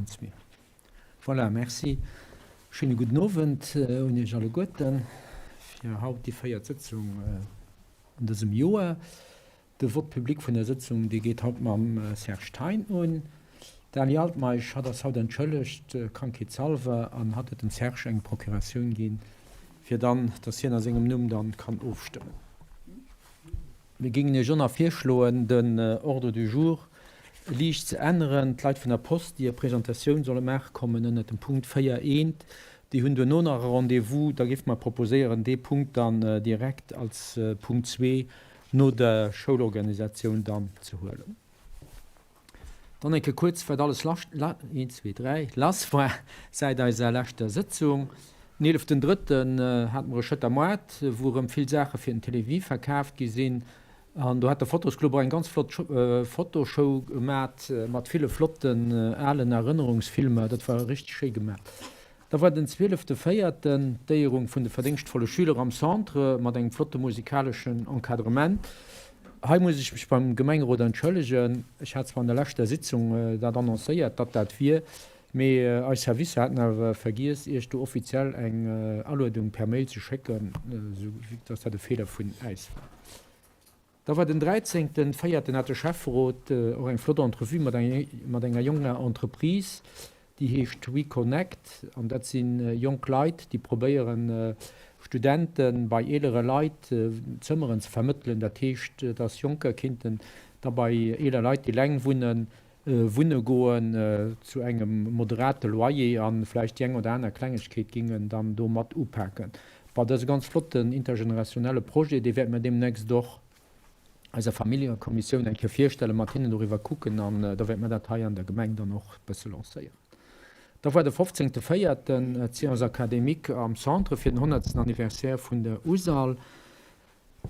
Allen zwee. Voilà, merci. Schéine gudden Owend un Iech alleguerten fir haut déi véiert Sëtzung an dësem Joer. De Vote public vun der Sëtzung, dee geet haut mam Serge Thein un. D'Ali Altmeisch, hatt ass haut entschëllegt, krankheetshalber, an hatt huet dem Serge eng Procuratioun ginn, fir dann, dass hien a sengem Numm dann kann ofstëmmen. Mir géingen Iech och nach virschloen, den Ordre du jour liicht ze änneren. D'Leit vun der Post, déi hir Presentatioun solle maache kommen ënnert dem Punkt 4 eent, déi hunn duerno nach e Rendez-vous. Da géife mer proposéieren, dee Punkt dann direkt als Punkt zwee no der Schoulorganisatioun dann ze huelen. Dann eng Kéier kuerz, wat alles eent, zwee, dräi, lass war säit eiser leschter Sëtzung. Den eeleften Drëtten hate mer e Schëtter Moart, wou erëm vill Saache fir den Télévie verkaaft gi sinn. An do hat de Fotosclub och eng ganz flott Fotoshow gemat, mat ville flotten alen Erënnerungsfilmer. Dat war richteg schéi gemat. Da war den zwielefte Véierten d'Éierung vun de verdéngschtvolle Schüler am Centre mat engem flotte musikaleschen Encadrement. Hei muss ech mech beim Gemengerot entschëllegen. Ech hat zwar an der leschter Sitzung dat annoncéiert, datt dat wier, mee eis Servicer haten awer vergiess, Iech do offiziell eng Aluedung per Mail ze schécken, esou datt dat e Feeler vun äis war. Da war den dräizéngten véierten hat de Schäfferot och eng flott Entrevue mat mat enger jonger Entreprise, déi heescht WeConnect an dat si jonk Leit, déi probéieren Studente bei eelere Leit Zëmmeren ze vermëttelen. Dat heescht, dass Jonker kinnten da bei eeler Leit, déi eleng wunnen, wunne goen zu engem moderate Loyer a vläicht déi eng oder aner Klengegkeet gingen dann do mat upaken. Bon, dat ass e ganz flotten intergenerationelle Projet, dee wäerte mir deemnächst och eiser Familljekommissioun eng Kéier virstellen, mat hinnen doriwwer kucken an da wäerte mir dat hei an der Gemeng dann och e bësse lancéieren. Da war de fofzéngte véierten d'Séance académique am Centre fir den honnertsten Anniversaire vun der USAL.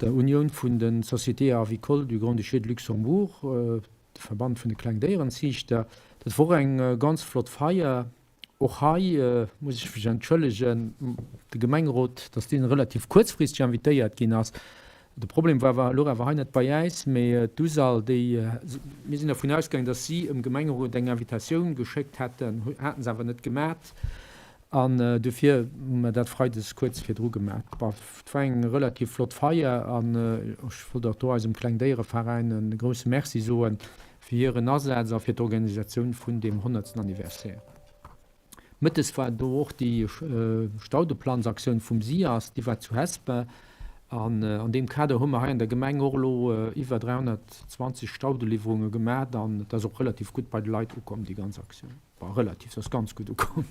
Der Unioun vun de Sociétés avicoles du Grand-Duché de Luxembourg, de Verband vun de Klengdéierenziichter. Dat wor och eng ganz flott Feier. Och hei muss ech mech entschëllegen, de Gemengerot, dass deen relativ kuerzfristeg invitéiert ginn ass. De Problem war awer elo awer hei net bei äis, mee d'USAL, déi, mir sinn dervun ausgaangen, dass si em Gemengerot eng Invitatioun geschéckt hätten, haten se awer net gemat. An dofir hu mer dat freides kuerz virdru gemaach. Bon, et war eng relativ flott Feier an ech wollt och do eisem Klengdéiereveräin e grousse Merci soe fir hiren Asaz a fir d'Organisatioun vun deem honnertsten Anniversaire. Mëttes war do och déi Staudeplanzaktioun vum SIAS, déi war zu Hesper. An an deem Kader hu mer hei an der Gemeng och elo iwwer 320 Staudeliwwerunge gemaach an et ass och relativ gutt bei de Leit ukomm, déi ganz Aktioun. Bon, relativ, se ass ganz gutt ukomm.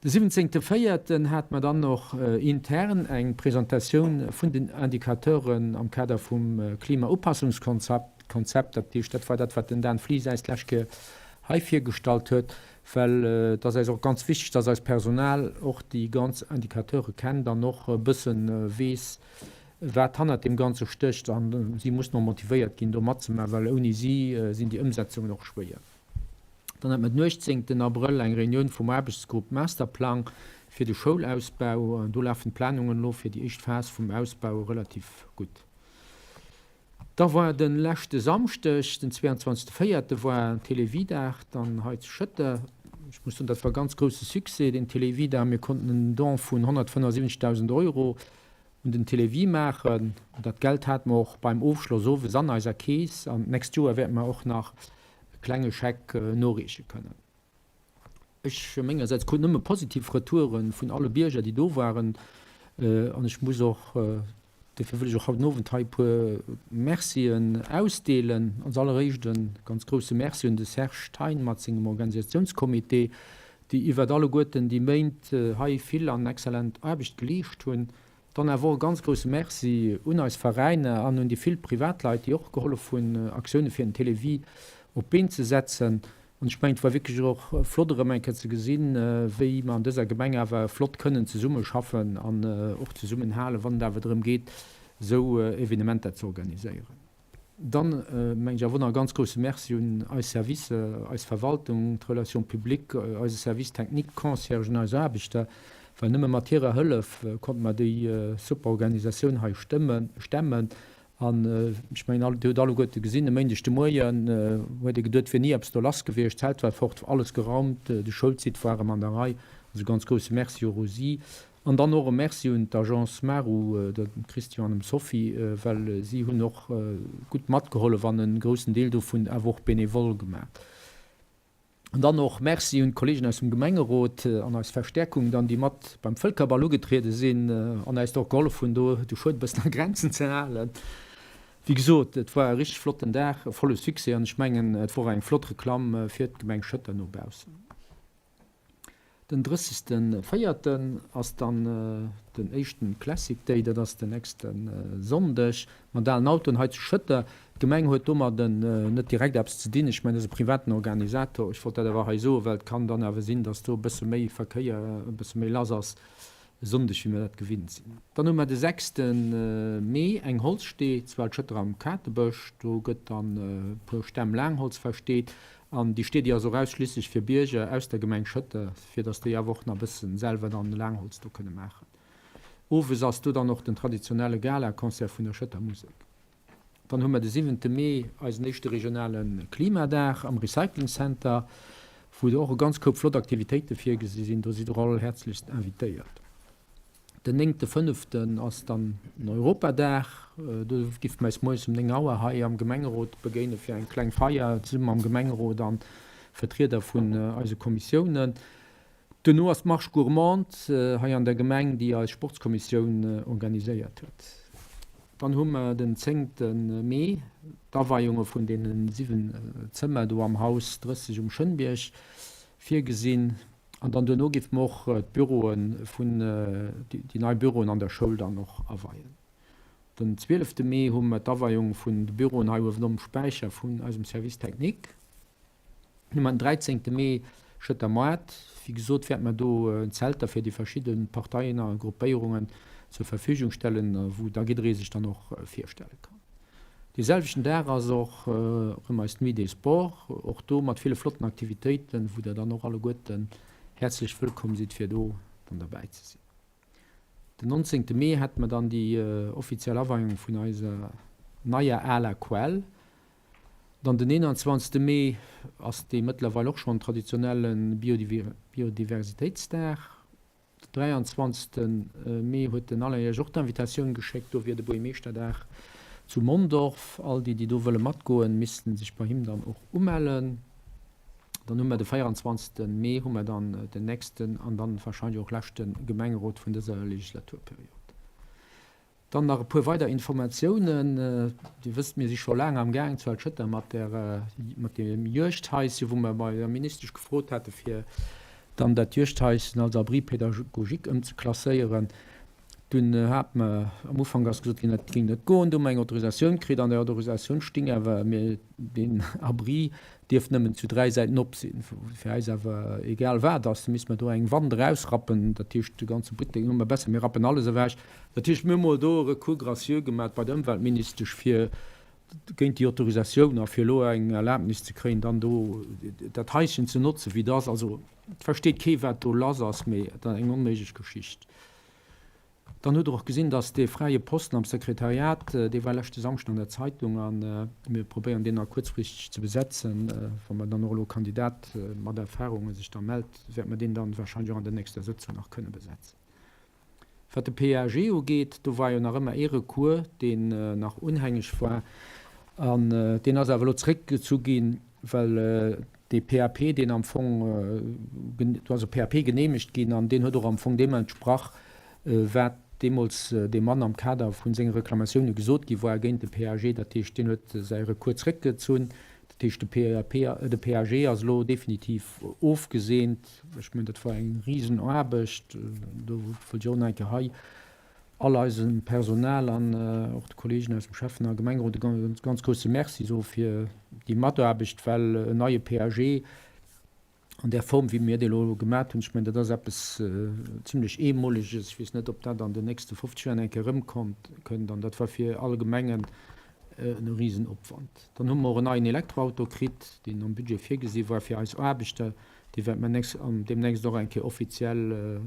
De siwwenzéngte véierten hate mer dann och intern eng Presentatioun vun den Indicateuren am Kader vum Klimaupassungskonzept. Konzept, dat heescht, dat war dat, wat den Dan Flies äis d'lescht Kéier hei virgestallt huet, well et ass äis och ganz wichteg, dass eist Personal och déi ganz Indicateure kennt an och e bësse weess, wat hannert deem Ganze stécht. A si mussen och motivéiert ginn, do matzemaachen, well ouni si sinn déi Ëmsetzungen och schwéier. Dann hat mer den 18 Abrëll eng Reunioun vum Aarbechtsgrupp Masterplang fir de Schoulausbau. Do lafen d'Planungen elo fir déi éischt Phas vum Ausbau relativ gutt. Da war de leschte Samschdeg, den 22 véierte war Télévie-Dag dann hei zu Schëtter. Ech muss soen, dat war e ganz grousse Succès, deen Télévie-Dag. Mir konnten en Don vun 175.000 Euro un den Télévie maachen. Dat Geld hate mer och beim Ofschloss owes an eiser Keess. An d'nächst Joer wäerte mer och nach e klenge Scheck noreeche kënnen. Ech mengersäits krut nëmme positiv Retoure vun alle Bierger, déi do waren. An ech muss och, dofir wëll ech och haut den Owend hei e puer Mercien ausdeelen. Als alleréischt e ganz grousse Merci un de Serge Thein mat sengem Organisatiounscomité, déi iwwert alleguerten déi Méint hei vill an exzellent Aarbecht geleescht hunn. Dann awer och e ganz grousse Merci un eis Veräiner an un déi vill Privatleit, déi och gehollef hunn, Aktioune fir den Télévie op d'Been ze setzen. An ech mengen, et war wierklech och flott erëm eng Kéier ze gesinn, wéi mer an dëser Gemeng awer flott kënnen zesummeschaffen an och zesummenhalen, wann et awer drëm geet, esou Evenementer ze organiséieren. Dann mengen ech awer och nach e ganz grousse Merci un eis Servicer, eis Verwaltung, d'Relations publiques, eise Service technique, d'Conciergen, eis Aarbechter, well nëmme mat hirer Hëllef konnte mer déi super Organisatioun hei stëmmen, stemmen. An ech mengen, all, Dir hutt alleguerte gesinn, e Méindeg de Moien huet ee geduet, et wier ni eppes do lass gewiescht. D'Zelt war fort, alles geraumt, de Schoulsite war erëm an der Rei. Also ganz grousse Merci och u si. An dann och e Merci un d'Agence Maru, dem Christian an dem Sophie, well si hunn och gutt matgehollef an e groussen Deel dovun awer och benevol gemaach. An dann och Merci un d'Kollegen aus dem Gemengerot an eis Verstärkung dann, déi mat beim Vëlkerball ugetriede sinn an äis do och gehollef hunn, do de Schued e bëssen a Grenzen ze halen. Wéi gesot, et war e richteg flotten Dag, e volle Succès an ech mengen, et wor eng flott Reklamm fir d'Gemeng Schëtter no baussen. Den drëssegste véierten ass dann den éischten Classic Day, dat ass den nächste Sonndeg, mat alen Autoen hei zu Schëtter. D'Gemeng huet domadden net direkt eppes ze dinn, ech mengen dat ass e privaten Organisator. Ech wollt dat awer hei soen, well et kann dann awer sinn, datt do e bësse méi Verkéier, e bësse méi lass ass e Sonndeg wéi mir dat gewinnt sinn. Dann hu mer de sechste Mee eng Holzstee zu Waldschëtter am Katebësch, do gëtt dann e puer Stämm Laangholz versteet. An déi Stee, déi ass och ausschliisslech fir Bierger aus der Gemeng Schëtter, fir datt déi awer och nach e bëssen selwer dann Laangholz do kënne maachen. Owes ass do dann och den traditionelle Gala-Concert vun der Schëtter Musek. Dann hu mer de siwente Mee eisen éischte regionale Klimadag am Recycling Center, wou och e ganz Koup flott Aktivitéite virgesi sinn. Do sidd der all häerzlechst invitéiert. Den néngte fënneften ass dann den Europadag. Do giff mer eis moies um 9 Auer hei am Gemengerot begéine fir eng kleng Feier zesumme mam Gemengerot an Vertrieder vun eise Kommissiounen. Duerno ass d'Marche gourmande hei an der Gemeng, déi eis Sportskommissioun organiséiert huet. Dann hu mer den zéngte Mee d'Aweiunge vun deene 7 Zëmmer do am Haus 30 um Schënnbierg virgesinn. An dann duerno géife mer och d'Büroe vun, déi nei Büroen an der Schoul dann och aweien. Den zwielefte Mee hu mer d'Aweiung vun de Büroen hei uewen um Späicher vun eisem Service technique. Dann hu mer den dräizéngte Mee Schëtter Moart. Wéi gesot wäerte mer do Zelter fir déi verschidde Parteien a Gruppéierungen zur Verfügung stellen, wou da jidderee sech dann och virstelle kann. Dee selwechten Dag ass och erëm eis Nuit des Sports, och do mat ville flotten Aktivitéiten, wou der dann och alleguerten häerzlech wëllkomm sidd fir do dann derbäi ze sinn. Den 19 Mee hätte mer dann déi offiziell Aweiung vun eiser neier aler Quell. Dann den 21 Mee ass dee mëttlerweil och schonn traditionelle Biodiversitéitsdag. Den 23 Mee huet den Alain Iech och d'Invitatioun geschéckt, do wier de Buergermeeschterdag zu Mondorf. All déi, déi do wëlle matgoen, missten sech bei him dann och umellen. Dann hu mer de 24 Mee hu mer dann den nächsten an dann wahrscheinlech och leschte Gemengerot vun dëser Legislaturperiod. Dann nach e puer weider Informatiounen. Dir wësst, mir si scho laang am Gaang zu Altschëtter mat der, mat deem Juegdhaischen, wou mer bei der Ministesch gefrot hate fir dann dat Juegdhaischen als Abri pédagogique ëmzeklasséieren. Dunn hat mer, am Ufank ass gesot ginn, dat géing net goen. Du hu mer eng Autorisatioun kritt. An der Autorisatioun sting awer, mir, deen Abri dierf nëmmen zu 3 Säiten op sinn, fir äis awer egal wat ass, da misste mer do eng Wand erausrappen, dat heescht de ganze Buttek, hu mer besser mir rappen alles ewech. Dat heescht mir hu mol do e Recours gracieux gemat bei der Ëmweltministesch fir géint déi Autorisatioun a fir elo eng Erlaabnis ze kréien, dann do dat Haischen ze notzen, wéi et ass. Also et versteet kee wat do lass ass, mee et ass eng onméiglech Geschicht. Dann hutt Der och gesinn, dass dee fräie Posten am Sekretariat, dee war leschte Samschden an der Zeitung a mir probéieren deen nach kuerzfristeg ze besetzen. Wa mer dann och elo e Kandidat mat Erfahrunge sech da mellt, wäerte mer deen dann wahrscheinlech och an der nächster Sëtzung nach kënne besetzen. Wat de PAG ugeet, do war jo nach ëmmer ee Recours, deen nach unhängeg war an deen ass awer elo zréckgezu ginn, well dee PAP, deen am Fong, do ass e PAP geneemegt ginn an deen huet och am Fong deem entsprach, wat deemools deem Mann am Kader vu senge Reklamatioune gesot gi war géint de PAG. Dat heescht, deen huet säi Recours zréckgezunn. Dat heescht, de PAP, de PAG ass elo definitiv ofgeseent. Ech mengen, dat war eng Risenaarbecht. Do wëllt ech och nach eng Kéier hei all eisem Personal an och de Kollegen aus dem Schäffen a Gemengerot e ganz, ganz grousse Merci soe fir déi Mataarbecht, well en neie PAG an där Form, wéi mir dee elo gemat hunn, ech mengen, dat ass eppes zimlech Eemoleges. Ech weess net, ob dat an den nächste 50 Joer nach eng Kéier erëmkommt, kënnt. An dat war fir all Gemengen en Risenopwand. Dann hu mer och en neien Elektroauto kritt, deen am Budget virgesi war fir eis Aarbechter. Dee wäerte mer deemnächst och eng Kéier offiziell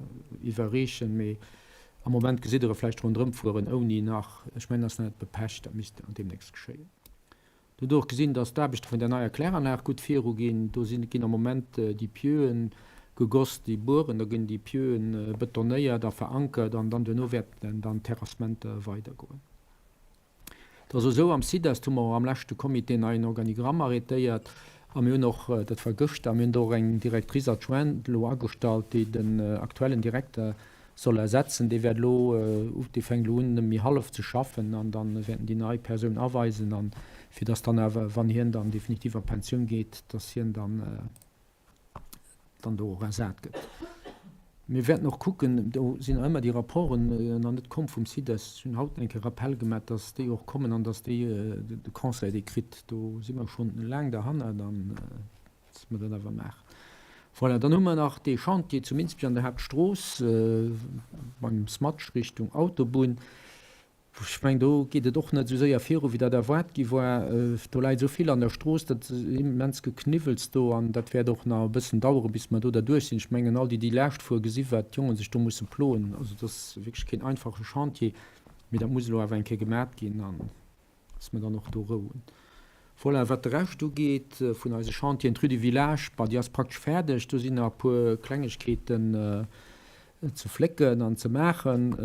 iwwerreechen. Mee. Am Moment gesitt Der e vläicht ronderëm fueren ouni nach, ech mengen, ass nach net bepecht, dat misst deemnächst geschéien. Do hutt Der och gesinn, dass d'Aarbechte vun der neier Kläranlag gutt viruginn. Do sinn, ginn am Moment déi Pieuen gegoss, déi Bueren, da ginn déi Pieuen betonéiert a verankert an dann duerno wäerten dann d'Terrassementer weidergoen. Et ass esou, am SIDEST hu mer och am leschte Comité en neien Organigramm arrêtéiert a mir hunn och, dat war gëschter, mir hunn do och eng Directrice adjointe elo agestallt, déi den aktuellen Direkter soll ersetzen. Dee wäert elo, dee fänkt elo un, nëmme méi hallef ze schaffen an da wäerten déi nei Persoun aweisen an fir dass dann awer, wann hien dann definitiv a Pensioun geet, dass hien dann, dann do och ersat gëtt. Mir wäerten och kucken, do sinn nach ëmmer déi Rapporten nach net komm vum CIDES, ech hunn haut eng Kéier Rappel gemaach, dass déi och kommen an dass déi de Conseil déi kritt. Do si mer schonn laang derhannert an dass mer dat awer maachen. Voilà, dann hu mer nach dee Chantier zu Minsbech an der Haaptstrooss beim Smatsch Richtung Autobunn. Ech mengen, do geet et och net esou séier viru wéi dat erwaart gi war. Do läit esou vill an der Strooss, dat ass immens Gekniwwels do an dat wäert och nach e bëssen daueren, bis mer do derduerch sinn. Ech mengen, all déi, déi laascht fueren, gesi wat d'Jongen sech do musse ploen. Also dat ass wierklech keen einfache Chantier, mee dat muss elo awer eng Kéier gemat ginn an dass mer dann och do Rou hunn. Voilà, wat de Rescht ugeet vun eise Chantieren, d'Rue du Village, bah, déi ass praktesch fäerdeg. Do sinn nach e puer Klengegkeeten ze flécken an ze maachen.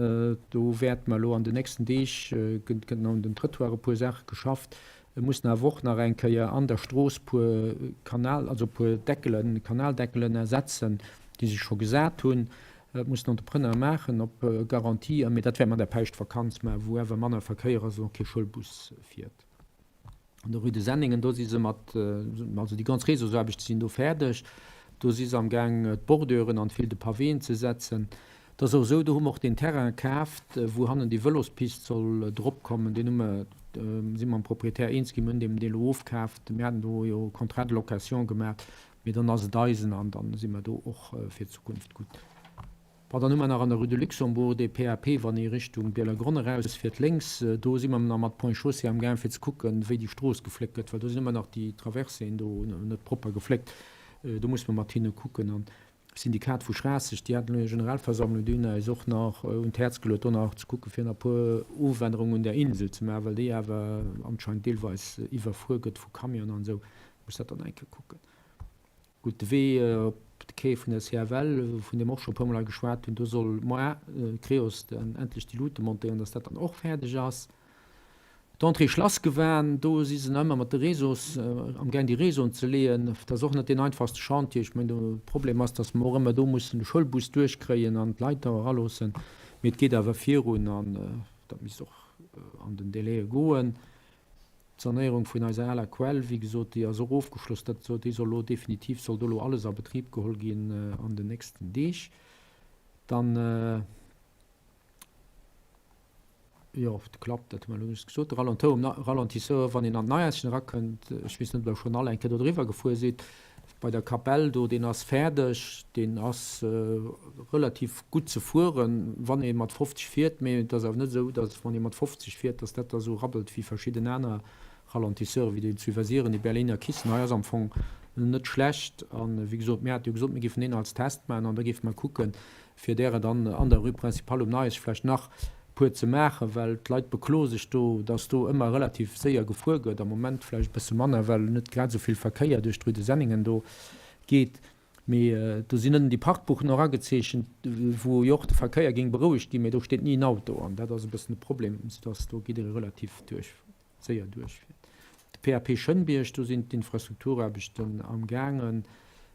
Do wäerte mer elo an den nächsten Deeg, gëtt nach un den Trëttoire e puer Saache geschafft. Et mussen awer och nach eng Kéier an der Strooss puer Kanal, also puer Deckelen, Kanaldeckelen ersetzen, déi sech scho gesat hunn. Dat muss den Entrepreneur maachen op Garantie, mee dat wäerte mer an der Päischtvakanz maachen, wou awer manner Verkéier ass an och kee Schoulbus fiert. An der Rue de Senningen, do si se mat, also déi ganz Réseausaarbechte sinn do fäerdeg. Do si se am Gaang d'Borduren an d'File de Pavéen ze setzen. Et ass och esou, do hu mer och deen Terrain kaaft, wou hannen déi Vëlospist soll drop kommen. Deen hu mer, si mer mam Proprietär eens ginn, mir hunn deem deen elo ofkaaft. Mir haten do jo e Contrat de location gemaach. Mee dann ass et eisen an dann si mer do och fir d'Zukunft gutt. Bon, dann hu mer nach an der Rue de Luxembourg dee PAP, wann ee Richtung Bielerbronn erausfiert lénks, do si mer nach mat Ponts et Chaussées am gaang fir ze kucken, wéi déi Strooss gefléckt gëtt, well do sinn ëmmer nach déi Traverséen do net propper gefléckt. Do musse mer mat hinne kucken. An d'Syndikat vu Schraasseg, déi haten elo hir Generalversammlung, déi hunn eis och nach un d'Häerz geluet, do nach ze kucken, fir nach e puer Ofännerungen un där Insel ze maachen, well déi awer anscheinend deelweis iwwerfuer gëtt vu Camionen an esou. Muss dat dann eng Kéier kucken. Gutt, de Wee op de Quai vun der CFL, vun deem mer och scho e puermol hei geschwat hunn, do soll moar Creos dann endlech déi Luute montéieren, dass dat dann och fäerdeg ass. D'Entrée Schlassgewan, do si se nach ëmmer mat de Réseaux amgaang déi Réseauen ze leeën. Dat ass och net deen einfachste Chantier. Ech mengen, de Problem ass, dass mer och ëmmer do mussen de Schoulbus duerchkréien an d'Leit da eraloossen. Mee et geet awer virun an dat misst och an den Délaië goen. D'Sanéierung vun eiser aler Quell, wéi gesot, déi ass och ofgeschloss. Dat soll, déi soll elo definitiv, soll do elo alles a Betrib geholl ginn an den nächsten Deeg. Dann, jo, de Klapp, dat hu mer elo just gesot, de Ralenteur um Ralentisseur, wann een an d'Neiäschen erakënnt, ech weess net, ob Der schonn all eng Kéier do driwwer gefuer sidd, bei der Kapell do, deen ass fäerdeg, deen ass relativ gutt ze fueren, wann ee mat 50 fiert, mee et ass awer net esou, datt wann ee mat 50 fiert, datt dat da esou rabbelt wéi verschidden aner Ralentisseuren, wéi deen zu Iwwersiren, dee Berliner Kissen. Hei ass am Fong net schlecht a wéi gesot, mir hate jo gesot, mir géifen deen als Test maachen an da géife mer kucken, fir därer dann an der Rue Principale um Neihaischen vläicht nach puer ze maachen, well d'Leit bekloe sech do, dass do ëmmer relativ séier gefuer gëtt, am Moment vläicht e bësse manner, well net grad esou vill Verkéier duerch d'Rue de Senningen do geet. Mee do sinn ënnen déi Parkbuchen och agezeechent, wou jo och de Verkéier géing berouegt ginn, mee do steet ni en Auto an dat ass e bëssen de Problem, soudass do jidderee relativ duerch. Séier duerchfiert. De PAP Schënnbierg, do sinn d'Infrastrukturaarbechten am gaangen.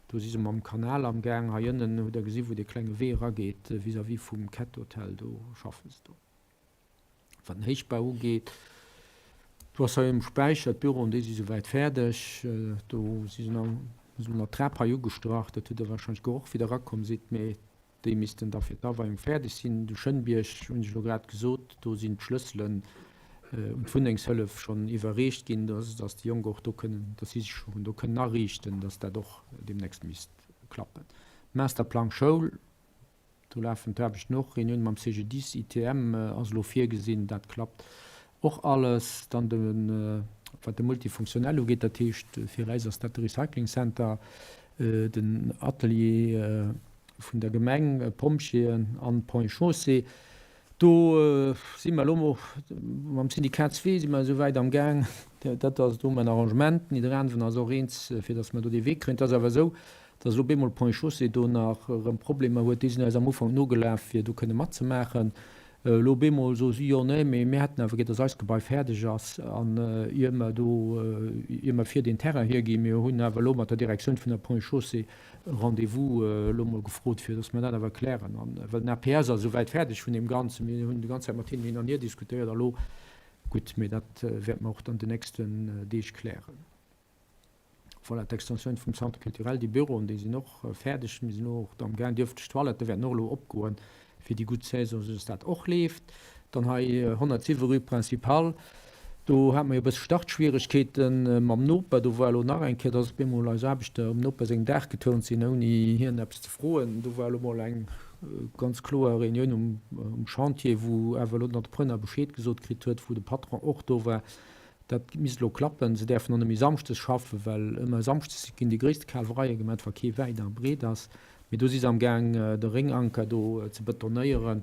Do si se mam Kanal am gaang. Hei ënnen hutt Der gesi wou dee klenge Wee erageet vis-à-vis vum Cat Hotel, do schaffe se do. Wat den Héichbau ugeet, do ass hei um Späicher d'Büroen, déi si souwäit fäerdeg. Do si se nach, hu se nach d'Trap hei ugestrach, dat hutt Der warscheinlech geroch wéi Der erakomm sidd, mee Déi missten da fir d'Aweiung fäerdeg sinn. De Schënnbierg, hunn ech elo grad gesot, do sinn d'Schlësselen un d'Wunnengshëllef schonn iwwerreecht ginn, dass déi Jonk och do kënnen, dass si sech schonn do kënnen ariichten, dass dat och deemnächst misst klappen. Masterplang Schoul, do lafen d'Aarbechten och. Reunioun mam CGDIS, ITM ass elo virgesinn, dat klappt och alles. Dann de, wat de Multifunktionell ugeet, dat heescht fir eis ass dat de Recycling Center, den Atelier vun der Gemeng, Pompjeeën an Ponts et Chaussées. Do si mer elo mam Syndikat zwee si mer esouwäit am Gaang, dat ass do hu mer en Arrangement, Nidderaanwen ass och eens, fir datt mer do dee Wee kréien. Et ass awer esou, datt elo bemol Ponts et Chaussées do nach erëm Problemer huet. Déi sinn eis am Ufank nogelaf, fir do kënne matzemaachen. Elo bemol soe si, jo, nee, mee mir hätten awer gär, datt eist Gebai fäerdeg ass an ier mer do, ier mer fir deen Terrain hierginn. Mir hunn awer elo mat der Direktioun vun der Ponts et Chaussées e Rendez-vous elo mol gefrot, fir datt mer dat awer klären. An well den APS ass esouwäit fäerdeg vun deem Ganzen, mir hunn déi ganz Zäit mat hinnen hin an hier diskutéiert a lo, gutt, mee dat wäerte mer och dann den nächsten Deeg klären. Voilà, d'Extensioun vum Centre culturel, déi Büroen, déi sinn och fäerdeg. Mir sinn elo och amgaang, déi ëffentlech Toilettë wäerten och elo opgoen fir déi gutt Saison, soudass dat och leeft. Dann hei 107 rue Principale, do hate mer jo e bësse Startschwieregkeete mam Noper. Do war elo nach eng Kéier, dass op eemol eis Aarbechter um Noper sengem Daach geturnt sinn, ouni hien eppes ze froen. Do war elo mol eng ganz kloer Reunioun um Chantier, wou awer elo den Entrepreneur Bescheed gesot kritt huet, wou de Patron och do war. Dat misst elo klappen. Se däerfen och net méi samschdes schaffen, well ëmmer samschdes ginn déi gréisste Kalwereie gemat, wa kee wäit a breet ass. Mee do si se am Gaang, de Rénganker do ze betonéieren,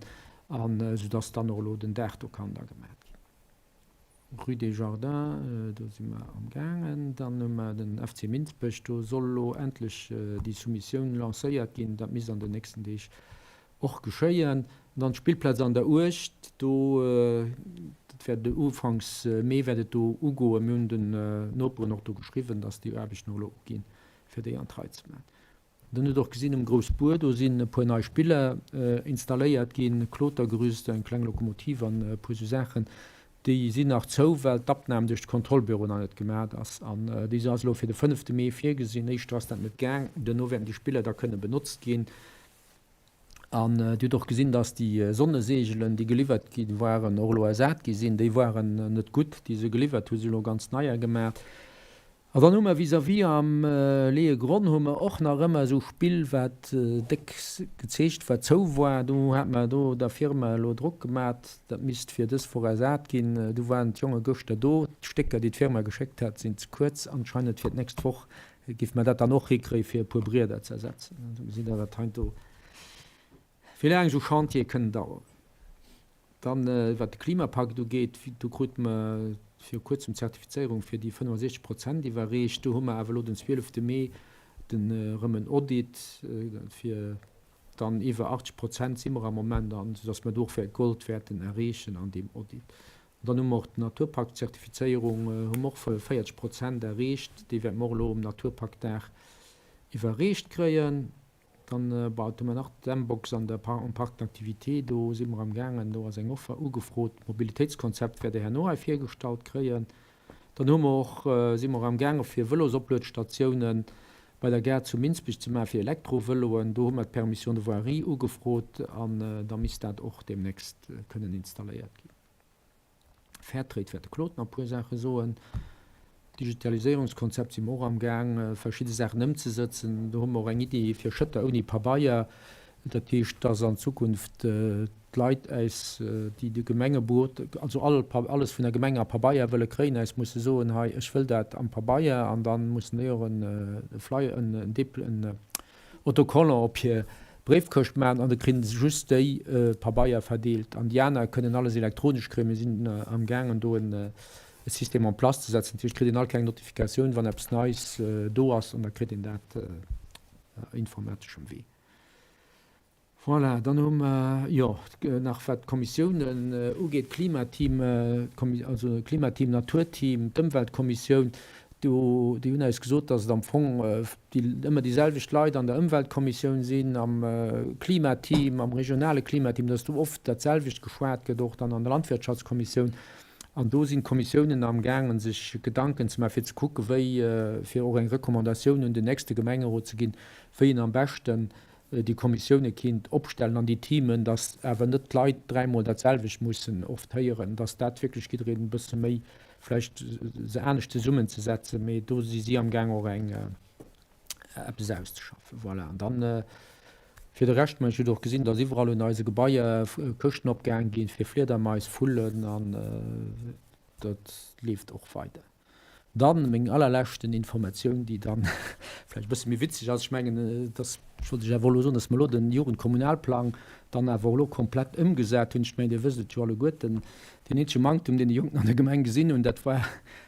an soudass dann och elo den Daach do kann da gemat ginn. Rue des Jardins, do si mer am gaangen. Dann hu mer den FC Minsbech, do soll elo endlech déi Soumissioun lancéiert ginn. Dat misst an den nächsten Deeg Och geschéien. An dann d'Spillplaz an der Uecht, do, dat wäert ufanks Mee wäert et do ugoen. Mir hunn den Noperen och do geschriwwen, datt déi Aarbechten och elo uginn, fir déi an d'Rei ze maachen. Dann hutt Der och gesinn, um Groussbuer, do sinn e puer nei Spiller installéiert ginn, Klotergerüst, eng kleng Lokomotiv an e puer esou Saachen. Déi sinn nach zou, well d'Abnam duerch de Kontrollbüro nach net gemaat ass. An déi ass elo fir de fënnefte Mee virgesinn. Éischter ass dat net gaang. Duerno wäerten déi Spiller da kënne benotzt ginn. An Dir hutt och gesinn, dass déi Sonneseegelen, déi geliwwert gi waren, och elo ersat gi sinn. Déi waren net gutt, déi se geliwwert hu se elo ganz neier gemaach. A dann hu mer vis-à-vis am Leeëgronn hu mer och nach ëmmer esou Spill, wat déck gezeecht war, zou war. Do hat mer do der Firma elo Drock gemat, dat misst fir dës Woch ersat ginn. Du waren d'Jonge gëschter do. D'Stécker, déi d'Firma geschéckt hat, sinn ze kuerz anscheinend fir d'nächst Woch. Giff mer dat dann och hikréien fir e puer Brieder ze ersetzen. Do gesitt der wat heindo wéi laang esou Chantiere kënnen daueren. Dann wat de Klimapakt ugeet, do krute mer viru kuerzem d'Zertifizéierung fir déi 65 Prozent iwwerreecht. Do hu mer awer elo den 12 Mee den erëm en Audit fir dann iwwer 80 Prozent si mer am Moment an, soudass mer do och Gold wäerten erreechen an deem Audit. Dann hu mer och d'Naturpakt-Zertifizéierung, hu mer och 40 Prozent erreecht. Déi wäerte mer och elo um Naturpaktdag iwwerreecht kréien. Dann, bon, hu mer nach d'Mbox an der am Parc d'activités. Do si mer amgaangen, do ass eng Offer ugefrot. D'Mobilitéitskonzept wäert Der herno hei virgestallt kréien. Dann hu mer och, si mer och amgaange fir Vëlosopluedstatiounen bei der Gare zu Minsbech ze maachen fir Elektrovëloen. Do hu mer d'Permission de voirie ugefrot an da misst dat och deemnächst kënnen installéiert ginn. Fairtrade wäert de Claude nach e puer Saache soen. Digitaliséierungskonzept si mer och am Gaang, verschidde Saachen ëmzesëtzen. Do hu mer och eng Iddi fir Schëtter ouni Pabeier. Dat heescht, dass an Zukunft d'Leit äis, déi de Gemengebot, also all, alles vun der Gemeng a Pabeier wëlle kréien, äis musse soen, hei, ech wëll dat am Pabeier. An da mussen déi och e Flyer, en Depl, en Autocollant op hir Bréifkëscht maachen an da kréien se just déi Pabeier verdeelt an déi aner kënnen alles elektronesch kréien. Mir sinn am gaangen do e System en place ze setzen. Dat heescht, kritt een all kleng Notifikatioun, wann eppes Neis do ass an da kritt een dat informateschem Wee. Voilà, dann hu mer, jo, nach wat d'Kommissiounen ugeet, d'Klimateam, also Klimateam, Naturteam, d'Ëmweltkommissioun, do, déi hunn eis gesot, dass et am Fong déi, ëmmer déi selwecht Leit an der Ëmweltkommissioun sinn, am Klimateam, am regionale Klimateam, dass do oft dat selwecht geschwat gëtt, och dann an der Landwirtschaftskommissioun. An do sinn d'Kommissiounen amgaangen, sech Gedanken ze maachen, fir ze kucken, wéi, fir och eng Recommandatioun un den nächste Gemengerot ze ginn, wéi een am beschten déi Kommissioune kinnt opstellen an déi Teamen, datt awer net d'Leit dräimol dat selwecht mussen oft héieren, datt dat wierklech jiddereen e bësse méi vläicht se anescht zesummenzesetzen, mee do si si amgaang och eng eppes auszeschaffen. Voilà, an dann fir de Rescht, mä ech hutt och gesinn, datt iwwerall un eise Gebaier Këschten opgaang ginn fir Fliedermais, Vullen an dat leeft och weider. Dann meng allerleschten Informatioun, déi dann vläicht e bësse méi witzeg ass, ech mengen, dass, ech wollt lech awer elo soen, dass mer elo den Jugendkommunalplang dann awer elo komplett ëmgesat hunn. Ech mengen, Dir wësst et jo alleguerten, deen eenzege Manktem, deen déi Jonken an der Gemeng gesinn hunn, dat war,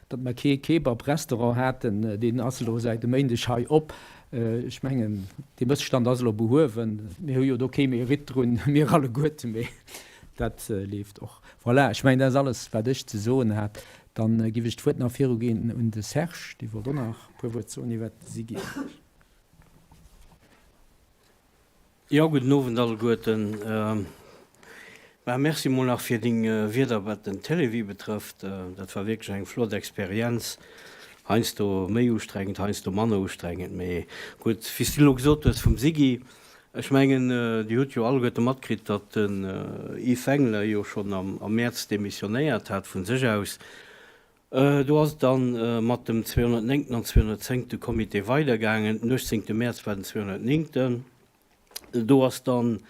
datt mer kee Kebab-Restaurant haten. Deen ass elo säit e Méindeg hei op. Ech mengen, dee Mësstand ass elo behuewen. Mir hu jo do kee Mérite drun, mir alleguerten, mee dat leeft och. Voilà, ech mengen, dat ass alles, wat ech ze soen hat. Dann giff ech d'Wuert nach viru ginn un de Serge, dee wollt och nach e puer Wuert soen iwwert de SIGI. Jo, gudden Owend alleguerten. Bah, merci mol nach fir deng Wierder wat den Télévie betrëfft. Dat war wierklech eng flott Experienz. Heiansdo méi ustrengend, heiansdo manner ustrengend, mee gutt. Wéi s du elo gesot hues vum SIGI, ech mengen, Dir hutt jo alleguerte matkritt, datt den Yves Wengler jo schonn am Mäerz demissionéiert hat vu sech aus. Do ass et dann mat dem 209. an 210. Comité weidergaangen. Den 18. Mäerz war den 209. Do ass dann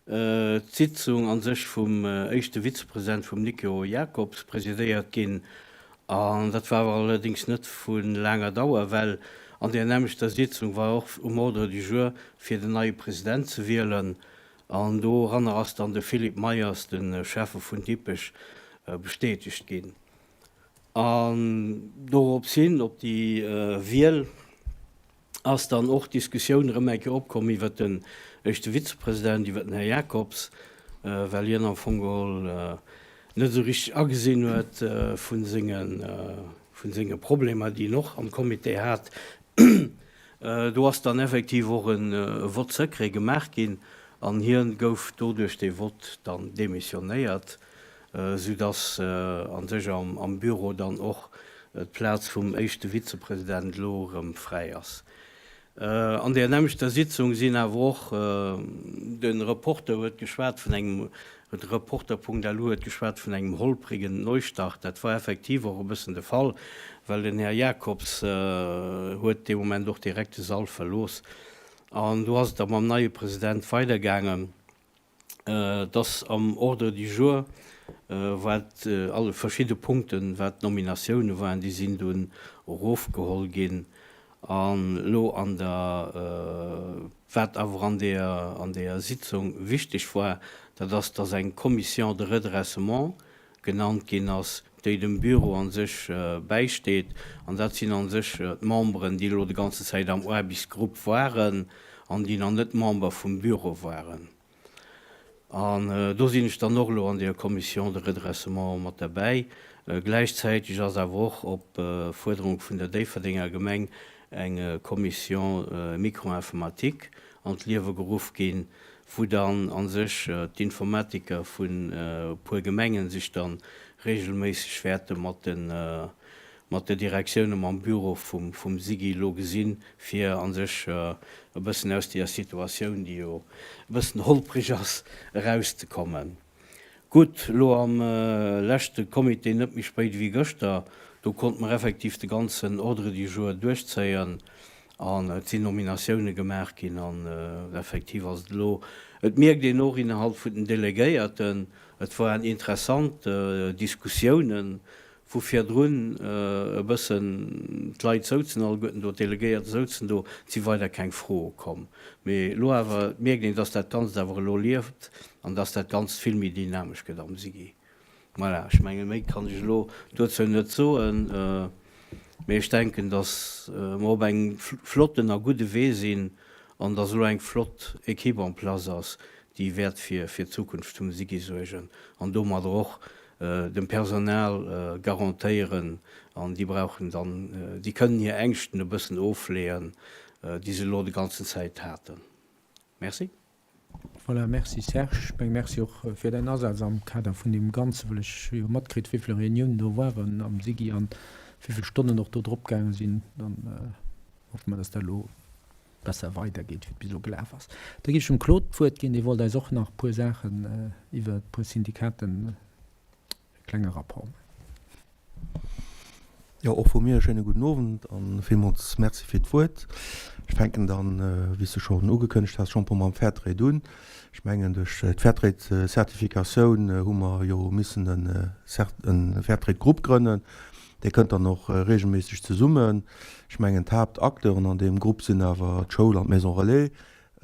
d'Sitzung a sech vum éischte Vizepresident, vum Nico Jacobs, presidéiert ginn. An dat war awer allerdéngs net vu laanger Dauer, well an där nämmlechter Sitzung war och um Ordre du jour, fir den neie President ze wielen. An doranner ass dann de Philippe Meyers, de Schäffe vun Dippech, bestätegt ginn. An dorops hin, op déi Wiel, ass dann och d'Diskussioun erëm eng Kéier opkomm iwwert den éischte Vizepresident, iwwert den Här Jacobs, well hien am Fong geholl net esou richteg agesinn huet vu senge, vu senge Problemer, déi en och am Comité hat. Do ass dann effektiv och e Vote secret gemaach ginn an hien gouf doduerch dee Vote dann demissionéiert. Soudass a sech am Büro dann och d'Plaz vum éischte Vizepresident elo erëm fräi ass. An där nämmlechter Sitzung sinn awer och, de Reporter huet geschwat vun engem, de Reporter.lu huet geschwat vun engem holprigen Neustart. Dat war effektiv och e bëssen de Fall, well den Här Jacobs huet dee Moment och direkt de Sall verlooss. An do ass et da mam neie President weidergaangen. dass am Ordre du jour, wat all verschidde Punkten, wat d'Nominatioune waren, déi sinn dunn erofgeholl ginn. An elo an der, wat awer an deeër, an deeër Sitzung wichteg war, dat ass, dass eng Commission de redressement genannt ginn ass, déi dem Büro a sech bäisteet. An dat sinn a sech d'Memberen, déi elo déi ganze Zäit am Aarbechtsgrupp waren an déi nach net Member vum Büro waren. An do sinn ech dann och elo an deer Commission de redressement mat derbäi. Gläichzäiteg ass awer och op Fuerderung vun der Déifferdenger Gemeng eng Commission micro-informatique an d'Liewe geruff ginn, wou dann a sech d'Informatiker vun e puer Gemengen sech dann regelméisseg wäerte mat de mat de Direktiounen, mam Büro vum vum SIGI elo gesinn, fir a sech e bëssen aus deeër Situatioun, déi jo e bëssen holpreg ass, erauszekommen. Gutt, elo am leschte Comité, net méi spéit ewéi gëschter, do konnte mer effektiv de ganzen Ordre du jour duerchzéien an et sinn Nominatioune gemaach ginn an effektiv ass et elo, et mierkt een och innerhalb vun den Delegéierten, et waren interessant Diskussiounen, wou virdrun e bëssen d'Leit souzen alleguerten do, d'Delegéierte souzen do, et si weider keng Froe komm. Mee elo awer, et mierkt een, dass dat Ganzt awer elo lieft an dass dat Ganzt vill méi dynamesch gëtt am SIGI. Voilà, ech mengen, méi kann ech elo dozou net soen, mee ech denken, dass mer op engem flotten a gudde Wee sinn an dass elo eng flott Equipe en place ass, déi wäert fir d'Zukunft vum SIGI suergen an domadder och dem Personal garantéieren an déi brauchen dann, déi kënnen hir Ängschten e bëssen ofleeën, déi se elo déi ganzen Zäit haten. Merci. Voilà, merci Serge. Ech meng Merci och fir däin Asaz am Kader vun deem Ganzen, well ech hu jo matkritt, wéi vill Reuniounen do waren am SIGI an wéi vill Stonnen och do drop gaange sinn. Dann hoffe mer, dass dat elo besser weidergeet, wéi et bis elo gelaf ass. Da géif ech dem Claude d'Wuert ginn, dee wollt eis och nach e puer Saachen iwwer e puer Syndikaten e klenge Rapport maachen. Jo, och vu mir e schéine gudden Owend a villmools Merci fir d'Wuert. Ech fänken dann, wéi s de schonn ugekënnegt has, Jean-Paul, mam Fairtrade un. Ech mengen, duerch d'Fairtrade-Zertifikatioun hu mer jo missen e Fairtrade-Grupp grënnen. Dee kënnt dann och reegelméisseg zesummen. Ech mengen, d'Haaptacteuren an deem Grupp sinn awer d'Schoul an d'Maison Relais,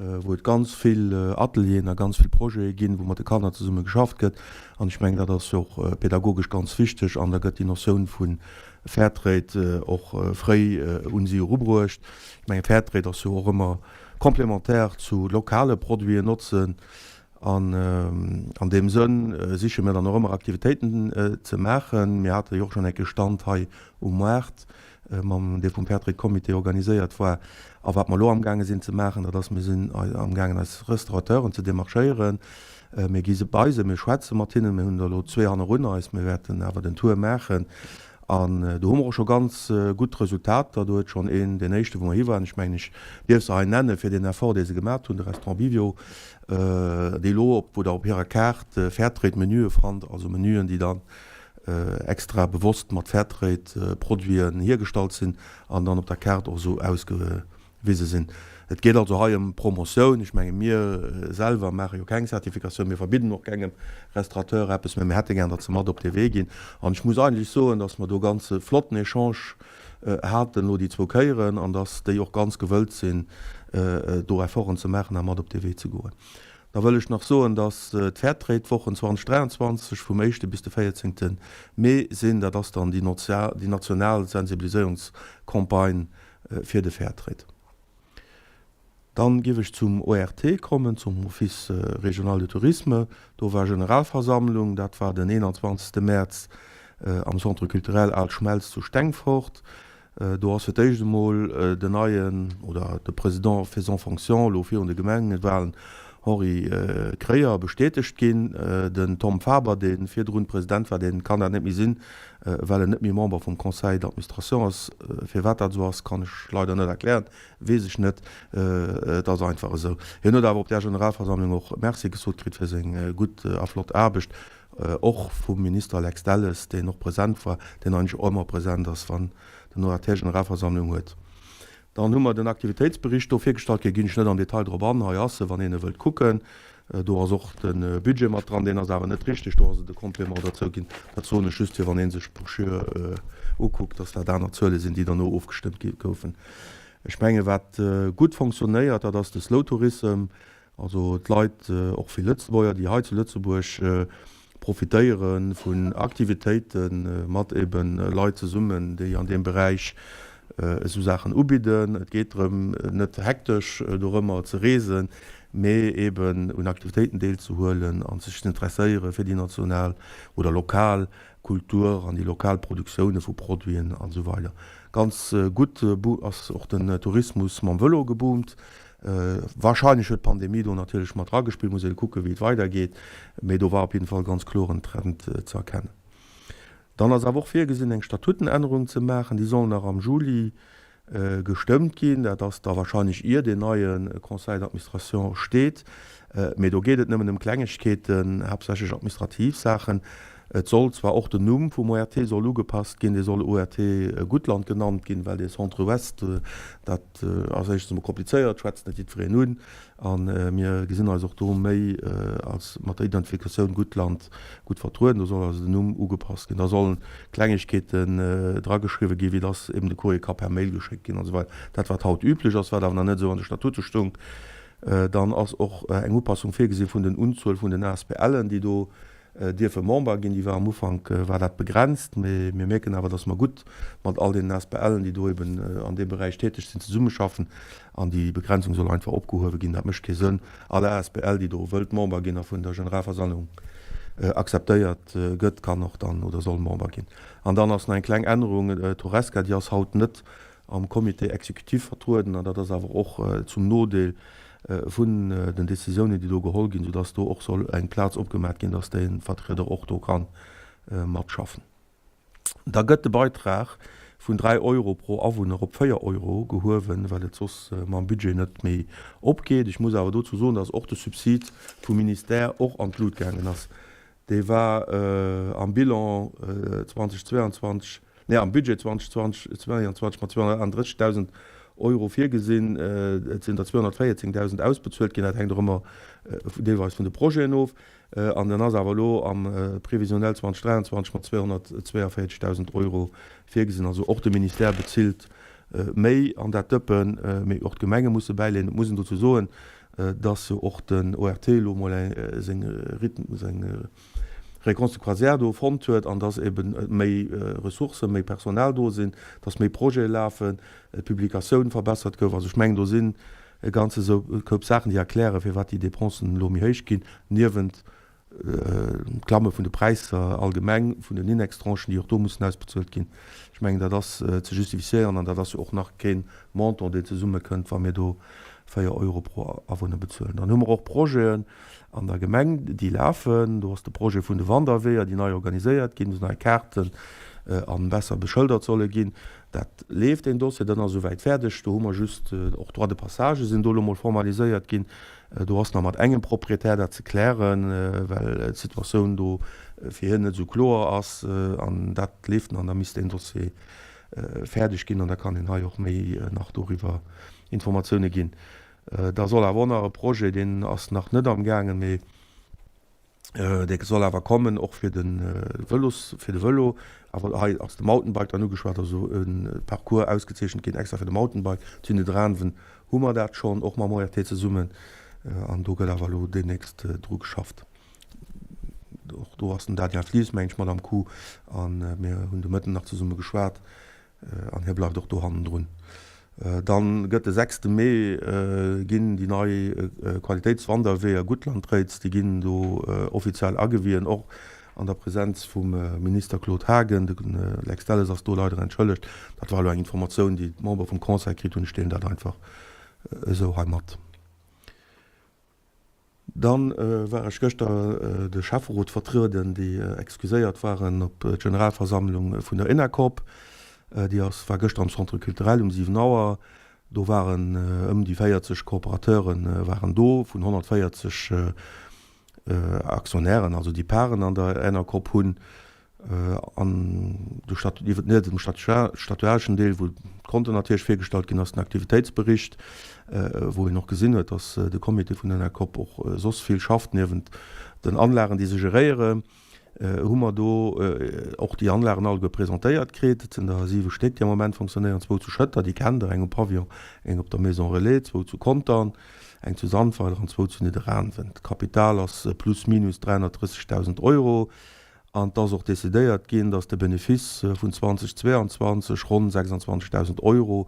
wou et ganz vill Atelieren a ganz vill Projete ginn, wou mat de Kanner zesumme geschafft gëtt. An ech mengen, dat ass jo och pedagogesch ganz wichteg. An da gëtt déi Notioun vu Fairtrade och fréi un si erubruecht. Ech mengen, Fairtrade ass jo och ëmmer complémentaire zu lokale Produiten notzen. An an deem Sënn siche mir dann och ëmmer Aktivitéiten ze maachen. Mir hate jo och schonn eng Kéier Stand hei um Moart, mam, dee vum Fairtrade Comité organiséiert war. A wat mer elo amgaange sinn ze maachen, dat ass, mir sinn amgaangen eis Restaurateuren ze demarchéieren. Mir gi se bei se, mir schwätze mat hinnen. Mir hunn der elo zwee hannerun eis. Mir wäerten awer den Tour maachen. An do hu mer och scho ganz gutt Resultater. Do huet schonn een, deen éischte wou mer hi waren, ech mengen ech dierf se hei nennen, fir deen Effort dee se gemat hunn, de Restaurant Bivio, déi elo op oder op hirer Kaart Fairtrade Menüe fannt, also Menüen déi dann extra bewosst mat Fairtrade Produiten hiergestallt sinn an dann op der Kaart och esou ausge Wise sinn. Et geet also hei ëm Promotioun. Ech menge mir selwer maache jo keng Zertifikatioun, mir verbidden och kengem Restaurateur eppes, mä mir hätte gär, datt se mat op dee Wee ginn. An ech muss eigentlech soen, datt mer do ganz e flotten Echange haten elo déi zwou Kéieren an datt déi och ganz gewëllt sinn, do Efforten ze maachen a mat op dee Wee ze goen. Da wëll ech nach soen, datt d'Fairtrade-Wochen 2023 vum éischte bis de véierzéngte Mee sinn. Dat ass dann déi national Sensibiliséierungscampagne fir de Fairtrade. Dann giff ech zum ORT kommen, zum Office Régional de Tourisme. Do war Generalversammlung, dat war den 21. Mäerz am Centre Culturel Al Schmelz zu Stengfort. Do ass fir d'éischt emol den neien, oder de Président faisant fonction elo virun de Gemengewahlen, Henri Kreyer bestätegt ginn. Den Tom Faber, dee virdrun President war, dee kann dat net méi sinn, well en net méi Member vum Conseil d'administration ass. Firwat dat esou ass, kann ech leider net erklären, weess ech net. Et ass einfach esou. Hien huet awer op där Generalversammlung och Merci gesot kritt fir seng gutt a flott Aarbecht, och vum Minister Lex Delles, deen och present war, deen eigentlech och ëmmer present ass, wann den ORT Generalversammlung huet. Dann hu mer den Aktivitéitsbericht do virgestallt kritt, ginn ech net am Detail drop an. Hei ass e, wann een e wëllt kucken. Do ass och de Budget mat dran, deen ass awer net richteg, do ass et e Complément derzou ginn. Dat soen ech just, fir wann ee sech d'Broschür ukuckt, dass dat aner Zuele sinn, déi derno ofgestëmmt gi goufen. Ech menge wat gutt fonctionnéiert, dat ass de Slow Tourism. Also d'Leit, och vill Lëtzebuerger, déi hei zu Lëtzebuerg profitéiere vun Aktivitéite mat ebe Leit zesummen, déi an deem Beräich esou Saachen ubidden. Et geet drëm, net hektesch dorëmmer ze reesen, mee eben un Aktivitéiten deelzehuelen a sech ze interesséiere fir déi national oder lokal Kultur an déi lokal Produktioune vu Produiten an esou weider. Ganz gutt ass och den Tourismus mam Vëlo geboomt. Wahrscheinlech huet d'Pandemie do natierlech mat ragespillt, muss ee kucken, wéi et weidergeet, mee do war op jidden Fall ganz kloer en Trend ze erkennen. Dann ass awer och virgesinn, eng Statutenännerung ze maachen, déi soll nach am Juli gestëmmt ginn. Dat ass da wahrscheinlech ier deen neie Conseil d'administration steet, mee do geet et nëmmen ëm Klengegkeeten, haaptsächlech administrativ Saachen. Et soll zwar och den Numm vum ORT soll ugepasst ginn, dee soll ORT Guttland genannt ginn, well dee Centre Ouest, dat ass éischtens emol komplizéiert, schwätzt net jiddwereen un a mir gesinn eis och do méi als mat der Identifikatioun Guttland gutt vertrueden. Do soll also den Numm ugepasst ginn. Da sollen Klengegkeeten drageschriwwe ginn, wéi dass eben de Courrier ka per Mail geschéckt ginn an esou weider. Dat wat haut üblech ass, wat awer nach net esou an de Statute stoung. Dann ass och eng Upassung virgesi vun den Unzuel vun den ASBLen, déi do dierfe Member ginn. Déi war am Ufank war dat begrenzt, mee mir mierken awer, datt mer gutt mat all deenen ASBLen, déi do eben an deem Beräich täteg sinn, zesummeschaffen an déi Begrenzung soll einfach opgehuewe ginn. Dat mécht kee Sënn. All asbl, déi do wëllt Member ginn a vun der Generalversammlung akzeptéiert gëtt, kann och dann oder soll Member ginn. An dann ass nach eng kleng Ännerung, D'Horesca, déi ass haut net am Comité exécutif vertrueden an dat ass awer och zum Nodeel vun den Décisiounen, déi do geholl ginn, soudass do och soll eng Plaz opgemat ginn, dass dee Vertrieder och do ka matschaffen. Da gëtt de Beitrag vun 3 Euro pro Awunner op 4 Euro gehuewen, well et soss mam Budget net méi opgeet. Ech muss awer dozou soen, dass och de Subsid vum Ministère och an d'Lut gaangen ass. Dee war am Bilan 2022, nee am Budget 2022 mat 238.000. Euro virgesinn. Et sinn der 214.000 ausbezuelt ginn. Dat hänkt och ëmmer deelweis vun de Projeten of. An dann ass awer elo am Prévisionnel 2023 mat 242.000 Euro virgesinn. Also och de Ministère bezilt méi an dat Dëppen, mee och d'Gemenge musse bäileeën. Et muss een dozou soen, dass jo och den ORT elo emol seng Rythme, seng Fréquence de croisière do fonnt huet an dass ebe méi Ressourcen, méi Personal do sinn, dass méi Projete lafen, d'Publikatioun verbessert gouf. Also ech mengen, do sinn e ganze Koup Saachen, déi erklären, firwat déi Dépensen elo méi héich ginn, niewent d'Klamme vun de Präisser allgemeng, vun den Indextranchen, déi och do mussen ausbezuelt ginn. Ech mengen, dat ass ze justifizieren an dat ass jo och nach kee Montant, deen zesummekënnt, wa mir do 4 Euro pro Awunner bezuelen. Dann hu mer och Projeten an der Gemeng, déi lafen. Do ass de Projet vun de Wanderweeër, déi nei organiséiert ginn, wou nei Kaarten a besser beschëldert solle ginn. Dat leeft, deen Dossier, dat ass esouwäit fäerdeg. Do hu mer just, och d'Droits de passage sinn do elo mol formaliséiert ginn. Do ass nach mat engem Proprietär dat ze klären, well d'Situatioun do fir hien net esou kloer ass. An dat leeft nach an da misst deen Dossier fäerdeg ginn an da kann een hei och méi nach doriwwer Informatioune ginn. Da soll awer och nach e Projet, deen ass nach net amgaangen, mee dee soll awer kommen, och fir de Vëlos, fir de Vëlo, awer hei ass de Mountainbike dann ugeschwat, also e Parcours ausgezeechent ginn extra fir de Mountainbike. Zu Nidderaanwen hu mer dat schonn, och mam ORT zesummen, an do gëtt awer elo deemnächst dru geschafft. Och do ass den Daniel Flies, meng ech, mat am Coup a mir hunn de Mëtten nach zesumme geschwat. An hie bleift och do hannendrun. Dann gëtt de sechste Mee ginn déi nei Qualitéitswanderweeër Guttland-Réiz, déi ginn do offiziell agewien, och an der Presenz vum Minister Claude Haagen. De Lex Delles ass do leider entschëllegt. Dat war elo eng Informatioun, déi d'Member vum Conseil kritt hunn. Ech deelen dat einfach esou hei mat. Dann war ech gëschter de Schäfferot vertrueden, déi excuséiert waren op d'Generalversammlung vun der Enercop. Déi ass, war gëschter am Centre culturel um 7 Auer. Do waren ëm déi 40 Coopérateure waren do, vun 140 Aktionären, also déi Parten an der Enercop hunn. An de Statut, iwwer nieft dem statuareschen Deel, wou d'Konten natierlech virgestallt ginn ass, den Aktivitéitsbericht, wou een och gesinn huet, datt de Comité vun der Enercop och soss vill schafft niewent den Anlagen, déi se geréieren, hu mer do och déi Anlagen alleguer presentéiert kritt. Et sinn der siwe Stéck, déi am Moment fonctionnéieren, zwou zu Schëtter, déi kennt Der, eng um Pavillon, eng op der Maison Relais, zwou zu Contern, eng zu Sandweiler an zwou zu Nidderaanwen. D'Kapital ass plus minus 330.000 Euro. An et ass och decidéiert ginn, datt de Benefice vun 2022, ronn 26.000 Euro,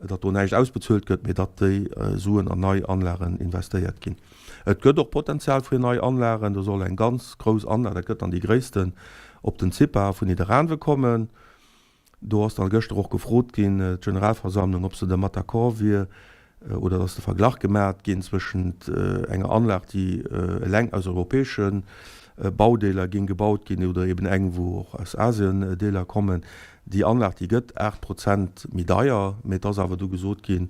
datt do näischt ausbezuelt gëtt, mee datt déi Suen an nei Anlagen investéiert ginn. Et gëtt och Potenzial fir nei Anlagen. Do soll eng ganz grouss Anlag, dat gëtt dann déi gréissten, op den CIPA vun Nidderaanwe kommen. Do ass dann gëschter och gefrot ginn, d'Generalversammlung, ob se dermat d'accord wier oder et ass de Verglach gemat ginn zwëschent enger Anlag, déi eleng aus europäesche Baudeeler géing gebaut ginn oder eben eng, wou och aus Asien Deeler kommen. Déi Anlag, déi gëtt 8 Prozent méi deier, mee et ass awer du gesot ginn,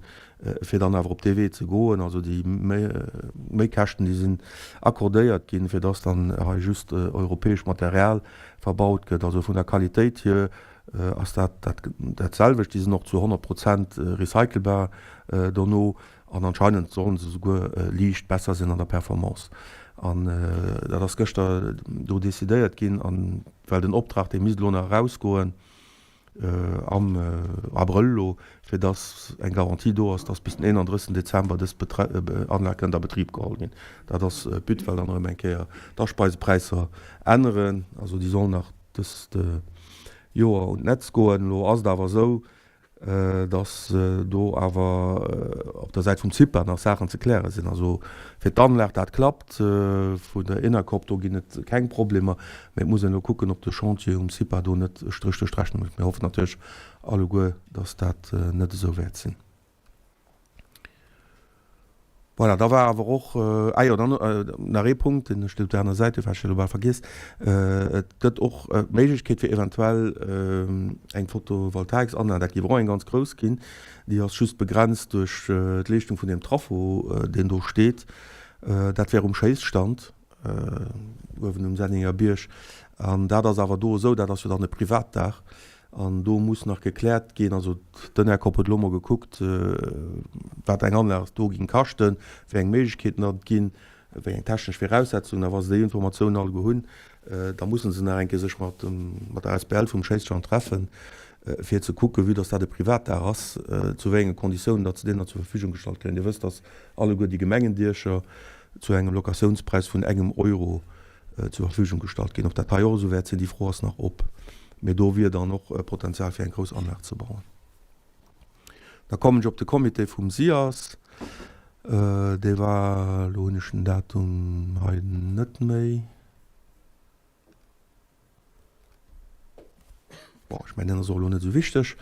fir dann awer op dee Wee ze goen, also déi Méikäschten, déi sinn accordéiert ginn, fir dass dann hei just europäescht Material verbaut gëtt. Also vun der Qualitéit hier ass dat dat selwecht. Déi sinn och zu 100 Prozent recycelbar dono an anscheinend sollen se souguer liicht besser sinn an der Performance. An dat ass gëschter do decidéiert ginn, an well den Optrag, dee misst elo nach erausgoen, am Abrëll elo, fir dass eng Garantie do ass, dass bis den 31. Dezember dës Anlag kënnt a Betrib geholl ginn. Dat ass d'But, well dann erëm eng Kéier d'Aspeisepräisser änneren. Also déi sollen nach dëst Joer un d'Netz goen. Elo ass et awer esou, dass do awer op der Säit vum CIPA nach Saachen ze kläre sinn. Also fir d'Anlag, dat klappt, vun der Enercop, do ginn et keng Problemer, mä et muss een elo kucken, ob de Chantier um CIPA do net e Stréch duerch d'Rechnung mécht. Mir hoffen natierlech alleguer, dass dat net esou wäert sinn. Voilà, da war awer och, ah jo, dann nach ee Punkt, deen steet op där aner Säit, dee hat ech elo bal vergiess. Et gëtt och d'Méiglechkeet fir eventuell eng Photovoltaiksanlag, dat géif och eng ganz grouss ginn, déi ass just begrenzt duerch d'Leeschtung vun deem Traffo, deen do steet. Dat wär um Schéisstand uewen um Senningerbierg. An dat ass awer do esou, dat ass jo dann e Privatdaach. An do muss nach gekläert ginn, also den Här Kopp huet elo mol gekuckt, wat eng Anlag do géing kaschten, wéi eng Méiglechkeeten datt et ginn, wéi eng technesch Viraussetzungen. A wa se déi Informatiounen alleguer hunn, da musse se nach eng Kéier sech mat dem, mat der asbl vum Schéisstand treffen, fir ze kucken, vue datt dat e Privatdaach ass, zu wéi enge Konditiounen datt se deen dann zur Verfügung gestallt kréien. Dir wësst, datt alleguer déi Gemengendiecher zu engem Locatiounspräis vun engem Euro zur Verfügung gestallt ginn. Ob dat hei och esou wäert sinn, déi Fro ass nach op. Mee do wier dann och Potenzial fir eng grouss Anlag ze bauen. Da kommen ech op de Comité vum SIAS. Dee war, elo hunn ech den Datum hei net méi. Bon, ech mengen, dat ass och elo net esou wichteg.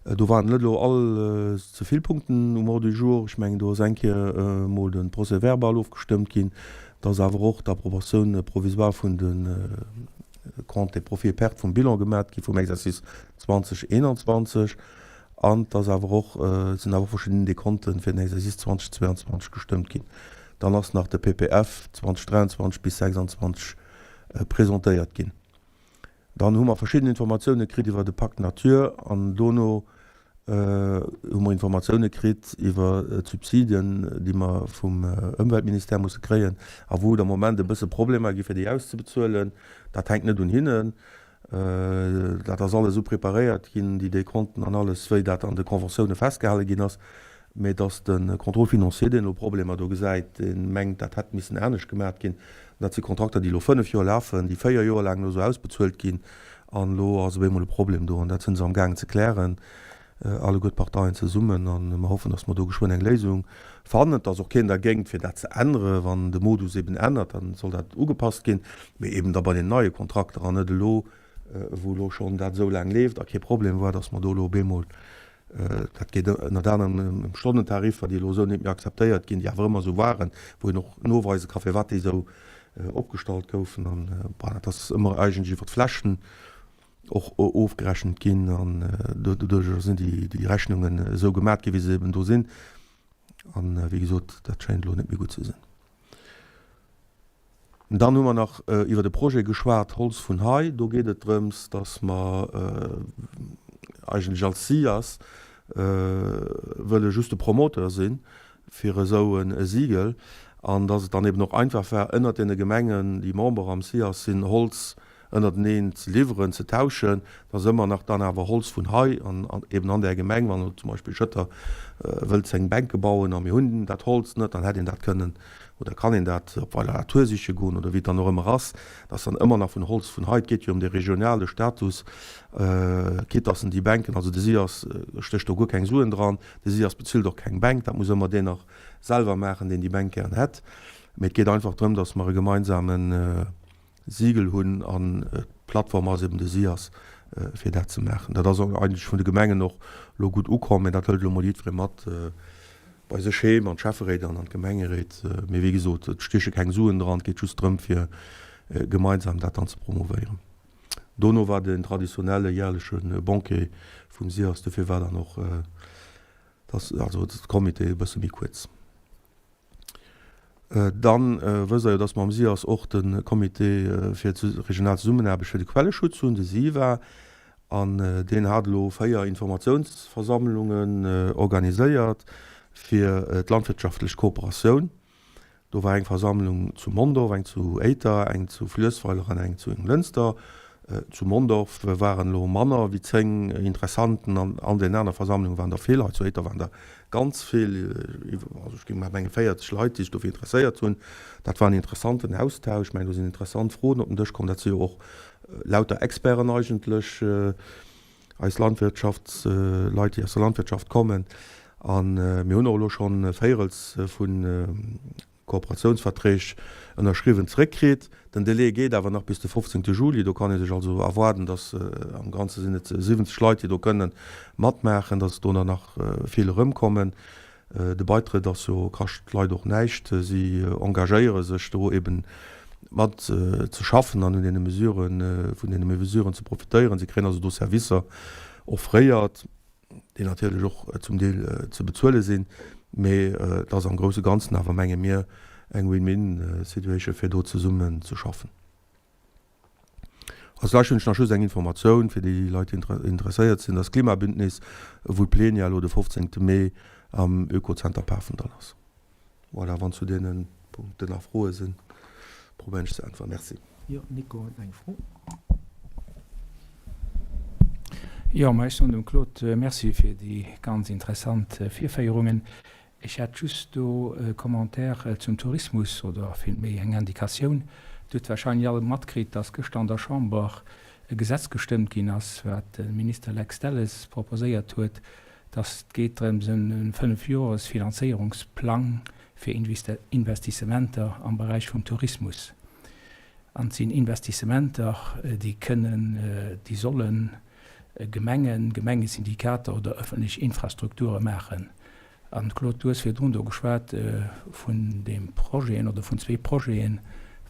Do waren net elo all ze vill Punkten um Ordre du jour. Ech mengen, do ass eng Kéier emol de Procès-verbal ofgestëmmt ginn. Da ass awer och d'Approbatioun provisoire vun de Comptes et profits et pertes vum Bilan gemat gi vum Exercice 2021. An et ass awer och, et sinn awer och verschidden Dekonten fir den Exercice 2022 gestëmmt ginn. Dann ass nach de PPF 2023 bis 2026 presentéiert ginn. Dann hu mer verschidden Informatioune kritt iwwer de Pacte Nature an dono hu mer Informatioune kritt iwwer d'Subsiden, déi mer vum Ëmweltministère musse kréien a wou et am Moment e bësse Problemer gi fir déi auszebezuelen. Dat hänkt net un hinnen. Dat ass alles esou preparéiert ginn, déi Dekonten an alles, wéi dat an de Conventioune festgehale ginn ass. Mee dass de Contrôle financier, deen elo Problemer do gesäit, dee mengt, dat hätt missen anescht gemaat ginn. Dat si Kontrakter, déi elo 5 Joer lafen, déi 4 Joer laang elo esou ausbezuelt ginn. An elo ass op eemol e Problem do. An dat si se amgaangen ze klären, alleguer d'Parteien zesummen. A mer hoffen, dass mer do geschwënn eng Léisung fannen. Et ass och keen dergéint, fir dat ze änneren. Wann de Modus eben ännert, da soll dat ugepasst ginn. Mee eben da bei den neie Kontrakter an net elo, wou elo schonn dat esou laang leeft a kee Problem war, dass mer do elo op eemol Dat geet ënnert anerem ëm Stonnentariffer, déi elo esou net méi akzeptéiert ginn, déi awer ëmmer esou waren, wou een och noweise ka firwat déi esou opgestallt goufen. An bon, dat ass ëmmer eigentlech iwwer d'Flächen och ofgerechent ginn an doduerjer sinn déi Rechnungen esou gemat ginn, wéi se eben do sinn. An wéi gesot, dat schéint elo net méi gutt ze sinn. Dann hu mer nach iwwer e Projet geschwat, Holz vun hei. Do geet et drëms, dass mer eigentlech als SIAS wëlle just de Promoteur si fir esou e Sigel an dass et dann eben och einfach war, ënnert deene Gemengen, déi Member am SIAS sinn, Holz ënnerteneen ze liwweren, ze tauschen, dass ëmmer nach dann awer Holz vun hei an eben an där Gemeng, wann elo zum Beispill Schëtter wëllt seng Bänke bauen a mir hunn dat Holz net, dann hätt een dat kënnen oder kann een dat op Weiler-la-Tour siche goen oder wéi et dann och ëmmer ass, dass dann ëmmer nach vun Holz vun hei, et geet jo ëm de regionale Status, quitte dass en déi Bänken, also de SIAS stécht do guer keng Suen dran, de SIAS bezilt och keng Bänk, dat muss ëmmer deen nach selwer maachen, deen déi Bänk gären hätt, mee et geet einfach drëm, dass mer e gemeinsamen Sigel hunn an d'Plattform ass eben de SIAS fir dat ze maachen. Dat ass eigentlech vun de Gemengen och elo gutt ukomm, mä dat hëlt elo mol jiddweree mat bei sech heem an d'Schäfferéit an an d'Gemengeréit. Mee wéi gesot, et stieche keng Suen dran, et geet just drëm fir gemeinsam dat dann ze promovéieren. Dono war den traditionelle järleche Banquet vum SIAS, dofir war dann och also de Comité e bësse méi kuerz. Dann wësst Der jo, dass mer am SIAS och de Comité fir regional Zesummenaarbecht fir de Quelleschutz hunn, de SIVA, an deen hat elo 4 Informatiounsversammlungen organiséiert fir d'landwirtschaftlech Kooperatioun. Do war eng Versammlung zu Mondorf, eng zu Éiter, eng zu Fluessweiler an eng zu Jonglënster. Zu Mondorf waren elo manner wéi 10 Interessanten an an den aner Versammlunge waren der vill. Hei zu Éiter waren der ganz vill, also ech géing mol mengen 40 Leit, déi sech dofir interesséiert hunn. Dat war en interessanten Austausch. Ech mengen, do sinn interessant Froen op den Dësch komm. Dat si jo och lauter Experten eigentlech, eis Landwirtschaftsleit, déi aus der Landwirtschaft kommen. A mir hunn och elo schonn véierels vun Kooperatiounsverträg ënnerschriwwen zeréckkritt. Den Delai geet awer nach bis de 15 Juli. Do kann ee sech also erwaarden, datt, am Ganze sinn et 70 Leit, déi do kënne matmaachen, datt do nach vill erëmkommen. De Beitrëtt ass jo, kascht d'Leit och näischt. Si engagéiere sech do eben mat ze schaffen an un deene Mesuren, vun deene Mesuren ze profitéieren. Si kréien also do Servicer offréiert. déi natierlech och zum Deel ze bezuele sinn, mee et ass am grousse Ganzen awer, menge mir, eng Win-win-Situation, fir do zesummen ze schaffen. Also vläicht hunn ech nach just eng Informatioun fir déi Leit, déi interesséiert sinn, das Klimabündnis, wou d'Plenière elo de 15. Mee am Oekozenter Pafendall ass. Voilà, wann zu deene Punkten nach Froe sinn, probéieren ech ze äntweren. Merci. Jo, Nico huet eng Fro. Jo, ma ech soen dem Claude Merci fir déi ganz interessant Virféierungen. Ech hätt just do e Commentaire zum Tourismus oder villméi eng Indikatioun. Dir hutt wahrscheinlech all matkritt, dass gëschter an der Chamber e Gesetz gestëmmt ginn ass, wat de Minister Lex Delles proposéiert huet, dass et geet drëms en e Fënnefjoresfinanzéierungsplang fir Investissementer am Beräich vum Tourismus. An et sinn Investissementer, déi kënnen, déi sollen Gemengen, Gemengesyndikater oder ëffentlech Infrastrukture maachen. An Claude, du hues virdrun do geschwat vun deem Projeten oder vun zwee Projeten,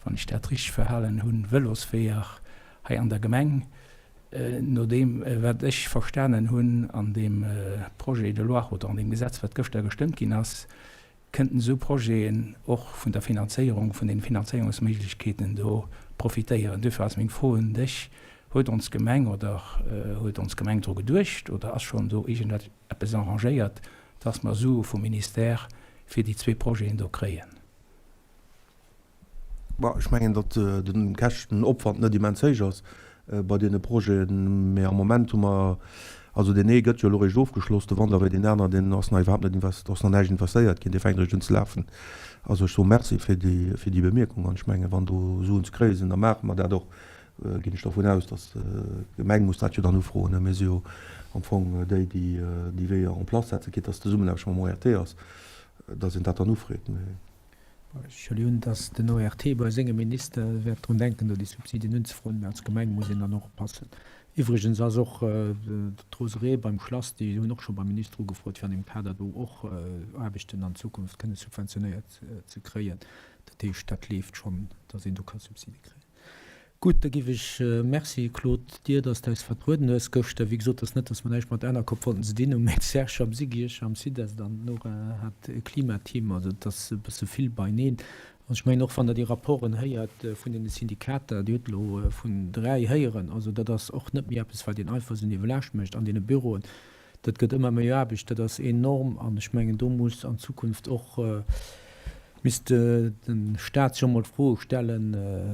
wann ech dat richteg verhalen hunn, Vëlosweeër hei an der Gemeng. No deem, wat ech verstanen hunn an deem Projet de loi oder an deem Gesetz, wat gëschter gestëmmt ginn ass, kënnten esou Projeten och vun der Finanzéierung, vun den Finanzéierungsméiglechkeeten do profitéieren. Duerfir ass meng Fro un dech, Huet ons Gemeng oder huet ons Gemeng dru geduecht oder ass schonn do iergendeppes arrangéiert, dass mer Sue vum Ministère fir déi zwee Projeten do kréien? Bon, ech mengen, datt de Käschtenopwand net immens héich ass bei deene Projeten, mee am Moment hu mer, also deen ee gëtt jo elo eréischt ofgeschloss, de Wanderwee, deen aner, deen ass nach iwwerhaapt net invest, do ass nach näischt investéiert ginn, dee fänkt eréischt un ze lafen. Also ech soe Merci fir déi, fir déi Bemierkung an ech mengen, wann do Suen ze kréie sinn, da maache mer dat och, ginn ech dervun aus, datt d'Gemeng muss dat jo dann ufroen, ne, mir si jo am Fong déi, déi déi Weeër en place setzen, quitte datt d'Zesummenaarbecht mam ORT ass, datt een dat dann ufreet, mee. Ech huelen un, datt den ORT bei sengem Minister wäert drun denken, do déi Subsidien unzefroen, mä als Gemeng muss een dann och oppassen. Iwwregens ass och d'Roseraie beim Schlass, déi hunn och scho beim Minister ugefrot, fir an deem Kader do och Aarbechten an Zukunft kënne subventionéiert ze kréien. Dat heescht, dat leeft schonn, datt een do ka Subside kréien. Gutt, da giff ech, Merci Claude, dir, dass de eis vertrueden hues gëschter. Wéi gesot, ass net, dass mer näischt mat Anerkop wollten ze dinn hunn, mä d'Serge am SIGIERG, am Sud-Est an d'Nora hat e Klimateam, also et ass e bësse vill beineen. An ech mengen och, wann Der déi Rapporten héiert vun deene Syndikater, Dir hutt elo vun dräi héieren, also dat ass och net méi eppes, wat een einfach esou niewelaanscht mécht an deene Büroen. Dat gëtt ëmmer méi Aarbecht, dat ass enorm an ech mengen, do muss an Zukunft och, misst de Stat sech och emol d'Fro stellen,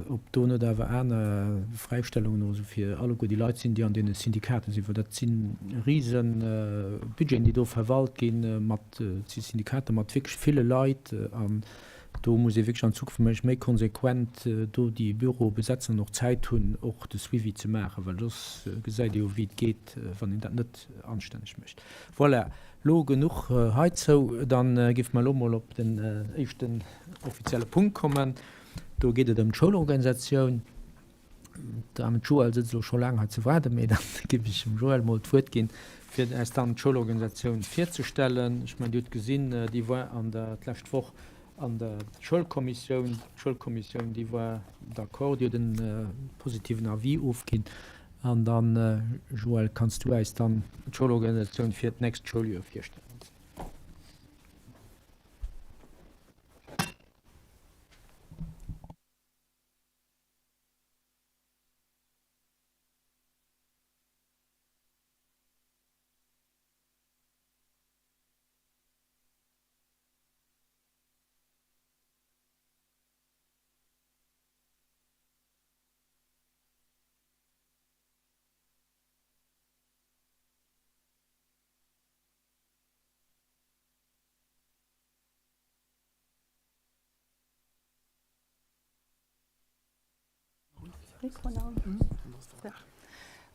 ob do net awer aner Fräistellungen oder esou fir alleguer déi Leit sinn, déi an deene Syndikaten sinn, well dat si rise Budgeten, déi do verwalt ginn, mat, et si Syndikater mat wierklech ville Leit an do muss ee wierklech an Zukunft, meng ech, méi konsequent do déi Büroe besetzen an och Zäit hunn, och de Suivi ze maachen, well soss gesäit ee jo, wéi et geet. wann een dat net anstänneg mécht. Voilà, lo genuch heizou. Dann géife mer elo mol op den éischten offizielle Punkt kommen. Do geet et ëm d'Schoulorganisatioun. D'Dame Joël sëtzt elo scho laang hei ze waarden, mee da géif ech dem Joël mol d'Wuert ginn, fir äis dann d'Schoulorganisatioun virzestellen. Ech mengen, Dir hutt gesinn, déi war an der d'lescht Woch an der Schoulkommissioun. D'Schoulkommissioun, déi war d'accord, déi huet e positiven Avis ofginn. An dann, Joël, kanns du äis dann d'Schoulorganisatioun fir d'nächst Schouljoer virstellen?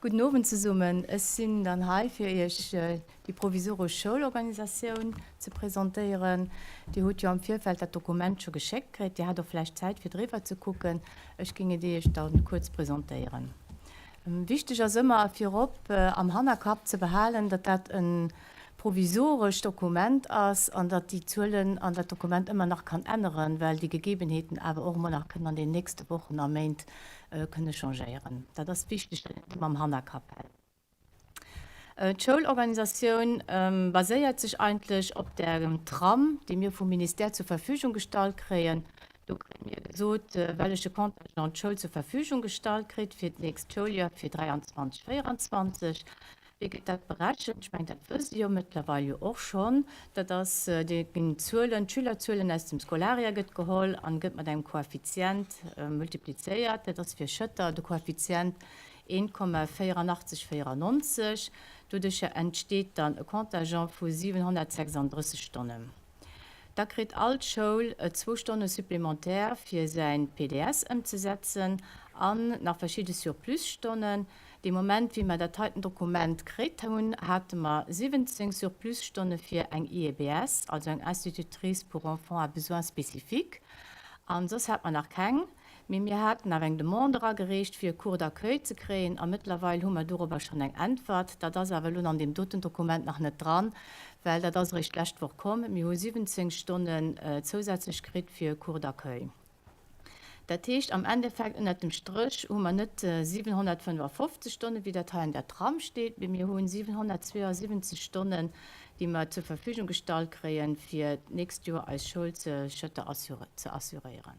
Gudden Owend zesummen. Ech sinn dann hei fir Iech déi provisoresch Schoulorganisatioun ze presentéieren. Dir hutt jo am Virfeld dat Dokument scho geschéckt kritt. Dir hat och vläicht Zäit fir driwwer ze kucken. Ech géing et Iech dann kuerz presentéieren. Wichteg ass ëmmer virop am Hannerkapp ze behalen, datt dat e provisorescht Dokument ass an datt déi Zuelen an dat Dokument ëmmer nach kann änneren, well déi Gegebenheeten awer och emol nach kënnen an den nächste Wochen a Méint kënne changéieren. Dat ass wichteg, datt een dat ëmmer am Hannerkapp hält. D'Schoulorganisatioun baséiert sech eigentlech op der Trame, déi mir vum Ministère zur Verfügung gestallt kréien. Do kréie mir gesot, welleche Contingent d'Schoul zur Verfügung gestallt kritt fir d'nächst Schouljoer, fir 23, 24. Wéi gëtt dat berechent? Ech mengen, dat wësst Dir jo mëttlerweil jo och schonn. Dat ass, Dir ginn d'Zuelen, d'Schülerzuelen aus dem Scolaria gëtt geholl an gëtt mat engem Koeffizient multiplizéiert. Dat ass fir Schëtter de Koeffizient 1,8494. Doduercher entsteet dann e Contingent vu 736 Stonnen. Da kritt all d'Schoul zwou Stonne supplémentaire fir säin PDS ëmzesetzen an nach verschidde Surplus-Stonnen. Dee Moment wéi mer dat heiten Dokument kritt hunn, hate mer 17 Surplus-Stonne fir eng IEBS, also eng Institutrice pour enfants à besoins spécifiques, an soss hat mer nach keng. Mee mir haten awer eng Demande eragereecht, fir e Cours d'accueil ze kréien, a mëttlerweil hu mer dorobber schonn eng Äntwert. Dat ass awer elo an deem doten Dokument nach net dran, well dat ass eréischt d'lescht Woch komm. Mir hu 17 Stonnen zousätzlech kritt fir e Cours d'accueil. Dat heescht am Endeffekt, ënnert dem Stréch hu mer net 755 Stonnen, wéi dat hei an der Trame steet, mee mir hu 772 Stonnen, déi mer zur Verfügung gestallt kréien, fir d'nächst Joer eis Schoul ze Schëtter ze assuréieren.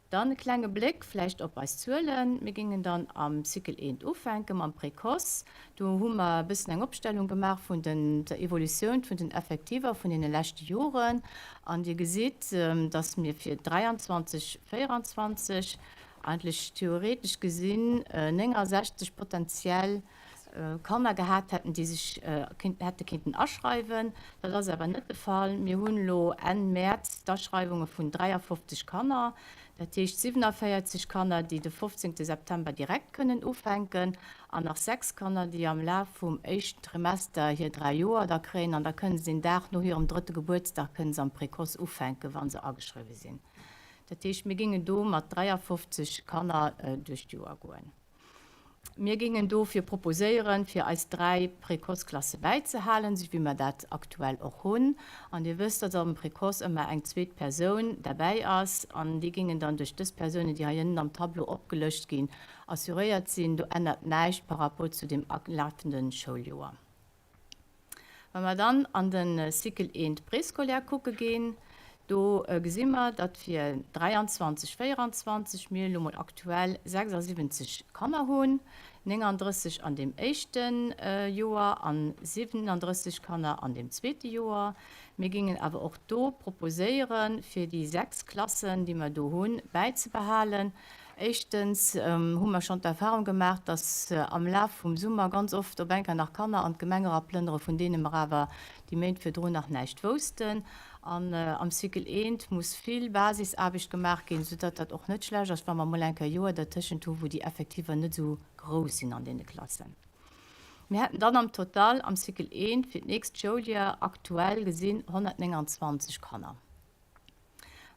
Dann e klenge Bléck vläicht op eis Zuelen. Mir géingen dann am Cycle eent ufänke mam Précoce. Do hu mer e bëssen eng Opstellung gemaach vun den, der Evolutioun vun den Effektiver vun deene leschte Joren. An Dir gesitt, dass mir fir 23, 24 eigentlech theoretesch gesinn 69 potenziell Kanner gehat hätten, déi sech hätte kéinten aschreiwen. Dat ass awer net de Fall. Mir hunn elo Enn Mäerz d'Aschreiwunge vun 53 Kanner, dat heescht 47 Kanner, déi de 15 September direkt kënnen ufänken an nach 6 Kanner, déi am Laf vum éischten Trimester hir 3 Joer da kréien an da kënnen se den Dag no hirem drëtte Gebuertsdag kënnen se am Précoce ufänken, wa se ageschriwwe sinn. Dat heescht, mir géingen do mat 53 Kanner duerch d'Joer goen. Mir géingen dofir proposéieren, fir eis 3 Précoce-Klasse bäizehalen, esou wéi mer dat aktuell och hunn. An Dir wësst, datt am Précoce ëmmer eng zweet Persoun derbäi ass. An déi géingen dann duerch dës Persounen, déi hei ënnen am Tableau opgelëscht ginn, assuréiert sinn. Do ännert näischt par rapport zu dem lafende Schouljoer. Wa mer dann an de Cycle eent préscolaire kucke ginn, do gesi mer, datt fir 23, 24 mir elo mol aktuell 76 Kanner hunn, 39 an deem éischte Joer a 37 Kanner an deem zweete Joer. Mir géingen awer och do proposéieren, fir déi 6 Klassen, déi mer do hunn, bäizebehalen. Éischtens hu mer schonn d'Erfahrung gemaach, dass am Laf vum Summer ganz oft op eng Kéier nach Kanner an d'Gemeng eraplënnere vun deene mer awer déi Méint virdrun nach näischt woussten. An am Cycle eent muss vill Basisaarbecht gemaach ginn, soudatt dat och net schlecht ass, wa mer mol eng Kéier e Joer dertëschent hu wou déi Effektiver net esou grouss sinn an deene Klassen. Mir hätten dann am Total am Cycle eent fir d'nächst Schouljoer aktuell gesinn 129 Kanner.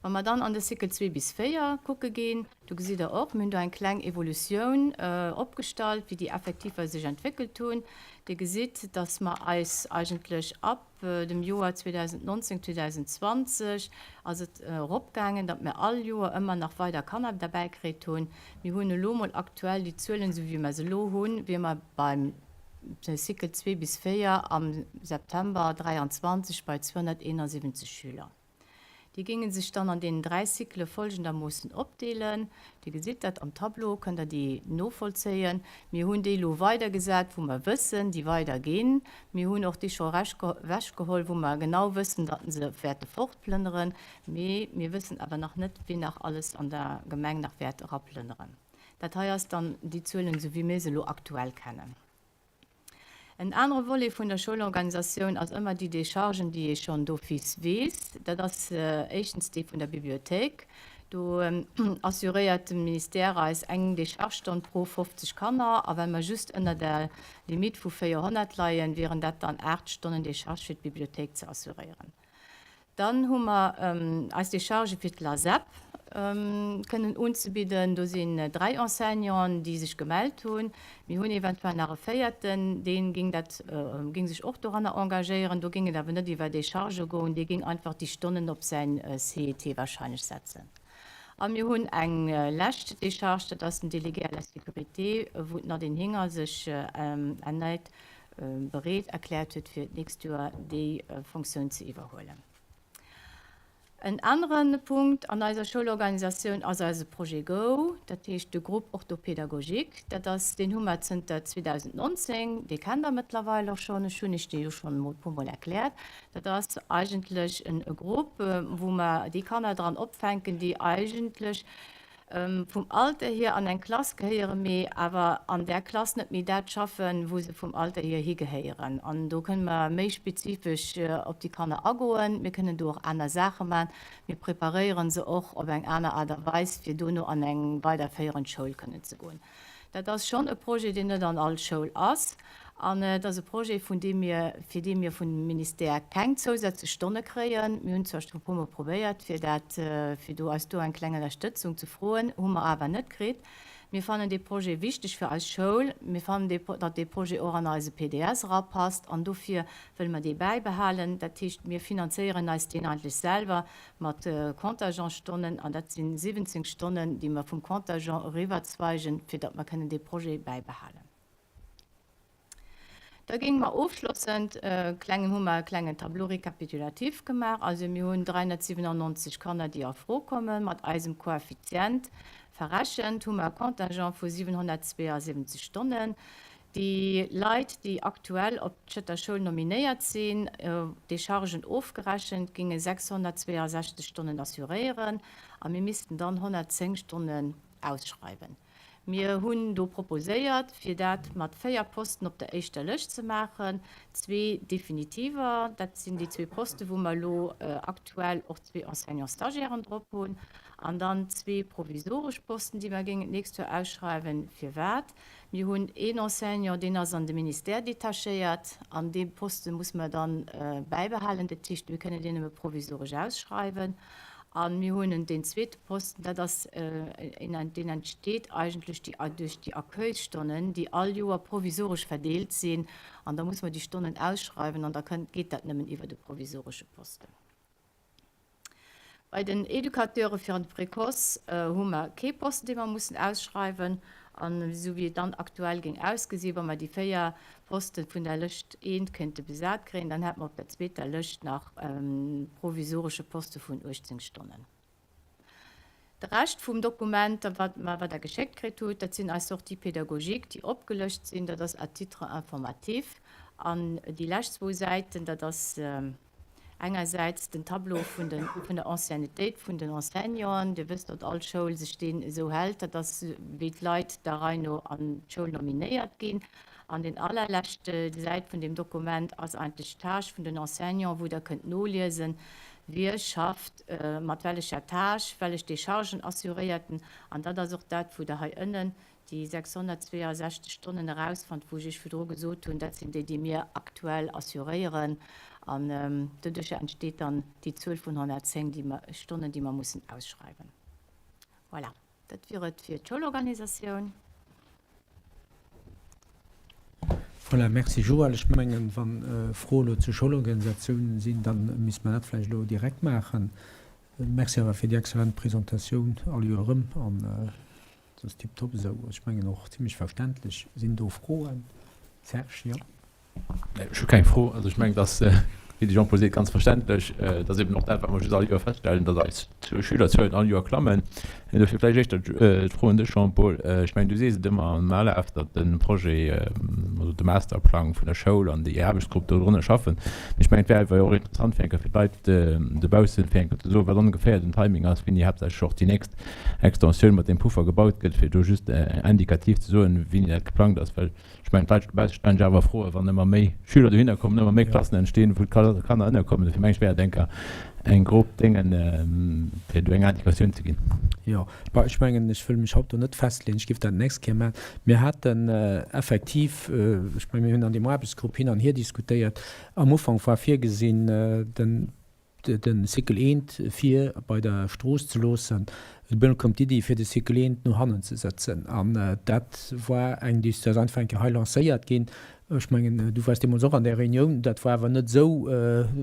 Wa mer dann an de Cycle zwee bis véier kucke ginn, do gesitt Der och, mir hunn do eng kleng Evolutioun opgestallt, wéi déi Effektiver sech entwéckelt hunn. Dir gesitt, dass mer eis eigentlech ab dem Joer 2019, 2020 ass et eropgaangen, datt mer all Joer ëmmer nach weider Kanner derbäi kritt hunn. Mir hunn elo mol aktuell déi Zuelen, esou wéi mer se elo hunn, wier mer beim Cycle zwee bis véier am September 23 bei 271 Schüler. Déi géinge sech dann an deenen 3 Cyclë folgendermoossen opdeelen, Dir gesitt dat am Tableau, kënnt Der déi novollzéien. Mir hunn déi elo weidergesat, wou mer wëssen, déi weiderginn. Mir hunn och déi scho ewechgeholl, wou mer genau wëssen, datt se wäerte fortplënneren. Mee mir wëssen awer nach net, wien nach alles an der Gemeng nach wäert eraplënneren. Dat hei ass dann déi Zuelen, esou wéi mir se elo aktuell kennen. En anere Volet vun der Schoulorganisatioun ass ëmmer déi Déchargen, déi ee schonn d'office weess. Dat ass éischtens déi vun der Bibliothéik. Do assuréiert de Ministère eis eng Décharge-Stonn pro 50 Kanner. A well mer just ënner der Limite vu 400 leien, wieren dat dann 8 Stonnen Décharge fir d'Bibliothéik ze assuréieren. Dann hu mer eis Décharge fir d'LASEP kënnen unzebidden. Do sinn 3 Enseignanten, déi sech gemellt hunn. Mir hunn eventuell nach e véierten, dee géing dat, géing sech och doranner engagéieren. Do géing et awer net iwwer Décharge goen, dee géing einfach déi Stonnen op säin CET wahrscheinlech setzen. A mir hunn eng lescht Décharge, dat ass den Délégué à la sécurité, wou d'Nadine Hinger sech erneit bereet erkläert huet, fir d'nächst Joer déi Fonctioun ze iwwerhuelen. En anere Punkt an eiser Schoulorganisatioun ass eise Projet go, dat heescht de Groupe orthopédagogique. Dat ass, deen hu mer zënter 2019, dee kennt Der mëttlerweil och schonn, ech hunn Iech dee jo schonn emol e puermol erkläert. Dat ass eigentlech e Grupp, wou mer déi Kanner dran opfänken, déi eigentlech vum Alter hier an eng Klass gehéieren, mee awer an där Klass net méi dat schaffen, wou se vum Alter hier higehéieren. An do kënne mer méi spezifesch op déi Kanner agoen. Mir kënnen do och aner Saache maachen. Mir preparéiere se och op eng aner Aart a Weis, fir dono an eng weiderféierend Schoul kënnen ze goen. Dat ass schonn e Projet, deen net an all Schoul ass. An et ass e Projet, vun deem mir, fir dee mir vum Ministère keng zousätzlech Stonne kréien. Mir hunn zwar scho e puermol probéiert, fir dat, fir do eis do eng kleng Ënnerstëtzung ze froen, hu mer awer net kritt. Mir fannen dee Projet wichteg fir eis Schoul. Mir fannen dee, datt dee Projet och an eise PDS erapasst an dofir wëlle mer dee bäibehalen. Dat heescht, mir finanzéieren eis deen eigentlech selwer mat Contingentstonnen, an dat si 17 Stonnen, déi mer vum Contingent eriwwerzweigen, fir datt mer kënnen dee Projet bäibehalen. Da géinge mer ofschlossend e klengen, hu mer e klengen Tableau récapitulatif gemaach. Also mir hunn 397 Kanner, déi a Fro kommen. Mat eisem Koeffizient verrechent hu mer e Contingent vu 772 Stonnen. Déi Leit, déi aktuell op d'Schëtter Schoul nominéiert sinn, Déchargen ofgerechent, géinge 662 Stonnen assuréieren a mir missten dann 110 Stonnen ausschreiwen. Mir hunn do proposéiert, fir dat mat 4 Posten op der éischter Lëscht ze maachen, zwee definitiver, dat sinn déi zwee Posten, wou mer elo aktuell och zwee Enseignants-stagiairen drop hunn, an dann zwee provisoresch Posten, déi mer géingen d'nächst Joer ausschreiwen. Firwat? Mir hunn een Enseignant, deen ass an de Ministère detachéiert, an dee Poste muss mer dann bäibehalen. Dat heescht, mir kënnen deen nëmme provisoresch ausschreiwen. A mir hunn en deen zweete Posten, dat ass een, deen entsteet eigentlech déi duerch déi Accueilsstonnen, déi all Joer provisoresch verdeelt sinn. An da muss mer déi Stonnen ausschreiwen an da kënnt, geet dat nëmmen iwwert e provisoresche Posten. Bei den Educateure fir an de Précoce hu mer kee Posten, dee mer mussen ausschreiwen. An esou wéi et dann aktuell géing ausgesinn, wa mer déi 4 Poste vun der Lëscht eent kéinte besat kréien, dann hätte mer op der zweeter Lëscht nach e provisoresche Poste vun 18 Stonnen. De Rescht vum Dokument, wat mer, wat Der geschéckt kritt hutt, dat sinn eis Sorties pédagogiques, déi opgelëscht sinn. Dat ass à titre informatif. An déi lescht zwou Säiten, dat ass Engersäits den Tableau vun den, vun der Anciennetéit vun den Enseignanten. Dir wësst, datt all Schoul sech deen esou hält. Dat ass, wéi d'Leit der Rei no an d'Schoul nominéiert ginn. An deen allerleschte Säit vun deem Dokument ass eigentlech d'Tâche vun den Enseignanten, wou Der kënnt noliesen, wie schafft mat wellecher Tâche, wellech Déchargen assuréiert en. An dat ass och dat, wou Der hei ënnen déi 662 Stonnen erausfonnt, wou ech Iech virdru gesot hunn, dat sinn déi, déi mir aktuell assuréieren. An doduercher entsteet dann déi Zuel vun 110 déi mer, Stonnen, déi mer mussen ausschreiwen. Voilà, dat wier et fir d'Schoulorganisatioun. Voilà, merci Joël. Ech mengen, wa Froen elo zur Schoulorganisatioun sinn, da misste mer dat vläicht elo direkt maachen. Merci awer fir déi exzellent Presentatioun all Joer erëm. An Et ass tiptop esou. Ech mengen och zimlech verständlech. Sinn do Froen? Serge, jo? Nee, ech hu keng Fro. Also ech mengen, et ass, wéi de Jean-Paul seet, ganz verständlech. Et ass eben och dat, wat mer just all Joer feststellen, datt eis Schülerzuelen all Joer klammen. Dofir vläicht éischter d'Fro un dech, Jean-Paul. Ech mengen, du sees et ëmmer am Alaf, datt de Projet, also de Masterplang vun der Schoul an déi Aarbechtsgrupp dodrunner schaffen. Mee ech mengen, et wär awer och interessant fir eng Kéier fir d'Leit dobaussen, fir eng Kéier ze soen, wat ongeféier den Timing ass, wéini haaptsächlech och déi nächst Extensioun mat deem Puffer gebaut gëtt, fir do just indikativ ze soen, wéini dat geplangt ass, well ech mengen, d'Leit dobausse stellen sech awer Froen, wann ëmmer méi Schüler dohinner kommen, ëmmer méi Klassen entstinn, wou d'Kanner ënnerkommen. Dofir mengen ech, wär et eng Kéier eng grob Déngen, fir do eng Indikatioun ze ginn. Jo, bon, ech mengen, ech wëll mech haut do net festleeën, ech géif dat d'nächst Kéier maachen. Mir haten effektiv, ech mengen, mir hunn an deem Aarbechtsgrupp hin an hier diskutéiert, am Ufank war virgesinn, den, de Cycle eent vir bei der Strooss ze loossen. Dunn koum d'Iddi fir de Cycle eent no hannen ze sëtzen an dat war eng déi ass einfach eng Kéier hei lancéiert ginn. Ech mengen du waars deemools och an där Reunioun, dat war awer net esou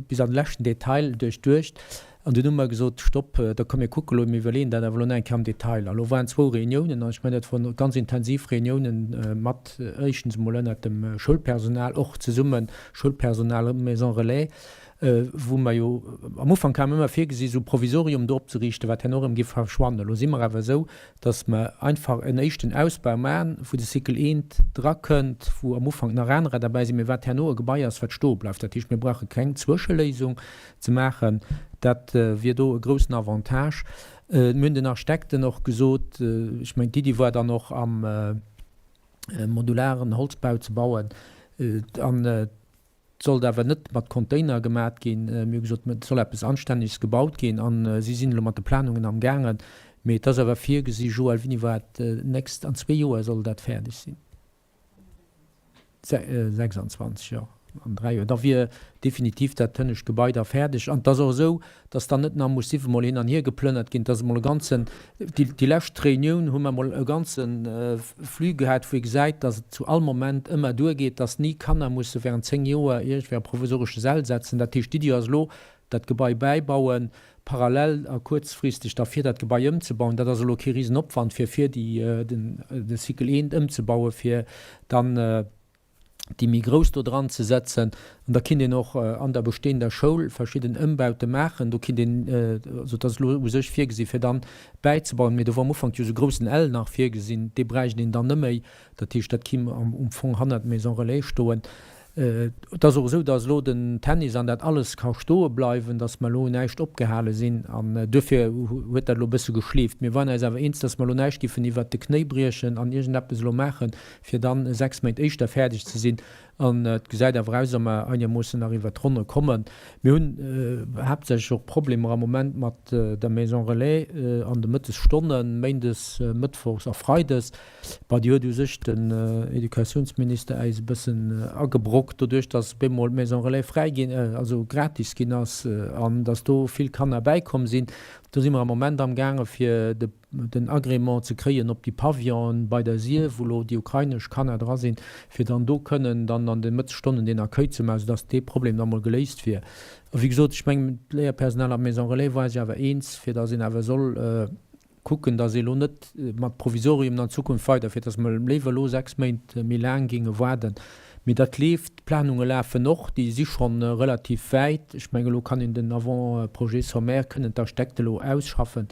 bis an de leschten Detail duerchduecht. An dunn hu mer gesot, Stopp, da komm mir kucke elo, mir iwwerleeën dat awer elo nach eng Kéier am Detail. A lo waren zwou Reuniounen an ech mengen dat waren ganz intensiv Reuniounen mat éischtens emol ënnert dem Schoulpersonal, och zesummen Schoulpersonal, Maison Relais. wou mer jo am Ufank hate mer ëmmer virgesi sou Provisorium do opzeriichten, wat herno erëm géif verschwannen. Elo si mer awer esou, datt mer einfach en éischten Ausbau maachen, wou de Cycle eent drakënnt, wou am Ufank nach anerer derbäi sinn, mee wat herno e Gebai ass, wat stoe bleift. Dat heescht, mir brauche keng Zwëscheléisung ze maachen. Dat wier do e groussen Avantage. Mir hunn den Architekten och gesot, ech mengen d'Iddi war dann och am modularen Holzbau ze bauen an et sollt awer net mat Container gemat ginn. Mir hu gesot, et soll eppes Anstänneges gebaut ginn a si sinn elo mat de Planungen am gaangen. Mee et ass awer virgesi, Joël, wéini war et, nächst, an zwee Joer soll dat fäerdeg sinn. 26, jo, an 3 Joer, da wier definitiv dat hënnescht Gebai da fäerdeg. An et ass och esou, dass dann net nach muss siwemol hin an hier geplënnert ginn. Et ass emol e ganzen, déi, déi lescht Reunioun hu mer emol e ganze Flux gehat, wou ee gesäit, dass et zu all Moment ëmmer duergeet, dass ni Kanner musse während 10 Joer iergendwéi a provisoresche Säll setzen. Dat heescht, d'Iddi ass elo, dat Gebai bäibauen, parallel a kuerzfristeg da fir dat Gebai ëmzebauen. Dat ass elo kee Risenopwand, fir fir déi, den, de Cycle eent ëmzebauen, fir dann déi méi grouss do dran ze setzen. An da kinnt een och an der bestehender Schoul verschidden Ëmbaute maachen. Do kinnt een, also et ass elo u sech virgesi fir dann bäizebauen, mee do war am Ufank jo esou e groussen L nach virgesinn, dee bräicht een dann net méi. Dat heescht, dat kinnt am Fong hannert d'Maison Relais stoen. Et ass och esou, datt elo den Tennis an dat alles ka stoe bleiwen, datt mer elo un näischt opgehale sinn. An duerfir huet dat elo e bësse geschleeft. Mir waren eis awer eens, datt mer elo näischt giffen iwwert de Knéi briechen an iergendeppes elo maachen, fir dann 6 Méint éischter fäerdeg ze sinn. An et gesäit awer aus, wéi mer einermoossen nach iwwert d'Ronne kommen. Mir hunn haaptsächlech och Problemer am Moment mat der Maison Relais an de Mëttesstonnen, méindes, mëttwochs a freides. Bah, déi huet u sech den Educatiounsminister äis e bëssen agebrockt, doduerch datt op eemol d'Maison Relais fräi ginn, also gratis ginn ass an datt do vill Kanner bäikomm sinn. Do si mer am Moment amgaange fir de den Agrément ze kréien op déi Pavillonen bei der Sir, wou elo déi ukrainesch Kanner dra sinn, fir dann do kënnen dann an de Mëttesstonnen deen Accueil ze maachen, soudatt dee Problem da mol geléist wier. A wéi gesot, ech mengen, d'Léierpersonal an d'Maison Relais war sech awer eens, fir datt een awer soll, kucken, dass ee elo net mat Provisorium an Zukunft weiderfiert, dass mer léiwer elo 6 Méint méi laang géinge waarden. Mee dat leeft, d'Planunge lafen och, déi si scho relativ wäit. Ech mengen, elo kann een den Avant-projet sommaire, kënnen d'Architekte elo ausschaffen.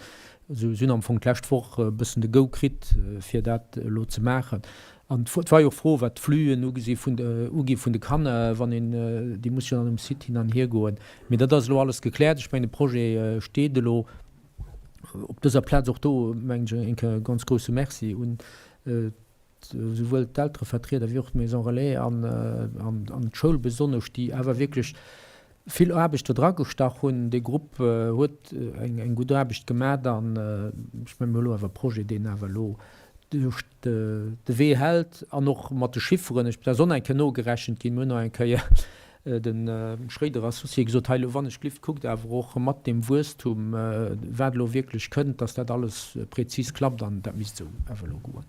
Si hunn am Fong d'lescht Woch e bëssen de Go kritt, fir dat elo ze maachen. An et war jo och d'Fro, wat d'Fluen ugesi vun de, ugi vun de Kanner, wann een, déi musse jo dann um Site hin an hier goen. Mee dat ass elo alles gekläert. Ech mengen, de Projet steet elo. Op dëser Plaz och do, mengen ech, eng Kéier e ganz grouse Merci un esouwuel d'Elterevertrieder wéi och d'Maison Relais an d'Schoul besonnesch, déi awer wierklech vill Aarbecht do dragestach hunn. Dee Grupp huet eng gutt Aarbecht gemat an ech mengen, mir hu elo awer e Projet, deen awer elo de Wee hält an och mat de Chifferen, ech, dat ass och nach eng Kéier nogerechent ginn, mir hunn nach eng Kéier de Schréider Associé gesot, hei elo wann ech glift, kuckt awer och mat deem Wuesstum, wat elo wierklech kënnt, dass dat alles prezis klappt an dat misst esou awer elo goen.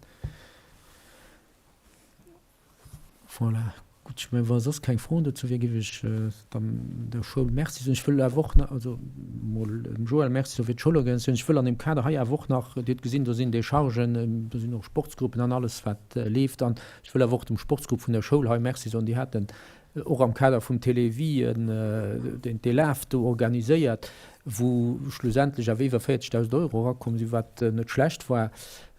Voilà, gutt, ech mengen, wa soss keng Froen dozou wier, géif ech dann der Schoul Merci soen. Ech wëll awer och nach, also mol dem Joël Merci soe fir d'Schoulorganisatioun. Ech wëll an deem Kader hei awer och nach, Dir hutt gesinn, do sinn Dechargen, do sinn och Sportsgruppen an alles wat leeft. An ech wëll awer och dem Sportsgrupp vun der Schoul hei Merci soen. Déi haten och am Kader vum Télévie deen d'ELAV do organiséiert, wou schlussendlech awer iwwer 40.000 Euro erakomm sinn, wat net schlecht war.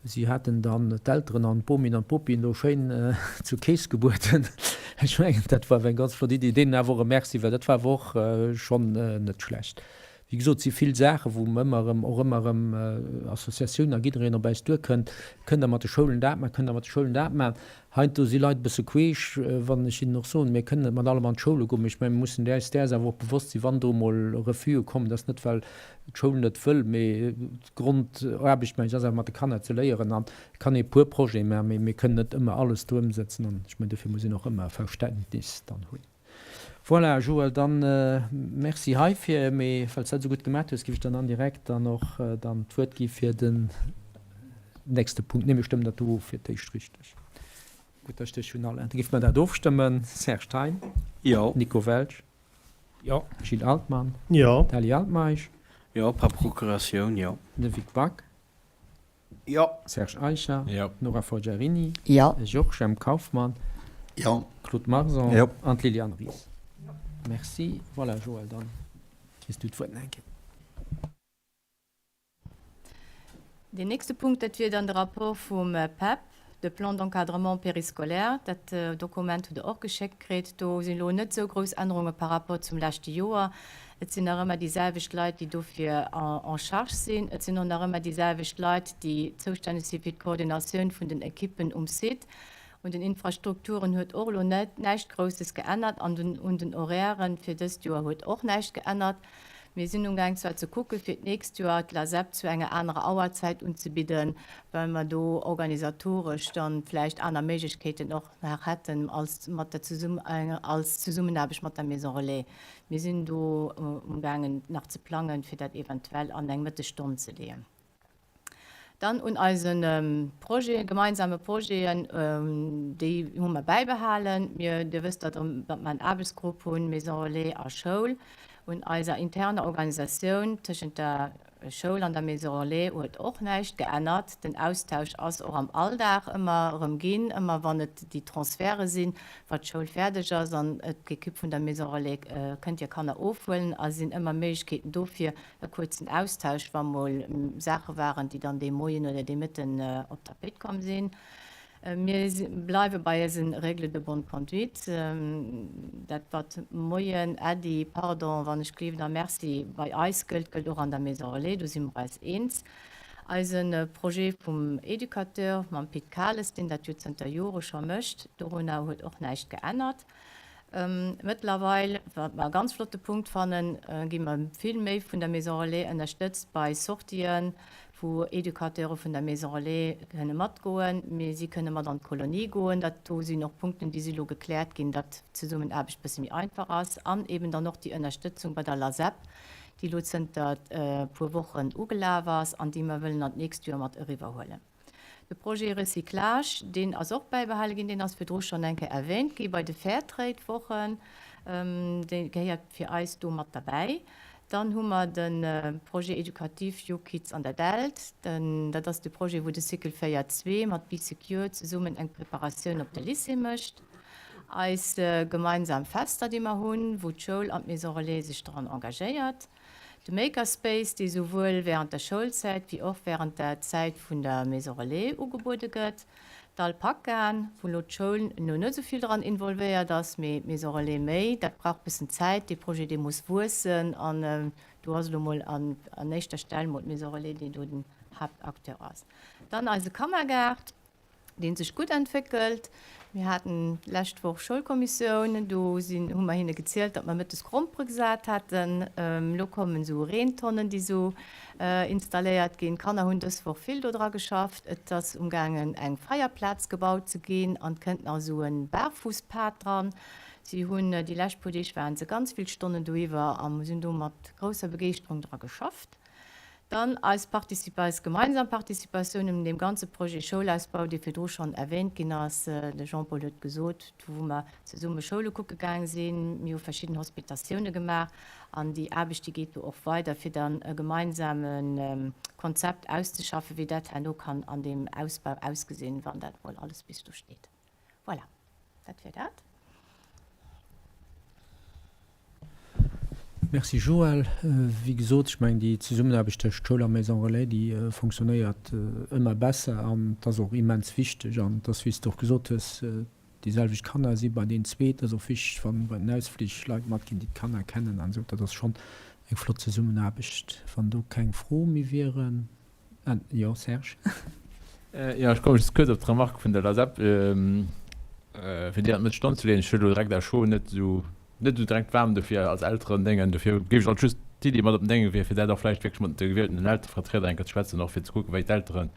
Si haten dann d'Elteren an d'Bomien an d'Bopien do schéin zur Keess gebueden. Ech mengen, dat war awer eng ganz flott Iddi. Deenen awer och e Merci, well dat war awer och schonn net schlecht. Wéi gesot, et si vill Saachen, wou mer ëmmer erëm, och ëmmer erëm Associatiounen a jiddereen op äis duerkënnt, Kënnt Der mat de Schoulen dat maachen? Kënnt Der mat de Schoulen dat maachen? Heiansdo si Leit e bësse queesch, wann ech hinnen och soen, mir kënnen net mat allem an d'Schoule goen. Mee ech mengen, mir mussen äis däers awer och bewosst sinn, wann do emol Refuse kommen, dat ass net, well d'Schoul net wëll, mee d'Grondaarbecht, mengen ech, ass awer mat de Kanner ze léieren. An et kann ee puer Projete maachen, mee mir kënnen net ëmmer alles do ëmsetzen. An ech mengen, dofir muss een och ëmmer Verständnis dann hunn. Voilà, Joël, dann Merci heifir. Mee well s dat esou gutt gemat hues, géif ech der dann direkt dann och dann d'Wuert gi fir den nächste Punkt. Nee, mir stëmmen dat do of fir d'éischt, richteg? Gutt, da stech hunn all. Da géife mer dat ofstëmmen. Serge Thein? Jo. Nico Welsch? Jo. Gilles Altmann? Jo. Dali Altmeisch? Jo, par Procuratioun, jo. De Vic Back? Jo. Serge Eicher. Jo. Nora Forgiarini. Jo. Georges M. Kauffmann. Jo. Claude Marson. Jo. An d'Liliane Ries. Merci. Voilà, Joël, dann kriss du d'Wuert nach eng Kéier. Deen nächste Punkt, dat wier dann de Rapport vum PEP, de Plan d'encadrement périscolaire. Dat Dokument hutt Der och geschéckt kritt. Do sinn elo net esou grouss Ännerunge par rapport zum leschte Joer. Et sinn nach ëmmer déi selwecht Leit, déi dofir en charge sinn. Et sinn och nach ëmmer déi selwecht Leit, déi zoustänneg si fir d'Koordinatioun vun den Ekippen um Site. Un den Infrastrukturen huet och elo net näischt Grousses geännert an un den Horairen fir dëst Joer huet och näischt geännert. Mir sinn umgaang zwar ze kucke fir d'nächst Joer d'LASEP zu enger anerer Auerzäit unzebidden, well mer do organisatoresch dann vläicht aner Méiglechkeeten och nach hätten als mat der als Zesummenaarbecht mat der Maison Relais. Mir sinn do umgaangen nach ze plangen, fir dat eventuell an eng Mëttesstonn ze leeën. Dann un eise Projeten, gemeinsame Projeten, déi hu mer bäibehalen. Mir, Dir wësst, datt mer en Aarbechtsgrupp hunn, Maison Relais a Schoul. Un eiser interner Organisatioun tëschent der Schoul an der Maison Relais huet och näischt geännert. Den Austausch ass och am Alldag ëmmer erëm ginn, ëmmer wann et déi Transferte sinn, wa d'Schoul fäerdeg ass an d'Ekipp vun der Maison Relais kënnt hir Kanner ofhuelen, a sinn ëmmer Méiglechkeeten do fir e kuerzen Austausch, wa mol Saache waren, déi dann dee Moien oder dee Mëtten op d'Tapéit komm sinn. Mir bleiwe bei eise Règles de bonne conduite. Dat wat Moien, Äddi, Pardon, wann ech gleewen a Merci bei eis gëllt, gëllt och an der Maison Relais. Do si mer eis eens. Eise Projet vum Educateur mam Pit Kales, deen dat jo zënter Jore scho mécht, dorunner huet och näischt geännert. Mëttlerweil, wat mer e ganz flotte Punkt fannen, gi mer vill méi vun der Maison Relais ënnerstëtzt bei Sortien, wou Educateure vun der Maison Relais kënne matgoen, mee si kënne mat an d'Kolonie goen. Dat do sinn och Punkten, déi si lo gekläert ginn, datt d'Zesummenaarbecht bësse méi einfach ass. An eben dann och déi Ënnerstëtzung bei der LASEP, déi lo zënter e puer Wochen ugelaf ass an déi mer wëllen an d'nächst Joer mat eriwwerhuelen. De Projet Recyclage, deen ass och bäibehale ginn, deen ass virdru schonn eng Kéier erwähnt gi bei de Fairtrade-Wochen, dee gehéiert fir eis do mat derbäi. Dann hu mer de Projet éducatif YouKids an der Dällt, dat ass de Projet, wou de Cycle 4 zwee mat Bee Secure zesummen eng Preparatioun op de Lycée mécht. Eis gemeinsam Fester, déi mer hunn, wou d'Schoul an d'Maison Relais sech dran engagéiert. De Makerspace, dee souwuel wärend der Schoulzäit wéi och wärend der Zäit vun der Maison Relais ugebuede gëtt. D'Alpakaen, wou lo d'Schoul no net esou vill dran involvéiert ass, mee d'Maison Relais méi. Dat brauch bëssen Zäit, dee Projet dee muss wuessen an do ass elo mol an éischter Stell mol d'Maison Relais, déi do den Haaptacteur ass. Dann eise Kannergaart. deen sech gutt entwéckelt. Mir haten d'lescht Woch Schoulkommissioun, do sinn, hu mer hinne gezielt, datt mer mëttes Grompere gesat haten. Elo kommen esou Reentonnen, déi esou installéiert ginn. D'Kanner hunn dës Woch vill do dra geschafft. Et ass umgaangen eng Feierplaz gebaut ze ginn an et kënnt nach esou e Barfußpad dran. Si hunn déi lescht puer Deeg waren se ganz vill Stonnen doiwwer a sinn do mat grousser Begeeschterung dra geschafft. Dann eis Participa-, eis gemeinsam Participatioun un deem ganze Projet Schoulausbau, dee virdru schonn erwähnt ginn ass. De Jean-Paul huet gesot, do wou mer zesumme Schoule kucke gaang sinn. Mir hu verschidden Hospitatioune gemaach an déi Aarbecht, déi geet do och weider, fir dann e gemeinsame Konzept auszeschaffen, wéi dat herno kann an deem Ausbau ausgesinn, wann dat mol alles bis do steet. Voilà, dat wär dat. Merci Joël. Wéi gesot, ech mengen déi Zesummenaarbecht tëscht Schoul a Maison Relais, déi fonctionnéiert ëmmer besser an et ass och immens wichteg an et ass, wéi s de och gesot hues, déi selwecht Kanner si bei deenen zwee. Et ass och wichteg, wann bei den Ausflich Leit matginn, déi d'Kanner kennen an esou. Dat ass schonn eng flott Zesummenaarbecht. Wann do keng Froe méi wieren. Ah, jo, Serge. Jo, ech komme just kuerz op d'Remarque vun der LASEP, fir déi an d'Mëtt Stonn ze leeën. Ech hu elo direkt à chaud net esou, net esou direkt waarm dofir als Elterendéngen. Dofir géif ech alt just d'Iddi mat op den Dénge wier, fir dat och vläicht wierklech mat de gewieltenen Elterevertrieder eng Kéier ze schwätzen, och fir ze kucken, wéi d'Eltere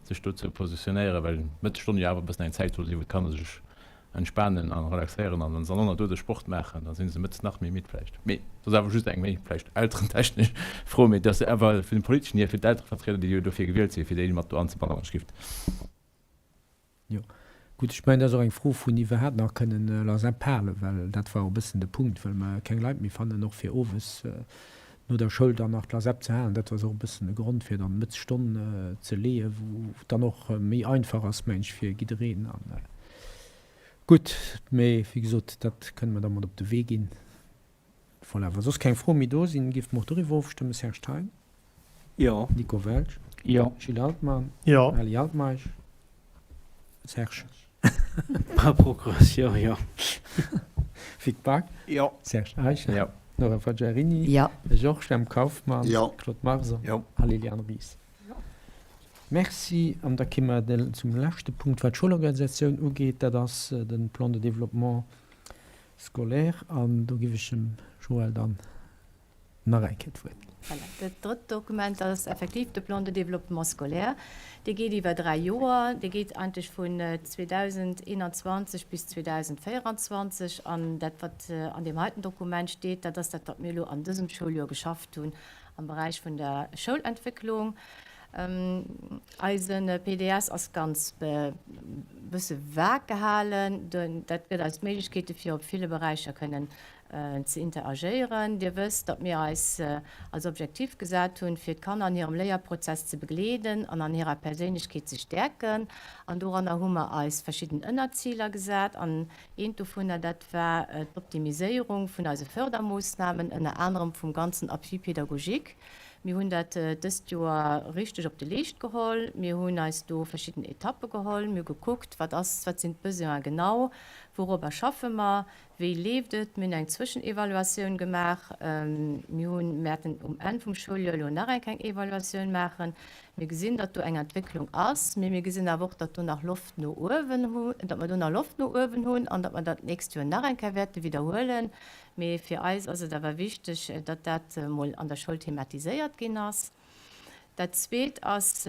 sech dozou positionéieren, well d'Mëttesstonn jo awer e bëssen eng Zäit soll sinn, wou d'Kanner sech Entspanen an relaxéieren an wann se dann och nach do de Sport maachen, da sinn se mëttes nach méi midd vläicht. Mee dat ass awer just eng méi vläicht elterentechnesch Fro, mee dat ass awer vun dem politeschen hier fir d'Elterevertrieder, déi jo dofir gewielt sinn, fir déi mat do anzebannen, wann ech gift. Jo, gutt, ech mengen, dat ass och eng Fro vun iwwerhaapt nach kënnen LASEP halen, well dat war och e bëssen de Punkt, well mer keng Leit méi fannen, och fir owes no der Schoul dann nach d'LASEP ze halen. Dat ass och e bëssen de Grond, fir dann d'Mëttesstonn ze leeën, wou et dann och méi einfach ass, meng ech, fir jiddereen. An gutt, mee wéi gesot, dat kënne mer da mat op de Wee ginn. Voilà, wa soss keng Froe méi do sinn, géife mer och doriwwer ofstëmmen. Serge Thein? Jo. Nico Welsch? Jo. Gilles Altmann? Jo. Ali Altmeisch? Serge? Par procuration, jo. Vic Back? Jo. Serge Eicher? Jo. Nora Forgiarini? Jo. Georges M. Kauffmann? Jo. Claude Marson? Jo. A Liliane Ries? Jo. Merci. An da kéime mer zum leschte Punkt, wat d'Schoulorganisatioun ugeet. Dat ass de Plan de développement scolaire. An do géif ech dem Joël dann nach eng Kéier d'Wuert ginn. Voilà, dat drëtt Dokument ass effektiv de Plan de développement scolaire. Dee geet iwwer dräi Joer. Dee geet eigentlech vun 2021 bis 2024. An dat, wat an deem heiten Dokument steet, dat ass dat, wat mir elo an dësem Schouljoer geschafft hunn am Beräich vun der Schoulentwécklung. Eise PDS ass ganz bësse vague gehalen. Dat gëtt eis d'Méiglechkeete fir op ville Beräicher kënnen ze interagéieren. Dir wësst, datt mir eis als Objektiv gesat hunn, fir d'Kanner an hirem Léierprozess ze begleeden an an hirer Perséinlechkeet ze stäerken. An doranner hu mer eis verschidden Ënnerziler gesat. An eent dovunner, dat war d'Optimiséierung vun eise Fördermoossnamen, ënner anerem vum ganzen Appui pédagogique. Mir hunn dat dëst Joer richteg op de Leescht geholl. Mir hunn eis do verschidden Etappe geholl. Mir hu gekuckt, wat ass, wat sinn d'Besoinen genau, wouropper schaffe mer, Wéi leeft et? Mir hunn eng Zwëschenevaluatioun gemaach. Mir hunn, wäerten um Enn vum Schouljoer elo nach eng kleng Evaluatioun maachen. Mir gesinn, datt do eng Entwécklung ass, mee mir gesinn awer och, datt do nach Loft no uewen hu, datt mer do nach Loft no uewen hunn an datt mer dat d'nächst Joer nach eng Kéier wäerte widderhuelen. Mee fir eis ass et awer wichteg, datt dat emol an der Schoul thematiséiert ginn ass. Dat Zweet ass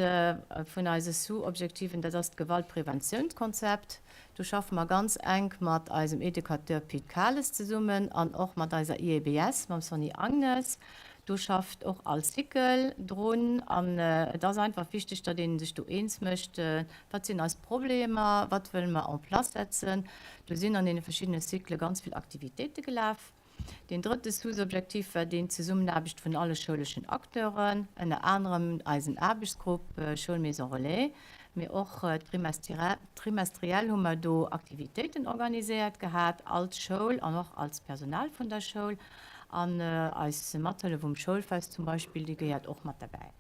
vun eise Sous-Objektiven, dat ass d'Gewaltpreventiounskonzept. Do schaffe mer ganz enk mat eisem Educateur Pit Kales zesummen an och mat eiser IEBS, mam Sonny Agnes. Do schafft och all Cycle drun an et ass einfach wichteg, datt ee sech do eens mécht, Wat sinn eis Problemer, wat wëlle mer en place setzen? Do sinn an deene verschiddene Cyclë ganz vill Aktivitéite gelaf. Deen drëtte Sous-Objektiv war deen d'Zesummenaarbecht vun alle schouleschen Acteuren, ënner anerem eisen Aarbechtsgrupp Schoul-Maison Relais, mee och trimestriell hu mer do Aktivitéiten organiséiert gehat, als Schoul an och als Personal vun der Schoul. An eis Mathëllef um Schoulfest zum Beispill, déi gehéiert och mat derbäi.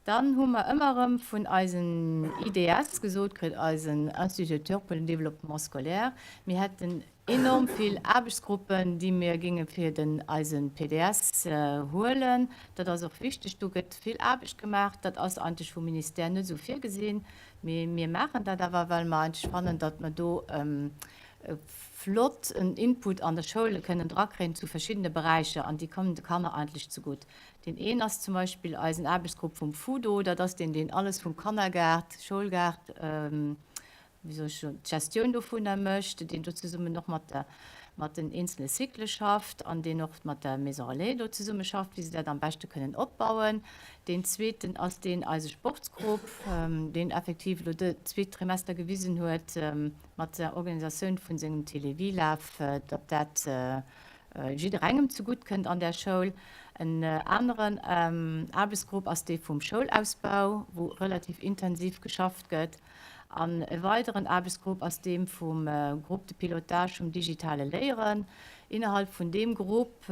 Dann hu mer ëmmer erëm vun eisen IDS gesot kritt, eisen Instituteur pour le développement scolaire, mir hätten enorm vill Aarbechtsgruppen, déi mir géinge fir den eise PDS huelen. Dat ass och wichteg, do gëtt vill Aarbecht gemaach. Dat ass eigentlech vum Ministère net esou virgesinn, mee mir maachen dat awer, well mer eigentlech fannen, datt mer do flott en Input an de Schoule kënnen drakréien zu verschiddene Beräicher an déi kommen de Kanner eigentlech zegutt. Deen een ass zum Beispill eisen Aarbechtsgrupp vum FUDO, dat ass deen, deen alles vum Kannergaart, Schoulgaart, wéi soll ech soen, d'Gestioun dovunner mécht, deen do zesummen och mat der, mat den eenzele Cyclë schafft an deen och mat der Maison Relais do zesumme schafft, wéi se dat am beschte kënnen opbauen. Deen zweeten ass deen eise Sportsgrupp, deen effektiv elo de zweet Trimester gewisen huet mat der Organisatioun vun sengem Télévie-Laf, datt dat jidderengem zegutt kënnt an där Schoul. En aneren Aarbechtsgrupp ass dee vum Schoulausbau, wou relativ intensiv geschafft gëtt. An e weideren Aarbechtsgrupp ass deem vum Groupe de pilotage vum digitale Léieren. Innerhalb vun deem Grupp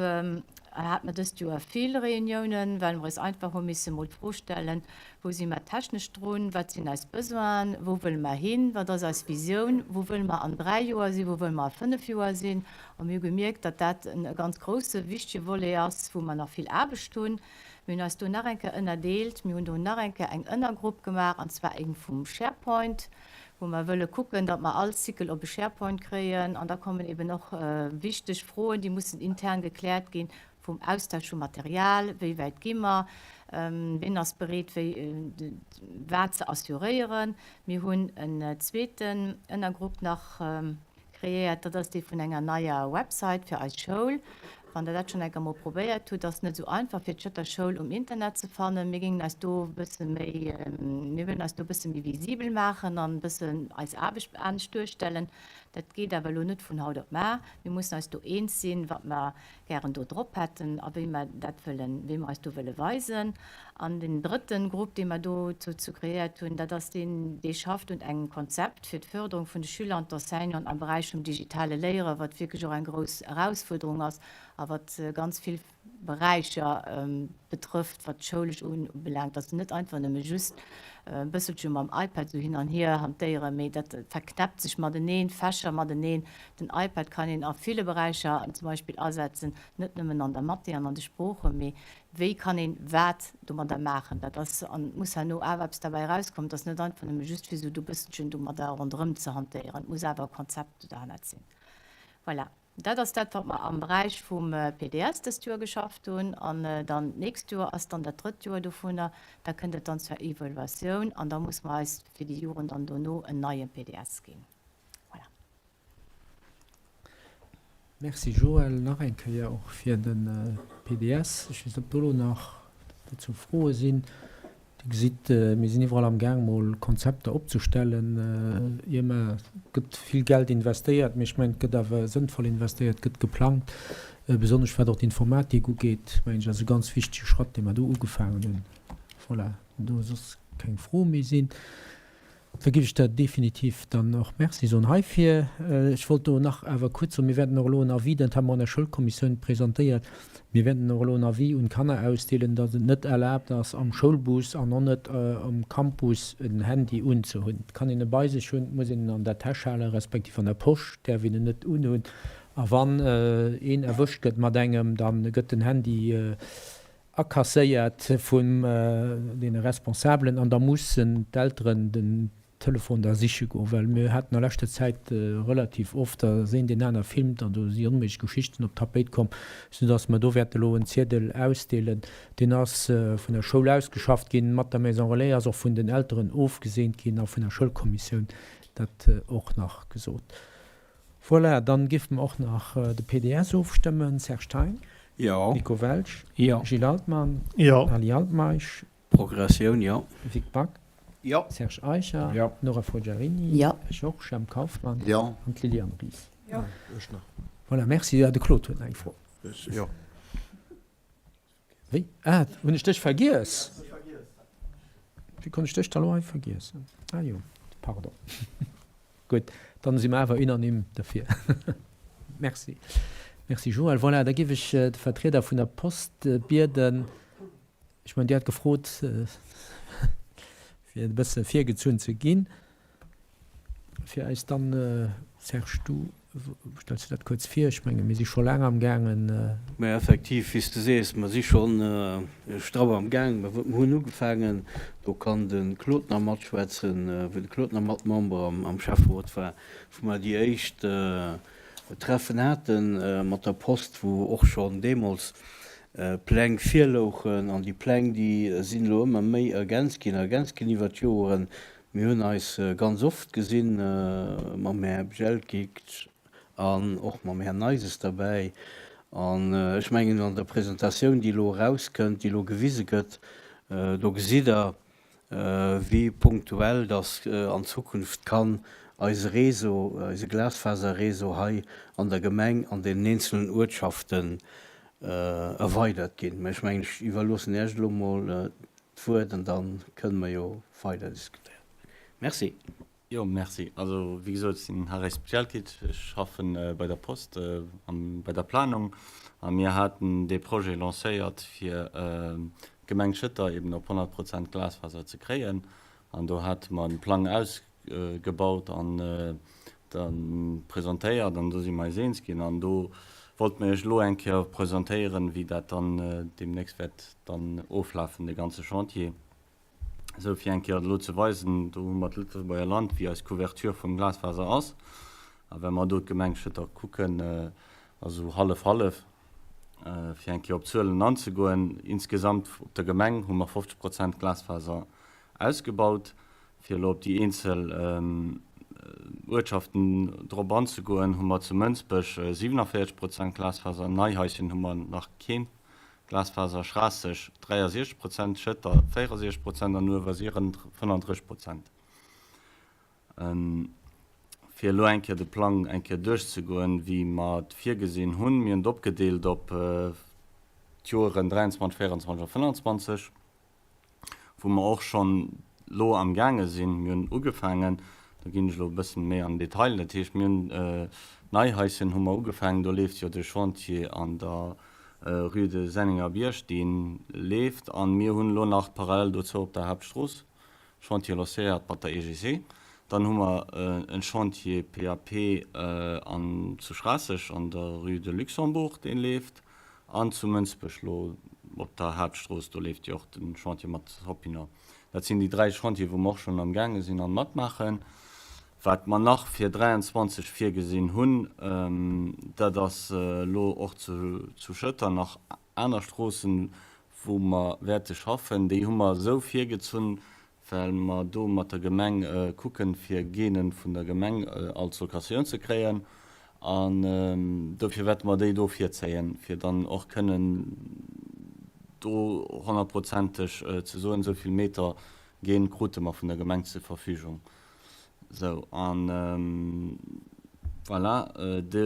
hate mer dëst Joer vill Reuniounen, well mer eis einfach hu misse mol d'Fro stellen, Wou si mer technesch drun? Wat sinn eis Besoinen? Wou wëlle mer hin? Wat ass eis Visioun? Wou wëlle mer an dräi Joer sinn? Wou wëlle mer a fënnef Joer sinn? A mir hu gemierkt, datt dat e ganz grousse, wichtege Volet ass, wou mer nach vill Aarbecht hunn. Mir hunn eis do nach eng Kéier ënnerdeelt. Mir hunn do nach eng Kéier eng Ënnergrupp gemaach, an zwar eng vum SharePoint, wou mer wëlle kucken, datt mer all Cycle op e SharePoint kréien. An da kommen eben och wichteg Froen, déi mussen intern gekläert ginn, vum Austausch vu Material, wéi wäit gi mer, wien ass bereet wéi wat ze assuréieren. Mir hunn en zweeten Ënnergrupp nach kreéiert, dat ass dee vun enger neier Website fir eis Schoul. Wann Der dat schonn eng Kéier mol probéiert hutt, ass net esou einfach fir d'Schëtter Schoul um Internet ze fannen. Mir géingen eis do e bësse méi, mir wëllen eis do e bësse méi visibel maachen an e bëssen eis Aarbecht anescht duerstellen. Dat geet awer elo net vun haut op mar. Mir mussen eis do eens sinn, wat mer gären do drop hätten a wéi mer dat wëllen, wéi mer eis do wëlle weisen. An deen drëtten Grupp, dee mer do dozou kreéiert hunn, dat ass deen, dee schafft un engem Konzept fir d'Förderung vun de Schüler an d'Enseignanten am Beräich vum digitale Léieren, wat wierklech och eng grouss Erausfuerderung ass a wat ganz vill Beräicher betrëfft, wat d'Schoulesch ubelaangt, dass net einfach nëmme just e bësselche mam iPad esou hin an hier hantéieren, mee dat verknäppt sech mateneen, d'Fächer mateneen. Den iPad kann een a ville Beräicher zum Beispill asetzen, net nëmmen an der Mathé an an de Sproochen, mee wéi kann een wat domadder maachen, dat ass, an et muss herno awer eppes derbäi erauskommen, et ass net einfach nëmme just fir esou do bësselchen domadder ronderëm ze hantéieren, et muss awer e Konzept dohannert sinn. Voilà. Dat ass dat, wat mer am Beräich vum PDS dëst Joer geschafft hunn. An dann d'nächst Joer ass dann dat drëtt Joer dovunner. Da kënnt et dann zur Evaluatioun an da muss mer eis fir déi Joren dann dono en neie PDS ginn. Voilà. Merci Joël, nach eng Kéier och fir de PDS. Ech weess net, ob do elo nach dozou Froe sinn. Dir gesitt, mir sinn iwwerall am Gaang mol Konzepter opzestellen. Ier mer, et gëtt vill Geld investéiert, mee ech mengen, et gëtt awer sënnvoll investéiert, et gëtt geplangt, besonnesch wat och d'Informatik ugeet, mengen ech, ass e ganz wichtege Schratt, dee mer do ugefaangen hunn. Voilà, wann do soss keng Froe méi sinn. Da géif ech der definitiv dann och Merci soen heifir. Ech wollt do nach awer kuerz soen, mir wäerten och elo en Avis, dat hu mer an der Schoulkommissioun presentéiert, mir wäerten och elo en Avis un d'Kanner ausdeelen, datt et net erlaabt ass, am Schoulbus an och net um Campus en Handy unzehunn. Et kann een e bei sech hunn, et muss een en an der Täsch halen, respektiv an der Posch däerf een en net unhunn. A wann een erwëscht gëtt mat engem, da gëtt den Handy akasséiert vun deene Responsabelen an da mussen d'Elteren den Telefon da siche goen, well mir haten a leschter Zäit relativ oft, dass een deen aner filmt an do si onméiglech Geschichten op d'Tapéit komm, soudass mer do wäerte elo en Ziedel ausdeelen. Deen ass vun der Schoul ausgeschafft ginn, mat der Maison Relais, ass och vun den Elteren ofgeseent ginn a vun der Schoulkommissioun, dat och nach gesot. Voilà, dann géife mer och nach de PDS ofstëmmen. Serge Thein. Jo. Nico Welsch. Jo. Gilles Altmann. Jo. Ali Altmeisch. Progressioun, jo. Vic Back. Jo. Serge Eicher. Jo. Nora Forgiarini. Jo. Ech och. Jemp Kauffmann. Jo. An d'Liliane Ries. Jo. Ech nach. Voilà, merci. Ah, de Claude huet nach eng Fro. Ech, jo. Wéi? Ah, hunn ech dech vergiess? Wéi konnt ech dech da lo hei vergiessen? Ah jo, pardon. Gutt, dann si mer awer unanime derfir. Merci. Merci Joël. Voilà, da géif ech de Vertrieder vun der Post bieden, ech mengen, Dir hat gefrot, fir e bësse virgezunn ze ginn. Fir eis dann, Serge, du stells du dat kuerz vir. Ech menge mir si scho laang amgaangen. Mä effektiv, wéi s de sees, mer si schonn strapp amgaangen. Mä mer hunn ugefaangen, do kann de Claude nach matschwätzen, wou de Claude nach mat Member am Schäfferot war, wou mer déi éischt Treffen hate mat der Post, wou och schonn deemools Pläng virlouchen. An déi Pläng, déi sinn elo ëmmer méi ergänzt ginn, ergänzt ginn iwwert d'Joren. Mir hunn eis ganz oft gesinn mam Här Bjelkic an och mam Här Neises derbäi. An ech mengen, an der Presentatioun, déi elo erauskënnt, déi elo gewise gëtt, do gesitt Der, wéi punktuell dass an Zukunft kann eise Réseau, eise Glasfaserréseau hei an der Gemeng, an deenen eenzelnen Uertschaften erweidert ginn. Mä ech mengen, ech iwwerloossen Iech elo mol d'Wuert an da kënne mer jo weider diskutéieren. Merci. Jo, merci. Also, wéi gesot, ech sinn Haris Bjelkic, ech schaffe bei der Post an bei der Planung a mir haten dee Projet lancéiert, fir d'Gemeng Schëtter eben op 100 Prozent Glasfaser ze kréien. An do hate mer de Plang ausgebaut an da presentéiert an do si mer eis eens ginn. An do wollte mer Iech elo eng Kéier presentéieren, wéi dat dann deemnächst wäert dann oflafen, de ganze Chantier. Esou fir eng Kéier elo ze weisen, do hu mer d'Lëtzebuerger Land, wéi eis Couverture vum Glasfaser ass. A wa mer do d'Gemeng Schëtter kucken, also hallef-hallef, fir eng Kéier op d'Zuelen anzegoen, insgesamt op der Gemeng hu mer 50 Prozent Glasfaser ausgebaut. Fir elo op déi eenzel Uertschaften drop anzegoen, hu mer zu Mënsbech 47 Prozent Glasfaser, Neihaischen hu mer nach keen Glasfaser, Schraasseg 63 Prozent, Schëtter 64 Prozent an Uewersiren 35 Prozent. Fir elo eng Kéier de Plang eng Kéier duerchzegoen, wéi mer et virgesinn hunn. Mir hunn et opgedeelt op d'Joeren 23, 24 a 25, wou mer och schonn elo amgaange sinn. Mir hunn ugefaangen, do ginn ech elo e bëssen méi an den Detail, dat heescht, mir hunn Neihaischen hu mer ugefaangen, do leeft jo de Chantier an der Rue de Senningerbierg, dee leeft, a mir hunn elo nach parallel dozou op der Haaptstrooss Chantier lancéiert mat der EGC. Dann hu mer en Chantier PAP an zu Schraasseg an der Rue de Luxembourg, dee leeft, an zu Mënsbech lo op der Haaptstrooss, do leeft jo och de Chantier mat Hopinor. Dat sinn déi 3 Chantiere wou mer och schonn amgaange sinn an matmaachen. Wat mer nach fir 23 virgesinn hunn, dat ass elo och zu Schëtter nach aner Stroossen, wou mer wäerte schaffen. Déi hu mer esou virgezunn, well mer do mat der Gemeng kucken, fir Gene vun der Gemeng als Locatioun ze kréien. An dofir wäerte mer déi do virzéien, fir dann och kënnen do honnertprozenteg ze soen, esou vill Meter Gene krute mer vun der Gemeng zur Verfügung. Sou, an voilà,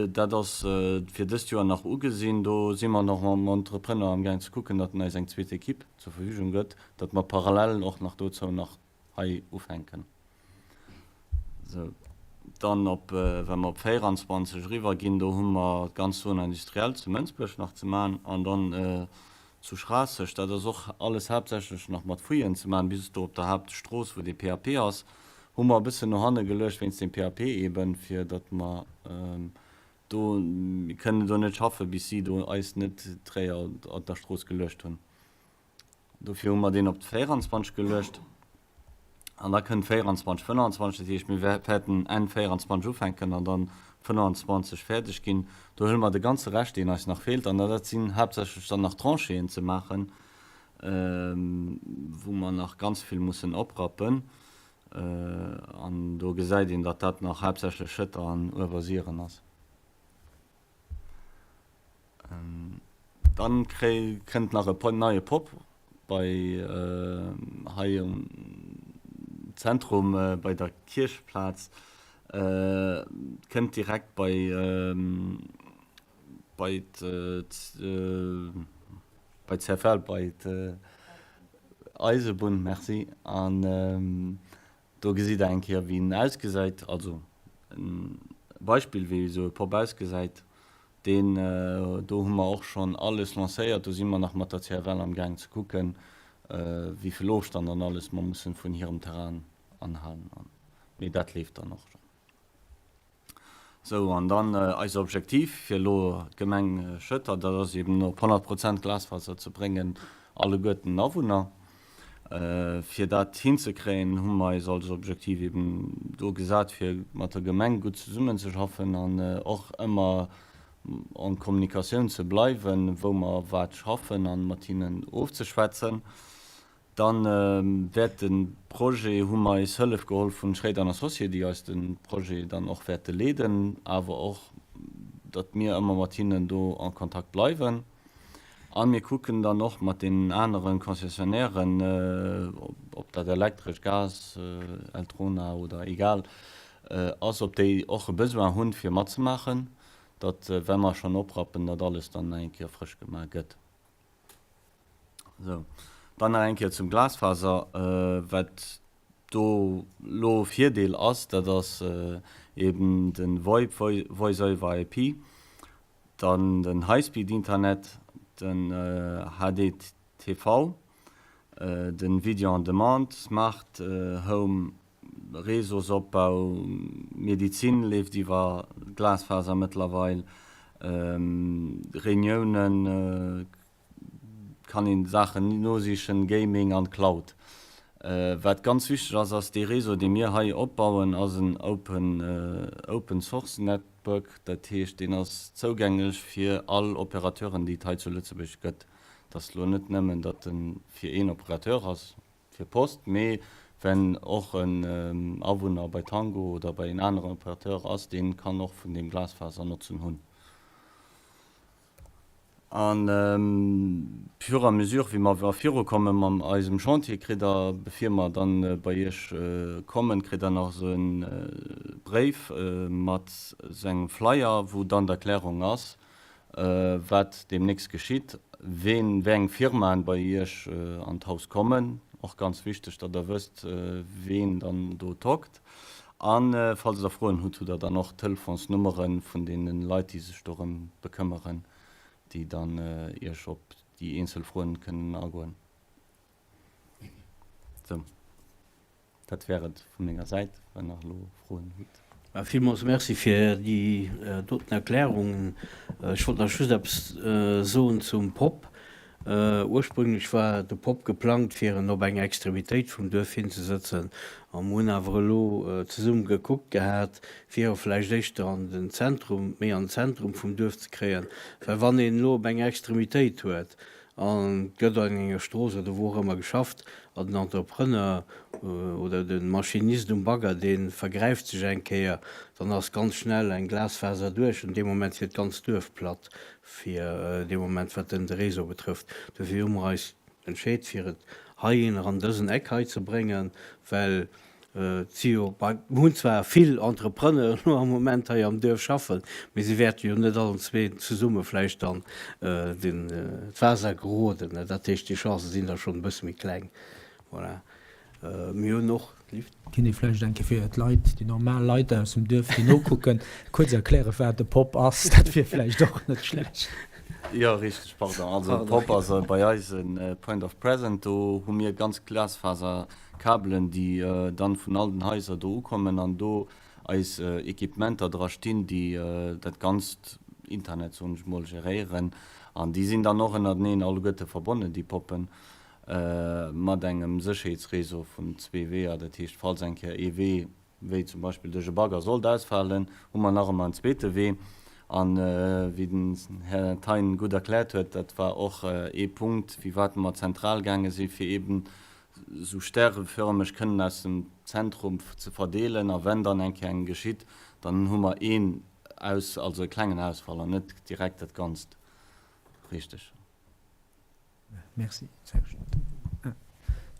dat ass fir dëst Joer nach ugesinn. Do si mer nach mam Entrepreneur amgaang ze kucken, datt en eis eng zweet Equipe zur Verfügung gëtt, datt mer parallel och nach dozou nach hei ufänken. Sou, dann op, wa mer op 24 eriwwer ginn, do hu mer d'ganz Zone industrielle zu Mënsbech nach ze maachen an dann zu Schraasseg. Dat ass och alles haaptsächlech nach mat Fouillen ze maachen, bis do op der Haaptstrooss, wou dee PAP ass. Hu mer e bëssen no hanne geluecht wéinst deem PAP eeben, fir datt mer do, mir kënnen do net schaffen, bis si do eis net d'Réier an der Strooss geluecht hunn. Dofir hu mer deen op d'24 geluecht. An da kënnt 24, 25, dat heescht, mir wäerten Enn 24 ufänken an dann 25 fäerdeg ginn. Do huele mer de ganze Rescht, deen eis nach feelt, an dat sinn haaptsächlech dann nach Tranchéen ze maachen, wou mer nach ganz vill mussen oprappen. An do gesäit een, datt dat nach haaptsächlech Schëtter an Uewersiren ass. Dann kënnt nach e neie Pop bei hei um Zentrum bei der Kierchplaz, kënnt direkt bei bei bei d'CFL, bei d'Eisebunn, merci. An do gesitt der eng Kéier wéi en ausgesäit, also e Beispill wéi esou e Pop ausgesäit. Deen do hu mer och schonn alles lancéiert, do si mer nach mat der CFL am gaang ze kucken, wéi vill Ofstand an alles mer mussen vun hirem Terrain anhalen. Mee dat leeft dann och schonn. Sou, an dann eis Objektiv fir elo d'Gemeng Schëtter, dat ass eben op 100 Prozent Glasfaser ze bréngen, alleguerten Awunner. Fir dat hinzekréien, hu mer eis als Objektiv eben do gesat, fir mat der Gemeng gutt zesummenzeschaffen an och ëmmer en Kommunikatioun ze bleiwen, wou mer wat schaffen a mat hinnen ofzeschwätzen. Dann wäert de Projet, hu mer eis Hëllef geholl vun Schréider an Associés, déi eis de Projet dann och wäerte leeden, awer och, datt mir ëmmer mat hinnen do en Kontakt bleiwen. A mir kucken dann och mat deenen anere Concessionnairen, ob dat Elektresch, Gas, Eltrona oder egal ass, ob déi och e Besoin hunn, fir matzemaachen, datt, wa mer schonn oprappen, datt alles dann nach eng Kéier frësch gemaach gëtt. Sou, dann nach eng Kéier zum Glasfaser. Wat do elo Virdeel ass, dat ass eben de VoIP, Voice over IP. Dann den Highspeed-Internet, den HDTV, den Video on Demand, Smart Home, Réseausopbau, Medizin leeft iwwer Glasfaser mëttlerweil, Reuniounen, kann een Saachen nosichen, Gaming an Cloud. Wat ganz wichteg ass, ass dee Réseau dee mir hei opbauen ass en open open source network, dat heescht deen ass zougänglech fir all Operateuren déi et hei zu Lëtzebuerg gëtt. Et ass elo net nëmmen datt en fir een Operateur ass, fir Post, mee wenn och en Awunner bei Tango oder bei en aneren Operateur ass, dee kann och vun deem Glasfaser Notzen hunn. An fur et à mesure wéi mer virukomme mam eisem Chantier, kritt Der, bevir mer dann bei Iech kommen, kritt Der nach esou e Bréif mat esou engem Flyer, wou dann d'Erklärung ass, wat deemnächst geschitt, ween, wéi eng Firmaen bei Iech an d'Haus kommen, och ganz wichteg, datt Der wësst, ween dann do tockt. A falls Der Froen hutt, hutt Der dann och d'Telefonsnummere vun deene Leit, déi sech dorëm bekëmmeren. déi dann Iech op déi eenzel Froen kënnen agoen. Sou, dat wär et vu menger Säit, wann Der elo Froen hutt. Villmools Merci fir déi doten Erklärungen. Ech wollt nach just eppes soen zum Pop. Ursprünglech war de Pop geplangt, fir en op eng Extremitéit vum Duerf hinzesëtzen. A mer hunn awer elo zesumme gekuckt gehat, fir e vläicht éischter an den Zentrum, méi an den Zentrum vum Duerf ze kréien. Well wann een elo op enger Extremitéit huet an et gëtt an enger Strooss oder wou och ëmmer geschafft an den Entrepreneur oder de Maschinist um Bagger, dee vergräift sech eng Kéier, dann ass ganz schnell eng Glasfaser duerch an dee Moment fiert d'ganzt Duerf platt, fir dee Moment wat den de Réseau betrëfft. Dofir hu mer eis entscheet, fir et heihinner an dësen Eck hei ze bréngen, well Et si jo, mer hunn zwar vill Entrepreneuren elo am Moment hei am Duerf schaffen, mee si wäerte jo net allen zwee zesumme vläicht dann den d'Waasser geroden. Dat heescht, déi Chancë sinn da schonn e bësse méi kleng. Voilà. Mir hunn och. Kinnt ee vläicht eng Kéier fir d'Leit, déi normal Leit aus dem Duerf, déi nokucken, kuerz erklären, wat e Pop ass? Dat wier vläicht och net schlecht. Jo, richteg, pardon. Also e Pop ass bei eis e Point of Present. Do hu mir ganz Glasfaser Kabelen, déi dann vun all den Haiser do ukommen an do eis Equipementer dra stinn, déi dat ganzt Internet, soen ech mol, geréieren. An déi sinn dann och ënnerteneen alleguerte verbonnen, déi Poppen, mat engem Sécherheetsréseau vun zwee Weeër. Dat heescht, falls eng Kéier ee Wee, wéi zum Beispill duerch e Bagger, sollt ausfalen, hu mer nach ëmmer en zweete Wee. An wéi den Här Thein gutt erkläert huet, dat war och ee Punkt, firwat mer zentral gaange si fir eeben esou stäreförmeg kënnen aus dem Zentrum ze verdeelen a wenn dann eng Kéier eng geschitt, dann hu mer een Aus, also e klengen Ausfall an net direkt dat Ganzt. Richteg. Merci.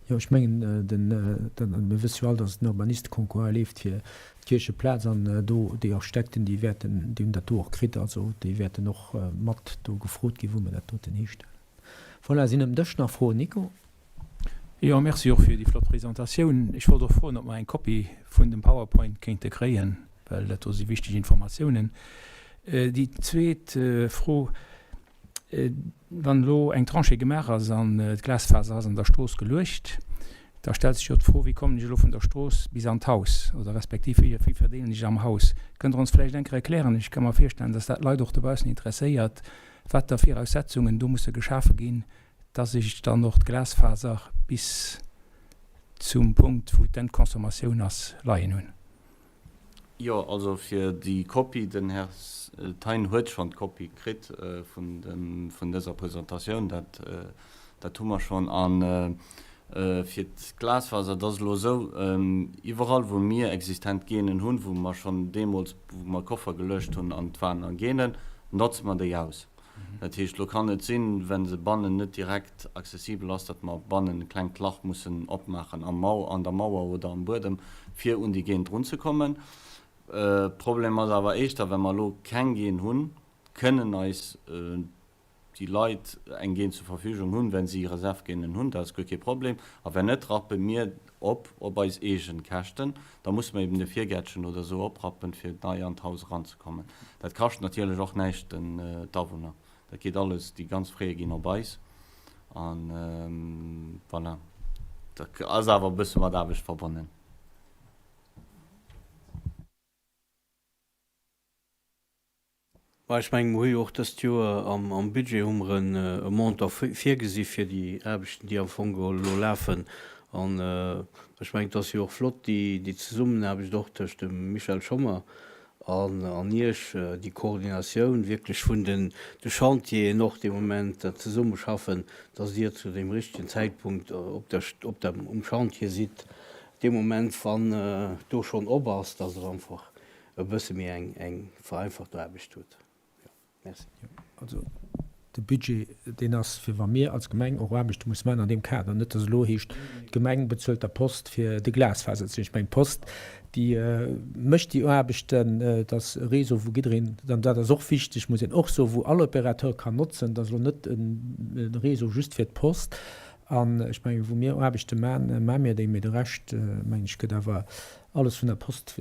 Jo, ech mengen, den, mir wësse jo all, datt den Urbanisteconcours leeft fir d'Kiercheplaz an do déi Architekten, déi wäerten, déi hunn dat do och kritt, also déi wäerten och mat do gefrot ginn, wou mer dat doten histellen. Voilà, sinn ëm dech nach Froen, Nico? Jo, merci och fir déi flott Presentatioun. Ech wollt och froen, ob mer eng Kopie vun dem PowerPoint kéinte kréien, well dat do si wichteg Informatiounen. Déi zweet Fro, Wann elo eng Tranchée gemaach ass an d'Glasfaser ass an der Strooss geluecht, da stellt sech jo d'Fro, Wéi kommen ech elo vun der Strooss bis an d'Haus oder respektiv wéi verdeelen ech am Haus? Kënnt Der ons vläicht eng Kéier erklären, ech ka mer virstellen, dass dat d'Leit och dobaussen interesséiert, wat da Viraussetzungen do musse geschafe ginn, dass ech dann och d'Glasfaser bis zum Punkt, wou d'Endconsommatioun ass, leien hunn. Jo, also fir déi Kopie, den Här Thein huet schonn d'Kopie kritt vun dem, vun dëser Presentatioun, dat, dat hu mer schonn. A fir d'Glasfaser, et ass elo esou, iwwerall wou mir existent Genen hunn, wou mer schonn deemools, wou mer Koffer geluecht hunn an et waren a Genen, notze mer déi aus. Dat heescht, elo kann et sinn, wa se bannen net direkt accessibel ass, datt mer bannen e klengt Lach mussen opmaachen am Mau, an der Mauer oder am Buedem, fir un déi Geen drunzekommen. Problem ass awer éischter, wa mer elo keng Geen hunn, kënnen eis déi Leit eng Geen zur Verfügung hunn, wa si Reservgeenen hunn, dat ass guer kee Problem. A wenn net, rappe mir op op eis eegen Käschten. Da musse mer eben de Virgäertchen oder esou oprappen, fir nei an d'Haus eranzekommen. Dat kascht natierlech och näischt den d'Awunner. Dat geet alles, déi ganz Frais ginn op eis. An voilà, dat ass awer e bësse mat Aarbecht verbonnen. Bah, ech mengen, mer hu jo och dëst Joer am Budget hu mer e Montant virgesi fir déi Aarbechten, déi am Fong geholl elo lafen. An ech mengen, et ass jo och flott, déi Zesummenaarbecht och tëscht dem Michel Schommer an Iech, déi Koordinatioun wierklech vun de Chantieren och dee Moment, dat Zesummeschaffen, dass Dir zu deem richtegen Zäitpunkt op der, op der, um Chantier sidd, dee Moment, wann do schonn op ass, dass Der einfach e bësse méi eng eng vereinfacht Aarbecht hutt. Jo, merci. Also. De Budget, deen ass fir wa mir als Gemeng och Aarbechte musse maachen an deem Kader. Net, datt elo heescht, d'Gemeng bezuelt der Post fir de Glasfaser ze. Ech mengen, d'Post, déi mécht déi Aarbechten. Et ass e Réseau, wou jiddereen, an dat ass och wichteg, muss een och soen, wou all Opérateur kann notzen. Et ass elo net e Réseau just fir d'Post. An ech mengen, wou mir Aarbechte maachen, maache mir déi. Mee de Rescht, mengen ech, gëtt awer alles vun der Post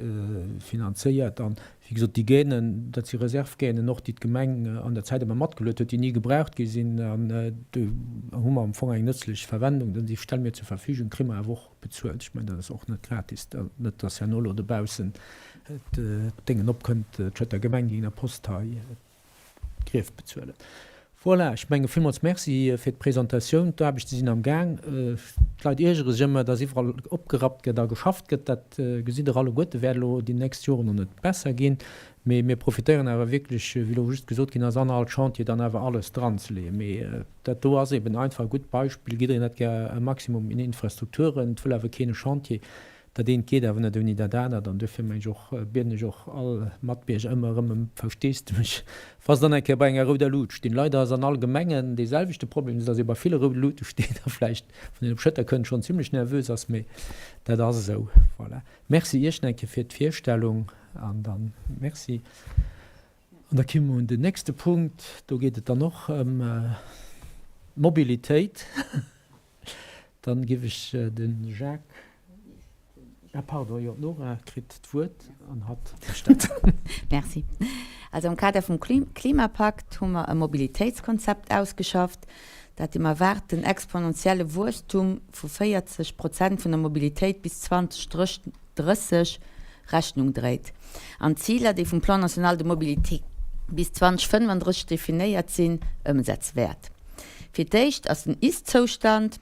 finanzéiert. An Wéi gesot, déi Gainen, dat si Reserve-Gainen och, déi d'Gemeng an der Zäit ëmmer matgeluet huet, déi ni gebraucht gi sinn. An do hu mer am Fong eng nëtzlech Verwendung. Déi stelle mir zur Verfügung, kréie mer awer och bezuelt. Ech mengen, dat ass och net gratis. Net, dass herno elo dobaussen d'Déngen opkënnt, d'Schëtter Gemeng géing der Post hei Grief bezuelen. Voilà, ech menge villmools Merci fir d'Presentatioun. D'Aarbechte sinn am Gaang. D'Leit iergere sech ëmmer, dass iwwerall opgerappt gëtt a geschafft gëtt. Dat gesitt Der alleguerte, wäert elo déi nächst Joren och net besser ginn. Mee mir profitéieren awer wierklech, wéi elo just gesot ginn ass, an all Chantier dann awer alles dranzeleeën. Mee dat do ass eben einfach e gutt Beispill. Jiddereen hätt gär e Maximum un Infrastrukturen, et wëll awer keen e Chantier. Dat eent geet awer net ouni dat anert an duerfir meng ech och, bieden ech och all Matbierger ëmmer erëm ëm Versteesdemech, wa se dann eng Kéier bei enger rouder Lut stinn. Leider ass an all Gemengen dee selwechte Problem, dass ee bei ville roude Lute steet a vläicht, wann een op Schëtter kënnt, schonn zimlech nervös ass, mee dat ass esou. Voilà. Merci Iech nach eng Kéier fir d'Virstellung an dann Merci. An da komme mer un den nächste Punkt, do geet et dann och ëm d'Mobilitéit. Dann giff ech den Jacques, ah pardon, jo d'Nora kritt d'Wuert an hatt mécht dat. Merci. Also am Kader vum Klimapakt hu mer e Mobilitéitskonzept ausgeschafft, dat dem erwaarten exponentielle Wuesstum vu 40 Prozent vun der Mobilitéit bis 2030 Rechnung dréit an d'Ziler, déi vum Plan national de mobilité bis 2035 definéiert sinn, ëmsetze wäert. Fir d'éischt ass den Ist-Zoustand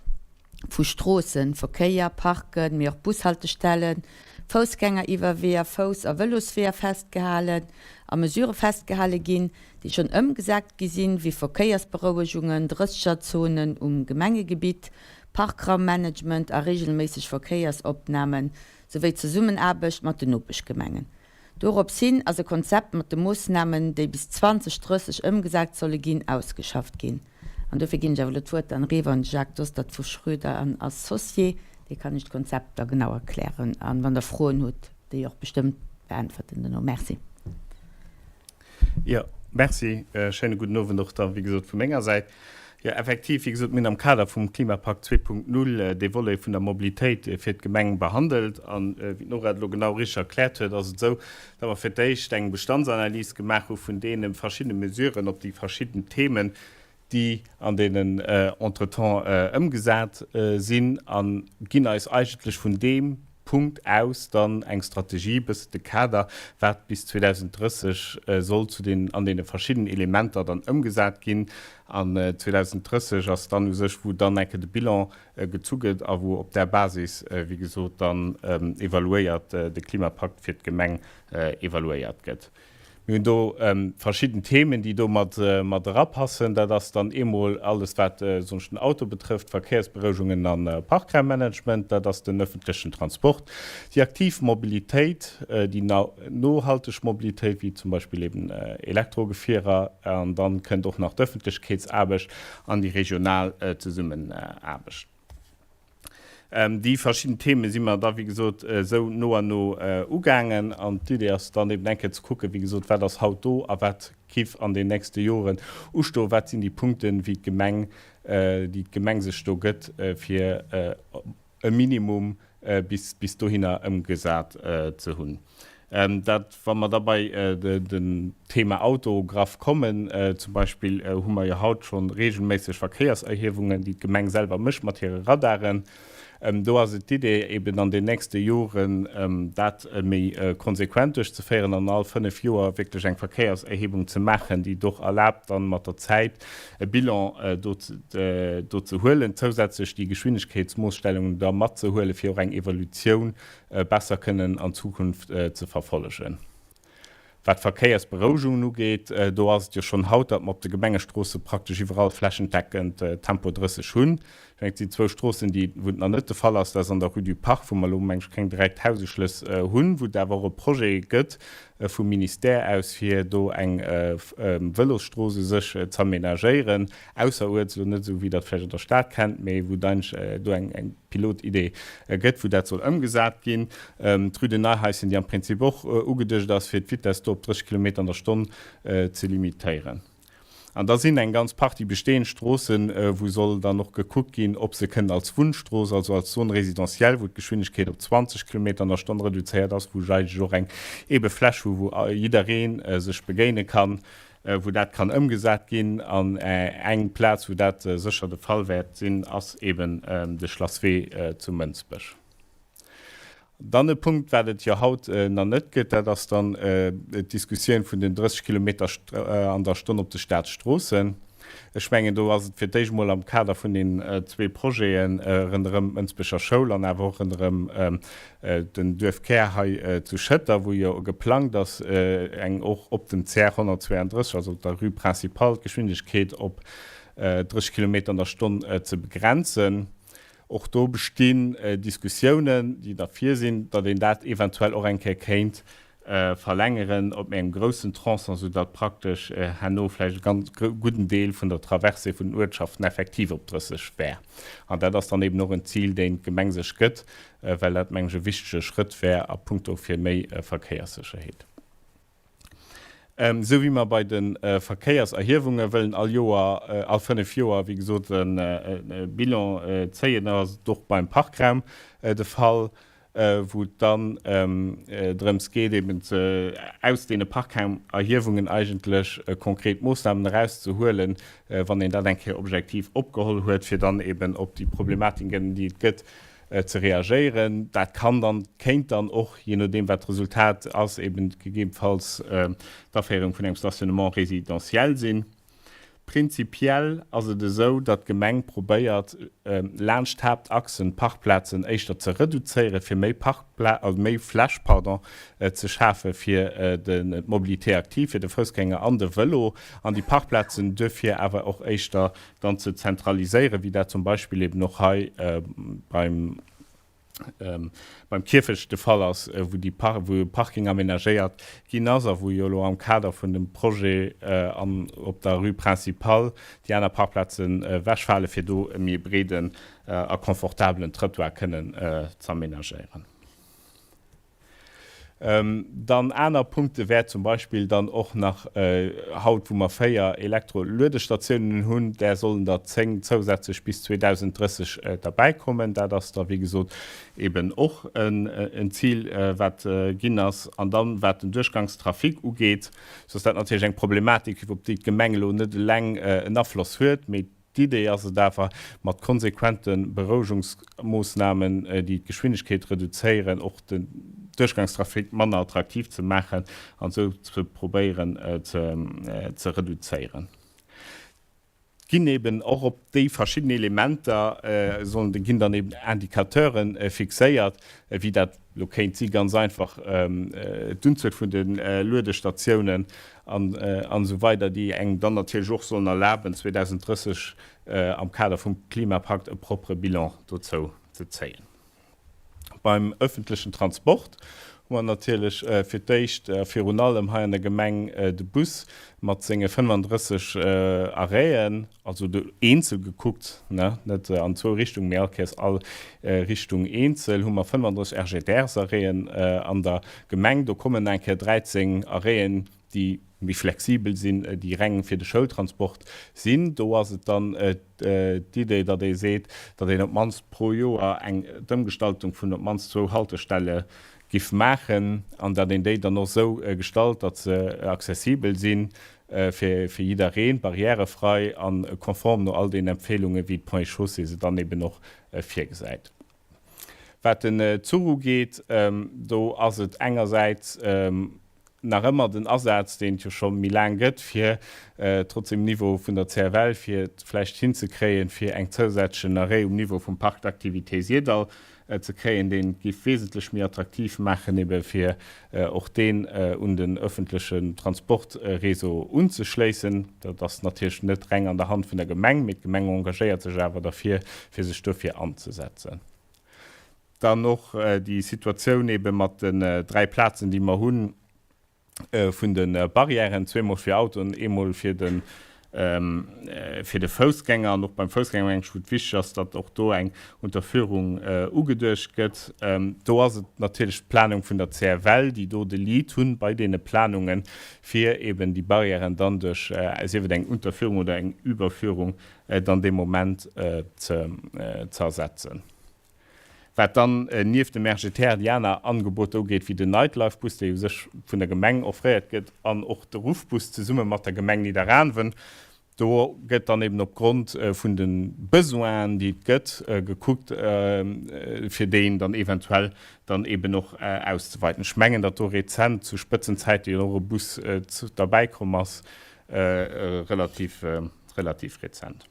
vu Stroossen, Verkéier, Parken, mee och Bushaltestellen, Foussgängeriwwerweeër, Fouss a Vëlosweeër festgehalen a Mesurë festgehale ginn, déi schonn ëmgesat gi sinn, wéi Verkéiersberouegungen, Drëssegerzonen um Gemengegebitt, Parkraummanagement a reegelméisseg Verkéiersopnamen, souwéi d'Zesummenaarbecht mat den Nopeschgemengen. Dorops hin ass e Konzept mat de Moossnamen, déi bis 2030 ëmgesat solle ginn, ausgeschafft ginn. An dofir ginn ech awer elo d'Wuert dann eriwwer un de Jacques Dostert vu Schroeder an Associés. Dee kann Iech d'Konzept da genau erklären an, wann Der Froen hutt, déi och bestëmmt beäntwerten duerno. Merci. Jo, merci. Schéine gudden Owend och da, wéi gesot, vu menger Säit. Jo, effektiv, wéi gesot, mir hunn am Kader vum Klimapakt 2.0 dee Volet vun der Mobilitéit fir d'Gemeng behandelt. An wéi d'Nora et elo genau richteg erkläert huet, ass et esou, datt mer fir d'éischt eng Bestandsanalys gemaach hu vun deene verschiddene Mesuren op déi verschidden Themen, déi an deenen Entretemps ëmgesat sinn, a ginn eis eigentlech vun deem Punkt aus dann eng Strategie, bësse de Kader, wat bis 2030 soll zu den, an deene verschiddenen Elementer dann ëmgesat ginn. An 2030 ass dann u sech, wou dann eng Kéier de Bilan gezu gëtt a wou op där Basis, wéi gesot, dann evaluéiert, de Klimapakt fir d'Gemeng evaluéiert gëtt. Mir hunn do verschidden Themen, déi do mat erapassen. Dat ass dann eemol alles, wat soen ech, den Auto betrëfft, Verkéiersberouegungen a Parkraummanagement. Dat ass den öffentlechen Transport, déi aktiv Mobilitéit, déi nohalteg Mobilitéit, wéi zum Beispill eben Elektrogefierer. An dann kënnt och nach d'Öffentlechkeetsaarbecht an déi regional Zesummenaarbecht. Déi verschidden Theme si mer da, wéi gesot, esou no an no ugaangen. An d'Idee ass dann eben eng Kéier ze kucken, wéi gesot, wat ass haut do a wat giff an den nächste Joren ustoen, wat sinn déi Punkten, wéi d'Gemeng, déi d'Gemeng sech do gëtt, fir e Minimum bis bis dohinner ëmgesat ze hunn. Dat, wa mer da bei den Thema Auto graff kommen, zum Beispill hu mer jo haut scho regelméisseg Verkéierserhiewungen, déi d'Gemeng selwer mécht mat hire Radaren. Do ass et d'Idee, eben an den nächste Joren dat méi konsequent duerchzeféieren an all 5 Joer wierklech eng Verkéierserhebung ze maachen, déi et och erlaabt, dann mat der Zäit e Bilan do ze huelen, zousätzlech déi Geschwindegkeetsmoosstellungen da matzehuelen, fir och eng Evolutioun besser kënnen an Zukunft ze verfollegen. Wat d'Verkéiersberouegungen ugeet, do ass et jo schonn haut, datt mer op de Gemengestroosse praktesch iwwerall flächendeckend Tempo 30 hunn. Ech mengen, et sinn zwou Stroossen, déi, wou et nach net de Fall ass. Dat ass an der Rue du Parc, wou mer elo, meng ech, keng direkt Haususchlëss hunn, wou et awer och e Projet gëtt vum Ministère aus, fir do eng Vëlosstrooss u sech z'aménagéieren, ausseruerts, elo net esou, wéi Der et vläicht an der Stad kennt, mee wou et eigentlech do eng, eng Pilotidee gëtt, wou dat soll ëmgesat ginn. D'Rue de Neihaischen, déi am Prinzip och ugeduecht ass, fir d'Vitess do op 30 Kilometer an der Stonn ze limitéieren. An da sinn eng ganz Partie bestehend Stroossen, wou soll dann och gekuckt ginn, ob se kënnen als Wunnstrooss, also als Zone résidentielle, wou d'Geschwindegkeet op 20 Kilometer an der Stonn reduzéiert ass, wou ech eigentlech och eng ebe Fläch hu wou jidderee sech begéine kann, wou dat kann ëmgesat ginn. An eng Plaz, wou dat sécher de Fall wäert sinn, ass eben de Schlasswee zu Mënsbech. Dann e Punkt, wat et jo haut nach net gëtt, dat ass dann d'Diskussioun vun den 30 Kilometer an der Stonn op de Staatsstroossen. Ech mengen, do ass et fir d'éischt emol am Kader vun den zwee Projete ronderëm d'Mënsbecher Schoul an awer och ronderëm den Duerfkär hei zu Schëtter, wou jo geplangt ass, eng och op dem CR 132, also op der Rue Principale, d'Geschwindegkeet op 30 Kilometer an der Stonn ze begrenzen. Och do bestinn Diskussiounen, déi derfir sinn, datt een dat eventuell och eng Kéier kéint verlängeren op méi engem groussen Tronçon, soudatt praktesch herno vläicht e ganz gudden Deel vun der Traversée vun den Uertschaften effektiv op 30 wär. An dat ass dann eben och en Zil, deen d'Gemeng sech gëtt, well dat, meng ech, e wichtege Schrëtt wär a puncto fir méi Verkéierssécherheet. Esou wéi mer bei de Verkéierserhiewunge wëllen all Joer, all 5 Joer, wéi gesot, e Bilan zéien, ass et och beim Parkraum de Fall, wou et dann drëms geet, eben aus deene Parkraumerhiewungen eigentlech konkret Moossnamen erauszehuelen, wann een dat eng Kéier objektiv opgeholl huet, fir dann eben op déi Problematiken, déi et gëtt, ze reagéieren. Dat kann dann, kéint dann och, jee nodeem wat d'Resultat ass, eben gegebenfalls d'Aféierung vun engem Stationnement résidentiel sinn. Prinzipiell ass et esou, datt d'Gemeng probéiert, laanscht d'Haaptachsen d'Parkplazen éischter ze reduzéieren, fir méi Parkpla-, also méi Fläch, pardon, ze schafe fir d'Mobilité active, fir de Foussgänger an de Vëlo, an déi Parkplazen duerfir awer och éischter dann ze zentraliséieren, wéi dat zum Beispill eben och hei beim, beim Kierfecht de Fall ass, wou déi Par-, wou e Parking aménagéiert ginn ass a wou jo elo am Kader vun dem Projet an op der Rue Principale déi aner Parkplazen ewechfale fir do e méi breeden a confortabelen Trëttoir kënnen z'aménagéieren. Dann aner Punkte wär zum Beispill dann och nach haut, wou mer 4 Elektro-Luedestatiounen hunn, där sollen der 10 zousätzlech bis 2030 derbäikommen. Dat ass da wéi gesot eeben och en Zil, wat ginn ass. An dann, wat den Duerchgangstrafic ugeet, sou ass dat natierlech eng Problematik, op déi d'Gemeng elo net eleng en Afloss huet, mee D'Idee ass et awer, mat konsequente Berouegungsmoossnamen, déi d'Geschwindegkeet reduzéieren, och den Duerchgangstrafic manner attraktiv ze maachen an esou ze probéieren ze reduzéieren. Ginn eben och op déi verschidden Elementer sollen, ginn dann eben Indicateure fixéiert, wéi dat elo kéint si ganz einfach d'Unzuel vun de Luedestatiounen an esou weider, déi engem dann natierlech och sollen erlaben, 2030 am Kader vum Klimapakt e propere Bilan dozou ze zéien. Beim öffentlechen Transport hu mer natierlech fir d'éischt a virun allem hei an der Gemeng de Bus mat senge 35 Arrêten, also do eenzel gekuckt, ne, net an zwou Richtungen, mee all Kéiers all Richtung eenzel, hu mer 35 RGDRs-Arrêten an der Gemeng. Do kommen eng Kéier 13 Arrêten, déi méi flexibel sinn, déi reng fir de Schoultransport sinn. Do ass et dann d'Idee, datt ee seet, datt een op d'mannst pro Joer eng d'Ëmgestaltung vun op d'mannst zwou Haltestelle giff maachen an datt een déi dann och esou gestalt, datt se accessibel sinn fir jiddereen, barrièrefrei a konform no all den Empfehlungen, wéi d'Ponts et Chaussées se dann eben och virgesäit. Wat den Zuch ugeet, do ass et engersäits. Nach ëmmer den Asaz, deen et jo scho méi laang gëtt, fir trotz dem Niveau vun der CFL, fir et vläicht hinzekréien, fir eng zousätzlechen Arrêt um Niveau vum Parc d'activités Syrdall ze kréien, deen et géif wesentlech méi attraktiv maachen, ebe fir och deen un den öffentlechen Transportréseau unzeschléissen. Dat ass natierlech net reng an der Hand vun der Gemeng, mee d'Gemeng engagéiert sech awer derfir, fir sech dofir anzesetzen. Dann och déi Situatioun ebe mat den 3 Plazen, déi mer hu vun de Barrièren, zweemol fir Autoen, eemol fir de fir de Foussgänger. An och beim Foussgänger mengen ech, wou et wichteg ass, datt och do eng Unterführung ugeduecht gëtt. Do ass et natierlech d'Planung vun der CFL, déi do de Lead hunn bei deene Planungen, fir eben déi Barrièren dann duerch, sief et eng Unterführung oder eng Überführung, dann dee Moment ze ersetzen. Wat dann nieft dem RGTR déi aner Angeboter ugeet, wéi den Nightlife-Bus, dee u sech vun der Gemeng offréiert gëtt, an och de Ruffbus zesumme mat der Gemeng Nidderaanwen, do gëtt dann eben opgrond vun de Besoinen, déi et gëtt, gekuckt, fir déi dann eventuell dann eben och auszeweiten. Ech mengen, datt do rezent zu Spëtzenzäite jo och e Bus derbäikomm ass, relativ, relativ rezent.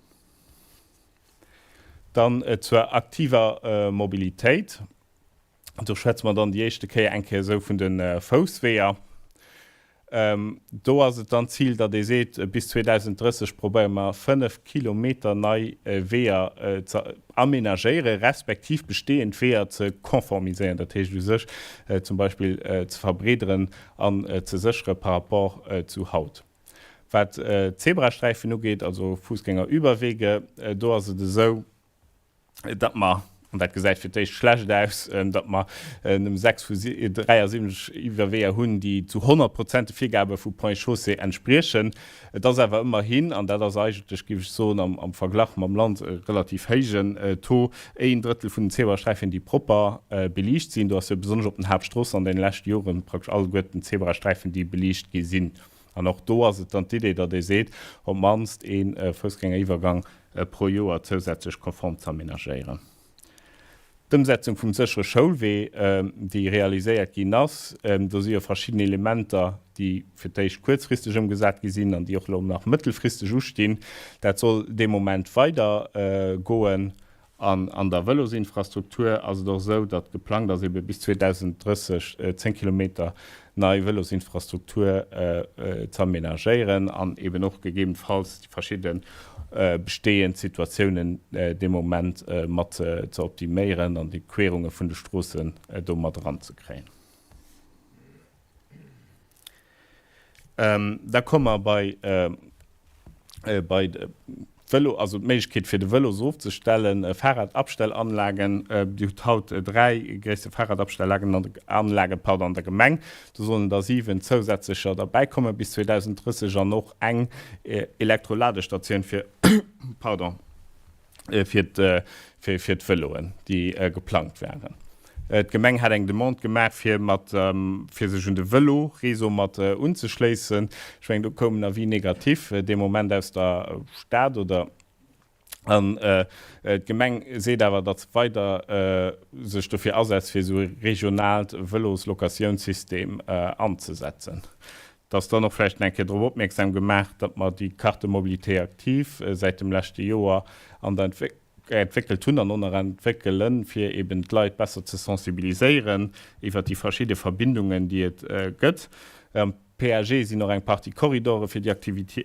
Dann zur aktiver Mobilitéit. Do schwätze mer dann déi éischte Kéier eng Kéier esou vun de Foussweeër. Do ass et dann d'Zil, datt ee seet, bis 2030 probéiere mer 5 Kilometer nei Weeër ze amenagéiere respektiv bestehend Weeër ze konformiséieren, dat heescht u sech zum Beispill ze verbreederen an ze séchere par rapport zu haut. Wat d'Zebrasträifen ugeet, also Fussgängerüberwege, do ass et esou, datt mer, an dat gesäit fir d'éischt schlecht aus, datt mer nëmme 6 vu 73 Iwwerweeër hunn, déi zu 100 Prozent de Virgabe vu Ponts et Chaussées entspriechen. Et ass awer ëmmerhin, an dat ass eigentlech, géif ech soen, am Verglach mam Land e relativ héijen Taux, een Drëttel vun den Zebrasträifen, déi propper beliicht sinn. Do ass jo besonnesch op den Haaptstroossen an deene leschte Jore praktesch alleguerten d'Zebrasträifen, déi beliicht gi sinn. An och do ass et dann d'Idee, datt ee seet, op d'mannst ee Foussgängeriwwergang pro Joer zousätzlech konform ze amenagéieren. D'Ëmsetzung vum séchere Schoulwee, déi realiséiert ginn ass, do si jo verschidden Elementer, déi fir d'éischt kuerzfristeg ëmgesat gi sinn an déi och elo nach mëttelfristeg ustinn. Dat soll dee Moment weider goen. An an der Vëlosinfrastruktur ass et och esou, datt geplangt ass, ebe bis 2030 10 Kilometer nei Vëlosinfrastruktur ze amenagéieren an eben och gegebenfalls déi verschidde bestehend Situatiounen dee Moment mat ze optiméieren an déi Querunge vun de Stroossen do mat eranzekréien. Da komme mer bei bei de Vëlo, also d'Méiglechkeet fir de Vëlo ofzestellen, Fahrradabstellanlagen. Dir hutt haut 3 gréisser Fahrradabstellagen an Anlagen, pardon, an der Gemeng. Do sollen der 7 zousätzlecher derbäikomme bis 2030 an och eng Elektroladestatioun fir, pardon, fir d'Vëloen, déi geplangt waren. D'Gemeng hat eng Demande gemaach, fir mat, fir sech un de Vëlo-Réseau mat unzeschléissen. Ech mengen, do koum en Avis négatif dee Moment aus der Stad, oder? An d'Gemeng seet awer, datt se weider sech dofir asetzt, fir esou e regionaalt Vëloslocatiounssystem anzesetzen. Et ass dann och vläicht nach eng Kéier drop opmierksam gemaach, datt mer déi Carte de mobilité active säit dem leschte Joer an der entwéckelt hunn an och nach entwéckelen, fir eben d'Leit besser ze sensibiliséieren iwwert déi verschidde Verbindungen, déi et gëtt. Am PAG sinn och eng Partie Korridore fir déi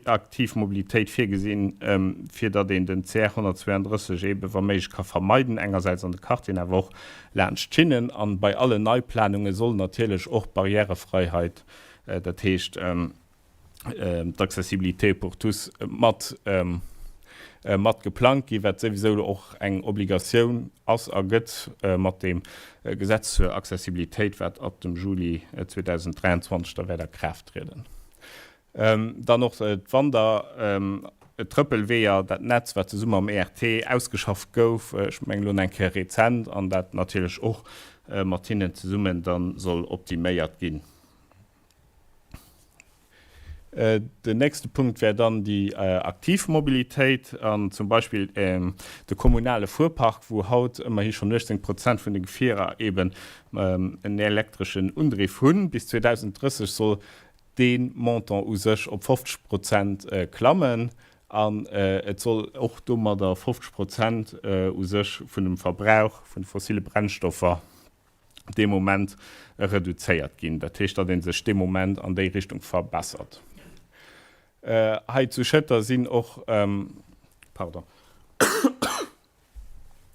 aktiv Mobilitéit virgesinn, fir datt een den CR 132 eebe wa méiglech ka vermeiden, engersäits an de Quartieren, awer och laanscht d'Schinnen. A bei allen Neiplanunge soll natierlech och d'Barrièrefreiheit dat heescht d'Accessibilité pour tous mat mat geplangt ginn, wat souwisou och eng Obligatioun ass a gëtt mat deem Gesetz zur Accessibilitéit, wat ab dem Juli 2023 da wäert a Kraaft trieden. Dann och d'Wander-, Trëppelweeër, dat Netz, wat zesumme mam ERT ausgeschafft gouf, ech mengen elo nach eng Kéier rezent, an dat natierlech och mat hinnen zesummen da soll optiméiert ginn. Den nächste Punkt wär dann déi aktiv Mobilitéit an zum Beispill de kommunale Fuerpark, wou haut ëmmerhi schonn 18 Prozent vun de Gefierer eeben en elektreschen Undriff hunn. Bis 2030 soll dee Montant u sech op 50 Prozent klammen an et soll och domadder 50 Prozent u sech vun dem Verbrauch vun de fossille Brennstoffer dee Moment reduzéiert ginn. Dat heescht, datt ee sech dee Moment an déi Richtung verbessert. Hei zu Schëtter sinn och, pardon,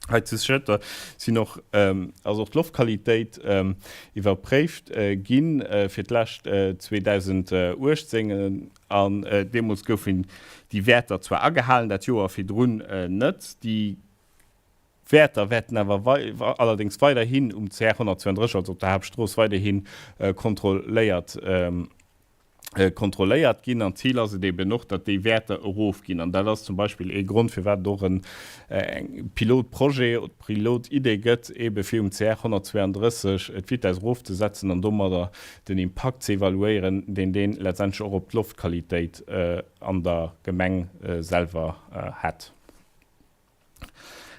hei zu Schëtter sinn och, ass och d'Loftqualitéit iwwerpréift ginn, fir d'lescht 2018. An deemools goufen déi Wäerter zwar agehalen, dat Joer virdrun net. Déi D'Wäerter wäerten awer allerdéngs weiderhin um CR 132, also op der Haaptstrooss, weiderhi kontrolléiert kontrolléiert ginn. An d'Zil ass et eben och, datt déi Wäerter erofginn. An dat ass zum Beispill ee Grond, firwat et och en Pilotprojet oder Pilotidee gëtt, ebe fir um CR 132 d'Vitess erofzesetzen an domadder den Impakt ze evaluéieren, deen deen letztendlech och op d'Loftqualitéit an der Gemeng selwer hätt.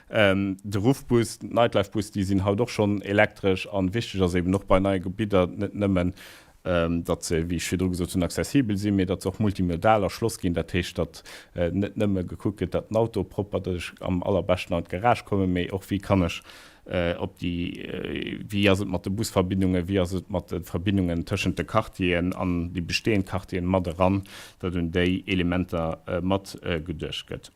De Ruffbus, d'Nightlife-Bus, déi sinn haut och schonn elektresch. An wichteg ass eben och bei neie Gebidder net nëmmen, datt se, wéi ech virdru gesot hunn, accessibel sinn, mee datt se och multimodal erschloss ginn. Dat heescht, datt net nëmme gekuckt gëtt, datt den Auto propper, datt ech am allerbeschten an d'Garage kommen, mee och, wéi kann ech op déi, wéi ass et mat de Busverbindungen, wéi ass et mat de Verbindungen tëschent de Quartieren an déi bestehend Quartieren mat eran, datt un déi Elementer mat geduecht gëtt.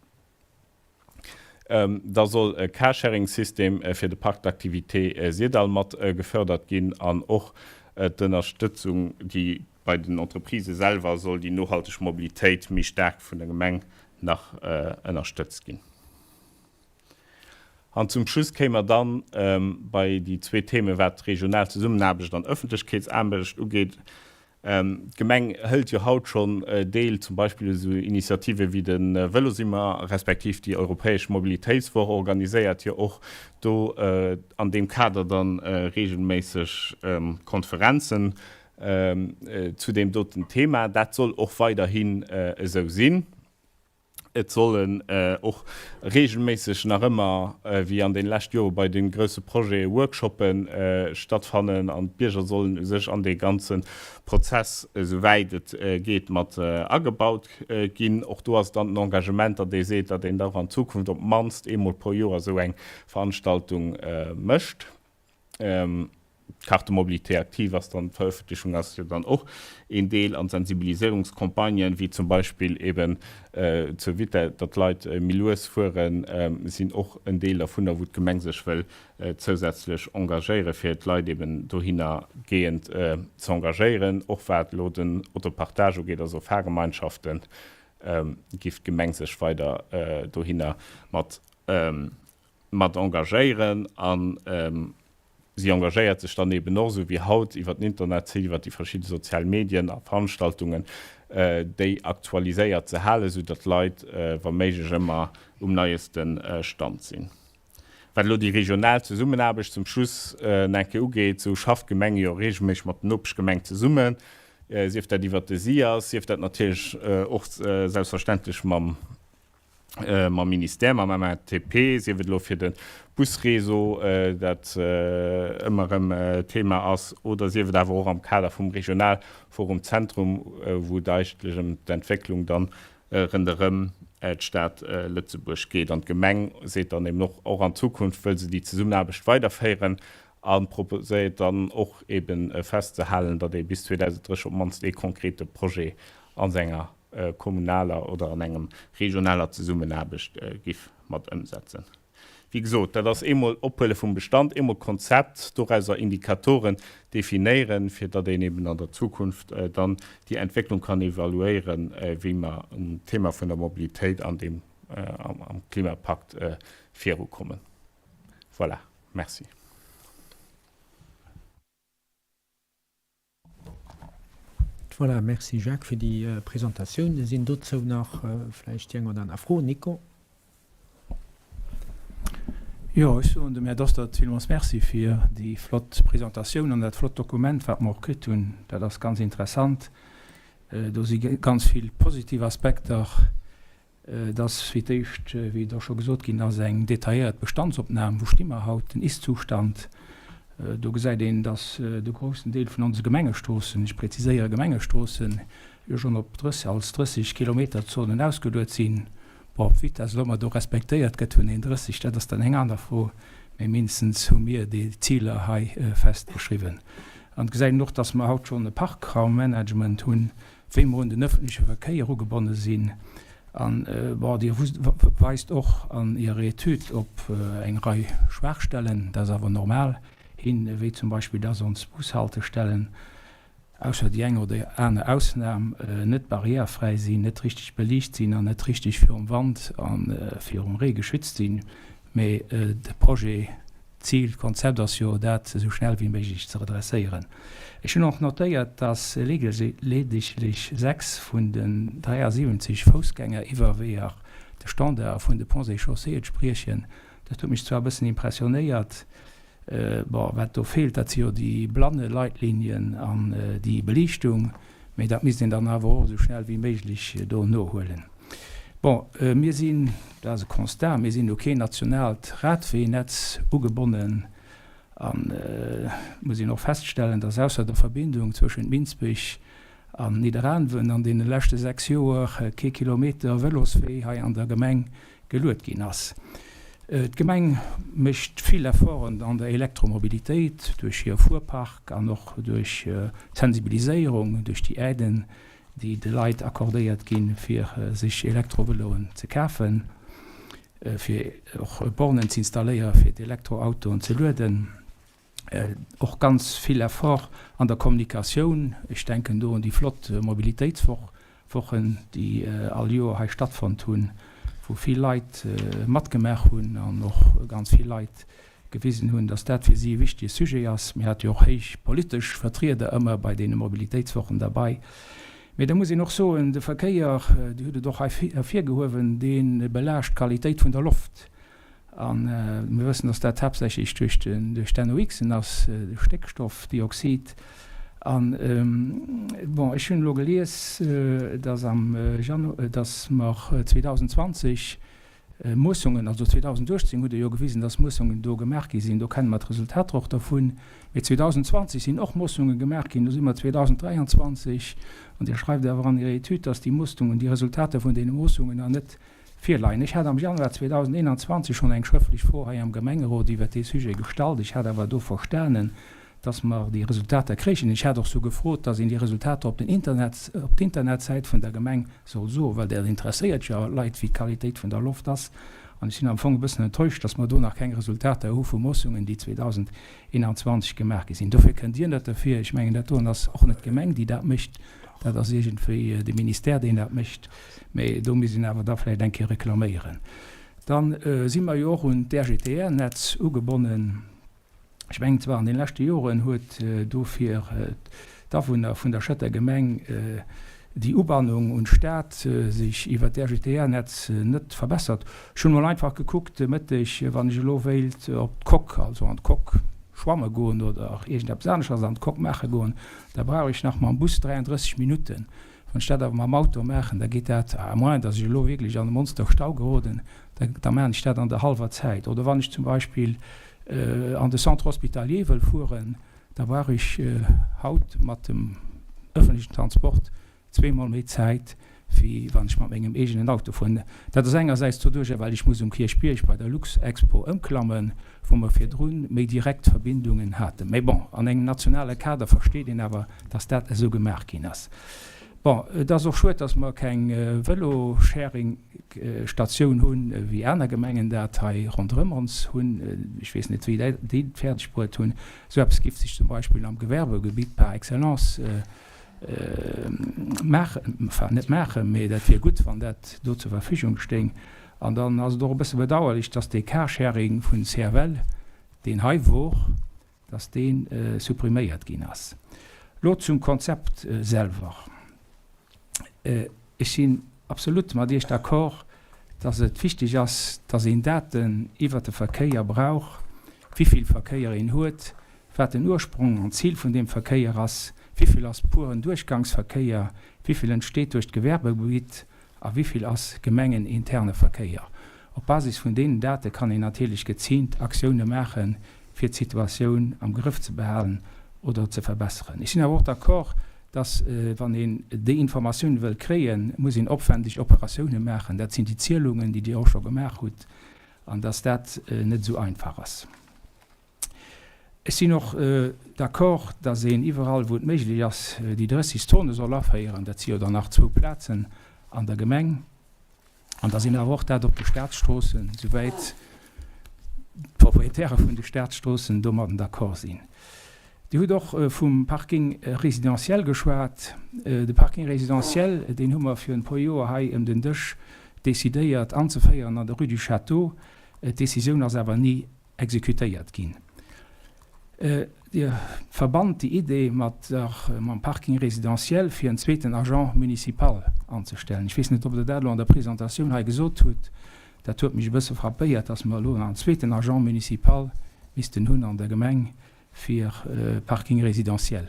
Da soll e Carsharing-System fir de Parc d'activités Syrdall mat gefördert ginn an och d'Ënnerstëtzung, déi bei den Entreprisë selwer soll déi nohalteg Mobilitéit méi staark vun der Gemeng nach ënnerstëtzt ginn. An zum Schluss kéime mer dann bei déi zwee Themen, wat d'regional Zesummenaarbecht an Ëffentlechkeetsaarbecht ugeet. D'Gemeng hëlt jo haut schonn deel zum Beispill u sou Initiative wéi de Vëlosimmer, respektiv déi europäesch Mobilitéitswoch organiséiert jo och do an deem Kader dann reegelméisseg Konferenzen zu deem doten Thema. Dat soll och weiderhin esou sinn. Et sollen och reegelméisseg nach ëmmer, wéi an den lescht Jore bei de grousse Projete, Workshoppe stattfannen an d'Bierger sollen u sech an dee ganze Prozess, esou wäit et geet, mat agebaut ginn. Och do ass dann den Engagement, datt ee seet, datt een da och an Zukunft op d'mannst eemol pro Joer esou eng Veranstaltung mécht. D'Carte mobilité active ass dann, d'Verëffentlechung ass jo dann och een Deel an d'Sensibiliséierungscampagnen, wéi zum Beispill eben zur Vitesse, datt d'Leit méi lues fueren, sinn och en Deel dervunner, wou d'Gemeng sech wëll zousätzlech engagéieren, fir d'Leit eben dohinner gehend ze engagéieren. Och wat elo den Autopartage ugeet, also Fahrgemeinschaften, giff d'Gemeng sech weider dohinner mat mat engagéieren a si engagéiert sech dann eben och, esou wéi haut, iwwer den Internetsite, iwwer déi verschidde sozial Medien a Veranstaltungen, déi aktualiséiert ze halen, esou datt d'Leit wa méiglech ëmmer um neieste Stand sinn. Wat elo déi regional Zesummenaarbecht zum Schluss nach eng Kéier ugeet, esou schafft d'Gemeng jo regelméisseg mat den Nopeschgemeng zesummen, sief dat iwwert de SIAS, sief dat natierlech och selbstverständlech mam mam Ministère, mam MATP, sief et elo fir de Busréseau, dat ëmmer erëm Thema ass, oder sief et awer och am Kader vum Regionalforum Zentrum, wou et eigentlech ëm d'Entwécklung dann ronderëm d'Stad Lëtzebuerg geet. An d'Gemeng seet dann eben och, och an Zukunft wëll se déi Zesummenaarbecht weiderféieren a proposéiert dann och eben festzehalen, datt ee bis 2030 op d'mannst ee konkrete Projet a senger kommunaler oder an engem regionaler Zesummenaarbecht giff mat ëmsetzen. Wéi gesot, dat ass eemol Ophuele vum Bestand, eemol Konzept, dorauser Indikatoren definéieren, fir datt een eben an der Zukunft dann déi Entwécklung kann evaluéieren, wéi mer um Thema vun der Mobilitéit an deem am Klimapakt virukommen. Voilà, merci. Voilà, merci Jacques fir déi Presentatioun. Sinn dozou nach vläicht déi eng oder aner Fro? Nico. Jo, ech soen dem Här Dostert villmools Merci fir déi flott Presentatioun an dat flott Dokument, wat mer och kritt hunn. Dat ass ganz interessant. Do si ganz vill positiv Aspekter. Et ass fir d'éischt, wéi et och scho gesot ginn ass, eng detailléiert Bestandsopnam, Wou sti mer haut, den Ist-Zustand. Do gesäit een, dass de groussen Deel vun onse Gemengestroossen, ech präziséiere Gemengestroossen, jo schonn op 30, als 30 Kilometerzonen ausgeluet sinn. Bon, ob d'Vitess elo ëmmer do respektéiert gëtt vun den 30, dat ass dann eng aner Fro, mä mindestens hu mir déi Ziler hei festgeschriwwen. An et gesäit een och, dass mer haut schonn e Parkraummanagement hunn, wéi mer un den öffentleche Verkéier ugebonne sinn. An, bon, Dir weist och an Irer Etüd op eng Rei Schwaachstellen, dat ass awer normal, hin, wéi zum Beispill, dass ons Bushaltestellen, ausser déi eng oder aner Ausnam, net barrièrefräi sinn, net richteg beliicht sinn an net richteg virum Wand a virum Ree geschützt sinn. Mee de Projet D'Zil, d'Konzept ass jo, dat esou schnell wéi méiglech ze redresséieren. Ech hunn och notéiert, dass ledeglech 6 vun den 73 Foussgängeriwwerweeër de Standarde vun de Ponts et Chaussées entspriechen. Dat huet mech zwar e bëssen impressionéiert. Bon, wat do feelt, dat si jo déi Blanneleitlinien an déi Beliichtung. Mee dat misst een dann awer och esou schnell wéi méiglech do nohuelen. Bon, mir sinn, dat ass e Constat, mir sinn u keen nationaalt Radweenetz ugebonnen. An et muss een och feststellen, dass ausser der Verbindung zwëschent Minsbech an Nidderaanwen an deene leschte 6 Joer kee Kilometer Vëloswee hei an der Gemeng geluet ginn ass. D'Gemeng mécht vill Efforten an der Elektromobilitéit duerch hir Fuerpark an och duerch d'Sensibiliséierung, duerch déi Aiden, déi de Leit accordéiert ginn, fir sech Elektrovëloen ze kafen, fir och Bornen z'installéieren, fir d'Elektroautoen ze lueden. Och ganz vill Effort an der Kommunikatioun, ech denken do un déi flott Mobilitéitswochen, déi all Joer hei stattfonnt hunn, wou vill Leit matgemaach hunn an och ganz vill Leit gewisen hunn, dass dat fir si e wichtige Sujet ass. Mir hate jo och héich politesch Vertrieder ëmmer bei deene Mobilitéitswochen derbei. Mee da muss een och soen, de Verkéier, Dir hutt et och hei ervirgehuewen, dee belaascht d'Qualitéit vun der Loft. A mir wëssen, dass dat haaptsächlech duerch den, duerch d'NOxen ass, de Stéckstoffdioxid. An, bon, ech hunn elo gelies, dass am Januar, dass mer 2020 Moossungen, also 2018 hutt Der jo gewisen, dass Moossungen do gemaach gi sinn, do kenne mer d'Resultater och dervun, mee 2020 sinn och Moossungen gemaach ginn, do si mer 2023, an Dir schreift awer an Irer Etüd, dass déi Moossungen, déi Resultater vun deene Moossungen nach net Virleien. Ech hat am Januar 2021 schonn eng schrëftlech Fro hei am Gemengerot iwwert dee Sujet gestallt. Ech hat awer do verstanen, dass mer déi Resultater kréichen. Ech hat och sou gefrot, dass een déi Resultater op den Internet, op d'Internetsäit vun der Gemeng soll soen, well dat interesséiert jo Leit, wéi d'Qualitéit vun der Loft ass. An ech sinn am Fong e bëssen enttäuscht, dass mer do nach keng Resultater hu vu Moossungen, déi 2021 gemaach gi sinn. Dofir kënnt Dir net derfir. Ech mengen, dat doen ass och net d'Gemeng, déi dat mécht. Dat ass iergendwéi de Ministère, deen dat mécht. Mee do misst een awer da vläicht eng Kéier reklaméieren. Da si mer jo och un d'RGTR-Netz ugebonnen. Ech mengen zwar, an de leschte Joren huet dofir d'Awunner vun der Schëtter Gemeng déi Ubannung un d'Stad sech iwwer d'RGTR-Netz net verbessert. Ech hunn emol einfach gekuckt de Mëtteg, wann ech elo wéilt op d'Coque, also an d'Coque schwamme goen oder iergendeppes aneschters an d'Coque maache goen, da brauch ech nach mam Bus 33 Minutten. Wann ech dat awer mam Auto maachen, da geet dat, à moins dass ech elo wierklech an e Monsterstau geroden, da da maachen ech dat an der hallwer Zäit. Oder wann ech zum Beispill an de Centre hospitalier wëll fueren, da brauch ech haut mat dem öffentlichen Transport zweemol méi Zäit, wéi wann ech mat mengem eegenen Auto fueren. Dat ass engersäits doduercher, well ech muss um Kierchbierg bei der Luxexpo ëmklammen, wou mer virdrun méi direkt Verbindungen haten. Mä bon, an engem nationale Kader versteet een awer, dass dat esou gemaach ginn ass. Bon, et ass och schued, dass mer keng Vëlosharing-Statioun hunn, wéi aner Gemengen dat hei ronderëm ons hunn. Ech weess net, wéi déi et fäerdeg bruet hunn. Esou eppes giff sech zum Beispill am Gewerbegebitt par excellence maachen, enfin net maachen, mä dat wier gutt, wann dat do zur Verfügung stéing. An dann ass et och e bësse bedauerlech, dass dee Carsharing vun CFL, deen hei wor, dass dee suppriméiert ginn ass. Lo zum Konzept selwer. Ech sinn absolut mat Iech d'accord, dass et wichteg ass, dass een Daten iwwert de Verkéier brauch, wivill Verkéier een huet, wat den Ursprong an d'Zil vun deem Verkéier ass, wivill ass puren Duerchgangsverkéier, wivill entsteet duerch d'Gewerbegebitt a wivill ass gemengeninterne Verkéier. Op Basis vun deenen Date kann een natierlech geziilt Aktioune maachen, fir d'Situatioun am Grëff ze behalen oder ze verbesseren. Ech sinn awer och d'accord, dass, wann een déi Informatioune wëll kréien, muss een opwendeg Operatioune maachen, dat sinn déi Zielungen, déi Dir och scho gemaach hutt, an dass dat net esou einfach ass. Ech sinn och d'accord, dass een iwwerall, wou et méiglech ass, déi 30 Zone soll aféieren. Dat si jo dann nach zwou Plazen an der Gemeng. An dass een awer och dat op de Staatsstroossen, souwäit d'Proprietäre vun de Staatsstroossen domadden d'accord sinn. Dir hutt och vum Parking résidentiel geschwat. De Parking résidentiel, deen hu mer virun e puer Joer hei ëm den Dësch decidéiert anzeféieren an der Rue du Château. D'Décisioun ass awer ni exekutéiert ginn. Dir verbannt déi Idee mat der, mam Parking résidentiel fir en zweeten Agent municipal anzestellen. Ech weess net, ob Der dat elo an der Presentatioun hei gesot hutt. Dat huet mech e bësse frappéiert, dass mer elo nach en zweeten Agent municipal missten hunn an der Gemeng fir Parking résidentiel.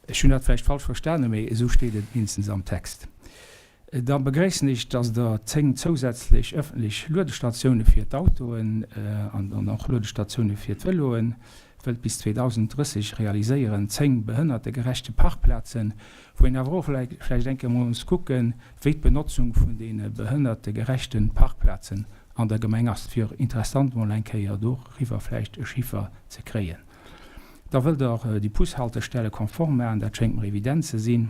Ech hunn dat vläicht falsch verstanen, mee esou steet et mindestens am Text. Da begréissen ech, dass Der 10 zousätzlech ëffentlech Luedestatioune fir d'Autoen an och Luedestatioune fir d'Vëloe wëllt bis 2030 realiséieren, 10 behënnertegerechte Parkplazen, wou een awer och vläicht eng Kéier muss kucken, wéi d'Benotzung vun deene behënnertegerechte Parkplazen an der Gemeng ass. Et wier interessant, mol eng Kéier doriwwer vläicht e Chiffer ze kréien. Da wëllt Der déi Bushaltestelle konform maachen, dat schéngt mer evident ze sinn.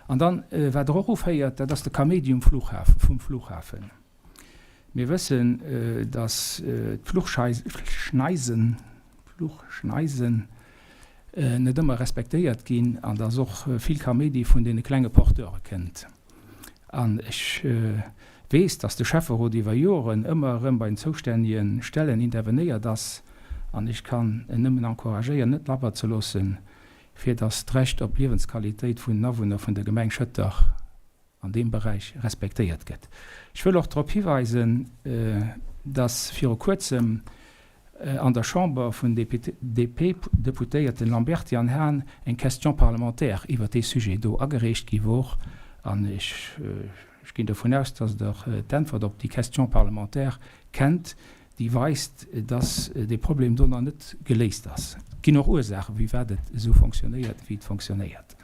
An dann, wat Der och uféiert, dat ass de Kaméidi um Flughafen, vum Flughafen. Mir wëssen, datt d'Fluchschneisen, Fluchschneisen net ëmmer respektéiert ginn an datt och vill Kaméidi vun deene klenge Porteure kënnt. An ech weess, datt de Schäfferot iwwer Joren ëmmer erëm bei den zoustännege Stellen intervenéiert ass an ech kann en nëmmen encouragéieren, net labber ze loossen, fir datt d'Recht op Liewensqualitéit vun den Awunner vun der Gemeng Schëtter an deem Beräich respektéiert gëtt. Ech wëll och drop hiweisen, datt viru kuerzem an der Chamber vun DP-Deputéierten Lamberty an Hahn eng Question parlementaire iwwert dee Sujet do agereecht gi wor an ech ginn dovun aus, datt Der d'Äntwert op déi Question parlementaire kennt, déi weist, dass dee Problem do nach net geléist ass. Et ginn och Ursaachen, firwat et esou fonctionnéiert, wéi et fonctionnéiert.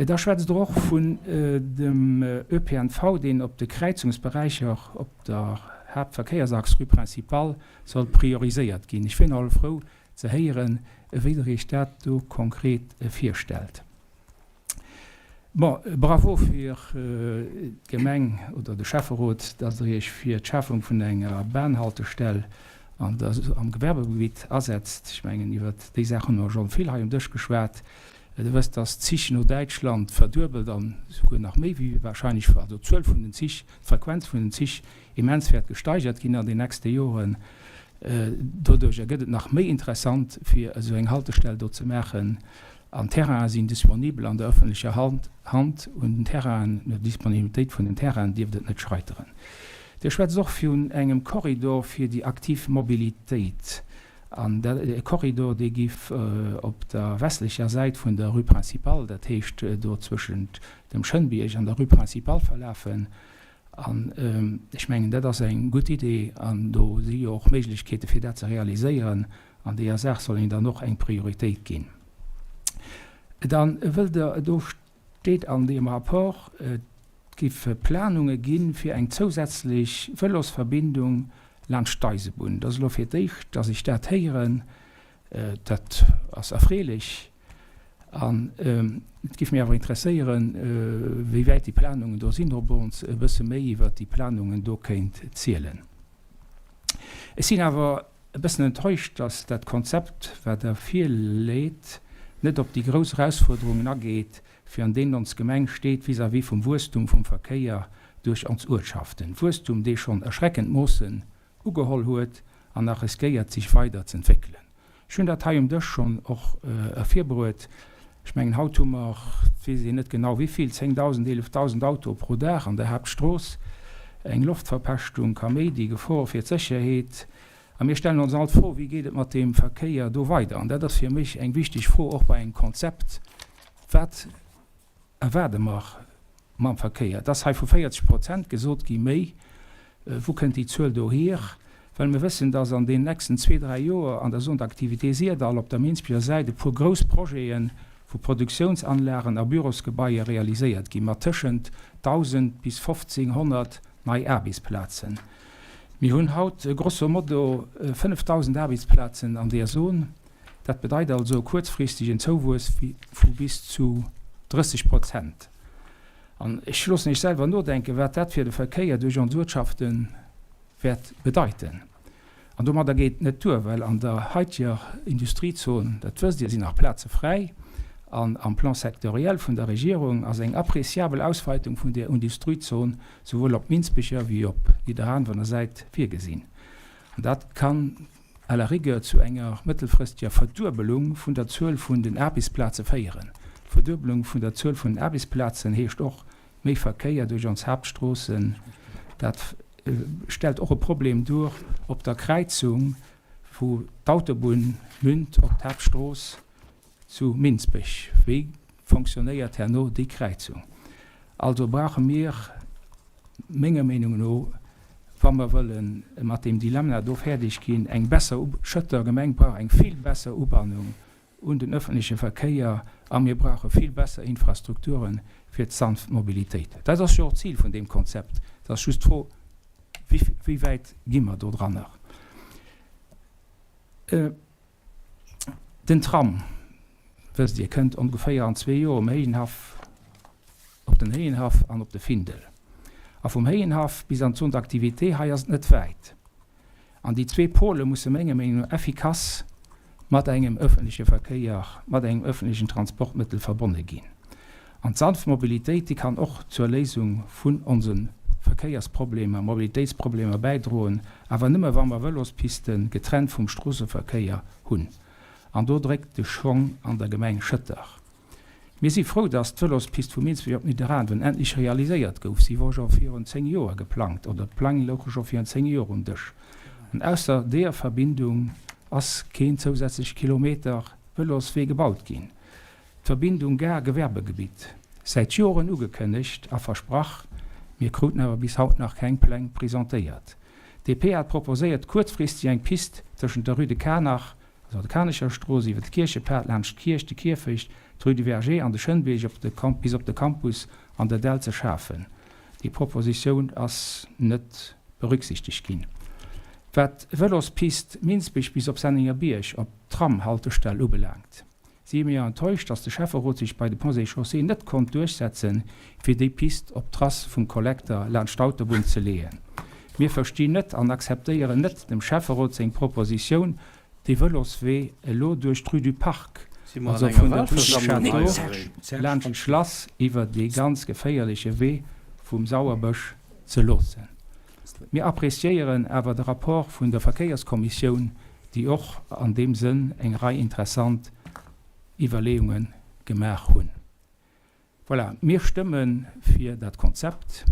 Da schwätzt Der och vun dem ÖPNV, deen op de Kräizungsberäicher op der Haaptverkéiersachs Rue Principale soll prioriséiert ginn. Ech wier nach frou ze héieren, wéi Der Iech dat do konkret virstellt. Bon, bravo fir d'Gemeng oder de Schäfferot, dass Der Iech fir d'Schafung vun enger Bahnhaltestell an der, am Gewerbegebitt asetzt. Ech mengen, iwwert déi Saach hu mer scho vill hei um Dësch geschwat. Der wësst, dass d'Zich no Däitschland verduebelt an esouguer nach méi wéi wahrscheinlech, also d'Zuel vun den Zich, d'Frequenz vun den Zich immens wäert gesteigert ginn an den nächste Joren. Doduerjer gëtt et nach méi interessant, fir esou eng Haltestell do ze maachen. An Terrainen sinn disponibel an der öffentlecher Hand. Un den Terrainen, un der Disponibilitéit vun den Terrainen dierft et net scheiteren. Dir schwätzt och vun engem Korridor fir déi aktiv Mobilitéit. An e Korridor, dee giff op der westlecher Säit vun der Rue Principale, dat heescht do zwëschent dem Schënnbierg an der Rue Principale verlafen. An ech mengen, dat ass eng gutt Idee an do si jo och Méiglechkeete fir dat ze realiséieren. An deeër Saach soll een dann och eng Prioritéit ginn. Da wëllt Der, do steet an deem Rapport, et géife Planunge gi fir eng zousätzlech Vëlosverbindung laanscht d'Eisebunn. Dat ass elo fir d'éischt, dass ech dat héieren. Dat ass erfreelech. An et géif mech awer interesséieren, wéi wäit déi Planungen do sinn, ob Der ons e bësse méi iwwert déi Planungen do kéint zielen. Ech sinn awer e bëssen enttäuscht, dass dat Konzept, wat Der virleet, net op déi grouss Erausfuerderungen ageet, fir an deenen ons Gemeng steet vis-à-vis vum Wuesstum vum Verkéier duerch ons Uertschaften. Wuesstum, dee schonn erschreckend Moossen ugeholl huet an nach riskéiert sech weider z'entwéckelen. Ech hunn dat hei um Dësch schonn och ervirbruet. Ech mengen, haut hu mer, et weess een net genau wéivill, 10.000, 11.000 Autoe pro Dag an der Haaptstrooss, eng Loftverpeschtung, Kaméidi, Gefor fir d'Sécherheet. A mir stellen ons all d'Fro, Wéi geet et mat deem Verkéier do weider? An dat ass fir mech eng wichteg Fro och bei engem Konzept, Wat erwaarde mer mam Verkéier? Et ass hei vu 40 Prozent gesot gi méi. Wou kënnt déi Zuel do hier? Well mir wëssen, dass an deenen nächsten zwee, dräi Joer an der Zone d'activité Syrdall op der Minsbecher Säit e puer grouss Projete vu Produktiounsanlagen a Bürosgebaier realiséiert gi mat tëschent 1.000 bis 1.500 nei Aarbechtsplazen. Mir hunn haut grosso modo 5.000 Aarbechtsplazen an där Zone. Dat bedeit also kuerzfristeg en Zouwuess vu bis zu 30 Prozent. An ech loossen Iech selwer nodenken, wat dat fir de Verkéier duerch ons Uertschafte wäert bedeiten. An domadder geet et net duer, well an der heiteger Industriezon, dat wësst Dir, sinn nach Plaze fräi. An am Plan sectoriel vun der Regierung ass eng appréciabel Ausweitung vun där Undistriezon souwuel op Minsbecher wéi op Nidderaanwener Säit virgesinn. An dat kann à la rigueur zu enger mëttelfrësteger Verduebelung vun der Zuel vun den Aarbechtsplaze féieren. Verduebelung vun der Zuel vun den Aarbechtsplazen heescht och méi Verkéier duerch ons Haaptstroossen. Dat stellt och e Problem duer op der Kräizung, wou d'Autobunn münd op d'Haaptstrooss zu Minsbech. Wéi fonctionnéiert herno déi Kräizung? Also brauche mir menger Meenung no, wa mer wëlle mat deem Dilemma do fäerdeg ginn, eng besser, Schëtter Gemeng brauch eng vill besser Ubannung un den öffentleche Verkéier a mir brauche vill besser Infrastrukture fir d'sanft Mobilitéit. Dat ass jo och d'Zil vun deem Konzept. Et ass just d'Fro, wéi wäit gi mer do dranner. Den Tram, wësst Dir, kënnt ongeféier an zwee Joer um Héijenhaff, op den Héijenhaff an op de Findel. A vum Héijenhaff bis an d'Zone d'activité hei ass et net wäit. An déi zwee Pole musse menger Meenung no effikass mat engem öffentleche Verkéier, mat engem öffentlechen Transportmëttel verbonne ginn. An d'sanft Mobilitéit, déi kann och zur Léisung vun onse Verkéiersproblemer, Mobilitéitsproblemer bäidroen, awer nëmme wa mer Vëlospiste getrennt vum Stroosseverkéier hunn. An do dréckt de Schong an der Gemeng Schëtter. Mir si frou, dass d'Vëlospist vu Minsbech op Nidderaanwen endlech realiséiert gouf. Si wor scho virun 10 Joer geplangt, oder d'Pläng louche scho virun 10 Joer um Dësch. An ausser deeër Verbindung ass keen zousätzleche Kilometer Vëloswee gebaut ginn. D'Verbindung Gare-Gewerbegebitt, säit Joren ugekënnegt a versprach, mir kruten awer bis haut nach keng Pläng presentéiert. DP hat proposéiert, kuerzfristeg eng Pist tëschent der Rue de Kanach, also der Kanecher Strooss, iwwer de Kierchepad laanscht d'Kierch, de Kierfecht, d'Rue du Verger an de Schënnbierg op de bis op de Campus an der Dell ze schafen. Déi Propositioun ass net berücksichtegt ginn. Wat d'Vëlospist Minsbech bis op Sennengerbierg op d'Tram-Haltestell ubelaangt, Si mir enttäuscht, dass de Schäfferot sech bei de Ponts et Chaussées net konnt duerchsetzen, fir déi Pist op d'Trass vum Kollekter laanscht d'Autobunn ze leeën. Mir verstinn net an akzeptéieren net dem Schäfferot seng Propositioun, dee Vëloswee elo duerch d'Rue du Parc, also vun der Rue du Château laanscht d'Schlass iwwer dee ganz geféierleche Wee vum Sauerbësch ze loossen. Mir appréciéieren awer de Rapport vun der Verkéierskommissioun, déi och an deem Sënn eng Rei interessant Iwwerleeunge gemaach hunn. Voilà, mir stëmme fir dat Konzept,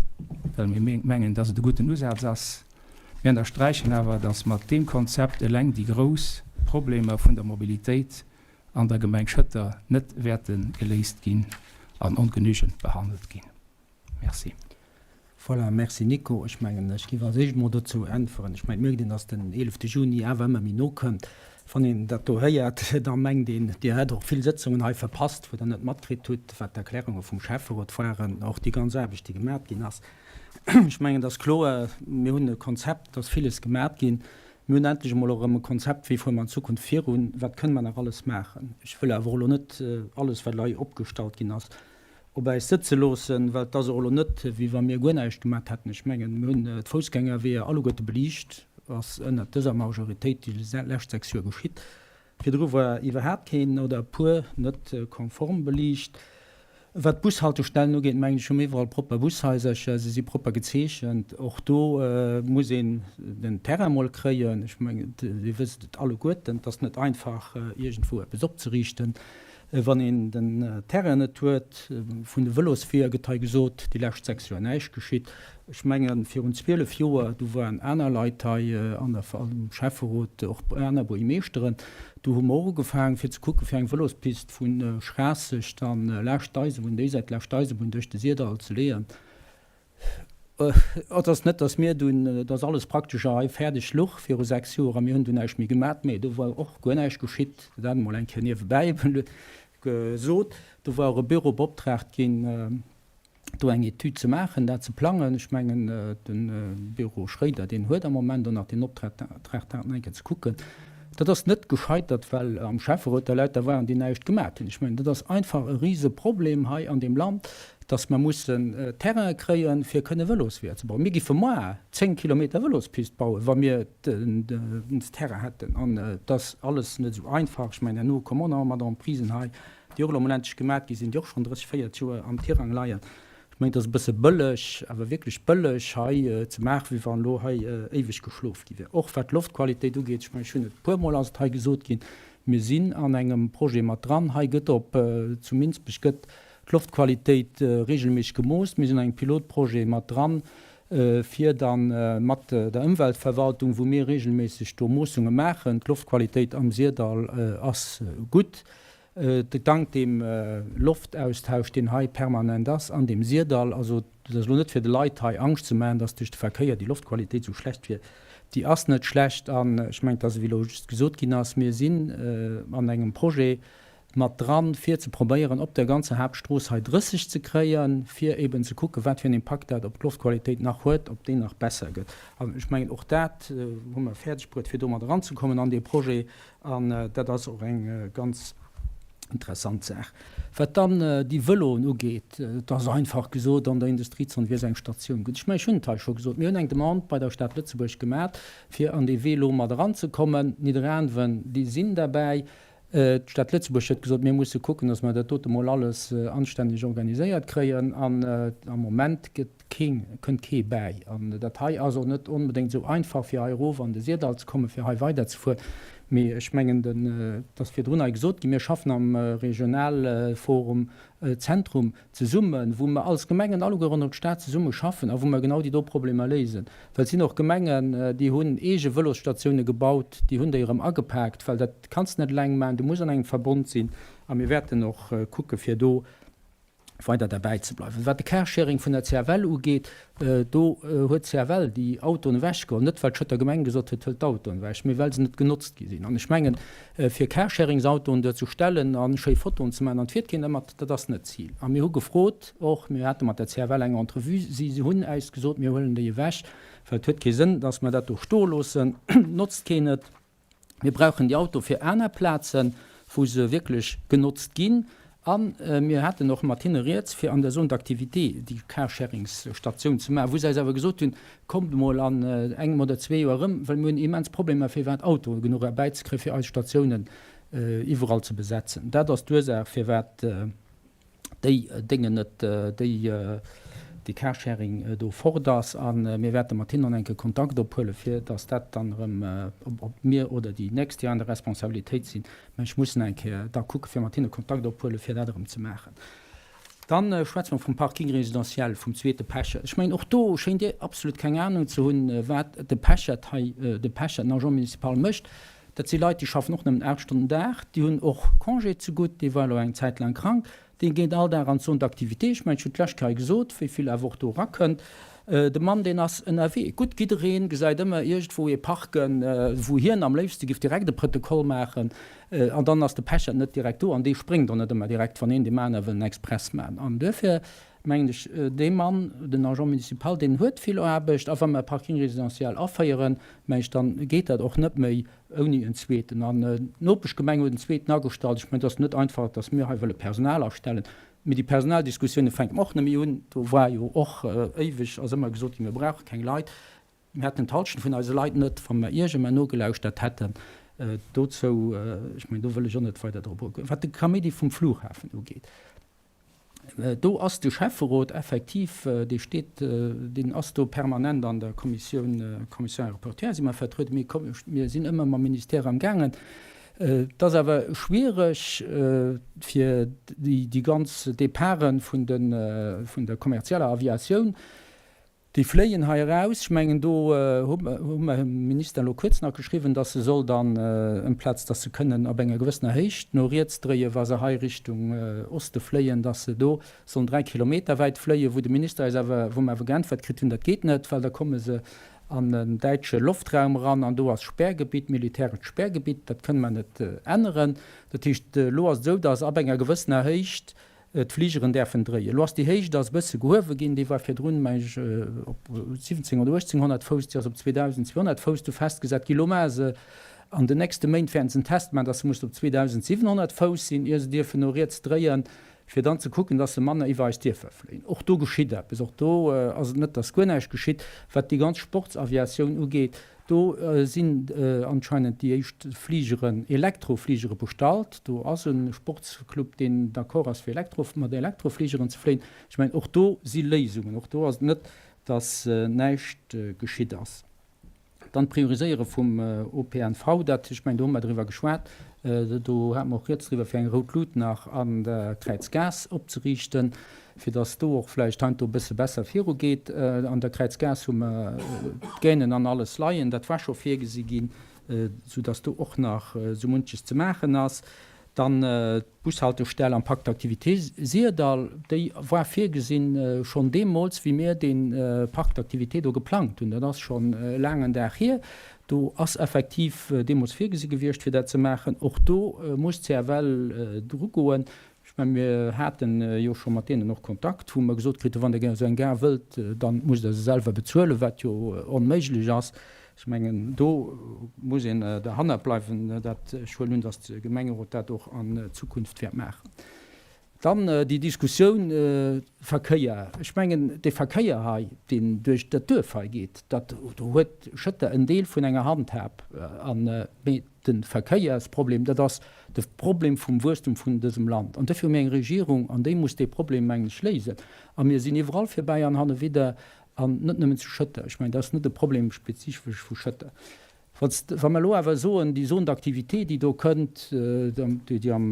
well mir mengen, dass et e gudden Usaz ass. Mir ënnersträichen awer, dass mat deem Konzept eleng déi grouss Problemer vun der Mobilitéit an der Gemeng Schëtter net wäerte geléist ginn an ongenügend behandelt ginn. Merci. Voilà, merci Nico. Ech mengen, ech géif als éischt emol dozou äntweren. Ech mengen, et mierkt een, datt den 11 Juni awer ëmmer méi no kënnt. Wann een dat do héiert, da mengt een, Dir hätt och vill Sëtzungen hei verpasst, wou Der net matkritt hutt, wat d'Erklärunge vum Schäfferot waren, och déi ganz Aarbecht, déi gemat ginn ass. Ech mengen, et ass kloer, mir hunn e Konzept, et ass villes gemat ginn. Mir hunn endlech emol och erëm e Konzept, wéi fuere mer an Zukunft virun, wat kënne mer nach alles maachen. Ech wëll awer och elo net alles, wat hei opgestallt ginn ass, op äis sëtze loossen, well et ass och elo net, wéi wa mir guer näischt gemat hätten. Ech mengen, mir hunn d'Foussgängerweeër alleguerte beliicht, ass ënnert dëser Majoritéit déi lescht 6 Joer geschitt. Virdru war iwwerhaapt keen oder e puer net konform beliicht. Wat d'Bushaltestellen ugeet, mengen ech, hu mir iwwerall propper Bushaisercher, se si propper gezeechent. Och do muss een den Terrain mol kréien. Ech mengen, Dir wësst et alleguerten, et ass net einfach, iergendwou eppes opzeriichten. Wann een den Terrain net huet, vun de Vëlosweeër gëtt hei gesot, déi lescht 6 Joer näischt geschitt. Ech mengen, virun 12 Joer, du waren aner Leit hei an der, am Schäfferot, och aner Buergermeeschteren, du hu mer och ugefaangen, fir ze kucken, fir eng Vëlospist vu Schraasseg dann laascht d'Eisebunn, déi Säit laascht d'Eisebunn duerch de Sirdall ze leeën. Et ass net, datt mir dunn, datt alles praktesch hei fäerdeg luch viru 6 Joer a mir hunn dunn näischt méi gemat. Mee do war och guer näischt geschitt, dat emol eng Kéier niewebäi gesot. Do war och e Büro beoptraagt ginn, do eng Etüd ze maachen, dat ze plangen. Ech mengen, de Büro Schréider, deen huet am Moment och nach deen Optrag, dat nach eng Kéier ze kucken. Dat ass net gescheitert, well am Schäfferot der Leit da waren, déi näischt gemat hunn. Ech mengen, dat ass einfach e Riseproblem hei an deem Land, dass mer mussen Terraine kréien, fir kënne Vëlosweeër ze bauen. Mir giffe moar 10 Kilometer Vëlospist bauen, wa mir den Terrain hätten. An et ass alles net esou einfach. Ech mengen, herno kommen och nach mat Emprisen hei, déi och elo emol endlech gemat gi sinn, déi och schonn 30, 40 Joer am Tirang leien. Ech mengen, et ass e bësse bëlleg, awer wierklech bëlleg, hei ze maachen, wéi wann elo hei éiweg geschlof gi wär. Och wat d'Loftqualitéit ugeet, ech mengen, ech hunn et e puermol ass et hei gesot ginn, mir sinn an engem Projet mat dran. Hei gëtt op, zu Minsbech gëtt d'Loftqualitéit regelméisseg gemooss. Mir sinn an engem Pilotprojet mat dran, fir da mat der Ëmweltverwaltung, wou mir regelméisseg do Moossunge maachen. D'Loftqualitéit am Sirdall ass gutt, dank deem Loftaustausch, deen hei permanent ass an deem Sirdall. Also dat ass elo net fir de Leit hei Angscht ze maachen, dass duerch de Verkéier déi Loftqualitéit esou schlecht wier. Déi ass net schlecht an ech mengen, dass, wéi elo just gesot ginn ass, mir sinn an engem Projet, mat dran, fir ze probéieren, op der ganzer Haaptstrooss hei 30 ze kréien, fir eben ze kucken, wat fir en Impakt dat op d'Loftqualitéit nach huet, ob déi nach besser gëtt. An ech mengen, och dat hu mer fäerdegbruet, fir do mat eranzekommen an dee Projet. An dat ass och eng ganz interessant Saach. Wat dann déi Vëloen ugeet, et ass einfach gesot, an der Industriezon wier esou eng Statioun gutt. Ech mengen, ech hunn et hei scho gesot, mir hunn eng Demande bei der Stad Lëtzebuerg gemat, fir an dee Vélo mat eranzekommen. Nidderaanwen, déi sinn derbäi. D'Stad Lëtzebuerg huet gesot, mir musse kucken, datt mer dat dote mol alles anstänneg organiséiert kréien. An am Moment gëtt keen, kënnt kee bäi. An dat hei ass och net onbedéngt esou einfach, fir hei erof an de Sirdall ze kommen, fir hei weiderzefueren. Mee ech mengen, den, et ass virdrun hei gesot ginn, mir schaffen am Regionalforum Zentrum zesummen, wou mer als Gemengen alleguer ronderëm d'Stad zesumme schaffen a wou mer genau déi do Problemer léisen. Well et sinn och Gemengen, déi hunn eege Vëlosstatioune gebaut, déi hunn déi erëm agepaakt, well dat kanns de net eleng maachen, du muss an engem Verbond sinn. A mir wäerten och kucke fir do weider derbäi ze bleiwen. Wat de Carsharing vun der CFL ugeet, do huet d'CFL déi Autoen ewechgeholl, net well d'Schëtter Gemeng gesot huet, huelt d'Autoen ewech, mee well se net genotzt gi sinn. An ech mengen, fir Carshaриngsautoen duer ze stellen a schéi Fotoen ze maachen an d'fiert keen dermat, dat ass net d'Zil. A mir hu gefrot och, mir hate mat der CFL eng Entrevue, si hunn äis gesot, mir huelen déi ewech, well et huet kee Sënn, datt mer dat do stoe loossen, notzt keen et. Mir brauchen déi Auto fir aner Plazen, wou se wierklech genotzt ginn. A mir haten och mat hinne rieds, fir an der Zone d'activité déi Carsharings-Statioun ze maachen, wou se eis awer gesot hunn, Kommt emol an engem oder zwee Joer erëm, well mir hunn immens Problemer, fir iwwerhaapt Autoe genuch erbäizekréien, fir eis Statiounen iwwerall ze besetzen. Dat ass d'Ursaach, firwat déi Déngen net, déi dee Carsharing do fort ass. A mir wäerte mat hinnen enke Kontakt ophuelen, fir datt dat dann erëm, ob mir oder déi nächst, déi an der Responsabilitéit sinn, mä ech muss eng Kéier da kucke fir mat hinne Kontakt ophuelen, fir dat erëm ze maachen. Da schwätze mer vum Parking résidentiel, vum zweete Pechert. Ech mengen, och do schéint Dir absolut keng Anung ze hunn, wat de Pechert hei, de Pechert, den Agent municipal mécht. Dat si Leit, déi schaffen och nëmmen 8 Stonnen den Dag, déi hunn och Congé zegutt, dee war elo eng Zäit laang krank, dee geet all Dag an d'Zone d'activité. Ech mengen, ech hunn d'lescht Kéier hei gesot, wéi vill awer och do erakënnt. De Mann, deen ass ënnerwee. Gutt, jidderee gesäit ëmmer iergendwou ee parken, wou hien am léifste giff direkt e Prëttekoll maachen, an dann ass de Pechert net direkt do an dee spréngt och net ëmmer direkt, wann een deem aner wëll en Express maachen. An duerfir mengen ech, dee Mann, den Agent municipal, deen huet vill Aarbecht, a wa mer e Parking résidentiel aféieren, Mengen ech, dann geet dat och net méi ouni en zweeten. An d'Nopeschgemeng huet en zweeten agestallt. Ech mengen, et ass net einfach, datt mir hei wëlle Personal astellen. Mee déi Personaldiskussioune fänken och net méi un. Do war jo och éiweg, ass ëmmer gesot ginn, mir brauche keng Leit. Mir hätten d'Halschent vun eise Leit net, wa mer iergendmär nogelauschtert hätten. Dozou, ech mengen, do wëll ech och net weider drop agoen. Wat de Kaméidi vum Flughafen ugeet, Do ass de Schäfferot effektiv, dee steet, deen ass do permanent an der Kommissioun, Commission aéroportuaire si mer vertrueden. Mir kommen, mir sinn ëmmer mam Ministère amgaangen. Et ass awer schwiereg, fir déi ganz Departe vun der kommerzieller Aviatioun, déi fléien hei eraus. Ech mengen, do hu mer dem Minister elo kuerz nach geschriwwen, dass e soll dann, ëmplaz dass se kënnen ab enger gewëssener Héicht no riets dréien, wa se hei Richtung Oste fléien, dass se do sollen 3 Kilometer wäit fléien, wou de Minister eis awer, wou mer awer geäntwert kritt hunn, dat geet net, well da komme se an den däitsche Loftraum eran an do ass Sperrgebitt, militärescht Sperrgebitt, dat kënne mer net änneren. Dat heescht, elo ass et esou, dass ab enger gewëssener Héicht d'Fligeren däerfen dréien. Elo ass déi Héicht ass e bësse gehuewe ginn, déi war virdrun, meng ech, op 17 oder 1800 Fouss, déi ass op 2.200 Fouss du festgesat ginn. Elo maache se an den nächste Méint wäerten se en Test maachen, dass se mussen op 2.700 Fouss sinn, ier se dierfen no riets dréien, fir dann ze kucken, dass se manner iwwer eis Dierfer fléien. Och do geschitt eppes. Och do ass et net, dass guer näischt geschitt. Wat déi ganz Sportsaviatioun ugeet, do sinn anscheinend déi éischt Fligeren, Elektrofligere bestallt. Do ass e Sportsclub, deen d'accord ass, fir Elektro, mat Elektrofligeren ze fléien. Ech mengen, och do si Léisungen. Och do ass et net, dass näischt geschitt ass. Dann d'Prioriséiere vum OPNV, dat, ech mengen, do hu mer driwwer geschwat, do hate mer och rieds driwwer, fir eng rout Lut nach an der Kräizgaass opzeriichten, fir datt do och vläicht heiansdo e bësse besser virugeet. An der Kräizgaass hu mer d'Gainen an alles leien, dat war scho virgesi ginn, soudatt do och nach esou munches ze maachen ass. Dann d'Bushaltestell am Parc d'activités Syrdall, déi war virgesinn schonn deemools, wéi mir dee Parc d'activités do geplangt hunn. Dat ass schonn e laangen Dag hier. Do ass effektiv deemools virgesi gewiescht, fir dat ze maachen. Och do muss d'CFL drugoen. Ech mengen, mir hate jo scho mat deenen och Kontakt, wou mer gesot kritt hunn, wann Der esou eng Gare wëllt, da musst Der se selwer bezuelen, wat jo onméiglech ass. Ech mengen, do muss een derhannert bleiwen. Dat, ech huelen un, datt de Gemengerot dat och an Zukunft wäert maachen. Dann déi Diskussioun Verkéier. Ech mengen, dee Verkéier hei, deen duerch dat Duerf hei geet, dat, do huet Schëtter en Deel vun enger Handhab. An, mee de Verkéiersproblem, dat ass de Problem vum Wuesstum vun dësem Land. An dofir hu mir eng Regierung, an déi muss dee Problem, mengen ech, léisen. A mir sinn iwwerall virbäi an hannewidder. An net nëmmen zu Schëtter. Ech mengen, dat ass net e Problem spezifesch vu Schëtter. Wa mer elo awer soen, déi Zone d'activité, déi do kënnt, déi am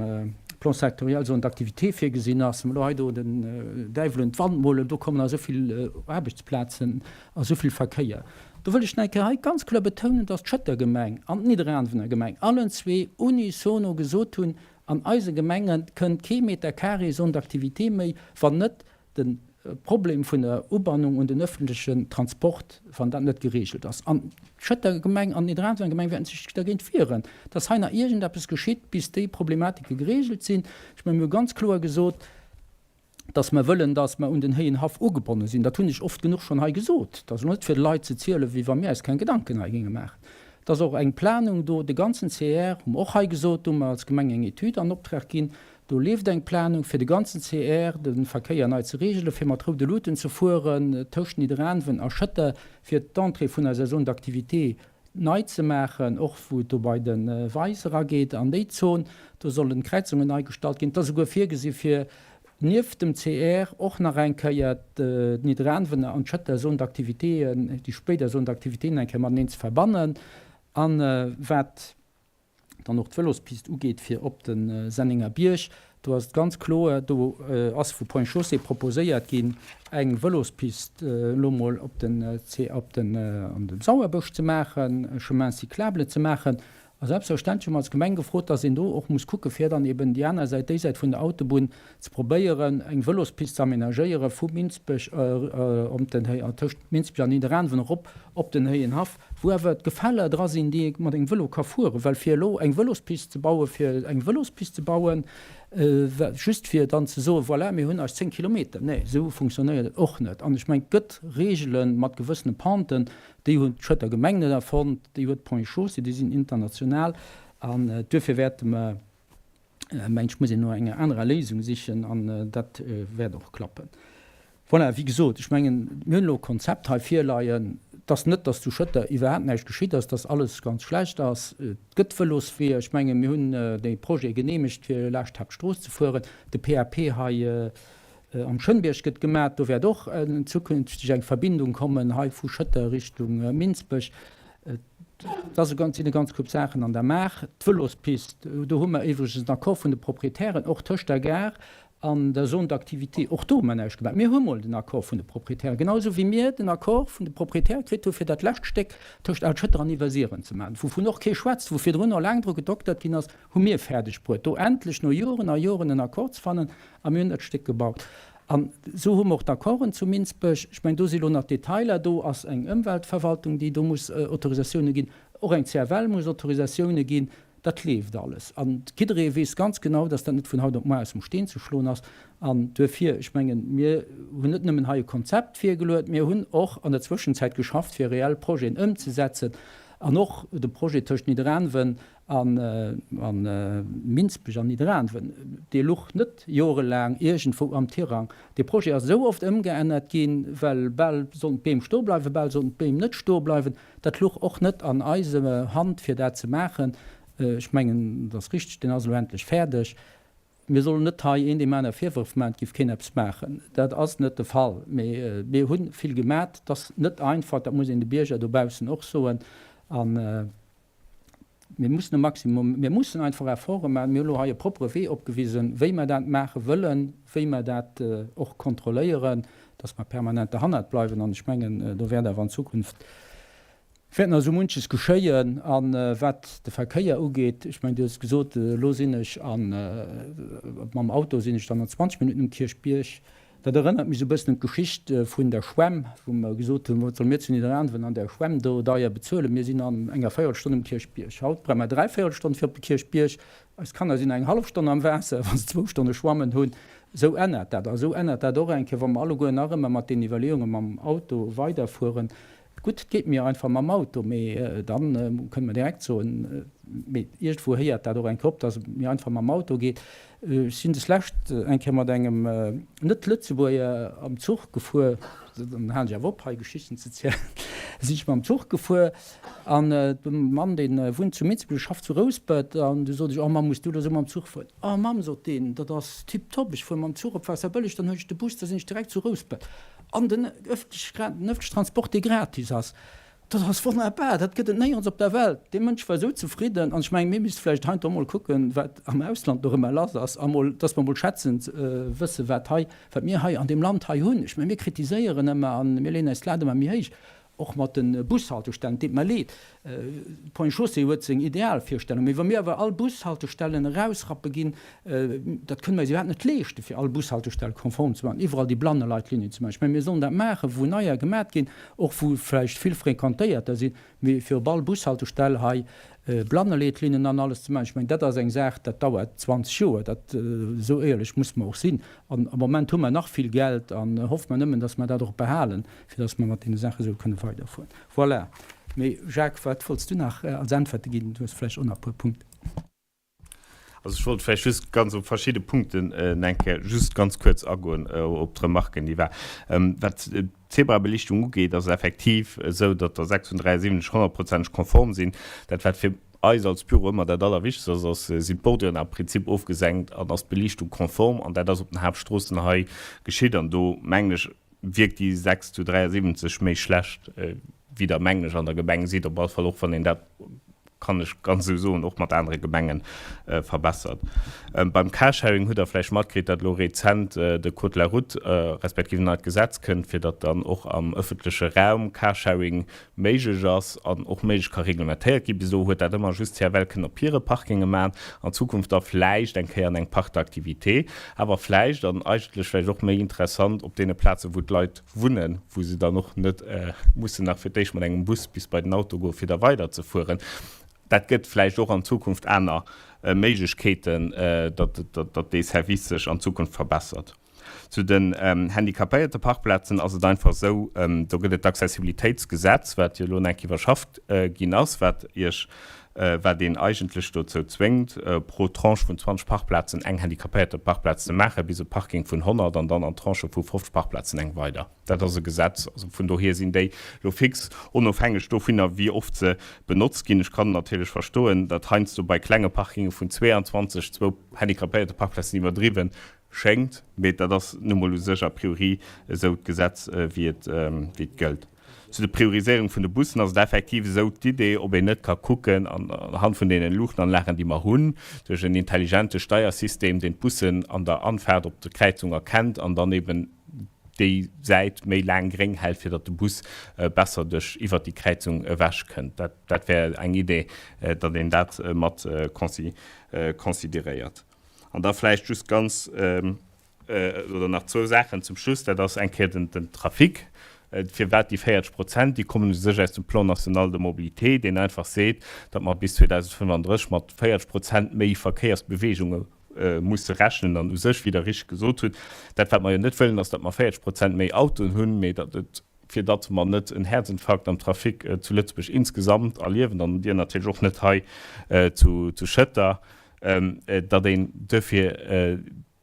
Plan sectoriel Zone d'activité virgesinn ass, wa mer elo hei do den Däiwel un d'Wand molen, do kommen esou vill Aarbechtsplazen a esou vill Verkéier. Do wëll ech nach eng Kéier hei ganz kloer betounen, dass d'Schëtter Gemeng an d'Nidderaanwener Gemeng allen zwee unisono gesot hunn, An eise Gemenge kënnt kee Meter carré Zone d'activité méi, wann net de Problem vun der Ubannung un den öffentlechen Transport, wann dat net geregelt ass, an d'Schëtter Gemeng an d'Nidderaanwener Gemeng wäerten sech dergéint wieren, dass hei nach iergendeppes geschitt, bis déi Problematike geregelt sinn. Ech mengen, mir hu ganz kloer gesot, dass mer wëllen, dass mer un den Héienhaff ugebonne sinn. Dat hunn ech oft genuch schonn hei gesot. Dat ass elo net fir de Leit ze zielen, wéi wa mir eis keng Gedanken hei géinge maachen. Et ass och eng Planung do, de ganzen CR, hu mer och hei gesot, do hu mer als Gemeng eng Etüd an Optrag ginn, Do leeft eng Planung, fir de ganzen CR, de Verkéier nei ze reegelen, fir mat roude Luuten ze fueren tëscht Nidderaanwen a Schëtter, fir d'Entrée vun eiser Zone d'activité nei ze maachen, och wou et do bei de Weis erageet an déi Zon. Do sollen d'Kräizungen nei gestallt ginn. Et ass esouguer virgesi fir nieft dem CR och nach eng Kéier d'Nidderaanwener an d'Schëtter Zone d'activitéen, déi spéider Zone d'activitéen eng Kéier mateneen ze verbannen. A wat dann och d'Vëlospist ugeet fir op de Sennenger Bierg, do ass et ganz kloer, do ass vu Ponts et Chaussées proposéiert ginn, eng Vëlospist elo mol op den, op den, an dem Sauerbësch ze maachen, e Chemin cyclable ze maachen. A selbstverständlech hu mer als Gemeng gefrot, dass een do och muss kucke fir dann eben déi aner Säit, déi Säit vun der Autobunn, ze probéieren, eng Vëlospist ze aménagéiere vu Minsbech op den Héi, tëscht Minsbech an Nidderaanwen erop op den Héienhaff, wou awer d'Gefäller dra sinn, déi ee mat engem Vëlo ka fueren. Well fir elo eng Vëlospist ze bauen, fir eng Vëlospist ze bauen, just fir dann ze soen, voilà, mir hunn eis 10 Kilometer, nee, esou funktionéiert et och net. An ech mengen, et gëtt Reegele mat gewëssene Penten, déi hunn d'Schëtter Gemeng net erfonnt, déi huet d'Ponts et Chaussées, déi sinn international. An duerfir wäerte mer Mengt ech, muss een no enger anerer Léisung sichen an dat wäert och klappen. Voilà, wéi gesot, ech mengen, mir hunn elo e Konzept hei virleien. Et ass net, datt zu Schëtter iwwerhaapt näischt geschitt ass, datt alles ganz schlecht ass. Et gëtt Vëlosweeër. Ech mengen, mir hunn dee Projet geneemegt, fir laascht d'Haaptstrooss ze fueren. De PAP hei am Schënnbierg gëtt gemat. Do wäert och zukünfteg eng Verbindung kommen hei vu Schëtter Richtung Minsbech. Et ass e ganz, sinn e ganz Koup Saachen an der Maach. D'Vëlospist, do hu mer iwwregens den Accord vun de Proprietären, och tëscht der Gare an der Zone d'activité. Och do hu mer näischt gemaach. Mir hu mol den Accord vun de Proprietären, genau esou wéi mir den Accord vun de Proprietäre kritt hu fir dat lescht Stéck tëscht Al-Schëtter an Iwwersiren ze maachen, wouvun och kee schwätzt, wou virdrun och laang dru gedoktert ginn ass, hu mir fäerdeg bruet, do endlech no Joren a Joren en Accord ze fannen a mir hunn dat Stéck gebaut. An esou hu mer och d'Accorden zu Minsbech. Ech mengen, do si lo nach Detailer. Do ass eng Ëmweltverwaltung, déi do muss Autorisatioune ginn. Och eng CFL muss Autorisatioune ginn. Dat leeft alles. A jidderee weess ganz genau, dass dat net vun haut op muer aus dem Steen ze schloen ass. An duerfir, ech mengen, mir hunn net nëmmen hei e Konzept virgeluet, mir hunn och an der Zwëschenzäit geschafft, fir reell Projeten ëmzesetzen. An och de Projet tëscht Nidderaanwen A Minsbech an Nidderaanwen, dee luch net jorelaang iergendwou am Tirang. Dee Projet ass esou oft ëmgeännert ginn, well bal sollten d'Beem stoe bleiwen, bal sollten d'Beem net stoe bleiwen. Dat luch och net an eiser Hand, fir dat ze maachen. Ech mengen, et ass richteg, deen ass elo endlech fäerdeg. Mir sollen net hei een deem aner Virwërf maachen, et géif keen eppes maachen. Dat ass net de Fall. Mee mir hu vill gemat. Et ass net einfach, dat muss een de Bierger dobaussen och soen. A mir mussen e Maximum, mir mussen einfach Efforte maachen. Mir hu lo hei e proppere Wee opgewisen, wéi mer dat maache wëllen, wéi mer dat och kontrolléieren, dass mer permanent derhannert bleiwen. An ech mengen, do wäert awer an Zukunft wäert nach esou munches geschéien. A wat de Verkéier ugeet, ech mengen, Du hues gesot, elo sinn ech an, mam Auto sinn ech dann an 20 Minutten um Kierchbierg. Dat erënnert mech esou e bëssen un d'Geschicht vun der Schwämm, wou mer gesot hunn, Wat solle mir zu Nidderaanwen an där Schwämm do deier bezuelen? Mir sinn an enger Véierelstonn um Kierchbierg. Haut brauche mer 3 Véierelstonn fir op de Kierchbierg. Eis Kanner sinn eng hallef Stonn am Waasser, wa se zwou Stonne schwammen hunn. Esou ännert dat. A esou ännert dat och eng Kéier, wa mer alleguer nach ëmmer mat deenen Iwwerleeunge mam Auto weiderfueren. Gutt, et geet mir einfach mam Auto, mee dann kënne mer direkt soen, mee iergendwou héiert dat och eng Kéier op, dass et mir einfach mam Auto geet. Ech sinn deslescht eng Kéier mat engem Net-Lëtzebuerger am Zuch gefuer, dann halen ech awer op hei Geschichten ze zielen, sinn ech mam Zuch gefuer an de Mann dee wunnt zu Minsbech, schafft zu Rouspert an du sot ech, oh Mamm, muss du elo esou mam Zuch fueren? Oh Mamm, sot deen, dat ass tiptop, ech fuer mam Zuch op Waasserbëlleg, dann huel ech de Bus, da sinn ech direkt zu Rouspert. An den ëffentlechen Transport, dee gratis ass, dat ass wonnerbar, dat gëtt et néierens op der Welt. Dee Mënsch war esou zefridden. An ech mengen, mir misste vläicht heiansdo emol kucken, wat am Ausland nach ëmmer lass ass, a mol, dass mer emol schätzend wëssen, wat hei, wat mir hei an deem Land hei hunn. Ech mengen, mir kritiséieren ëmmer a mir leeën eis d'Lat ëmmer méi héich. Och mat de Bushaltestellen, et deet mer leed, Ponts et Chaussées huet seng Idealvirstellung, mee wa mir awer all Bushaltestellen erausrappe ginn, dat kënne mer eis iwwerhaapt net leeschten, fir all Bushaltestell konform ze maachen, iwwerall déi Blanneleitlinien ze maachen. Ech mengen, mir sollen dat maachen, wou neier gemat ginn, och wou vläicht vill fréquentéierter sinn, mee fir op all Bushaltestell hei Blanneleetlinnen an alles ze maachen, ech mengen, dat ass eng Saach, dat dauert 20 Joer. Dat, esou éierlech musse mer och sinn. An am Moment hu mer nach vill Geld an hoffe mer nëmmen, datt mer dat och behalen, fir datt mer mat deene Saache esou kënne weiderfueren. Voilà. Mee Jacques, wat wollts du nach als Äntwerte ginn? Du hues vläicht och nach e puer Punkten. Also ech wollt vläicht just ganz op verschidde Punkten eng Kéier just ganz kuerz agoen, op d'Remarken, déi war. Wat d'Zebrabelichtung ugeet, ass et effektiv esou, datt der 673 honnertprozenteg konform sinn. Dat, wat fir eis als Büro ëmmer dat Allerwichtegst ass, ass, sinn d'Borduren am Prinzip ofgesenkt an ass d'Beliichtung konform. An dat ass op den Haaptstroossen hei geschitt. An do mengen ech, wierkt déi 6 zu 73 méi schlecht, wéi Der, mengen ech, an der Gemeng sidd, op alle Fall och wann een dat, kann ech ganz esou soen, och mat anere Gemenge verbessert. Beim Carsharing hutt Der vläicht matkritt, datt elo rezent de Code de la route respektiv en neit Gesetz kënnt, fir datt dann och am ëffentleche Raum Carsharing méiglech ass an och méiglech ka reglementéiert ginn. Bis elo huet dat ëmmer just d'CFL kënnen op hire Parkinge maachen, an Zukunft da vläicht eng Kéier an engem Parc d'activités, awer vläicht, an eigentlech vläicht och méi interessant, op deene Plazen, wou d'Leit wunnen, wou se dann och net mussen nach fir d'éischt mat engem Bus bis bei den Auto goen, fir da weiderzefueren. Dat gëtt vläicht och an Zukunft aner Méiglechkeeten, datt dee Service sech an Zukunft verbessert. Zu den handicapéierte Parkplazen ass et einfach esou, do gëtt et d'Accessibilitéitsgesetz, wat jo elo nach eng Kéier iwwerschafft ginn ass, wat Iech, wat een eigentlech dozou zwéngt, pro Tranche vun 20 Parkplazen eng handicapéierte Parkplaz ze maachen, bis e Parking vun 100 an dann an Tranchë vu 50 Parkplazen eng weider. Dat ass e Gesetz. Also vun dohier sinn déi elo fix, onofhängeg dovunner, wéi oft se benotzt ginn. Ech kann natierlech verstoen, datt heiansdo bei klenge Parkinge vun 22 zwou handicapéierte Parkplazen iwwerdriwwen schéngt, mee dat ass nu mol u sech a priori esou d'Gesetz, wéi et, wéi et gëllt. Zu der Prioriséierung vun de Bussen ass et effektiv esou d'Idee, ob een net ka kucken, anhand vun deenen Luuchtenanlagen, déi mer hunn, duerch en intelligente Steiersystem, deen d'Bussen an der Anfaart op der Kräizung erkennt an dann eben déi Säit méi laang gréng hält, fir datt de Bus besser duerch iwwert déi Kräizung ewech kënnt. Dat, dat wär eng Idee, datt een dat mat consideréiert. An da vläicht just ganz Oder nach zwou Saachen zum Schluss. Dat ass eng Kéier den Trafic. Firwat déi 40 Prozent? Déi kommen u sech aus dem Plan national de mobilité, deen einfach seet, datt mer bis 2035 mat 40 Prozent méi Verkéiersbeweegunge musse rechnen. An u sech, wéi Der richteg gesot hutt, dat wat mer jo net wëllen, ass, datt mer 40 Prozent méi Autoen hunn, mee datt et, fir datt mer net en Häerzinfarkt am Trafic zu Lëtzebuerg insgesamt erliewen, an Dir natierlech och net hei zu Schëtter, datt een duerfir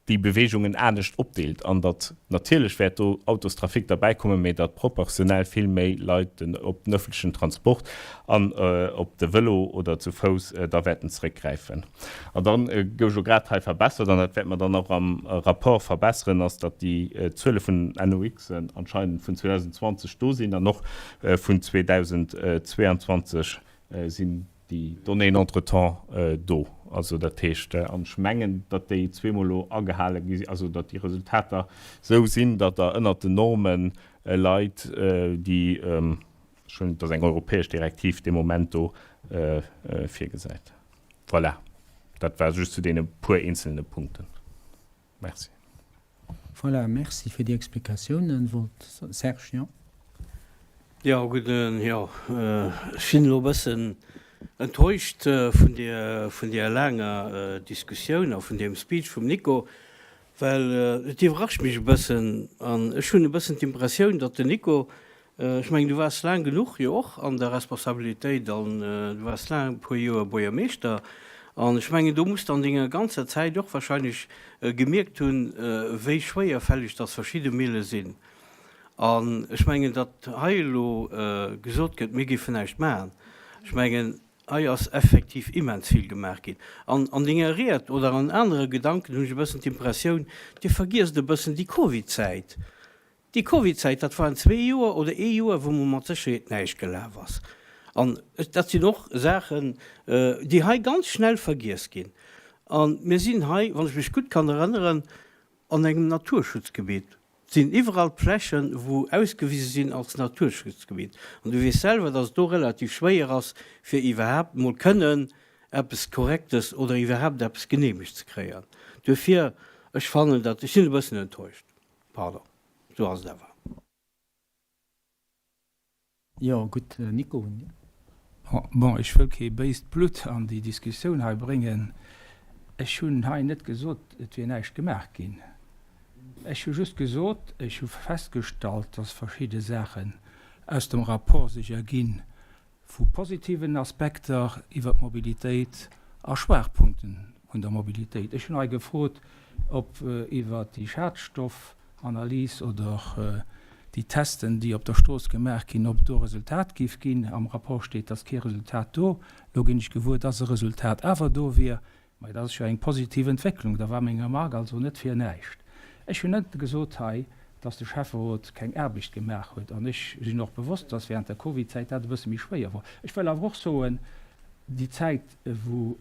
déi Beweegungen anescht opdeelt an datt natierlech wäert do Autostrafic derbäi kommen, mee datt proportionell vill méi Leit den op den ëffentlechen Transport an op de Vëlo oder zu Fouss da wäerten zeréckgräifen. An da gouf elo grad hei verbessert, an dat wäerte mer dann och am Rapport verbesseren, ass, datt déi Zuele vun den NOxen anscheinend vun 2020 do sinn an och vun 2022 sinn déi Donnéeën entretemps do. Also dat heescht, an ech mengen, datt déi zweemol elo agehale gi sinn, also datt déi Resultater esou sinn, datt Der ënnert den Norme leit, déi, ech hunn, et ass eng europäesch Direktiv dee Moment do virgesäit. Voilà, dat war just zu deene puer eenzelne Punkten. Merci. Voilà, merci fir déi Explikatiounen. Wollt Serge, jo? Jo, gudden, jo, ech sinn elo e bëssen enttäuscht vun deer, vun deer laanger Diskussioun a vun deem Speech vum Nico, well et iwwerrascht mech e bëssen an ech hunn e bëssen d'Impressioun, datt den Nico Ech mengen, du waars laang genuch jo och an der Responsabilitéit an du waars laang, e puer Joer Buergermeeschter. An ech mengen, do muss de an denger ganzer Zäit och wahrscheinlech gemierkt hunn, wéi schwéierfälleg dass verschidde Mille sinn. An ech mengen, datt hei elo gesot gëtt, mir géifen näischt maachen, ech mengen, hei ass effektiv immens vill gemaach ginn. An an denger Ried oder an anere Gedanken hunn ech e bëssen d'Impressioun, Dir vergiesst e bëssen déi Covid-Zäit. Déi Covid-Zäit, dat waren zwee Joer oder ee Joer, wou mer mat Sécherheet näischt gelaf ass. An dat sinn och Saachen, déi hei ganz schnell vergiess ginn. A mir sinn hei, wann ech mech gutt kann erënneren, an engem Naturschutzgebitt. Et sinn iwwerall Flächen, wou ausgewise sinn als Naturschutzgebitt. An du weess selwer, dass et do relativ schwéier ass, fir iwwerhaapt emol kënnen eppes Korrektes oder iwwerhaapt eppes geneemegt ze kréien. Duerfir, ech fannen dat, ech sinn e bëssen enttäuscht. Pardon, sou ass et awer. Jo, gutt, Nico. Bon, ech wëll kee béist Blutt an déi Diskussioun hei bréngen. Ech hunn hei net gesot, et wier näischt gemaach ginn. Ech hu just gesot, ech hu festgestallt, dass verschidde Saachen aus dem Rapport sech erginn, vu positiven Aspekter iwwer d'Mobilitéit a Schwaachpunkten vun der Mobilitéit. Ech hunn hei gefrot, ob iwwer déi Schadstoffanalys oder déi Testen, déi op der Strooss gemaach ginn, ob do e Resultat géif ginn. Am Rapport steet, dass kee Resultat do. Elo ginn ech gewuer, dass e Resultat awer do wier. Mä dat ass jo eng positiv Entwécklung. Da war meng Remarque also net fir näischt. Ech hunn net gesot hei, dass de Schäfferot keng Aarbecht gemaach huet. An ech sinn och bewosst, dass während der Covidzäit dat e bësse méi schwéier wor. Ech wëll awer och soen, déi Zäit, wou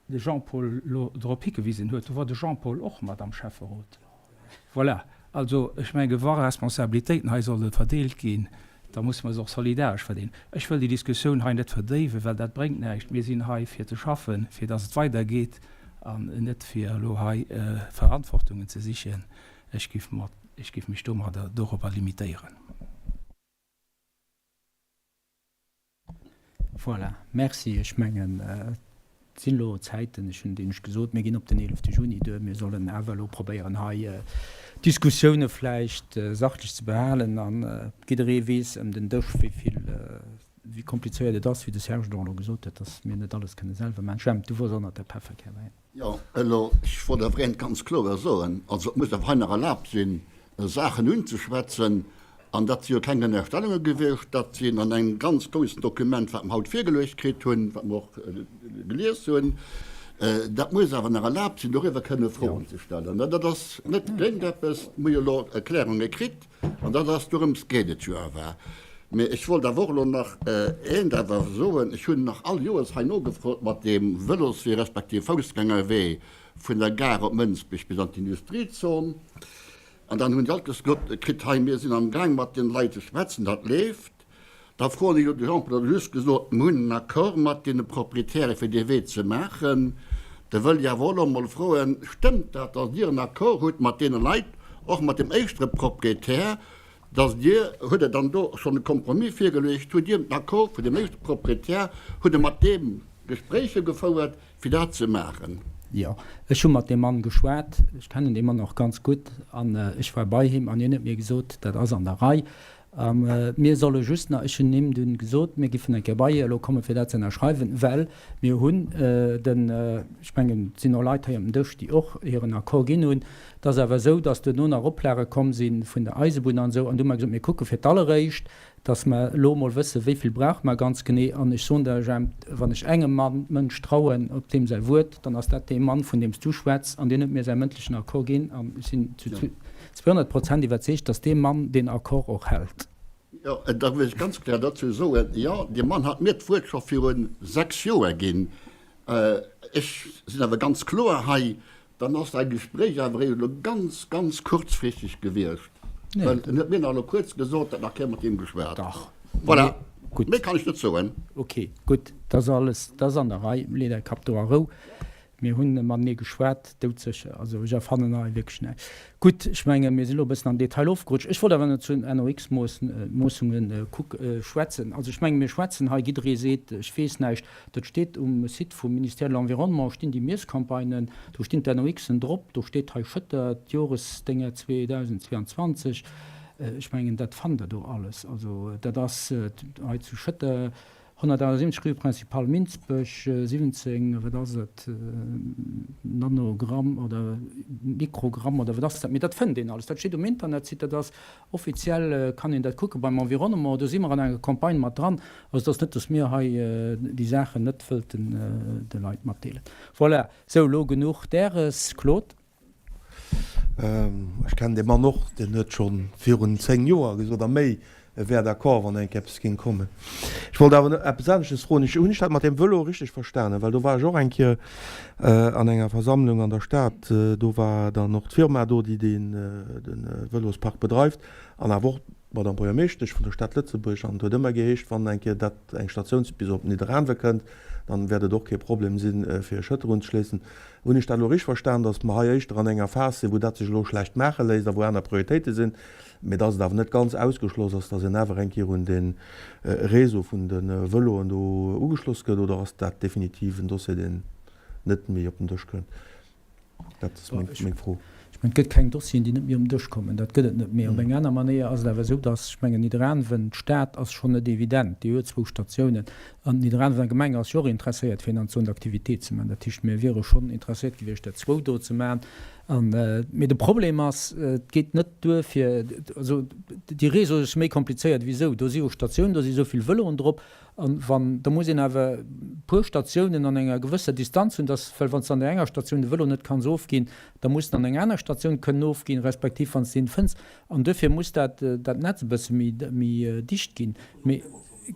de Jean-Paul elo drop higewisen huet, do wor de Jean-Paul och mat am Schäfferot. Voilà. Also, ech menge wa Responsabilitéiten hei solle verdeelt ginn, da musse mer se och solidaresch verdeelen. Ech wëll déi Diskussioun hei net verdéiwen, well dat bréngt näischt. Mir sinn hei fir ze schaffen, fir datt et weidergeet an net fir elo hei Verantwortungen ze sichen. Ech géif mat, ech géif mech domadder dorobber limitéieren. Voilà, merci. Ech mengen, et sinn elo Zäiten, ech hunn et Iech gesot, mir ginn op den 11 Juni duer. Mir sollen awer elo probéieren, hei d'Diskussioune vläicht sachlech ze behalen. A jidderee weess ëm den Dësch, wéi vill, wéi komplizéiert et ass, wéi de Serge et och elo gesot huet, datt mir net alles kënne selwer maachen. Jemp, du wors och nach der Pefferkär bei. Jo, elo, ech wollt awer eent ganz kloer soen, also et muss awer hei nach erlaabt sinn, Saachen unzeschwätzen, an dat si jo keng Ënnerstellunge gewiescht, dat sinn an engem ganz groussen Dokument, wat mer haut virgeluecht kritt hunn, wat mer och gelies hunn. Dat muss awer nach erlaabt sinn, doriwwer kënne Froen ze stellen. Dat ass net géint eppes. Mir hu jo elo Erklärunge kritt an dat ass, dorëms geet et jo awer. Mee ech wollt awer och elo nach eent awer soen, Ech hunn nach all Joers hei nogefrot mat deem Vëloswee respektiv Foussgängerwee vun der Gare op Mënsbech bis an d'Industriezon. An dann hunn déi alt gesot kritt, hei mir sinn amgaang mat den Leit ze schwätzen, dat leeft. Da froen ech elo de Jean-Paul, huet just gesot, mir hunn en Accord mat deene Proprietäre fir dee Wee ze maachen. Da wëll ech awer och elo emol froen, stëmmt dat, datt Dir en Accord hutt mat deene Leit, och mat deem éischtere Proprietär, datt Dir, hutt Der dann do schonn e Compromis virgeluecht, hutt Dir den Accord vun deem éischte Proprietär, hutt Der mat deem Gespréicher gefouert, fir dat ze maachen? Jo, ech hu mat deem Mann geschwat, ech kennen dee Mann och ganz gutt an ech war bei him an hien huet mir gesot, dat ass an der Rei. A mir solle just nach, ech hunn him dunn gesot, mir giffen eng Kéier bei hie elo kommen, fir dat ze ënnerschreiwen, well mir hunn den, ech mengen, et sinn och Leit hei ëm den Dësch, déi och hiren Accord ginn hunn. Et ass awer esou, datt duerno nach Oplage komm si vun der Eisebunn an esou. An du hu mer gesot, mir kucke fir d'alleréischt, datt mer elo emol wëssen, wéi vill brauche mer ganz genee. An ech soen der, Jemp, wann ech engem Mann, Mënsch trauen, op deem säi Wuert, dann ass dat dee Mann, vun deem s du schwätz. An deen huet mir säi mëndlechen Accord ginn. An ech sinn zu. 200 Prozent iwwerzeegt, datt dee Mann deen Accord och hält. Jo, da wëll ech ganz kloer dozou soen, jo, dee Mann hat mir d'Wuert scho viru 6 Joer ginn. Ech sinn awer ganz kloer hei, dann ass dat Gespréich awer eréischt elo ganz, ganz kuerzfristeg gewiescht, well en huet mir nach elo kuerz gesot, datt nach kee mat him geschwat. Dach. Voilà, méi kann ech net soen. Ok, gutt, dat ass alles, dat ass an der Rei. Leet Är Kap do a Rou. Mir hunn matenee geschwat, doudsécher. Also ech erfannen hei wierklech näischt. Gutt, ech menge mir sinn elo e bëssen am Detail ofgerutscht. Ech wollt awer nach zu den NOx-Moossungen schwätzen. Also ech menge mir schwätzen hei, jidderee seet, ech weess näischt. Dat steet um Site vum Ministère de l'Environnement stinn déi Miesscampagnen, do stinn d'NOxen drop, do steet hei Schëtter, d'Joresdénger 2022. Ech mengen dat fannt Der do alles. Also dat ass hei zu Schëtter. 178 rue Principale Minsbech, 17, wat ass et, Nanogramm oder Mikrogramm oder wat ass dat, mee dat fënnt een alles, dat steet um Internetsite, dat ass offiziell, kann een dat kucke beim Environnement, do si mer an enger Campagne mat dran. Also et ass net, datt mir hei déi Saachen net wëllten de Leit matdeelen. Voilà, sou, elo genuch däres, Claude. Ech kennen dee Mann och, deen huet scho virun 10 Joer gesot a méi, e wär d'accord, wann eng Kéier eppes géing kommen. Ech wollt awer eppes aneschtes froen. Ech, hunn ech dat mat deem Vëlo richteg verstanen? Well do war ech och eng Kéier an enger Versammlung an der Stad, do war dann och d'Firma do, déi deen, de Vëlospark bedreift an awer och d'Madame Buergermeeschtesch vun der Stad Lëtzebuerg. An et huet ëmmer geheescht, wann eng Kéier dat, eng Statioun bis op Nidderaanwe kënnt, dann wäert et och kee Problem sinn, fir e Schëtter unzeschléissen. Hunn ech dat elo richteg verstan, datt mer hei éischter an enger Phas sinn, wou dat sech elo schlecht maache léisst a wou aner Prioritéite sinn, mä datt et awer net ganz ausgeschloss ass, datt een awer eng Kéier un dee Réseau vun de Vëloen do ugeschloss gëtt? Oder ass dat definitiv en Dossier, deen net méi op den Dësch kënnt? Dat ass meng Fro. Ech mengen, et gëtt keng Dossieren, déi net méi op den Dësch kommen. Dat gëtt et net. Mee op eng aner Manéier ass et awer esou, datt, ech mengen, Nidderaanwen, d'Stad ass schonn net evident. Déi huet zwou Statiounen. An d'Nidderaanwener Gemeng ass jo och interesséiert, fir eng Zone d'activité ze maachen. Dat heescht, mir wiere schonn interesséiert gewiescht, der zwou do ze maachen. An, mee de Problem ass, et geet net duer fir, also déi Réseau ass méi komplizéiert wéi esou. Do si jo Statiounen, do si esou vill Vëloen drop. An wann, da muss een awer e puer Statiounen an enger gewësser Distanz hunn, dass, well wann s de an där enger Statioun de Vëlo net kanns ofginn, da muss en an enger aner Statioun kënnen ofginn, respektiv wann s de en fënns. An duerfir muss dat, dat Netz e bësse méi, méi dicht ginn. Mee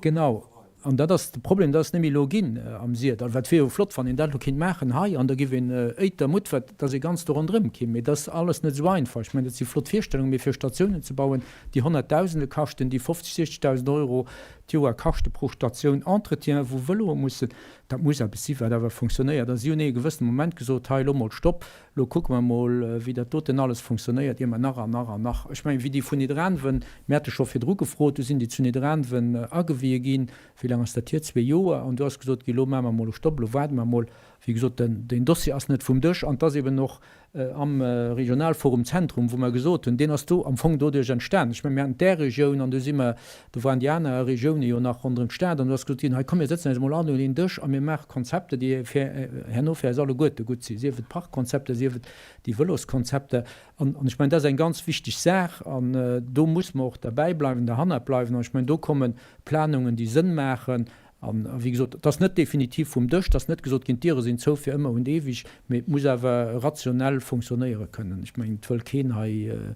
genau, an dat ass de Problem, dat ass net méi elo ginn am Syrdall. Wat wier jo flott, wann een dat elo kéint maachen hei an da giff een Éiter, Mutfert, dass ee ganz do ronderëm kéim. Mee dat ass alles net esou einfach. Ech mengen, dat si flott Virstellungen, mee fir Statiounen ze bauen, déi Honnertdausende kaschten, déi 50, 60.000 Euro d'Joer kaschte pro Statioun, Entretien, wou Vëloe mussen, dat muss eppes si wat awer funktionéiert. A si hunn ee gewëssene Moment gesot, hei elo mol Stopp, Lo kucke mer mol, wéi dat doten alles funktionéiert, ier mer nach an nach an nach, ech mengen, wéi déi vun Nidderaanwen, mir hate scho virdru gefrot, du sinn déi zu Nidderaanwen agewie ginn, wéi laang ass dat hier, zwee Joer, an du ass gesot ginn, lo maache mer mol e Stopp, lo waarde mer mol. Wéi gesot, den, deen Dossier ass net vum Dësch an 't ass eben och am Regionalforum Zentrum, wou mer gesot hunn, deen ass do am Fong doduerch entstanen. Ech mengen, mir haten d'Air-Regioun an du si mer, do waren déi aner Regioune jo nach ronderëm d'Stad an do ass gesot ginn, hei komm mir sëtzen eis emol all un een Dësch a mir maache Konzepter, déi fir herno fir eis alleguerte gutt sinn, sief et d'Parkkonzepter, sief et déi Vëloskonzepter. An ech mengen, dat ass eng ganz wichteg Saach an do muss mer och derbäi bleiwen, derhannert bleiwen. An ech mengen, do komme Planungen, déi Sënn maachen. An, wéi gesot, et ass net definitiv vum Dësch, et ass net gesot ginn, d'Diere sinn zou fir ëmmer und ewig, mee et muss awer rationell funktionéiere kënnen. Ech mengen, et wëll keen hei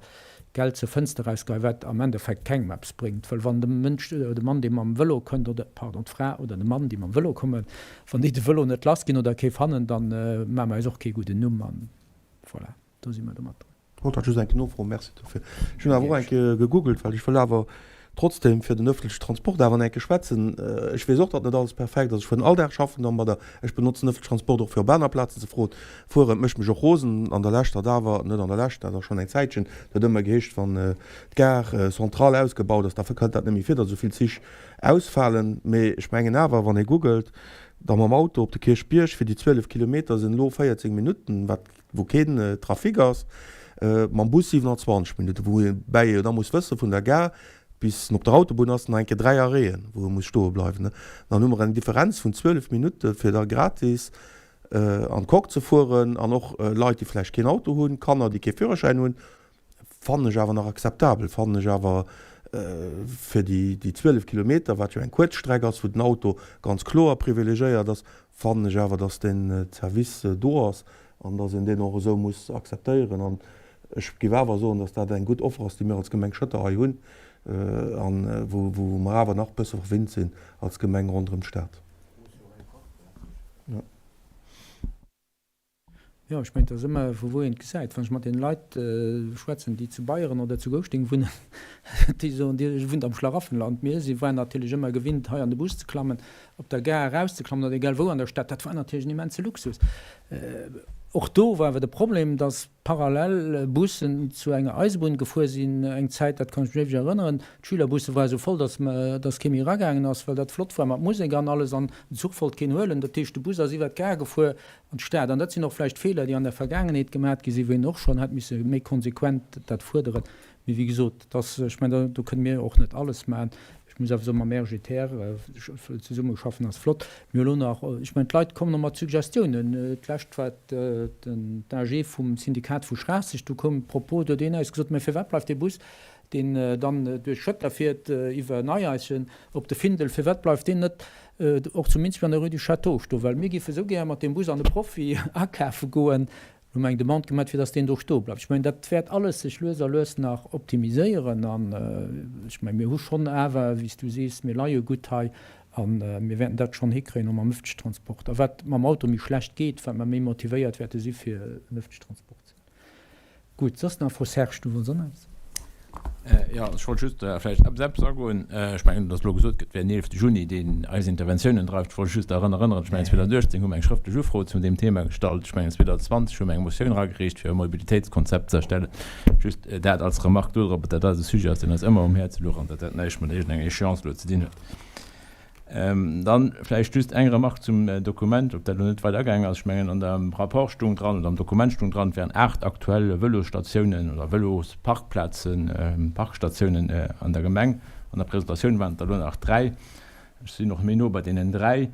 Geld zur Fënster erausgeheien, wat am Endeffekt kengem eppes bréngt, well wann de Mënsch oder de Mann, dee mam Vëlo kënnt, oder, pardon, d'Fra oder de Mann, déi mam Vëlo kommen, wann déi de Vëlo net lassginn oder kee fannen, da maache mer eis och kee gudden Numm. An voilà, do si mer domat drun. Wollt dat just eng Kéier nofroen. Merci dofir. Ech hunn awer och eng Kéier gegoogelt, well ech wëll awer trotzdem fir den öffentlechen Transport awer eng Kéier schwätzen. Ech weess och, datt net alles perfekt ass. Ech fueren all Dag schaffen domadder. Ech benotzen öffentlechen Transport och fir op aner Plazen ze froen, fueren. Et mécht mech och rosen. An der Lescht hat awer, net an der Lescht, dat ass schonn eng Zäitchen, et huet ëmmer geheescht, wann d'Gare centrale ausgebaut ass, da kënnt dat net méi vir, datt esou vill Zich ausfalen. Mee ech mengen awer, wann ee googelt, da mam Auto op de Kierchbierg fir déi 12 Kilometer sinn elo 14 Minutten, wat wou keen Trafic ass, mam Bus 27 Minutten, woubäi ee jo da muss wëssen, vun der Gare bis en op der Autobunn ass, nach eng Kéier 3 Arrêten, wou e muss stoe bleiwen. Dann hu mer eng Differenz vun 12 Minutte fir da gratis an d'Coque ze fueren an och Leit, déi vläicht keen Auto hunn, Kanner, déi kee Führerschäin hunn, fannen ech awer nach akzeptabel, fannen ech awer fir déi 12 Kilometer, wat jo eng kuerz Streck ass, wou den Auto ganz kloer privilegéiert ass, fannen ech awer, dass dee Service do ass an dass een deen och esou muss akzeptéieren. An ech géif awer soen, dass dat eng gutt Offer ass, déi mir als Gemeng Schëtter hei hunn a wou mer awer nach e bësse verwinnt sinn als Gemeng ronderëm d'Stad. Jo, ech mengen, et ass ëmmer, vu wou een et gesäit. Wann ech mat deene Leit schwätzen, déi zu Beieren oder zu Gouschteng wunnen, déi soen, Dir wunnt am Schlaraffenland. Mir si waren natierlech ëmmer gewinnt, hei an de Bus ze klammen, op der Gare erauszeklammen oder egal wou an der Stad. Dat war natierlech en immense Luxus. Och do war awer de Problem, dass parallel Bussen zu enger Eisebunn gefuer sinn eng Zäit, dat kann ech mech éiweg erënneren. D'Schülerbusse ware sou voll, dass dass kee méi eragaangen ass, well dat flott war mat Musek an alles an den Zuch wollt keen huelen. Dat heescht, de Bus ass iwwer d'Gare gefuer An d'Stad. An dat sinn och vläicht Feeler, déi an der Vergaangenheet gemat gi sinn, wou een och schonn hätt misse méi konsequent dat fuerderen. Mee wéi gesot, et ass, ech mengen, do kënne mir och net alles maachen. Ech muss awer soen, mam RGTR zesummeschaffen ass flott. Mir hu elo nach, ech mengen, d'Leit kommen och mat Suggestiounen. D'lescht war den d'AG vum Syndikat vu Schraasseg, do koum d'Propos, do huet een eis gesot, mä firwat bleift dee Bus, deen dann duerch Schëtter fiert iwwer Neiaischen op de Findel, firwat bleift deen net och zu Minsk an der Rue du Château stoen, well mir géife sou gär mat deem Bus an de Profi akafe goen. Hu mer eng Demande gemat, fir dass deen do stoe bleift. Ech mengen, dat wäert alles sech lues a lues nach optimiséieren an ech mengen, mir hu schonn awer, wéi s du sees, mir leie gutt hei a mir wäerten dat schonn hikréien, och mam ëffentlechen Transport. A wat mam Auto méi schlecht geet, wat mer méi motivéiert wäerte si fir en ëffentlechen Transport ze hunn. Gutt, soss nach Fro? Serge, du wollts och nach eppes soen? Jo, ech wollt just vläicht op eppes agoen. Ech mengen, datt elo gesot gëtt, et wär den 11 Juni, deen eis Interventiounen dreift. Ech wollt just derun erënneren, ech mengen 2018 hu mer eng schrëftlech Ufro zu deem Thema gestallt. Ech mengen 2020 hu mer eng Motioun eragereecht, fir e Mobilitéitskonzept ze erstellen. Just dat als Remarque dodrop, datt dat e Sujet ass, deen eis ëmmer um Häerze luch an datt dat näischt mat iergendenger Échéance elo ze dinn huet. Dann vläicht just eng Remarque zum Dokument, op dat elo net weider agaangen ass. Ech mengen, an dem Rapport stung dran, oder am Dokument stung dran, et wären 8 aktuell Vëlosstatiounen oder Vëlosparkplazen, Parkstatiounen an der Gemeng. An der Presentatioun waren et der elo nach 3. Ech sinn och méi no bei deenen 3.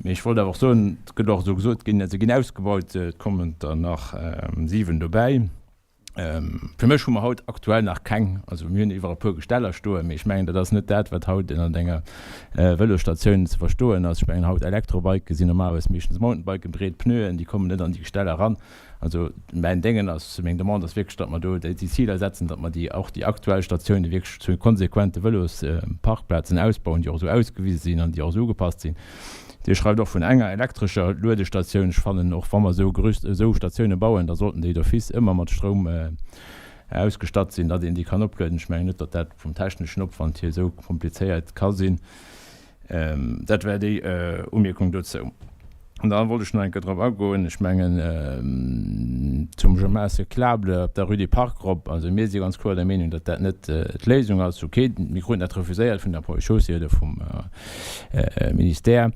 Mee ech wollt awer och soen, et gëtt och esou gesot ginn, se ginn ausgebaut, et kommen der nach 7 dobäi. Fir mech hu mer haut aktuell nach keng, also mir hunn iwwer e puer Gesteller stoen, mee ech mengen, dat ass net dat, wat haut ënnert enger Vëlosstatioun ze verstoen ass. Ech mengen, haut Elektrobike sinn normalerweis meeschtens Mountainbiken, breet Pneuen, déi kommen net an déi Gesteller eran. Also mäin Déngen ass, meng Demande ass wierklech, datt mer do déi Ziler setzen, datt mer déi, och déi aktuell Statioune wierklech zu konsequente Vëlosparkplazen ausbauen, déi och esou ausgewise sinn an déi och esou ugepasst sinn. Dir schreift och vun enger elektrescher Luedestatioun. Ech fannen, och wa mer esou Gerüst, esou Statioune bauen, da sollten déi d'office ëmmer mat Stroum ausgestatt sinn, datt een déi kann oplueden. Ech mengen net, datt dat vum techneschen Opwand hier esou komplizéiert ka sinn. Dat war déi Umierkung dozou. An da wollt ech nach eng Kéier drop agoen, ech mengen zum Chemin cyclable op der Rue du Parc erop. Also mir si ganz kloer der Meenung, datt dat net d'Léisung ass. Okay, mir kruten dat refuséiert vun der Ponts et Chaussées oder vum Ministère.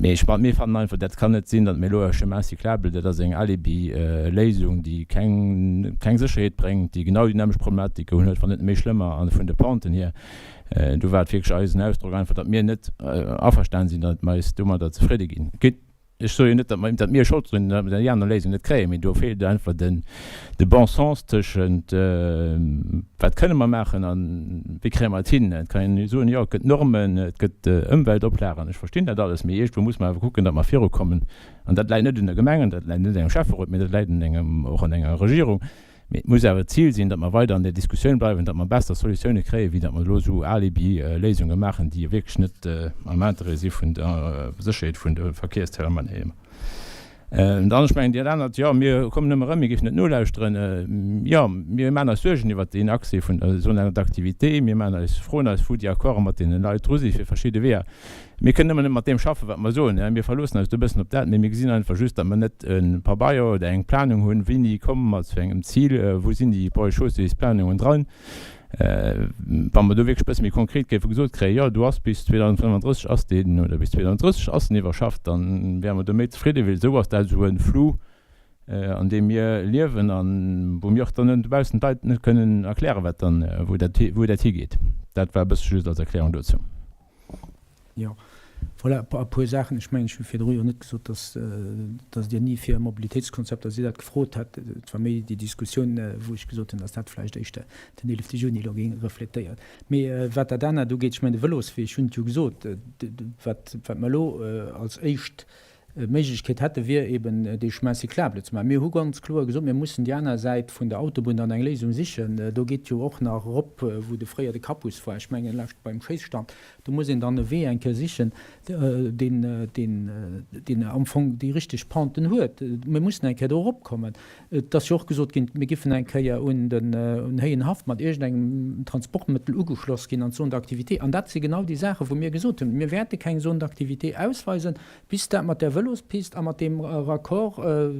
Mee ech, mir fannen einfach, dat kann net sinn, datt mir elo e Chemin cyclable, dat ass eng Alibi-Léisung, déi keng, keng Sécherheet bréngt, déi genau déi nämmlecht Problematike hunn huet, wann net méi schlëmmer an vun de Penten hier. Do war et wierklech eisen Ausdrock einfach, datt mir net averstanen sinn, datt mer eis domadder zefridde ginn. Ech soe jo net, datt mer, datt mir Schold drun hunn, datt mer déi aner Léisung net kréien, mee do feelt einfach den, de bon sens tëschent, wat kënne mer maachen a wéi kréie mer et hin. Et kann een jo soen, jo, et gëtt Normen, et gëtt Ëmweltoplagen, ech verstinn dat alles, mee iergendwou muss mer awer kucken, datt mer virukommen. An dat läit net un der Gemeng an dat läit net un engem Schäfferot, mee dat läit un engem, och un enger Regierung. Mee et muss awer d'Zil sinn, datt mer weider an där Diskussioun bleiwen, datt mer besser Solutioune kréien, wéi datt mer elo esou Alibi-Léisunge maachen, déi jo wierklech net am Interêt si vun der Sécherheet vun de Verkehrsteilnehmer. Dann, ech mengen, dat anert, jo, mir kommen ëmmer erëm, mir géifen net nolauschteren. Jo, mir maachen eis Suergen iwwert deen Accès vun der Zone d'activité. Mir maachen eis, froen eis, wou déi Accorde mat deene Leit dru si fir verschidde Weeër. Mir kënnen ëmmer net mat deem schaffen, wat mer soen. Mir verloossen eis do e bëssen op dat, mee mir gesinn einfach just, datt mer net e Pabeier oder eng Planung hunn, wéini komme mer zu engem Zil, wou sinn déi Point-chaussées-Planungen dran. Wa mer do wierklech e bësse méi konkret géife gesot kréien, jo, do ass bis 2035 ass deen oder bis 2030 ass en iwwerschafft, da wäre mer do méi zefridden, well esou ass dat esou e Flou, an deem mir liewen a wou mir och dann dobaussen d'Leit net kënnen erklären, wat dann, wou dat, wou dat higeet. Dat war e bësse just als Erklärung dozou. Jo, voilà, e puer Saachen. Ech mengen, ech hu virdru jo net gesot, dass, dass Dir ni fir e Mobilitéitskonzept, dass Dir dat gefrot hätt. Et war méi déi Diskussioun, wou ech gesot hunn, dass dat vläicht éischter den 11 Juni elo géing refletéiert. Mee wat dat anert ugeet, ech mengen, de Vëloswee, ech hunn et jo gesot, wat, wat mer elo als éischt Méiglechkeet hätte wier eben dee Chemin cyclable ze maachen. Mir hu ganz kloer gesot, mir mussen déi aner Säit vun der Autobunn dann eng Léisung sichen. Do geet jo och nach erop, wou de fréier de Campus war, ech mengen laanscht beim Schéisstand. Do muss een dann e Wee eng Kéier sichen, deen, deen, deen am Fong déi richteg Penten huet. Mir mussen eng Kéier do eropkommen. Et ass jo och gesot ginn, mir giffen eng Kéier un den Héienhaff mat iergendengem Transportmëttel ugeschloss ginn an d'Zone d'activité. An dat si genau déi Saachen, wou mir gesot hunn, mir wäerte keng Zone d'activité ausweisen, bis dat mat där Vëlospist a mat deem Raccord,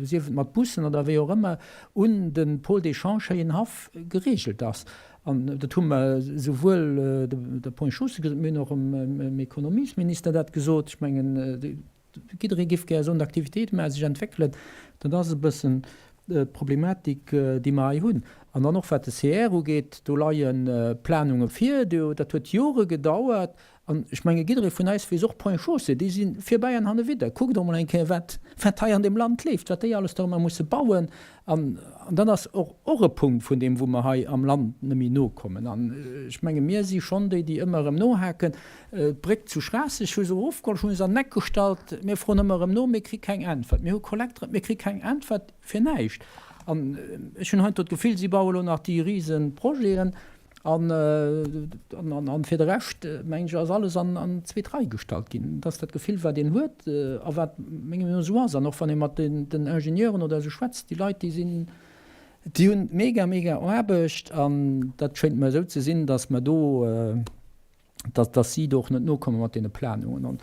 sief et mat Bussen oder wéi och ëmmer, un de Pôle d'échange Héienhaff geregelt ass. An dat hu mer esouwuel der Point Chaussée gesot, mir hunn och dem Ekonomiesminister dat gesot. Ech mengen, jidderee géif gär Zone d'activité maachen, sech entwéckelen. Dat ass e bëssen d'Problematik, déi mer hei hunn. An dann och wat de CR ugeet, do leie Planunge vir, dat huet Jore gedauert. An ech menge jidderee vun eis weess och, Ponts et Chaussées, déi si virbäi an hannewidder. Kuckt och mol eng Kéier, wat, wat hei an deem Land leeft, wat déi alles dorëmmer musse bauen. An, an dat ass och, och e Punkt vun deem, wou mer hei am Land net méi nokommen. An ech menge mir si schonn déi, déi ëmmer erëm nohaken. D'Bréck zu Schraasseg hu se erofgeholl, ech hunn se an den Eck gestallt. Mir froen ëmmer erëm no, mir kri keng Äntwert. Mir hu Kollekteren, mir kri keng Äntwert fir näischt. An ech hunn heiansdo d'Gefill, si baue lo nach déi rise Projeten. An fir de Rescht, mengen ech, ass alles an zweet Rei gestallt ginn. Et ass dat Gefill, wat een huet a wat menger Meenung no esou ass. An och wann ee mat den Ingenieuren oder esou schwätzt, déi Leit, déi sinn, déi hunn mega, mega Aarbecht. An dat schéngt mer esou ze sinn, datt mer do, datt, datt si do och net nokomme mat deene Planungen. An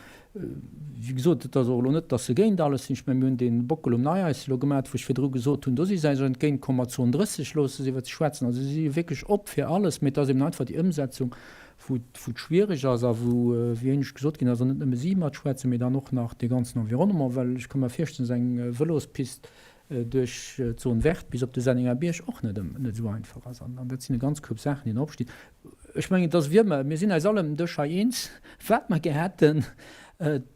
wéi gesot, et ass och elo net, datt se géint alles sinn. Ech mengen, mir hunn dee Bockel um Neieis elo gemaat, wou ech virdru gesot hunn, do si se eis entgéint komm mat Zon 30, loosse se iwwer ze schwätzen. Also si si wierklech op fir alles, mee et ass eben einfach déi Ëmsetzung, wou et schwierig ass a wou, wéi éinescht gesot ginn ass, net nëmme si matschwätzen, mee dann och nach dee ganzen Environnement, well ech ka mer virstellen, datt eng Vëlospist duerch d'Zone verte bis op de Sennenger Bierg och net net esou einfach ass. An dat sinn e ganz Koup Saachen, déi nach opstinn. Ech mengen, et ass wéi ëmmer, mir sinn eis all ëm den Dësch hei eens, wat mer gär hätten,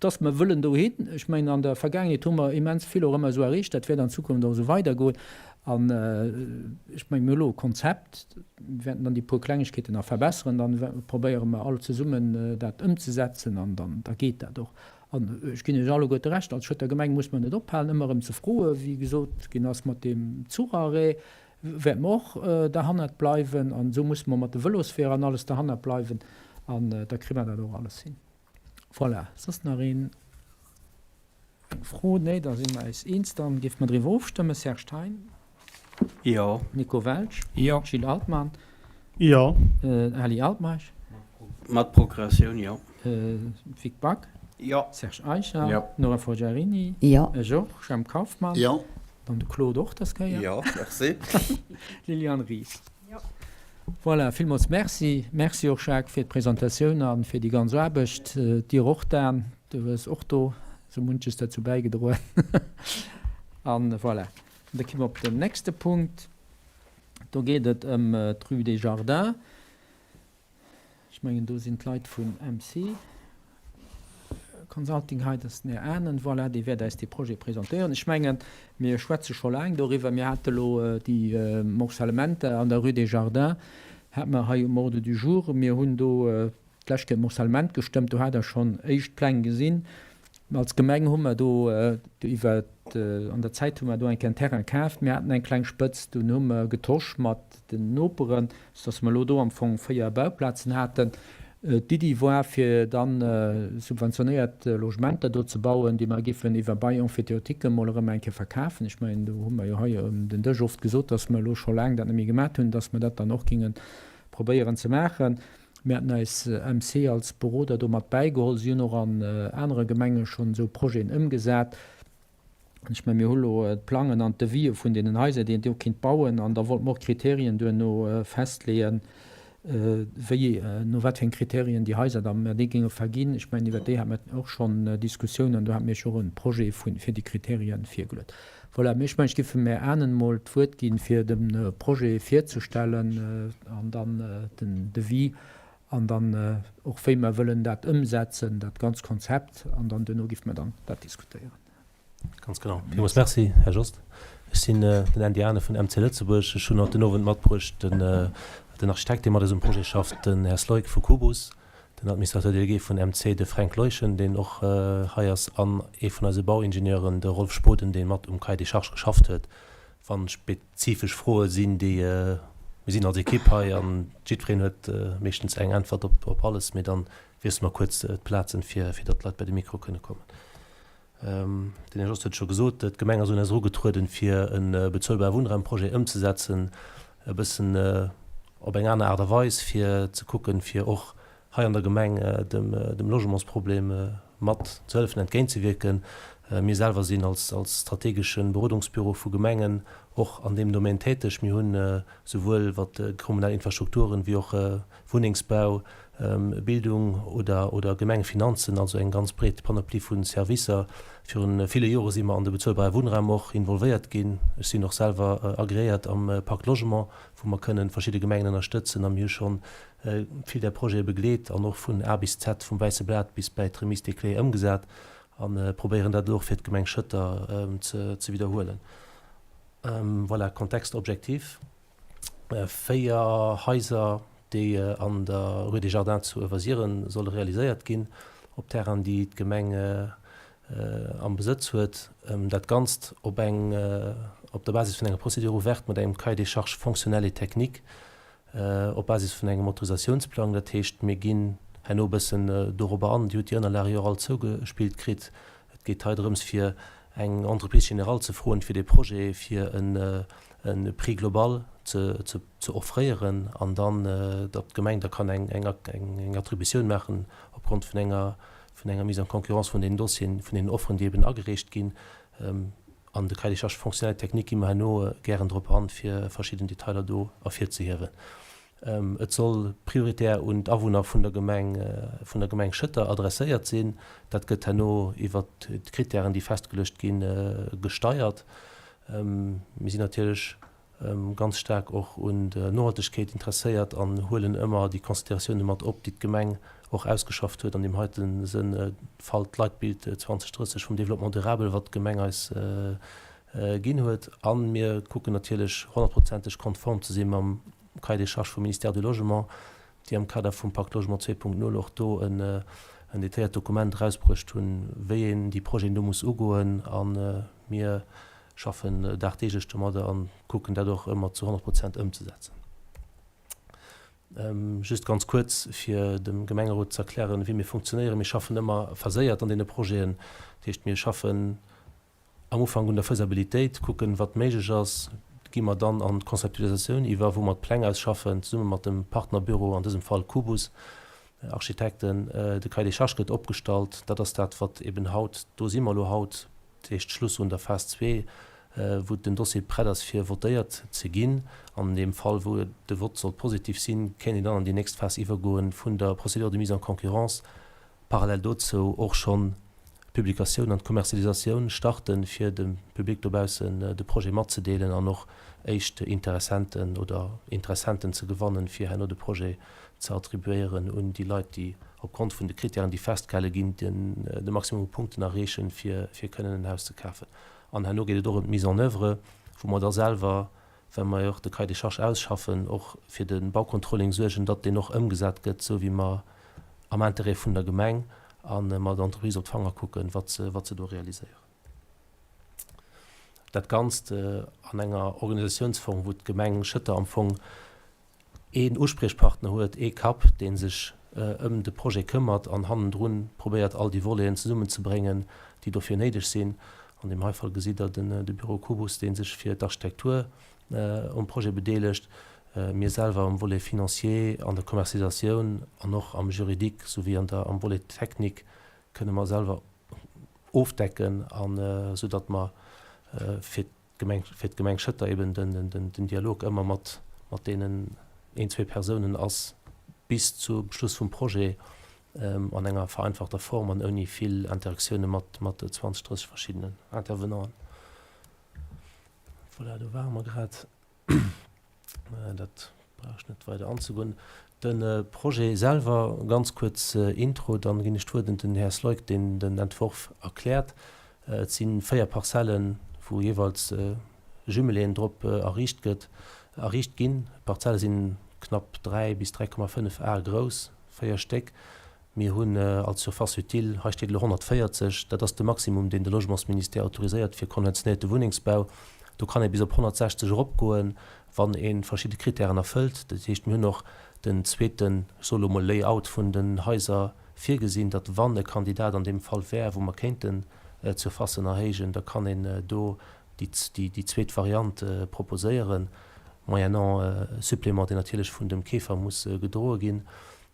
dass mer wëllen dohin. Ech mengen, an der Vergaangenheet hu mer immens vill och ëmmer esou erreecht. Dat wäert an Zukunft och esou weidergoen. An ech mengen, mir hu elo e Konzept, mir wäerten dann déi puer Klengegkeeten nach verbesseren, dann probéiere mer all zesummen dat ëmzesetzen an dann da geet dat och. An ech ginn Iech alleguerte Recht, als Schëtter Gemeng muss mer net ophalen, ëmmer erëm ze froen. Wéi gesot ginn ass, mat deem Zucharrêt wäerte mer och derhannert bleiwen. An esou musse mer mat de Vëlosweeër an alles derhannert bleiwen. An da kri mer dat och alles hin. Voilà. Soss nach een eng Fro? Nee, da si mer eis eens. Dann géife mer driwwer ofstëmmen. Serge Thein? Jo. Nico Welsch? Jo. Gilles Altmann? Jo. Ali Altmeisch? Mat Progressioun, jo. Vic Back? Jo. Serge Eicher? Jo. Nora Forgiarini? Jo. Ech och. Jemp Kauffmann? Jo. Dann de Claude och dës Kéier. Jo, merci. Liliane Ries? Jo. Voilà, villmools Merci. Merci och, Jacques, fir d'Presentatioun a fir déi ganz Aarbecht. Dir och, Dan, du hues och do sou munches derzou bäigedroen. An voilà. Da ki mer op den nächste Punkt. Do geet et ëm d'Rue des Jardins. Ech mengen, do sinn d'Leit vun MC. Consulting hei, dat ass den Här Anen, voilà, dee wäert eis dee Projet presentéieren. Ech mengen, mir schwätze scho laang doriwwer. Mir hate lo déi Morcellementer an der Rue des Jardins hate mer hei um Ordre du jour. Mir hunn do d'lescht Kéier d'Morcellement gestëmmt, do hat Der schonn éischt Pläng gesinn. Als Gemeng hu mer do iwwer, an der Zäit hu mer do eng Kéier en Terrain kaaft. Mir haten eng kleng Spëtz, dunn hu mer getosch mat den Noperen, soudass mer elo do am Fong 4 Bauplazen haten. D'Iddi war, fir dann subventionéiert Logementer do ze bauen, déi mer géifen iwwer Bail emphytéotique emol erëm eng Kéier verkafen. Ech mengen, do hu mer jo hei ëm den Dësch oft gesot, dass mer elo scho laang dat net méi gemaat hunn, dass mer dat dann och géinge probéieren ze maachen. Mir haten eis MC als Beroder do mat bäigeholl. Si hunn och an anere Gemenge schonn esou Projeten ëmgesat. An ech mengen, mir hu lo d'Plangen an d'Devisë vun deenen Haiser, déi een do kinnt bauen. An da wollte mer och Kriterien duerno festleeën, wéi, no wat fir eng Kriterien déi Haiser da mer déi géinge verginn. Ech mengen, iwwert déi hate mer och schonn Diskussiounen an do hate mir jo och e Projet vu fir déi Kriterien virgeluet. Voilà, mee ech mengen, ech géif dem Här Anen emol d'Wuert ginn, fir de Projet virzestellen an dann den Devis an dann och wéi mer wëllen dat ëmsetzen, dat ganz Konzept, an dann duerno géife mer dann dat diskutéieren. Ganz genau. Villmools Merci, Här Jost. Ech sinn den Andy Anen vun MC Lëtzebuerg. Ech hunn haut den Owend matbruecht den Architekt, dee mat eis um Projet schafft, den Här Slojk vu Kubus, den Administrateur délégué vun MC, de Fränk Leuschen, deen och hei ass, an ee vun eise Bauingenieuren, de Rolf Spoden, dee mat um Cahier des charges geschafft huet. Wa spezifesch Froe sinn, déi, mir sinn als Ekipp hei an jiddwereen huet meeschtens eng Äntwert op alles, mee dann wiessele mer kuerz d'Plazen, fir datt d'Leit bei de Mikro kënne kommen. Den Här Jost huet et scho gesot, d'Gemeng ass un eis erugetrueden, fir e bezuelbare Wunnraumprojet ëmzesetzen, e bëssen op eng aner Aart a Weis, fir ze kucken, fir och hei an der Gemeng dem Logementsproblem mat ze hëllefen, entgéintzewierken. Mir selwer sinn als strategesche Berodungsbüro vu Gemengen och an deem Domaine täteg. Mir hunn souwuel wat kommunal Infrastrukturen wéi och Wunnengsbau, Bildung oder oder Gemengefinanzen, also eng ganz breet Panoplie vu Servicer. Virun ville Jore si mer an de bezuelbare Wunnraum och involvéiert ginn. Ech sinn och selwer agreéiert am Pacte Logement, wou mer kënnen verschidde Gemengen ënnerstëtzen a mir hu schonn vill där Projete begleet an och vun A bis Z, vum wäisse Blat bis bäi d'Remise des clés ëmgesat a probéieren dat elo och fir d'Gemeng Schëtter ze widderhuelen. Voilà, Contexte objectif. 4 Haiser, déi an der Rue des Jardins zu Uewersiren solle realiséiert ginn, op Terrainen, déi d'Gemeng am Besëtz huet. Dat Ganzt op eng, op der Basis vun enger Procédure ouverte mat engem Cahier des charges fonctionnel et technique, op Basis vun engem Autorisationsplang. Dat heescht, mir ginn herno e bëssen dorobber an. Dir hutt déi Ënnerlage jo och all zougespillt kritt. Et geet hei drëms, fir eng Entreprise générale ze froen, fir dee Projet, fir e e Prix global ze offréieren an dann, datt d'Gemeng da kann eng Attributioun maachen opgrond vun enger vun enger Mise en concurrence vun deenen Dossieren, vun deenen Offeren, déi eben agereecht ginn. An de Cahier des charges fonctionnel et technique gi mer herno gären drop an, fir verschidden Detailer do ervirzehiewen. Et soll prioritär un d'Awunner vun der Gemeng, vun der Gemeng Schëtter adresséiert sinn. Dat gëtt herno iwwert d'Kritären, déi festgeluecht ginn, gesteiert. Mir sinn natierlech ganz staark och un der Nohaltegkeet interesséiert an huelen ëmmer déi Consideratioune mat op, déi d'Gemeng och ausgeschafft huet, an deem heite Sënn Fall d'Leitbild 2030 vum Développement durable, wat d'Gemeng eis ginn huet. A mir kucken natierlech honnertprozenteg konform ze si mam Cahier des charges vum Ministère du Logement, déi am Kader vum Pacte Logement 2.0 och do en detailléiert Dokument erausbruecht hunn, wéi een déi Projeten do muss ugoen. A mir schaffen dagdeeglech domadder a kucken dat och ëmmer zu 100 Prozent ëmzesetzen. Just ganz kuerz, fir dem Gemengerot ze erklären, wéi mir funktionéieren. Mir schaffen ëmmer phaséiert an deene Projeten. Dat heescht, mir schaffen Am Ufank un der Faisabilitéit, kucken, wat méiglech ass, gi mer dann an d'Conceptualisatioun iwwer, wou mer d'Pläng ausschaffen, zesumme mat dem Partnerbüro, an dësem Fall Kubus Architekten. De Cahier des charges gëtt opgestallt. Dat ass dat, wat eben haut, do si mer elo haut, dat heescht Schluss un der Phas zwee, wou den Dossier prett ass, fir votéiert ze ginn. An deem Fall, wou de Vott sollt positiv sinn, kéint een dann an déi nächst Phas iwwergoen vun der Procédure de mise en concurrence, parallel dozou och schonn d'Publikatioun an d'Commercialisatioun starten, fir dem Public dobaussen de Projet matzedeelen an och éischt Interessenten oder Interessenten ze gewannen, fir herno de Projet ze attribuéieren un déi Leit, déi. opgrond vun de Krittären, déi festgehale ginn, de Maximum u Punkten erreechen, fir kënnen en Haus ze kafen. An herno geet et och ëm d'Mise en œuvre, wou mer da selwer, well mer jo och de Cahier des charges ausschaffen, och fir de Baucontrolling suergen, datt deen och ëmgesat gëtt, esou wéi mer am Intérêt vun der Gemeng a mer der Entreprise op d'Fanger kucken, wat se, wat se do realiséieren. Dat Ganzt an enger Organisatiounsform, wou d'Gemeng Schëtter am Fong een Uspriechpartner huet, ee Kapp, dee sech ëm de Projet këmmert an hannendrun probéiert, all déi Voleten zesummenzebréngen, déi dofir néideg sinn. An deem hei Fall gesitt Der de Büro Kubus, dee sech fir d'Architektur um Projet bedeelegt, mir selwer am Volet financier, an der Commercialisatioun an och am Juridique souwéi an der am Volet technique kënne mer selwer ofdecken, an esou datt mer fir d'Gemeng, fir d'Gemeng Schëtter eben den Dialog ëmmer mat mat deenen een, zwee Persounen ass bis zum Schluss vum Projet an enger vereinfachter Form an ouni vill Interaktioune mat mat 20, 30 verschiddenen Intervenanten. Voilà, do ware mer grad. Dat brauch ech net weider anzegoen. De Projet selwer, ganz kuerz Intro, dann ginn ech d'Wuert un den Här Sleuck, deen den Entworf erkläert. Et si 4 Parzellen, wou jeeweils Jumeléen drop erriicht gëtt, erriicht ginn. D'Parzelle sinn knapp 3 bis 3,5 Ar grouss, 4 Stéck. Mir hunn als Surface utile, hei steet elo 140, dat ass de Maximum, deen de Logementsministère autoriséiert fir konventionéierte Wunnengsbau. Do kann ee bis op 160 eropgoen, wann ee verschidde Kritären erfëllt. Dat heescht, mir hunn och den zweeten, ech soe lo mol Layout vun den Haiser virgesinn, datt wann e Kandidat an deem Fall wär, wou mer kéinten d'Surfacen erhéijen, da kann een do déi zweet Variant proposéieren, moyennant Supplément, deen natierlech vun dem Keefer muss gedroe ginn.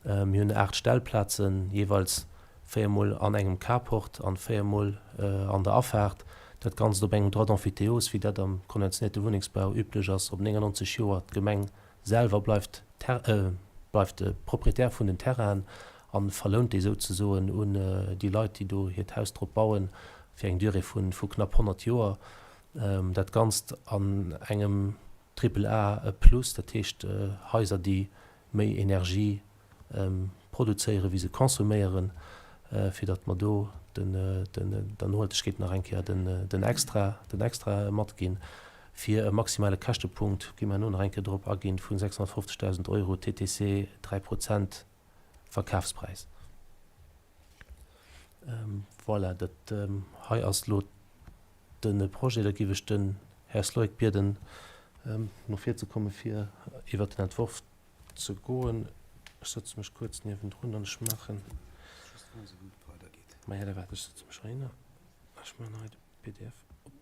Mir hunn 8 Stellplazen, jeeweils 4 mol an engem Carport an 4 mol an der Afaart. Dat Ganzt op engem Droit d'emphytéose, wéi dat am konventionéierte Wunnengsbau üblech ass, op 99 Joer. D'Gemeng selwer bleift bleift Proprietär vun den Terrainen a verlount déi souzesoen un déi Leit, déi do hiert Haus drop bauen, fir eng Durée vu knapp 100 Joer. Dat Ganzt an engem Triple A plus, dat heescht Haiser, déi méi Energie produzéieren, wéi se consomméieren, fir datt mer do der Nohaltegkeet nach eng Kéier den Extra, den Extra matginn, fir e maximale Käschtepunkt, gi mer herno nach eng Kéier drop aginn, vu 650.000 Euro TTC, 3 Prozent Verkafspräis. Voilà, dat hei ass elo de Projet. Da géif ech den Här Sleuck bieden, no vir ze komme fir iwwert den Entworf ze goen. Ech sëtze mech kuerz niewendrun an ech maachen. Maja, da waart, ech sëtze mech heihinner. Ech maachen hei de pdf op.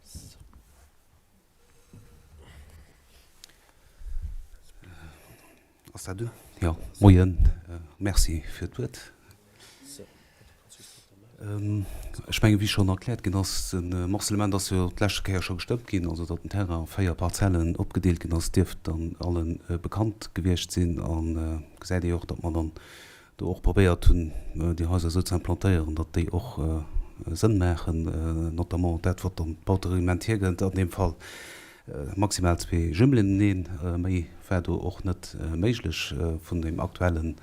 Sou. Ass dat un? Jo. Moien. Merci fir d'Wuert. Ech mengen, wéi schonn erkläert ginn ass, de Morcellement ass jo d'leschte Kéier scho gestëmmt ginn, also datt den Terrain a 4 Parzellen opgedeelt ginn ass, dierft dann allen bekannt gewiescht sinn. A gesäit ee jo och, datt mer dann do och probéiert hunn, déi Haiser esou ze implantéieren, datt déi och Sënn maachen, notamment dat, wat dann d'Bautereglement hiergënnt, an deem Fall maximal zwee Jumelen. Neen, méi war do och net méiglech vun deem aktuelle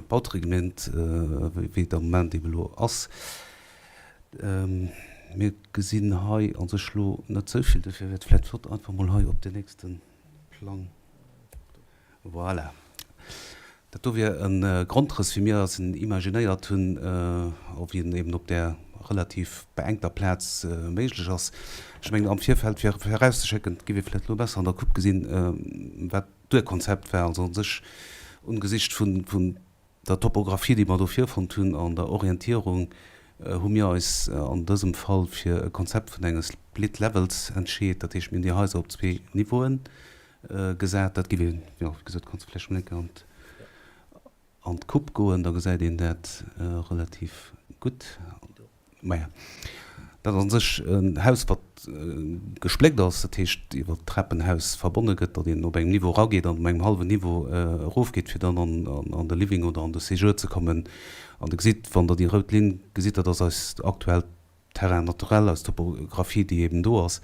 Bautereglement, wéi et am Moment ebe lo ass. Mir gesinn hei a sech lo net esou vill, dofir wär et vläicht flott, einfach mol hei op deen nächste Plang. Voilà. Dat do wier e Grondrëss, wéi mir eis en imaginéiert hunn, a wéi en eben op där relativ beengter Plaz méiglech ass. Ech mengen, am Virfeld, fir virauszeschécken, et géif ee vläicht elo besser an der Coupe gesinn, wat d'Urkonzept war, also a sech ungesicht vun der Topographie, déi mer do virfonnt hunn, an der Orientierung, hu mir eis an dësem Fall fir e Konzept vun engem Split Levels entscheet. Dat heescht, mir hunn déi Haiser op zwee Niveauen gesat. Dat géif een, jo, wéi gesot, kanns de vläicht mol eng Kéier an an d'Coupe goen, da gesäit een dat relativ gutt. Maja, dat ass a sech en Haus, wat gespléckt ass, dat heescht iwwer d'Trapenhaus verbonne gëtt, datt een op engem Niveau erageet an op engem hallwen Niveau erofgeet, fir dann an de Living oder an de Séjour ze kommen. An Der gesitt, wann Der déi rout Linn gesitt, dat ass eist aktuellt Terrain naturel, eis Topographie, déi eben do ass,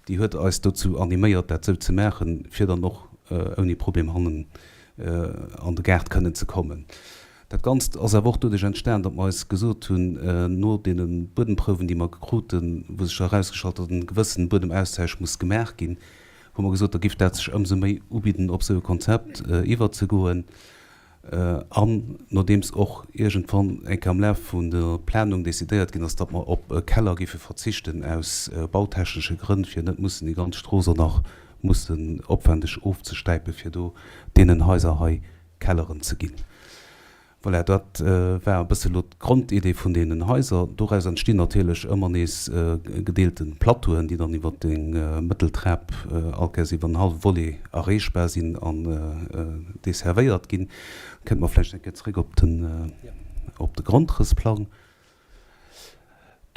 déi huet eis dozou animéiert, dat esou ze maachen, fir dann och ouni Problem hannen. an de Gaart kënnen ze kommen. Dat Ganzt ass awer och doduerch entstan, datt mer eis gesot hunn, no deene Buedemprouwen, déi mer kruten, wou sech erausgestallt huet, datt e gewëssene Buedemaustausch muss gemaach ginn, hu mer gesot, da giff dat sech ëmsou méi ubidden, op esou e Konzept iwwerzegoen. An nodeems och iergendwann eng Kéier am Laf vun der Planung decidéiert ginn ass, datt mer op e Keller giffe verzichten aus bautechnesche Grënn, fir net mussen déi ganz Strooss och nach mussen opwendeg ofzestäipen, fir do deenen Haiser hei Kelleren ze ginn. Voilà, dat war e bësse lo d'Grondidee vun deenen Haiser. Doraus entstinn natierlech ëmmer nees gedeelte Plateauen, déi dann iwwer eng Mëtteltrap all Kéiers iwwer en hallwe Volet erreechbar sinn an desservéiert ginn. Kënnte mer vläicht eng Kéier zréck op den, op de Grondrëssplang.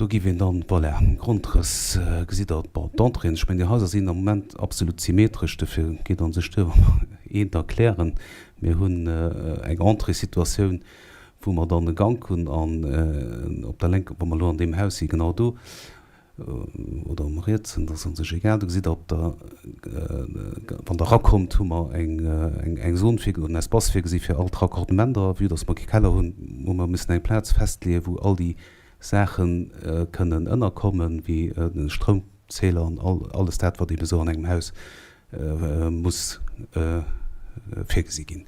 Do giff een dann, voilà, Grondrëss gesitt Der, bon, d'Entréeën, ech mengen déi Haiser sinn am Moment absolut symmetresch, dofir geet an sech duer wa mer eent erklären. Mir hunn eng Entréessituatioun, wou mer dann e Gank hunn an op der lénker, wa mer elo an deem Haus si genau do, oder um rietsen, dat ass an sech egal, do gesitt Der op der, wann Der erakommt, hu mer eng Zon virge-, oder en Espace virgesi fir all d'Raccordementer. Vue dass mer kee Keller hunn, hu mer missen eng Plaz festleeën, wou all déi Saache kënnen ënnerkommen, wéi de Stroumzähler an alles dat, wat eebe sou an engem Haus muss virgesi ginn.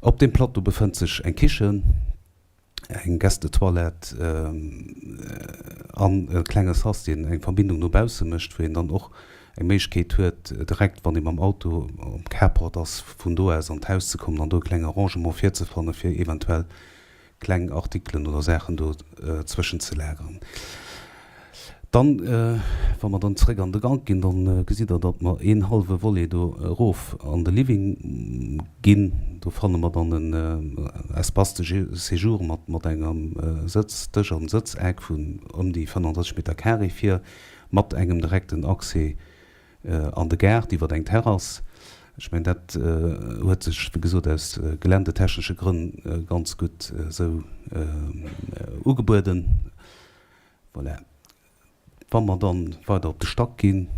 Op deem Plateau befënnt sech eng Kichen. eng Gästetoilette an e klenge Sas, deen eng Verbindung no bausse mécht, wou een dann och eng Méiglechkeet huet, direkt, wann ee mam Auto um Carport ass, vun do aus an d'Haus ze kommen an do e klenge Rangement virzefanne fir eventuell kleng Artikelen oder Saachen do zwëschenzelageren. Dann, wa mer dann zréck an de Gank ginn, da gesitt Der, datt mer een hallwe Volet do erof an de Living ginn. Do fanne mer dann en Espace de séjour mat, mat engem Sëtz, Dësch an Sëtzeck vun ëm déi 35 Meter carré vir, mat engem direkten Accès an de Gaart iwwer eng Terrass. Ech mengen, dat huet sech, wéi gesot, aus geländetechnesche Grënn ganz gutt esou ugebueden. Voilà. Wa mer dann weider op de Stack ginn,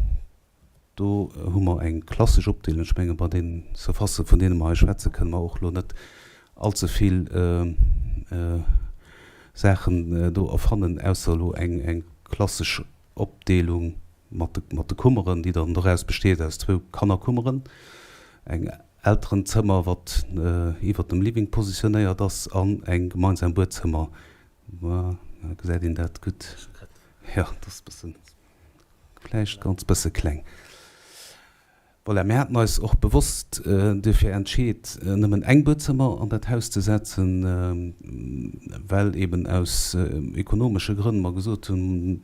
do hu mer eng klassesch Opdeelung. Ech menge bei deenen Surfacen, vun deene mer hei schwätzen, kënne mer och elo net allze vill Saachen do erfannen, ausser elo eng klassesch Opdeelung mat de Kummeren, déi dann doraus besteet aus zwou Kannerkummeren, eng Elterenzëmmer, wat iwwert dem Living positionéiert ass, an eng gemeinsam Buedzëmmer, Voilà, gesäit een dat gutt. Jo, dat ass bëssen, vläicht ganz bësse kleng. Voilà, mir haten eis och bewosst duerfir entscheet, nëmmen eng Buedzëmmer an dat Haus ze setzen, well eben aus ekonomesche Grënn mer gesot hunn,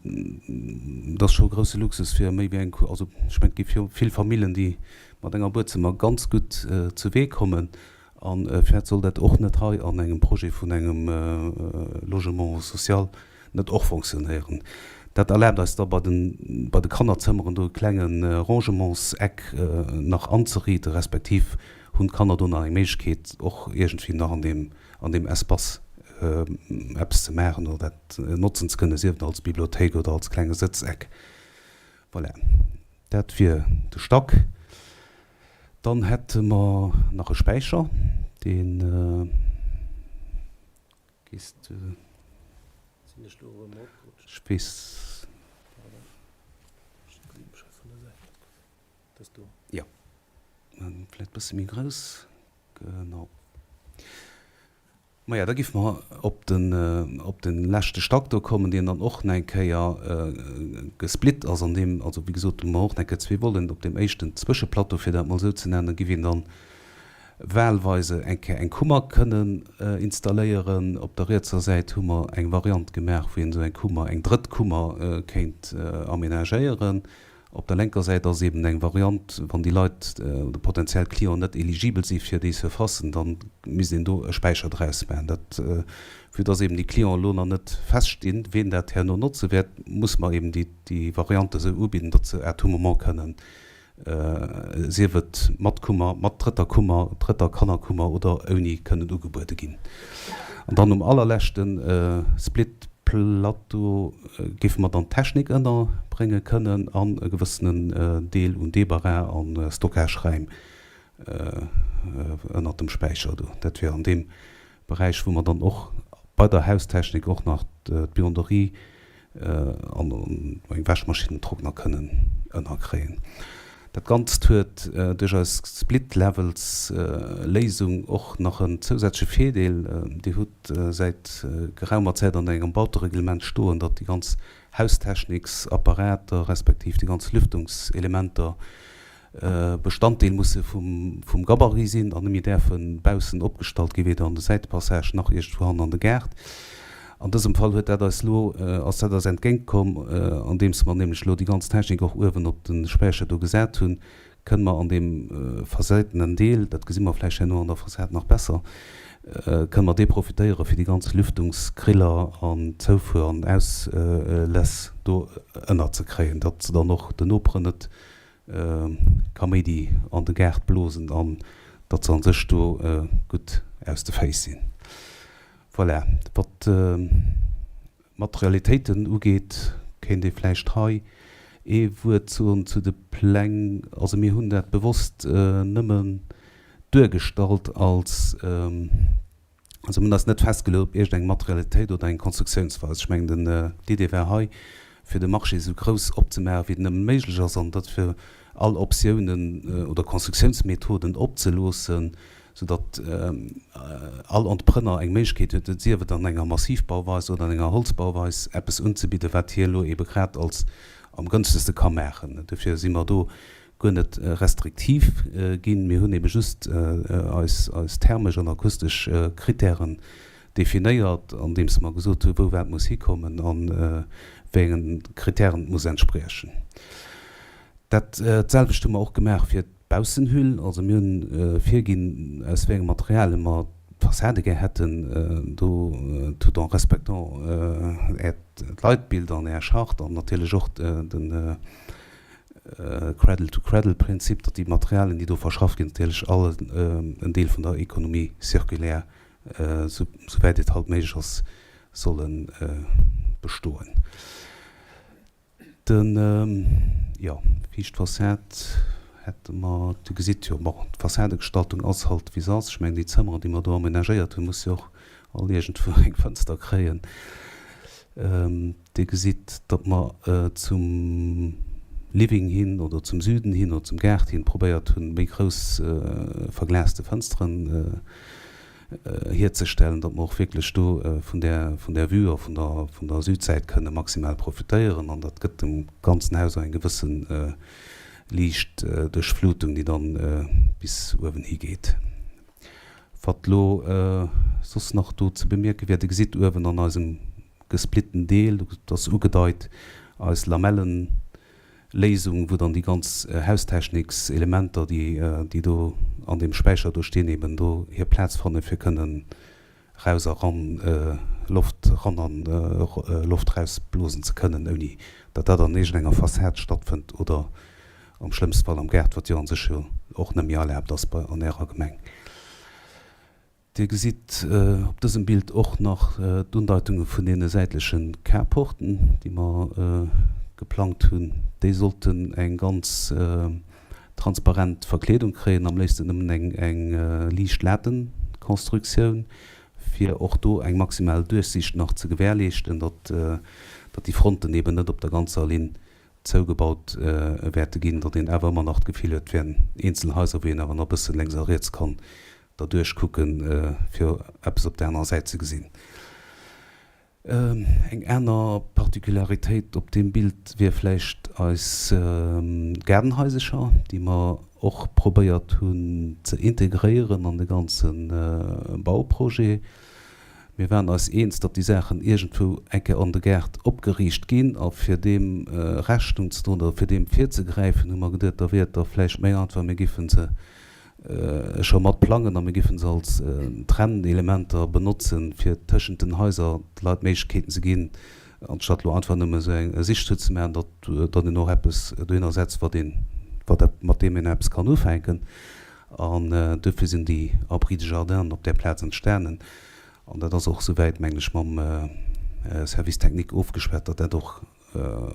et ass scho e grousse Luxus fir méi wéi eng, also ech mengen, et gi vill Famillen, déi mat enger Buedzëmmer ganz gutt zuwee kommen. A vläicht soll dat och net hei an engem Projet vun engem Logement social net och fonctionnéieren. Dat erlaabt eis da bei de bei de Kannerzëmmeren do e klenge Rangementseck nach anzeriiten, respektiv hunn d'Kanner do nach eng Méiglechkeet och iergendwéi nach an deem an deem Espace eppes ze maachen oder dat notzen ze kënnen, sief et als Bibliothéik oder als klenge Sëtzeck. Voilà, dat wier de Stack. Dann hätte mer nach e Späicher, deen, gees de, ech weess, jo, vläicht e bësse méi grouss, genau. Maja, da géife mer op den, op de leschte Stack do kommen, deen dann och nach eng Kéier gesplitt ass an deem, also wéi gesot, hu mer och nach eng Kéier zwee Voleten. Op deem éischten Zwëscheplateau, fir dat mol esou ze nennen, giff een dann wahlweise eng Kéier eng Kummer kënnen installéieren. Op der rietser Säit hu mer eng Variant gemaach, wou een esou eng Kummer, eng drëtt Kummer kéint aménagéieren. Op der lenker Säit ass eben eng Variant, wann déi Leit oder potentiell Clienten net eligibel si fir déi Surfacen, da misst een do e Späicher draus maachen. Dat, vue dass eben déi Clienten elo nach net feststinn, ween dat herno notze wäert, musse mer eben déi Variante esou ubidden, datt se à tout moment kënnen sief et mat Kummer, mat drëtter Kummer, drëtter Kannerkummer oder ouni, kënnen ugebuede ginn. An dann um allerleschte Split-Plateau géife mer dann d'Technik ënnerbrénge kënnen an e gewëssenen Deel un Débarras a Stockageräim. ënnert dem Späicher do. Dat wier an deem Beräich, wou mer dann och bei der Haustechnik och nach d'Buanderie an eng Wäschmaschinn, en Trockner kënnen ënnerkréien. Dat Ganzt huet duerch eis Split Levels Léisung och nach en zousätzleche Virdeel. Dir hutt säit geraumer Zäit an engem Bautereglement stoen, datt déi ganz Haustechniksapparater respektiv déi ganz Lüftungselementer Bestanddeel musse vum Gabarit sinn an net méi däerfe baussen opgestallt ginn, weder an de Säitepassage nach iergendwou hannen an de Gaart. An dësem Fall huet dat eis elo, ass dat eis entgéint komm, andeems mer nämlech elo déi ganz Technik och uewen op de Späicher do gesat hunn, kënne mer an deem versäitenen Deel, dat gesi mer vläicht herno an der Fassad nach besser, kënne mer dee profitéiere fir déi ganz Lüftungsgriller an Zoufuer an Ausläss do ënnerzekréien, datt se dann och den Noperen net Kaméidi an de Gaart blosen an datt se an sech do gutt aus de Féiss sinn. Voilà, wat d'Materialitéiten ugeet, kéint ee vläicht hei ee Wuert soen zu de Pläng. Also mir hunn dat bewosst nëmmen duergestallt als. Also mir hunn eis net festgeluecht op iergendeng Materialitéit oder eng Konstruktiounsweis. Ech mengen, den, d'Idee war hei, fir de Marché esou grouss opzemaachen, wéi et nëmmen méiglech ass, an dat fir all Optiounen oder Konstruktiounsmethoden opzeloossen, soudatt all Entrepreneur eng Méiglechkeet huet, et sief et an enger Massivbauweis oder an enger Holzbauweis, eppes unzebidden, wat hie elo eebe grad als am gënstegste ka maachen. Dofir si mer do guer net restriktiv ginn. Mir hunn ebe just eis eis thermesch an akustesch Kritären definéiert, andeems mer gesot hunn, wou wat muss hikommen a wéi engen Kritären et muss entspriechen. Dat d'selwecht hu mer och gemaach fir d'Baussenhüll. Also mir hunn virginn, aus wéi enge Materialien mer d'Fassade gär hätten, do tout en respectant Äert Leitbild an Är Charte an natierlech och de Cradle-to-Cradle-Prinzip, datt déi Materialien, déi do verschafft ginn, natierlech all en Deel vun der Économie circulaire, souwäit et halt méiglech ass, solle bestoen. Den, jo, viischt Fassad hätte mer, Dir gesitt jo, bon, d'Fassadegestaltung ass halt wéi se ass. Ech mengen, déi Zëmmeren, déi mer do amenagéiert hunn, musse jo och all iergendwou eng Fënster kréien. Dir gesitt, datt mer zum Living hin oder zum Süden hin oder zum Gaart hin probéiert hunn, méi grouss verglaste Fënsteren hierzestellen, datt mer och wierklech do vun där, vun där Vue a vun der, vun der Südsäit kënne maximal profitéieren. An dat gëtt dem ganzen Haus och eng gewësse Liichtduerchflutung, déi dann bis uewen higeet. Wat elo soss nach do ze bemierke wär, Dir gesitt uewen an eisem gesplitten Deel, dat ass ugedeit, eis Lamellenléisung, wou dann déi ganz Haustechnikselementer, déi do an deem Späicher do stinn, eben do hir Plaz fanne fir kënnen raus a ran, Loft ran an Loft raus blosen ze kënnen, ouni datt dat an iergendenger Fassad stattfënnt oder am schlëmmste Fall am Gaart, wat jo an sech jo och net méi erlaabt ass bei an Ärer Gemeng. Dir gesitt op dësem Bild och nach d'Undeitunge vun deene säitleche Carporten, déi mer geplangt hunn. Déi sollten eng ganz transparent Verkleedung kréien, am léifsten nëmmen eng liicht Latenconstructioun, fir och do eng maximal Duerchsicht nach ze gewährleeschten, datt déi Fronten eben net op der ganzer Linn zougebaut wäerte ginn, datt een awer ëmmer nach d'Gefill huet, et wären eenzel Haiser, wou een awer nach e bësse lénks a riets kann derduerch kucken, fir eppes op der anerer Säit ze gesinn. Eng aner Particularitéit op deem Bild wier vläicht eis Gaardenhaisercher, déi mer och probéiert hunn ze integréieren an de ganze Bauprojet. Mir waren eis eens, datt déi Saachen iergendwou eng Kéier an de Gaart opgeriicht ginn. A fir deem Rechnung ze droen oder fir deem virzegräifen, hu mer geduet, da wier et da vläicht méi einfach, mir géife se scho mat plangen a mir géifen se als Trennelementer benotzen, fir tëschent den Haiser de Leit Méiglechkeeten ze ginn, anstatt elo einfach nëmme esou eng Sichttour ze maachen, datt datt een och eppes dohinner setzt, wat een, wat mat deem een eppes kann ufänken. An duerfir sinn déi Abris de jardin op där Plaz entstanen. An dat ass och souwäit, mengen ech, mam Service technique ofgeschwat, datt dat och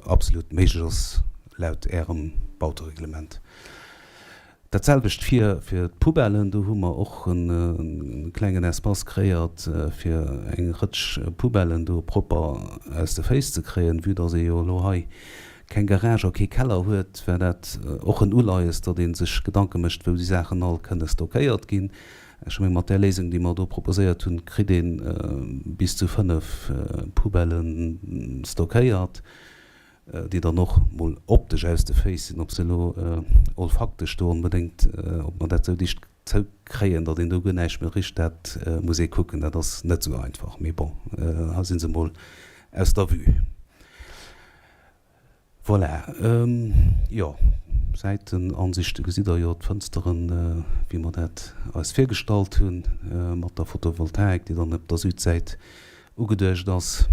absolut méiglech ass laut Ärem Bautereglement. Dat selwecht fir fir d'Poubellen, do hu mer och e klengen Espace kreéiert, fir eng Rëtsch Poubellen do propper aus de Féiss ze kréien. Vue dass ee jo elo hei keng Garage a kee Keller huet, war dat och en Uleies, datt ee sech Gedanke mécht, wou déi Saachen all kënne stockéiert ginn. Ech menge mat där Léisung, déi mer do proposéiert hunn, kritt ee bis zu 5 Poubelle stockéiert. déi dann och mol optesch aus de Féiss sinn, ob se elo olfaktesch do onbedéngt, ob mer dat esou dicht zoukréien, datt een do guer näischt méi richt, dat muss ee kucken, dat ass net esou einfach. Mee bon, hei si se mol aus der Vue. Voilà, jo, Säitenansichte gesitt Der jo, d'Fënsteren, wéi mer dat eis virgestallt hunn, mat der Photovoltaik, déi dann op der Südsäit ugeduecht ass.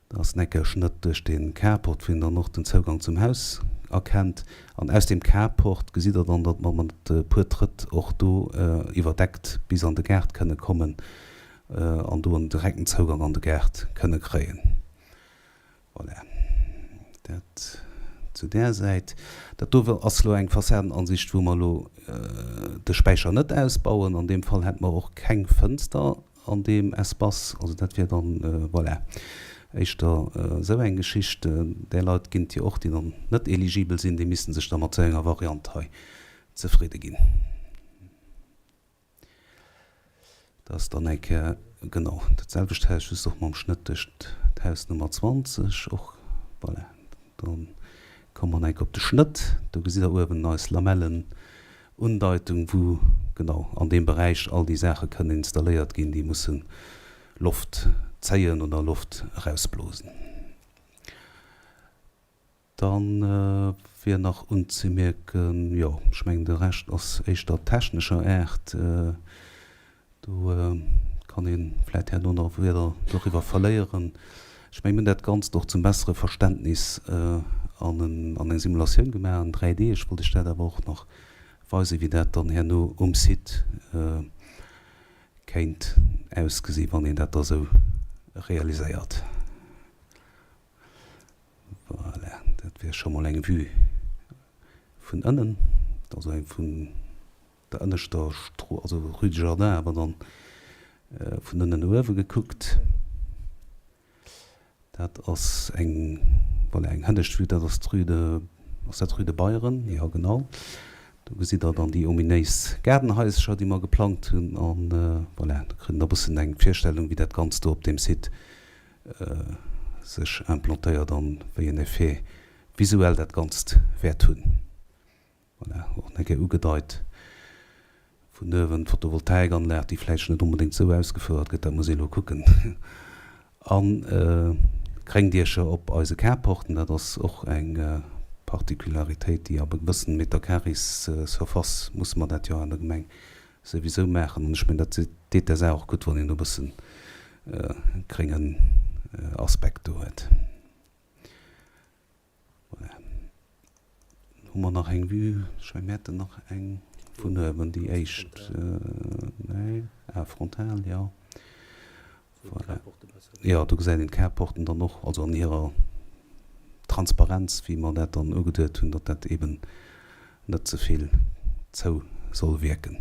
Da ass en eckege Schnëtt duerch de Carport, wou een dann och den Zougang zum Haus erkennt. An aus deem Carport gesitt Der dann, datt mer mat e puer Trëtt och do iwwerdeckt bis an de Gaart kënne kommen an do en direkten Zougang an de Gaart kënne kréien. Voilà, dat zu där Säit. Dat do ass elo eng Fassadenansicht, wou mer elo de Späicher net ausbauen. An deem Fall hätte mer och keng Fënster an deem Espace. Also dat wier dann, voilà, éischter esou eng Geschicht. Där Leit ginn et jo och, déi dann net eligibel sinn, déi misste sech da mat esou enger Variant hei zefridde ginn. Dat ass dann eng Kéier genau dat selwecht Haus, just och mam Schnëtt duerch d'Haus Nummer 20 och. Voilà, da komme mer eng Kéier op de Schnëtt. Do gesitt Der uewen eis Lamellen-Undeitung, wou genau an deem Beräich all déi Saache kënnen installéiert ginn, déi musse Loft zéien oder Loft erausblosen. Dann wier nach unzemierken, jo, ech mengen de Rescht ass éischter technescher Aart, do kann ee vläicht herno nach Wierder doriwwer verléieren. Ech mengen, mir hunn dat Ganzt och zum bessere Verständnis an eng Simulatioun gemaach, an 3D. Ech wollt Iech dat awer och nach weisen, wéi dat dann herno um Site kéint ausgesinn, wann een dat da sou realiséiert. Voilà, dat wier scho mol eng Vue vun ënnen, also eng vun der ënneschter Strooss, also Rue du Jardin, awer dann vun ënnen no uewe gekuckt. Dat ass eng, voilà, eng hënnescht Vue, dat ass d'Rue de, ass dat d'Rue de Beyren? Jo, genau. Do gesitt Der dann déi ominéis Gaardenhaisercher, déi mer geplangt hunn an voilà, do kritt een da bëssen eng Virstellung, wéi dat Ganzt do op deem Site sech implantéiert an wéi en Effet visuell dat Ganzt wäert hunn. Voilà, och nach eng Kéier ugedeit vun uewen d'Photovoltaikanlag, déi vläicht net onbedéngt esou ausgefouert gëtt, dat muss ee elo kucken. A Gréngdiecher op eise Carporten, dat ass och eng Particularitéit, déi ab e gewëssene Meter-carrés Surface musse mer dat jo an der Gemeng souwisou maachen. An ech mengen, dat deet der Saach och gutt, wann een do e bëssen gréngen Aspekt do huet. Voilà. Hu mer nach eng Vue? Ech mengen, mir hätten nach eng vun uewen, déi éischt. Nee, ah, frontal, jo. Voilà. Jo, do gesäit een d'Carporten dann och, also an hirer Transparenz, wéi mer dat dann ugeduet hunn, datt dat eeben net ze vill zou soll wierken.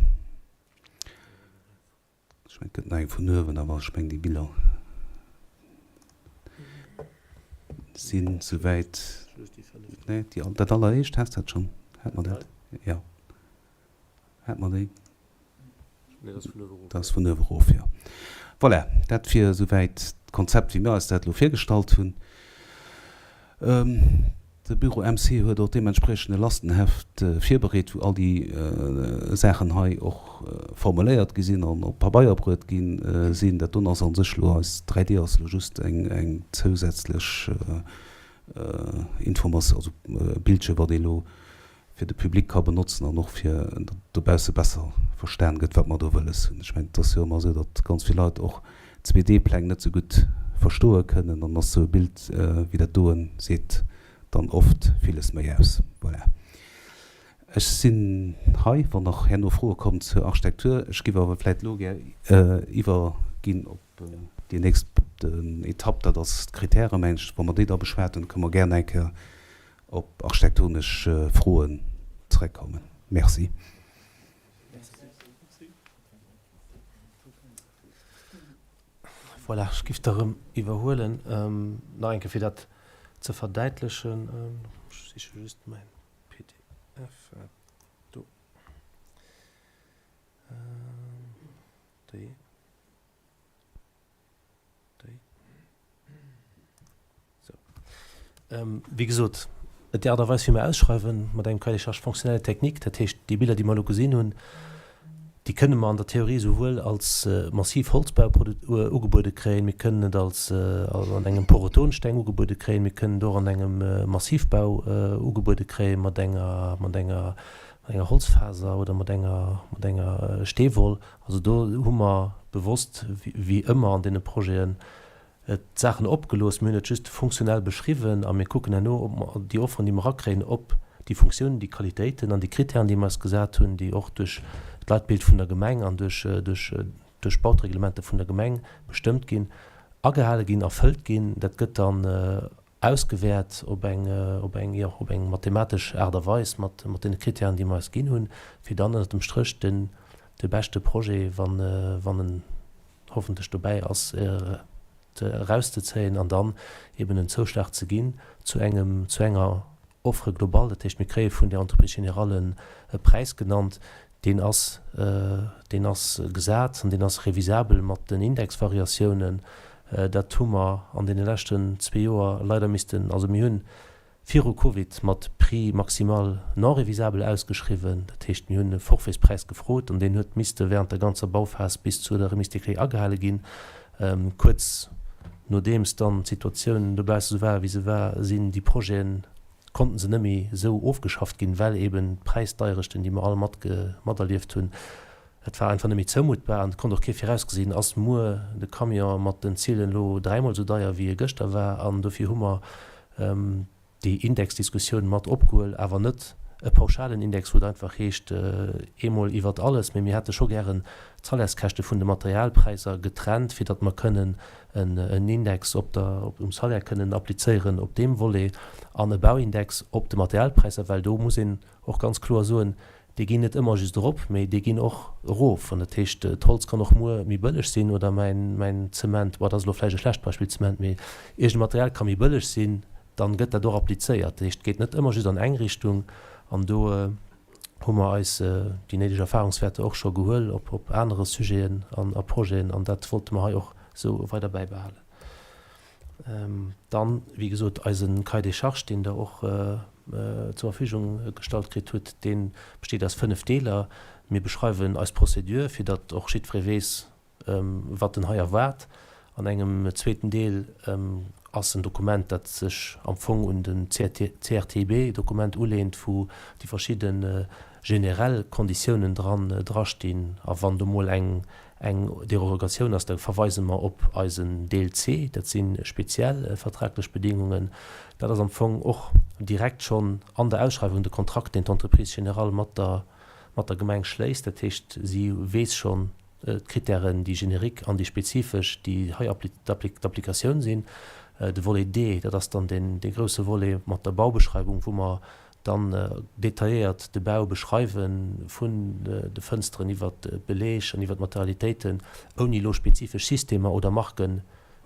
Ech mengen, et gëtt nach eng vun uewen, awer ech mengen, déi Biller sinn souwäit. Nee, déi, dat alleréischt, has dat schonn? Hat mer dat? Jo. Hat mer déi? Dat ass vun uewe erof, jo. Voilà, dat wier esouwäit d'Konzept, wéi mir eis dat elo virgestallt hunn. De Büro MC huet och deementspriechend e Lastenheft virbereet, wou all déi Saachen hei och formuléiert gi sinn an op Pabeier bruet gi sinn. Dat doen ass a sech elo eis 3D ass elo just eng zousätzlech Informatioun, also Bildche wat ee elo fir de Public ka benotzen an och fir datt dobausse besser verstan gëtt, wat mer do wëlles hunn. Ech mengen, et ass jo ëmmer esou, datt ganz vill Leit och 2D-Pläng net esou gutt verstoe kënnen. Dann ass esou e Bild wéi dat doen seet dann oft villes méi aus. Voilà. Ech sinn hei, wann nach herno Froe kommen zur Architektur. Ech géif awer vläicht elo gär iwwerginn op déi nächst Etapp, dat ass d'Kritäre, mengen ech. Wa mer déi da beschwat hunn, kënne mer gär eng Kéier op architektonesch Froen. zréckkommen. Merci. Voilà, ech géif da erëm iwwerhuelen, nach eng Kéier fir dat ze verdäitlechen. Ech siche just mäin pdf do. Déi. Déi. Sou. Wéi gesot, et déi Aart a Weis, wéi mer ausschreiwen, mat engem Cahier des charges fonctionnel et technique, dat heescht, déi Biller, déi mer elo gesinn hunn, déi kënne mer an der Theorie souwuel als massiv Holzbau ugebuede kréien, mir kënnen et als an engem Porotonsteng ugebuede kréien, mir kënnen et och an engem Massivbau ugebuede kréien mat enger, mat enger, mat enger Holzfaser oder mat enger, mat enger Steewoll. Also do hu mer bewosst, wéi ëmmer an deene Projeten, d'Saachen opgelooss. Mir hunn et just funktionell beschriwwen a mir kucken herno, ob mer déi Offeren, déi mer erakréien, ob déi Funktiounen, déi Qualitéiten an déi Kritären, déi mer eis gesat hunn, déi och duerch d'Leitbild vun der Gemeng an duerch d'Bautereglementer vun der Gemeng bestëmmt ginn, agehale ginn, erfëllt ginn. Dat gëtt dann ausgewäert op eng, op eng, jo, op eng mathematesch Aart a Weis mat, mat deene Kritären, déi mer eis ginn hunn, fir dann ënnert dem Stréch den, de beschte Projet, wann, wann en hoffentlech dobäi ass, erauszezéien an dann eben en Zouschlag ze ginn zu engem, zu enger Offre globale. Dat heescht, mir kréie vun der Entreprise générale e Präis genannt, deen ass, deen ass gesat an deen ass revisabel mat den Indexvariatiounen. Dat hu mer an deene leschten zwee Joer leider missten, also mir hunn viru Covid mat Prix maximal non révisable ausgeschriwwen. Dat heescht, mir hunn e Forfaitspräis gefrot an deen huet misste während der ganzer Bauphas bis zu der Remise des clés agehale ginn. Kuerz nodeems dann d'Situatioun dobausse sou war, wéi se war, sinn déi Projeten, konnten se net méi esou ofgeschafft ginn, well eben d'Präisdeierechten, déi mer all materlieft hunn, et war einfach net méi zoumuttbar an et konnt och kee virausgesinn, ass muer de Camion mat den Zillen elo dräimol esou deier, wéi e gëschter war. An dofir hu mer déi Indexdiskussioun mat opgehuel, awer net e pauschalen Index, wou et einfach heescht, eemol iwwert alles, mee mir hätte scho gären d'Salaires-Käschte vun de Materialpräisser getrennt, fir datt mer kënnen en Index op der, um Salaire kënnen applizéieren op deem Volet an e Bauindex op de Materialpräisser, well do muss een och ganz kloer soen, déi ginn net ëmmer just erop, mee déi ginn och erof. An dat heescht, d'Holz kann och muer méi bëlleg sinn oder mäin, mäin Zement, bon, dat ass elo vläicht e schlecht Beispill, Zement, mee iergend e Material ka méi bëlleg sinn, dann gëtt dat och applizéiert. Dat heescht, et geet net ëmmer just an eng Richtung. An do hu mer eis déi néideg Erfahrungswäerter och scho gehuel op, op anere Sujeten an a Projeten an dat wollte mer hei och esou weider bäibehalen. Dann, wéi gesot, eise Cahier des charges, deen Der och zur Verfügung gestallt kritt hutt, dee besteet aus fënnef Deeler. Mir beschreiwen eis Procédure, fir datt och jiddweree weess, wat en hei erwaart. An engem zweeten Deel ass en Dokument, dat sech am Fong un den CRTIB-Dokument uleent, wou déi verschidde generell Konditiounen dran drastinn. A wann do mol eng eng Derogatioun ass, da verweise mer op eisen Deel C, dat si speziell vertraglech Bedingungen. Dat ass am Fong och direkt schonn an der Ausschreiwung de Kontrakt, deen d'Entreprise générale mat der mat der Gemeng schléisst. Dat heescht, si weess schonn d'Kritären, déi générique an déi spezifesch, déi hei d'Applikatioun sinn. De Volet D, dat ass dann deen dee grouse Volet mat der Baubeschreibung, wou mer dann detailléiert de Bau beschreiwe vun de Fënsteren iwwert d'Beleeg an iwwert d'Materialitéiten, ouni elo spezifesch Systemer oder Marke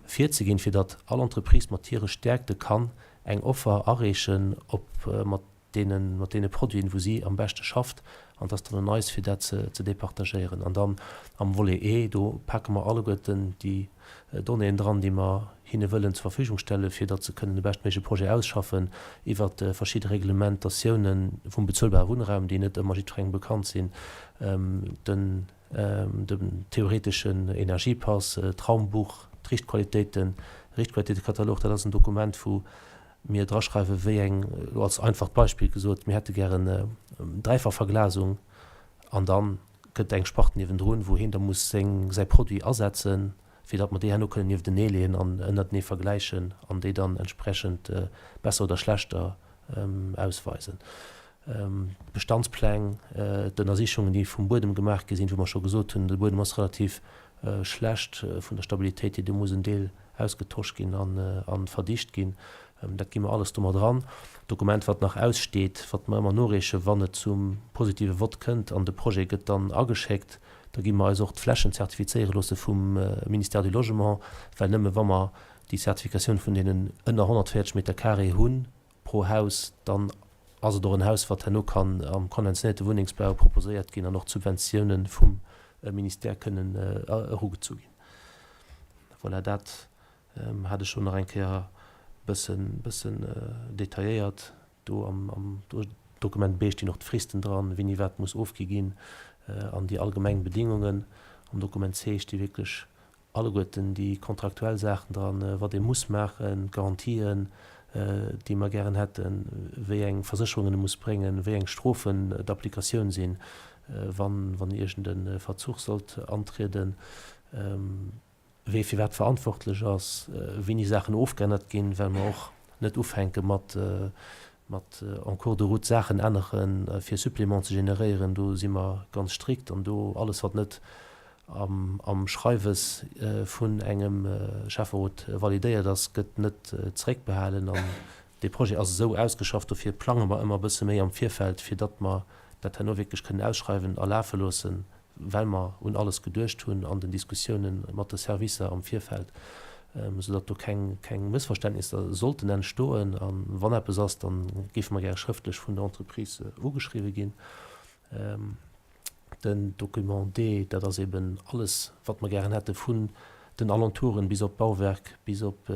virzeginn, fir datt all Entreprise mat hire Stäerkte kann eng Offer areechen op mat deene mat deene Produiten, wou si am beschte schafft. An et ass dann un eis, fir dat ze departagéieren. An dann am Volet E, do pake mer alleguerten déi Donnéeën dran, déi mer hinne wëllen zur Verfügung stellen, fir datt se kënnen de beschtméigleche Projet ausschaffen iwwert verschidde Reglementatiounen vum bezuelbare Wunnraum, déi net ëmmer jiddwerengem bekannt sinn, den den theoreteschen Energiepass, d'Raumbuch, d'Richtqualitéiten, Richtqualitéitekatalog, dat ass en Dokument, wou mir draschreiwen, wéi eng, elo als einfacht Beispill gesot, mir hätte gären Dräifachverglasung an da gëtt eng Spart niewendrun, wou heen da muss seng, säi Produit asetzen, fir datt mer déi herno kënnen nieftenee leeën an ënnertenee vergläichen an déi dann entsprechend besser oder schlechter ausweisen. D'Bestandspläng, d'Ënnersichungen, déi vum Buedem gemaach gi sinn, wou mer scho gesot hunn, de Buedem ass relativ schlecht vun der Stabilitéit hier, do muss en Deel ausgetosch ginn a verdicht ginn. Dat gi mer alles do mat eran. D'Dokument, wat nach aussteet, wat mer ëmmer noreechen, wann et zum positive Vott kënnt an de Projet gëtt dann ageschéckt, da gi mer eis och d'Flächen zertifizéiere loosse vum Ministère du Logement, well nëmme wa mer déi Zertifikatioun vun deenen ënner 140 Meter carré hunn pro Haus, dann ass et och en Haus, wat herno kann am konventionéierte Wunnengsbau proposéiert ginn an och d'Subventiounen vum Ministère kënnen erugezu ginn. Voilà, dat Hat ech schonn nach eng Kéier bëssen, bëssen detailléiert. Do am, am Dokument B stinn och d'Fristen dran, wéini wat muss ofgi ginn an déi allgemeng Bedingungen. Am Dokument C sti wierklech alleguerten déi kontraktuell Saachen dran, wat ee muss maachen, d'Garantien, déi mer gären hätten, wéi eng Versécherungen e muss bréngen, wéi eng Strofen d'Applikatioun sinn, wann, wann iergend e Verzuch sollt antrieden. Wee fir wat verantwortlech ass, wéini Saachen ofgeännert ginn, well mer och net ufänke mat mat en cours de route Saachen änneren, fir Supplément ze generéieren. Do si mer ganz strikt an do alles, wat net am am Schreiwes vun engem Schäfferot validéiert ass, gëtt net zeréckbehalen. An dee Projet ass esou ausgeschafft, dofir plange mer ëmmer e bësse méi am Virfeld, fir datt mer dat herno wierklech kënnen ausschreiwen a lafe loossen. well mer un alles geduecht hunn an den Diskussiounen mat de Servicer am Virfeld, soudatt do keng keng Mëssverständnisser sollten entstoen. A wann eppes ass, da géife mer gäre schrëftlech vun der Entreprise ugeschriwwe ginn. Den Document D, dat ass eben alles, wat mer gären hätte vun den Alentouren bis op d'Bauwerk, bis op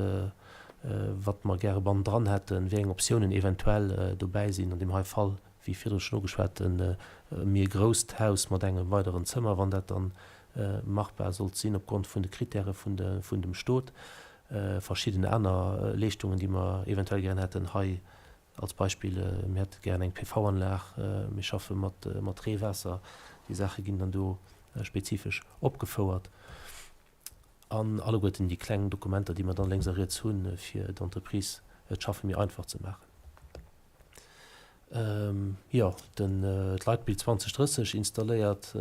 wat mer gäre bannendran hätten, wéi eng Optiounen eventuell dobäi sinn, an deem hei Fall wéi virdru schonn ugeschwat, e méi e grousst Haus mat engem weideren Zëmmer, wann dat dann machbar sollt sinn opgrond vun de Kritäre vun dem Stot, verschidden aner Leeschtungen, déi mer eventuell gären hätten. Hei als Beispill, mir hätte gären eng PV-Anlag, mir schaffe mat Reewaasser, déi Saache ginn dann do spezifesch opgefouert. An alleguerten déi kleng Dokumenter, déi mer dann lénks a riets hunn, fir d'Entreprise d'Schaffe méi einfach ze maachen. Jo, den d'Leitbild 2030 installéiert,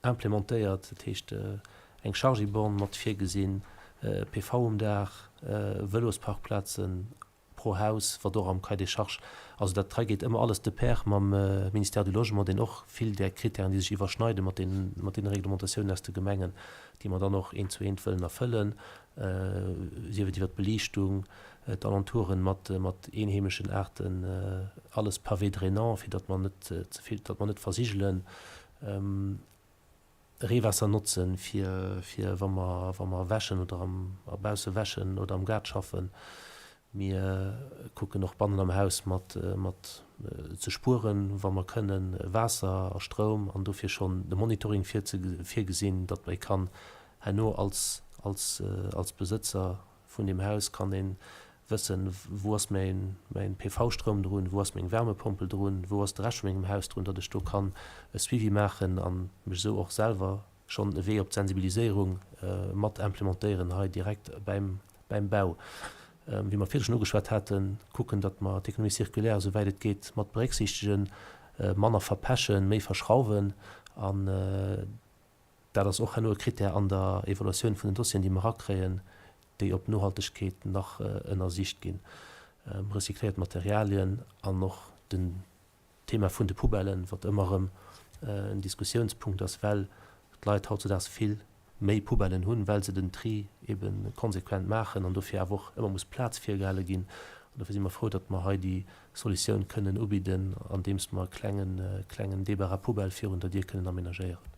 implementéiert, dat heescht eng Chargy-Born mat virgesinn, PV um Daach, Vëlosparkplazen pro Haus, wat och am Cahier des charges, also dat hei geet ëmmer alles de pair mam Ministère du Logement, deen och vill där Kritären, déi sech iwwerschneide mat deenen, mat deene Reglementatiounen aus de Gemengen, déi mer dann och eent zu eent wëllen erfëllen, sief et iwwer d'Beliichtung, d'Alentouren mat, mat eenheemeschen Aarten, alles Pavé drainant, fir datt mer net ze vill, datt mer net versigelen. Reewaasser notzen, fir, fir wa mer, wa mer wäschen oder am, bausse wäschen oder am Gaart schaffen. Mir kucken och bannen am Haus mat, mat ze spueren, wa mer kënnen, Waasser a Stroum an dofir schonn de Monitoring virze, virgesinn, datt ee kann herno als, als, als Besëtzer vun deem Haus kann een wëssen, wou ass mäin PV-Stroum drun, wou ass meng Wärmepompel drun, wou ass de Rescht vu mengem Haus drun, datt ech do kann e Suivi maachen a mech esou och selwer schonn e Wee op d'Sensibiliséierung mat implementéieren hei direkt bäim Bau. Wéi mer virdru schonn ugeschwat haten, kucken, datt mer d'Économie circulaire esou wäit et geet mat berécksiichtegen, manner verpechen, méi verschrauwen an Dat ass och herno e Krittär an der Evaluatioun vun den Dossieren, déi mer erakréien, déi op Nohaltegkeet nach ënnersicht ginn. Recycléiert Materialien an och den Thema vun de Poubellen, wat ëmmer erëm en Diskussiounspunkt ass, well d'Leit hautzudaags vill méi Poubellen hunn, well se den Tri ebe konsequent maachen an dofir awer och ëmmer muss Plaz virgehale ginn. An dofir si mer frou, datt mer hei déi Solutioun kënnen ubidden, andeems mer e klengen, klengen Débarras poubelle virun der Dier kënnen aménagéieren.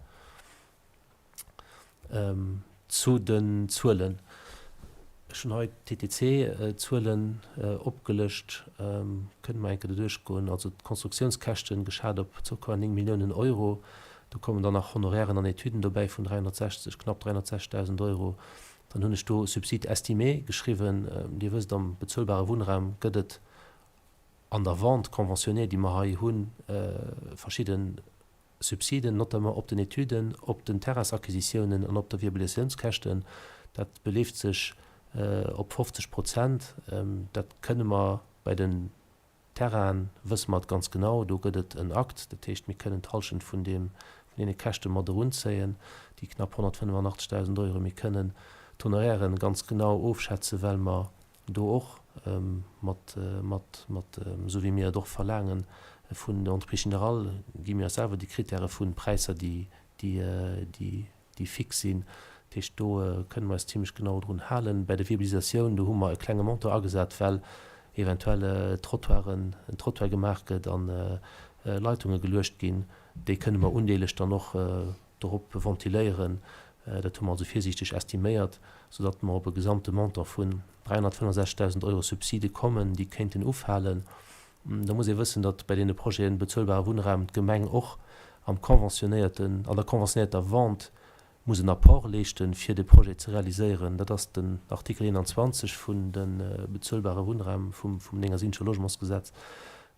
Zu den Zuelen. Ech hunn hei d'TTC-Zuelen opgelëscht. Kënne mer eng Kéier doduerch goen. Also d'Konstruktiounskäschten geschat op 2,9 Milliounen Euro. Do kommen dann nach Honorairen an Etüden dobäi vun 360, knapp 360.000 Euro. Dann hunn ech do Subside estimé geschriwwen. Dir wësst, am bezuelbare Wunnraum gëtt et an der Vente conventionnée, déi mer hei hunn, verschidde Subsiden, notamment op den Etüden, op den Terrainsacquisitiounen an op der Viabilisatiounskäschten. Dat beleeft sech op 50 Prozent. Dat kënne mer bei den Terrainen wësse mer et ganz genau, do gëtt et en Akt. Dat heescht, mir kënnen d'Hallschent vun deem, vun deene Käschte mat erunzéien, déi knapp 185.000 Euro. Mir kënnen d'Honorairen ganz genau ofschätzen, well mer. Do och mat, mat, mat, esou wéi mir et och verlaangen vun der Entreprise générale, gi mir eis selwer déi Kritäre vu Präisser, déi, déi, déi, déi fix sinn. Dat heescht, do kënne mer eis zimlech genau drun halen. Bäi der Viabilisatioun, do hu mer e klenge Montant agesat, well eventuell Trottoiren, en Trottoir gemaach gëtt a Leitunge geluecht ginn. Déi kënne mer undeeleg dann och dorop ventiléieren. Dat hu mer also virsiichteg estiméiert, soudatt mer op e gesamte Montant vun 365.000 Euro Subside kommen, déi kéinten ufalen. Da muss ee wëssen, datt bäi deene Projeten bezuelbare Wunnraum d'Gemeng och am conventionnéierten, an der conventionnéierter Vente muss en Apport leeschten, fir de Projet ze realiséieren. Dat ass den Artikel 21 vun de bezuelbare Wunnraum vum 79 Logementsgesetz.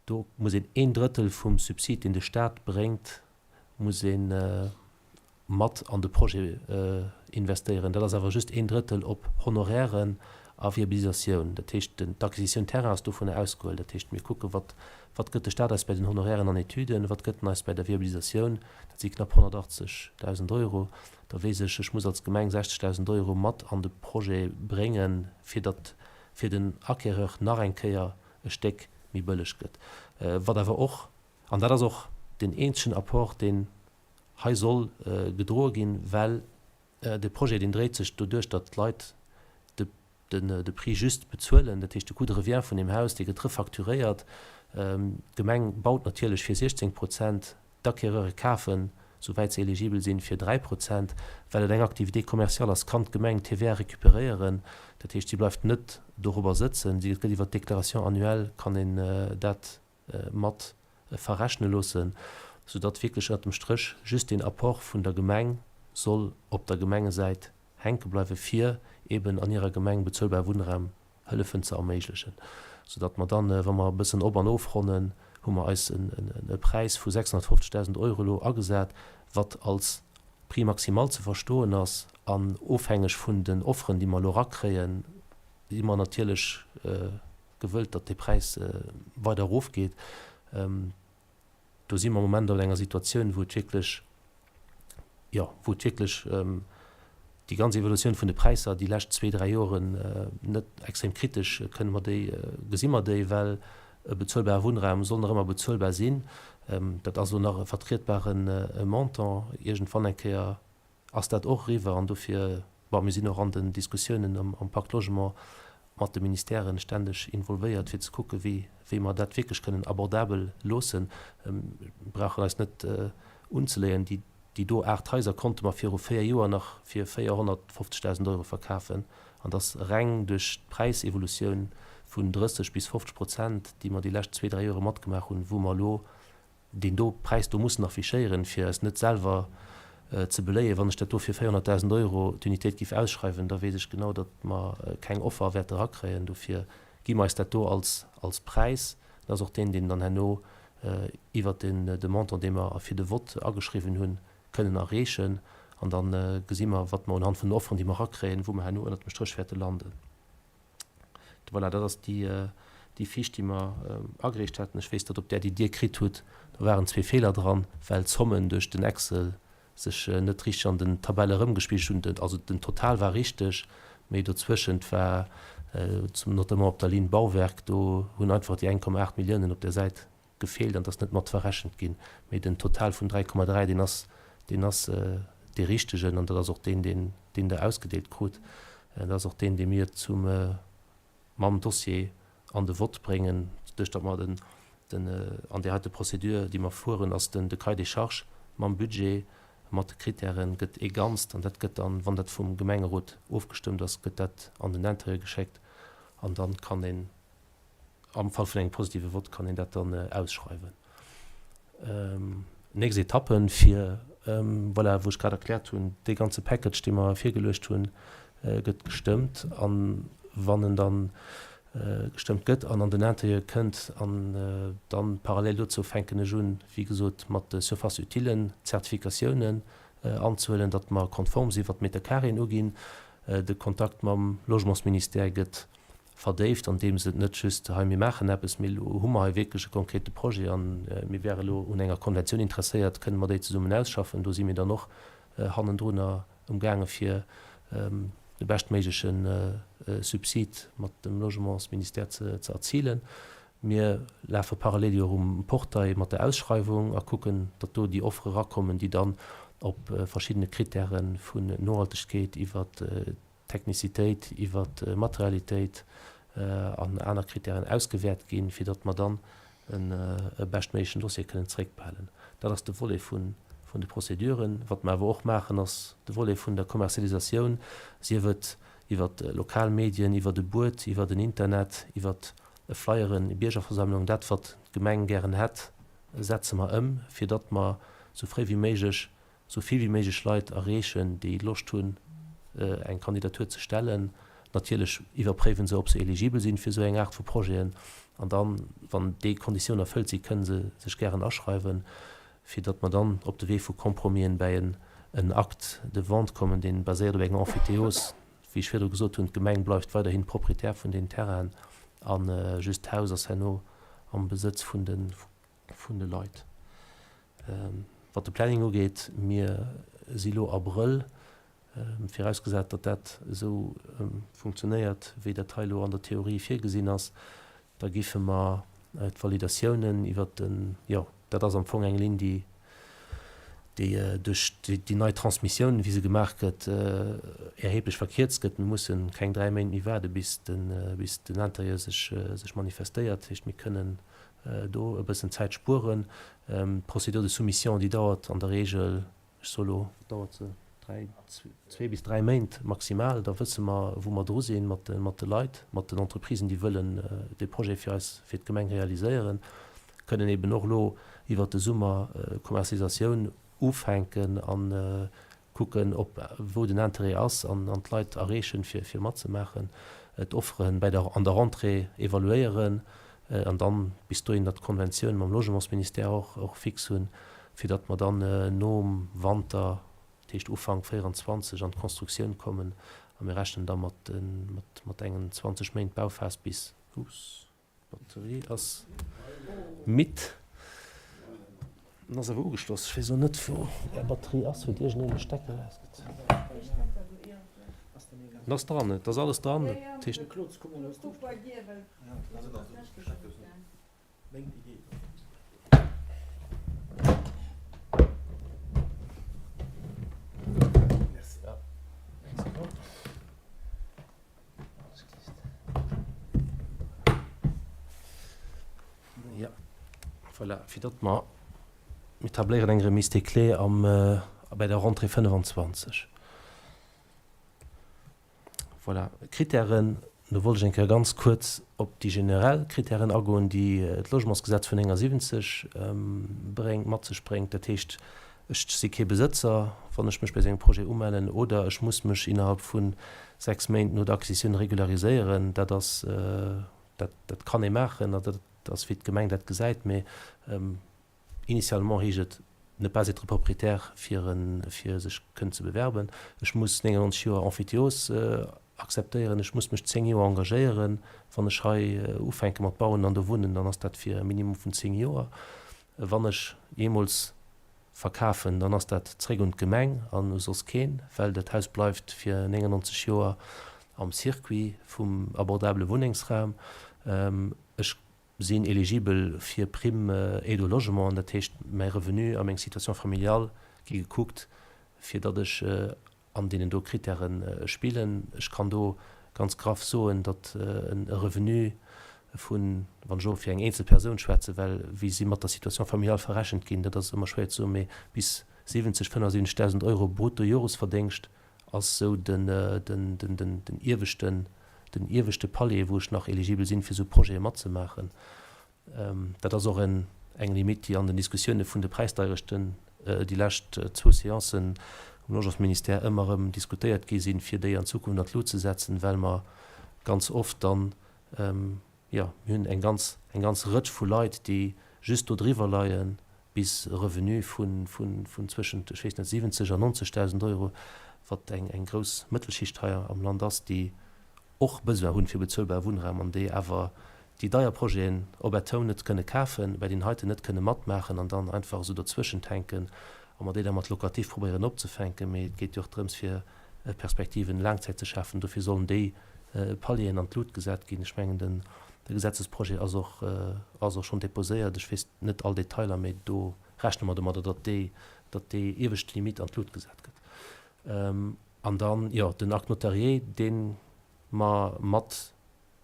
Do muss een een Drëttel vum Subsid, deen de Stat bréngt, muss ee mat an de Projet investéieren. Dat ass awer just een Drëttel op Honorairen a Viabilisatioun. Dat heescht, d'Acquisitioun terrain ass dovunner ausgehuel. Dat heescht, mir kucken, wat, wat gëtt de Stat eis bei den Honorairen an Etüden, wat gëtt en eis bei der Viabilisatioun. Dat si knapp 180.000 Euro. Da weess ech, ech muss als Gemeng 60.000 Euro mat an de Projet bréngen, fir datt fir den Acquéreur nach eng Kéier e Stéck méi bëlleg gëtt. Wat awer och, an dat ass och deen eenzegen Apport, deen hei soll gedroe ginn, well de Projet, deen dréit sech doduerch, datt d'Leit de Prix juste bezuelen, dat heescht de Coût de revient vun deem Haus, dee gëtt refacturéiert. D'Gemeng baut natierlech fir 16 Prozent, D'Acquéreure kafen, souwäit se eligibel sinn, fir 3 Prozent. Well et eng Activité commerciale ass, kann d'Gemeng d'TVA recuperéieren. Dat heescht, si bleift net dorobber sëtzen. Si gëtt iwwer d'Déclaration annuelle kann een dat mat verrechne loossen, soudatt wierklech ënnert dem Stréch just deen Apport vun der Gemeng soll op der Gemengesäit hänke bleiwen, fir eben an hirer Gemeng bezuelbare Wunnraum Hëllefen ze erméiglechen, soudatt mer dann, wa mer e bëssen op an ofronnen, hu mer eis e Präis vu 650.000 Euro elo agesat, wat als Prix maximal ze verstoen ass. An ofhängeg vun den Offeren, déi mer elo erakréien, si mer natierlech gewëllt, datt dee Präis weider erofgeet. Do si mer am Moment an enger Situatioun, wou et wierklech, jo, wou et wierklech déi ganz Evolutioun vun de Präisser déi lescht zwee, dräi Joren net extrem kritesch kënne mer déi, gesi mer déi, well e bezuelbare Wunnraum soll nach ëmmer bezuelbar sinn. Dat ass elo nach e vertrietbare Montant. Iergendwann eng Kéier ass dat och eriwwer an dofir, bon, mir sinn och an den Diskussiounen am Pacte Logement mat de Ministèren ständeg involvéiert, fir ze kucken, wéi, wéi mer dat wierklech kënnen abordabel loossen. Mir brauchen eis net unzeléien, déi, déi do 8 Haiser konnte mer viru 4 Joer nach fir 450.000 Euro verkafen an dass reng duerch d'Präisevolutioun vun 30 bis 50 Prozent, déi mer déi lescht zwee, dräi Jore matgemaach hunn, wou mer elo deen do Präis do mussen affichéieren, fir eis net selwer ze beléien. Wann ech dat do fir 400.000 Euro d'Unitéit géif ausschreiwen, da weess ech genau, datt mer keng Offer wäerte erakréien. Dofir gi mer eis dat do als als Präis. Dat ass och deen, deen dann herno iwwert den de Montant, dee mer fir de Vott ageschriwwen hunn, kënnen erreechen. An da gesi mer, wat mer unhand vun den Offeren, déi mer erakréien, wou mer herno ënnert dem Stréch wäerte landen. Voilà, dat ass déi, déi Fiche, déi mer agereecht haten. Ech weess, datt op där, déi Dir kritt hutt, do waren zwee Feeler dran, well d'Zommen duerch den Excel sech net richteg an den Tabelle erëmgespigelt hunn. Also den Total war richteg, mee dozwëschent war, notamment op der Linn Bauwerk, do hunn einfach déi 1,8 Milliounen op där Säit gefeelt an 't ass net mat verrechent ginn. Mee den Total vun 3,3, deen ass, deen ass dee richtegen an dat ass och deen, deen, deen Der ausgedeelt krut. Dat ass och deen, dee mir zum, mam Dossier an de Vott bréngen, duerch datt mer den, den, an där heite Procédure, déi mer fueren, ass den, de Cahier des charges mam Budget, mat de Kritären, gëtt ee Ganzt an dat gëtt dann, wann dat vum Gemengerot ofgestëmmt ass, gëtt dat an den Intérieur geschéckt an dann kann een, Am Fall vun engem positive Vott kann een dat dann ausschreiwen. Nächst Etappen fir, voilà, wou ech grad erkläert hunn, dee ganze Package, dee mer virgeluecht hunn, gëtt gestëmmt. A wann en dann gestëmmt gëtt an an den Intérieur kënnt, an dann parallel dozou fänken ech un, wéi gesot, mat de Surfaces utiles Zertifikatiounen anzehuelen, datt mer konform sinn, wat d'Metercarréen uginn. De Kontakt mam Logementsministère gëtt verdéift, andeems et net just hei mir maachen eppes, mee elo hu mer hei wierklech e konkrete Projet a mir wäre elo un enger Konventioun interesséiert, kënne mer déi zesummen ausschaffen. Do si mir dann och hannendrunner emgaange fir. de beschtméigleche Subsid mat dem Logementsministère ze erzilen. Mir lafe parallel jo och um Portail mat der Ausschreiwung a kucken, datt do déi Offere erakommen, déi dann op verschiddene Krittäre vun Nohaltegkeet iwwer Technicitéit, iwwer Materialitéit an aner Krittären ausgewäert ginn, fir datt mer dann e beschtméiglechen Dossier kënnen zréckbehalen. Dat ass de Volet vun de Prozeduren. Wat mer awer och maachen, ass de Volet vun der Commercialisatioun, sief et iwwer lokal Medien, iwwer e Buet, iwwer den Internet, iwwer Flyeren, Biergerversammlungen, dat wat d'Gemeng gären hätt, setze mer ëm, fir datt mer sou fréi wéi méiglech sou vill wéi méiglech Leit erreechen, déi Loscht hunn, eng Kandidatur ze stellen. Natierlech iwwerpréiwe se, ob se eligibel sinn fir esou eng Aart vu Projeten. An dann, wann déi Konditiounen erfëllt sinn, kënne se sech gären aschreiwen, fir datt mer dann op de Wee vu Compromisen bäi en Acte de vente kommen, dee baséiert op enger Emphytéose. Wéi ech virdru gesot hunn, d'Gemeng bleift weiderhi Proprietär vun deenen Terrainen a just d'Haus ass herno am Besëtz vun de Leit. Wat de Planning ugeet, mir si lo Abrëll, virausgesat datt dat esou funktionéiert, wéi dat hei elo an der Theorie virgesinn ass, da géife mer d'Validatiounen iwwert de, jo, dat ass am Fong eng Linn, déi déi duerch déi nei Transmissioun, wéi se gemaach gëtt, erheblech verkierzt gëtt. Mir musse keng 3 Méint méi waarde bis den Intérieur sech manifestéiert. Dat heescht, mir kënnen do e bëssen Zäit spueren. D'Procédure de soumission, déi dauert an der Regel, ech soe lo, wat dauert se, dräi, zwee bis dräi Méint maximal. Da wësse mer, wou mer dru sinn mat de Leit, mat den Entreprisen, déi wëllen dee Projet fir eis, fir d'Gemeng realiséieren, kënnen eben och elo iwwert de Summer Commercialisatioun ufänken an kucken, ob wou den Interêt ass an d'Leit erreechen, fir matzemaachen, d'Offere bei der an der Rentrée evaluéieren an dann bis dohin datt d'Konventioun mam Logementsministère och och fix hunn, fir datt mer dann nom Wanter, dat heescht Ufank 24, an d'Constructioun kommen a mir rechnen da mat mat engen 20 Méint Bauphas bis, ups. D'Batterie ass midd. En ass awer ugeschloss. Ech weess elo net wou är Batterie ass. Huet iergendeen e Stecker erausgezunn? En ass dran, et ass alles dran. Dat heescht. Ja, voilà, fir datt mer, mir tabléieren eng Remise des clés am, bei der Rentrée 25. Voilà, Kritären, do wollt ech eng Kéier ganz kuerz op déi generell Kritären agoen, déi d'Logementsgesetz vun 79 bréngt, mat sech bréngt. Dat heescht, ech si kee Besëtzer, wann ech mech bei esou engem Projet umellen, oder ech muss mech innerhalb vu 6 Méint no der Acquisitioun regulariséieren. Dat ass, dat, dat kann ee maachen, an dat ass, wéi d'Gemeng dat gesäit. Mee Initialement heescht et ne pas être propriétaire fir fir sech kënnen ze bewerben. Ech muss 99 Joer Emphytéose akzeptéieren, ech muss mech 10 Joer engagéieren. Wann ech hei ufänke mat bauen an do wunnen, dann ass dat fir e Minimum vun 10 Joer. Wann ech jeemools verkafen, dann ass dat zréck un d'Gemeng an u soss keen, well dat Haus bleift fir 99 Joer am Circuit vum abordabele Wunnengsraum. Ech sinn eligibel fir Prime aide au logement, dat heescht mäi Revenu a meng Situation familiale gi gekuckt, fir datt ech an deenen do Kritäre spillen. Ech kann do ganz graff soen, datt e Revenu vun, wann ech elo fir eng eenzel Persoun schwätzen, well wéi si mat der Situation familiale verrechent ginn, dat ass ëmmer schwéier ze soen, mee bis 70, 75.000 Euro Bruttojahresverdéngscht ass sou den ieweschten, den ieweschte Palier, wou ech nach eligibel sinn, fir esou Projete matzemaachen. Dat ass och eng Limite, déi an den Diskussioune vun de Präisdeierechten déi lescht zwou Seancen um Logementsministère ëmmer erëm diskutéiert gi sinn, fir déi an Zukunft an d'Lut ze setzen, well mer ganz oft dann, jo, mir hunn eng ganz, eng ganz Rëtsch vu Leit, déi just do driwwer leien, bis e Revenu vun zwëschent, ech weess net, 70 an 90.000 Euro, wat eng grouss Mëttelschicht hei am Land ass, déi och Besoin hunn fir bezuelbare Wunnraum an déi awer déi deier Projeten op Atoun net kënne kafen, bei deenen heiten net kënne matmaachen an dann einfach esou dozwëschent hänken a mer déi da mat Locatif probéieren opzefänken. Mee et geet jo och drëms fir. Perspektiven Laangzäit ze schafen. Dofir sollen déi Palieren an d'Lut gesat ginn. Ech mengen, den de Gesetzesprojet ass och ass och schonn déposéiert. Ech weess net all Detailer, mee do rechne mer domadder, datt déi datt déi iewescht Limite an d'Lut gesat gëtt. An dann, jo, den Acte notarié, dee mer mat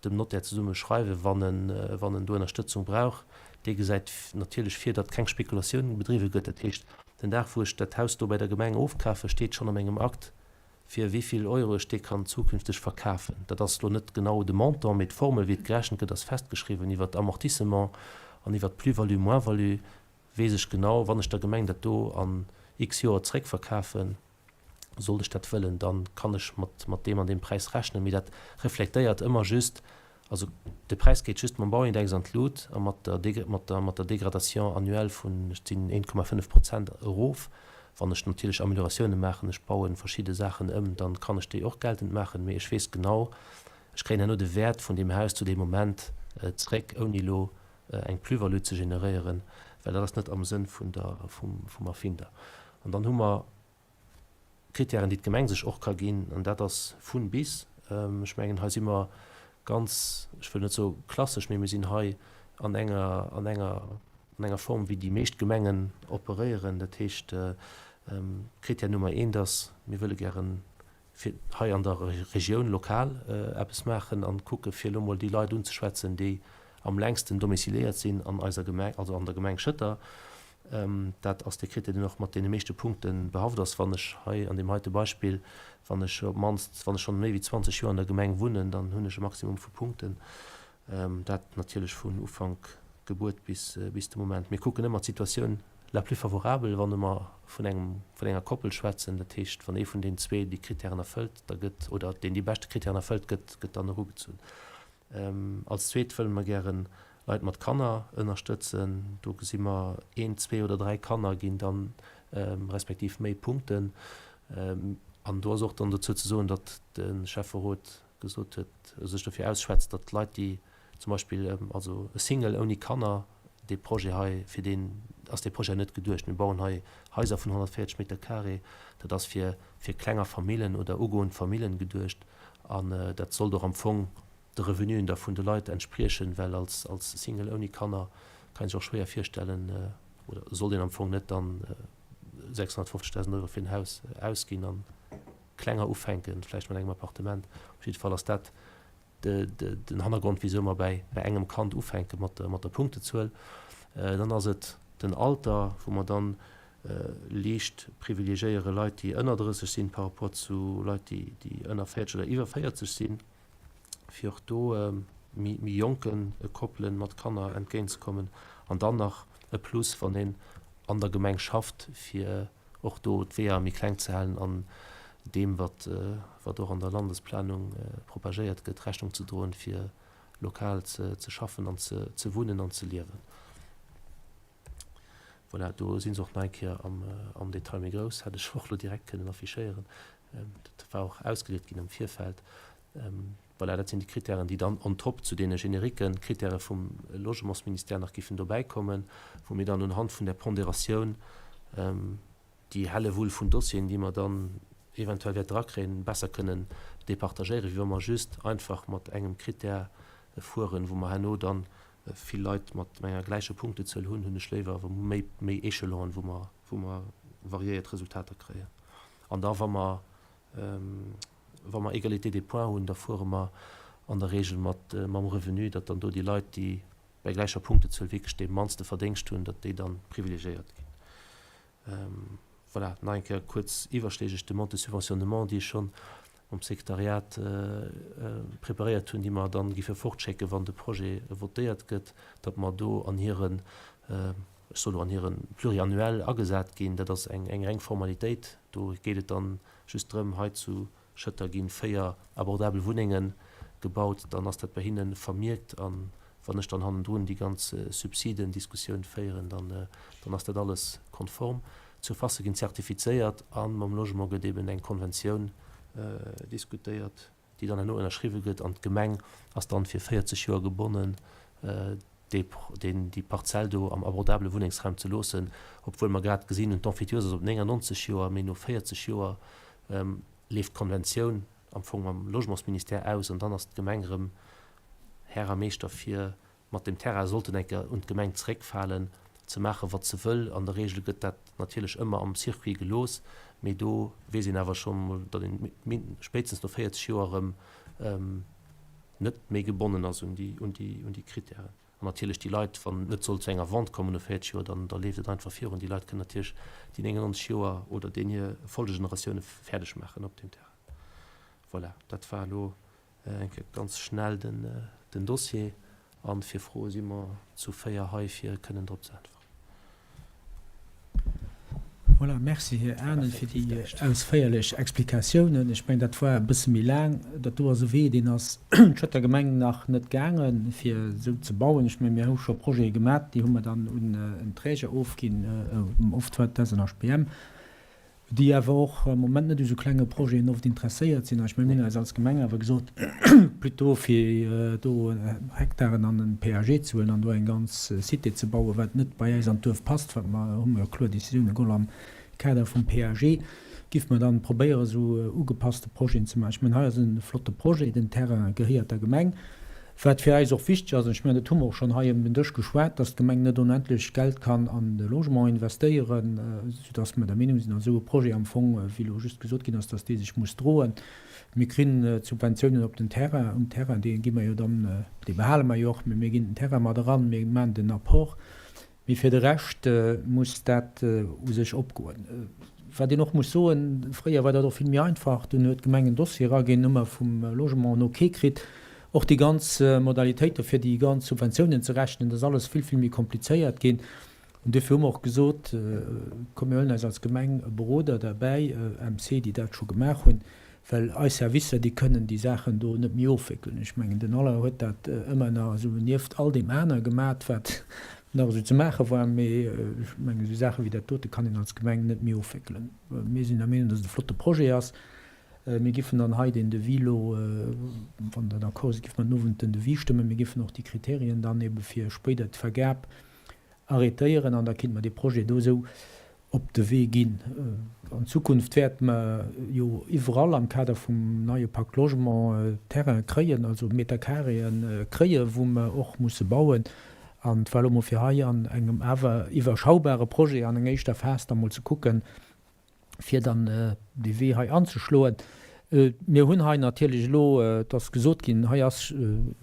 dem Notaire zesumme schreiwen, wann en wann en do Ënnerstëtzung brauch. Dee gesäit natierlech vir, datt keng Spekulatioun bedriwwe gëtt. Dat heescht, den Dag wou ech dat Haus do bei der Gemeng ofkafen, steet schonn a mengem Akt, fir wéi vill Euro ech dee kann zukünfteg verkafen. Dat ass elo net genau de Montant, mee d'Formel wéi et gerechent gëtt ass festgeschriwwen. Iwwert d'Amortissement an iwwert d'Plus-value, Moins-value weess ech genau, wann ech der Gemeng dat do an x Joer zréckverkafen, Sollt ech dat wëllen, da kann ech mat mat deem an deem Präis rechnen, mee dat reflektéiert ëmmer just, also de Präis geet just mam Bauindex an d'Lut a mat der mat der mat der Dégradation annuelle vun, et sinn 1,5 Prozent erof. Wann ech natierlech Amélioratioune maachen, ech baue verschidde Saachen ëm, dann kann ech déi och geltend maachen, mee ech weess genau, ech kréien herno de Wäert vun deem Haus zu deem Moment zréck, ouni elo eng Plus-value ze generéieren, well dat ass net am Sënn vun der vum vum Erfinder. An dann hu mer Kritären, déi d'Gemeng sech och ka ginn, an dat ass vun bis. Ech mengen, hei si mer ganz, ech wëll net soe klassesch, mee mir sinn hei an enger, an enger, an enger Form, wéi déi meescht Gemengen operéieren. Dat heescht, Kritär Nummer eent ass, mir wëlle gären fir hei an der Regioun lokal eppes maachen an kucke fir elo mol déi Leit unzeschwätzen, déi am längsten domiciliéiert sinn an eiser Gemeng, also an der Gemeng Schëtter. Dat ass dee Krittär, deen och mat deene meeschte Punkte behaft ass. Wann ech hei an deem heite Beispill, wann ech op d'mannst, wann ech schonn méi wéi 20 Joer an der Gemeng wunnen, dann hunn ech e Maximum vu Punkten. Dat natierlech vun Ufank Gebuert bis bis de Moment. Mir kucken ëmmer d'Situatioun la plus favorable, wann mer vun engem, vun enger Koppel schwätzen. Dat heescht, wann ee vun den zwee déi Kritären erfëllt, da gëtt, oder deen déi beschte Kritären erfëllt, gëtt, gëtt dann erugezunn. Als zweet wëlle mer gäre Leit mat Kanner ënnerstëtzen. Do gesi mer, een, zwee oder dräi Kanner ginn dann respektiv méi Punkten. An do ass och dann dozou ze soen, datt de Schäfferot gesot huet, sech dofir ausschwätzt, datt Leit, déi zum Beispill, also e Single ouni Kanner, dee Projet hei, fir deen ass dee Projet net geduecht. Mir bauen hei Haiser vun 140 Meter carré, dat ass fir fir klenger Famillen oder ugoend Famillen geduecht an dat sollt och am Fong de Revenuen da vun de Leit entspriechen, well als als Single ouni Kanner kann ee sech och schwéier virstellen oder sollt een am Fong net dann 650.000 Euro fir en Haus ausginn an klenger ufänken, vläicht mat engem Appartement. Op jidde Fall ass dat den Hannergrond, wisou mer bäi engem Kand ufänke mat der Punktezuel. Dann ass et den Alter, wou mer dann liicht privilegiéiere Leit, déi ënner 30 sinn, par rapport zu Leit, déi ënner 40 oder iwwer 40 sinn, fir och do méi jonke Koppele mat Kanner entgéintzekommen. An dann nach e Plus, wann een an der Gemeng schafft, fir och do d'Weeër méi kleng ze halen an deem, wat wat och an der Landesplanung propagéiert gëtt, Rechnung ze droen, fir lokal ze ze schaffen an ze ze wunnen an ze liewen. Voilà, do si se och nach eng Kéier am am Detail méi grouss, hätt ech och elo direkt kënnen affichéieren. Dat war och ausgeliert ginn am Virfeld. Voilà, dat sinn déi Kritären, déi dann on top zu deene generique Kritäre vum Logementsministère nach giffen dobäikommen, wou mir dann unhand vun där Pondératioun déi Hellewull vun Dossieren, déi mer dann eventuell wäerte erakréien, besser kënnen départagéieren, wéi wa mer just einfach mat engem Kritär fueren, wou mer herno dann vill Leit mat enger gläicher Punktezuel hunn, hunn ech léiwer awer méi, méi Échelonen, wou mer, wou mer variéiert Resultater kréien. An da wa mer Wa mer Égalité des points hunn, da fuere mer an der Regel mat mam Revenu, datt dann do déi Leit, déi bei gläicher Punktezuel wierklech dee mannste Verdéngscht hunn, datt déi dann privilegiéiert ginn. Voilà, nach eng Kéier kuerz iwwerschlägeg d'Demande de subventionnement, déi ech schonn mam Sekretariat preparéiert hunn, déi mer dann géife fortschécken, wann de Projet votéiert gëtt, datt mer do an hiren, ech soe lo an hiren Pluriannuel agesat ginn. Dat ass eng reng Formalitéit. Do geet et dann just drëm, hei zu Schëtter gi 4 abordabel Wunnenge gebaut, dann ass dat bei hinne vermierkt. A wann ech dann hannendrun déi ganz Subsidendiskussioun féieren, dann ass dat alles konform. D'Surfacë ginn zertifizéiert a mam Logement gëtt eben eng Konventioun diskutéiert, déi dann herno ënnerschriwwe gëtt an d'Gemeng ass dann fir 40 Joer gebonnen, déi Parzell do am abordabele Wunnengsraum ze loossen, obwuel mer grad gesinn hunn, d'Emphytiose ass op 99 Joer, mee no 40 Joer. leeft d'Konventioun am Fong mam Logementsministère aus an dann ass d'Gemeng erëm Här a Meeschter fir mat deem Terrain, sollt en eng Kéier un d'Gemeng zeréckfalen, ze maachen, wat se wëll. An der Regel gëtt dat natierlech ëmmer am Circuit gelooss, mee do weess een awer scho mol, datt een spéitstens no 40 Joer erëm net méi gebonnen ass un déi Kritären. An natierlech déi Leit, wann et net sollt zu enger Vente kommen no 40 Joer, dann da leeft et einfach virun. Déi Leit kënnen natierlech déi 99 Joer oder deen hir Folgegeneratioune fäerdeg maachen op deem Terrain. Voilà, dat war elo eng Kéier ganz schnell den den Dossier. A fir Froe si mer zu 4 hei, fir kënnen drop ze äntweren. Voilà, merci Här Anen fir déi ausféierlech Explikatiounen. Ech mengen, dat war e bësse méi laang. Dat do ass e Wee, deen ass d'Schëtter Gemeng nach net gaangen, fir esou ze bauen. Ech mengen, mir hu scho Projete gemat, déi hu mer dann un en Träger ofginn, oft war et d'SNHBM. déi awer och am Moment net u sou klenge Projeten oft interesséiert sinn. A ech mengen, mir hunn eis als Gemeng awer gesot, plutôt fir do Hektaren an en PAG ze huelen an do eng ganz Cité ze bauen, wat net bei äis an d'Duerf passt, wat mer, hu mer jo kloer Décisioune geholl am Kader vum PAG, giff mer dann probéieren, esou ugepasste Projeten ze maachen. Ech mengen, hei ass e flotte Projet, den Terrain gehéiert der Gemeng. Wat fir äis och wichteg ass, an ech mengen, dat hu mer och schonn hei ëm den Dësch geschwat, dass d'Gemeng net onendlech Geld kann an de Logement investéieren, soudass mer der Meenung sinn, dass esou e Projet am Fong, wéi elo just gesot ginn ass, dass dee sech muss droen. Mir kréien d'Subventiounen op den Terrain, um Terrain, dee gi mer jo dann, dee behale mer jo och, mä mir ginn den Terrain mat eran, mir maachen den Apport. Mee fir de Rescht muss dat u sech opgoen. Wat een och muss soen, fréier war dat och vill méi einfach, dunn huet d'Gemeng en Dossier eraginn, hu mer vum Logement en OK kritt. Och déi ganz Modalitéite fir déi ganz Subventiounen ze rechnen, dat ass alles vill, vill méi komplizéiert ginn. An duerfir hu mer och gesot, komm mir huelen eis als Gemeng e Beroder derbäi, MC, déi dat scho gemaach hunn, Well eis Servicer, déi kënnen déi Saachen do net méi ofwéckelen. Ech mengen, den Alain huet dat ëmmer nach esou nieft all deem aner gemat, wat nach esou ze maache war. Mee ech mengen, esou Saache wéi dat dote kann een als Gemeng net méi ofwéckelen. Mir sinn der Meenung, dass et e flotte Projet ass. Mir giffen dann hei deen Devis elo, wann Der d'accord sidd, giffe mer den Owend den Devis stëmmen. Mir giffen och déi Kriterien dann ebe fir spéider d'Vergab arrétéieren an da kéinte mer dee Projet do esou op de Wee ginn. An Zukunft wäerte mer jo iwwerall am Kader vum neie Pacte Logement Terraine kréien, also Meterkareeë kréien, wou mer och musse bauen. An et war elo mol fir hei an engem awer iwwerschaubare Projet an enger éischter Phas da mol ze kucken, fir dann dee Wee hei anzeschloen. Mir hunn hei natierlech elo, et ass gesot ginn, hei ass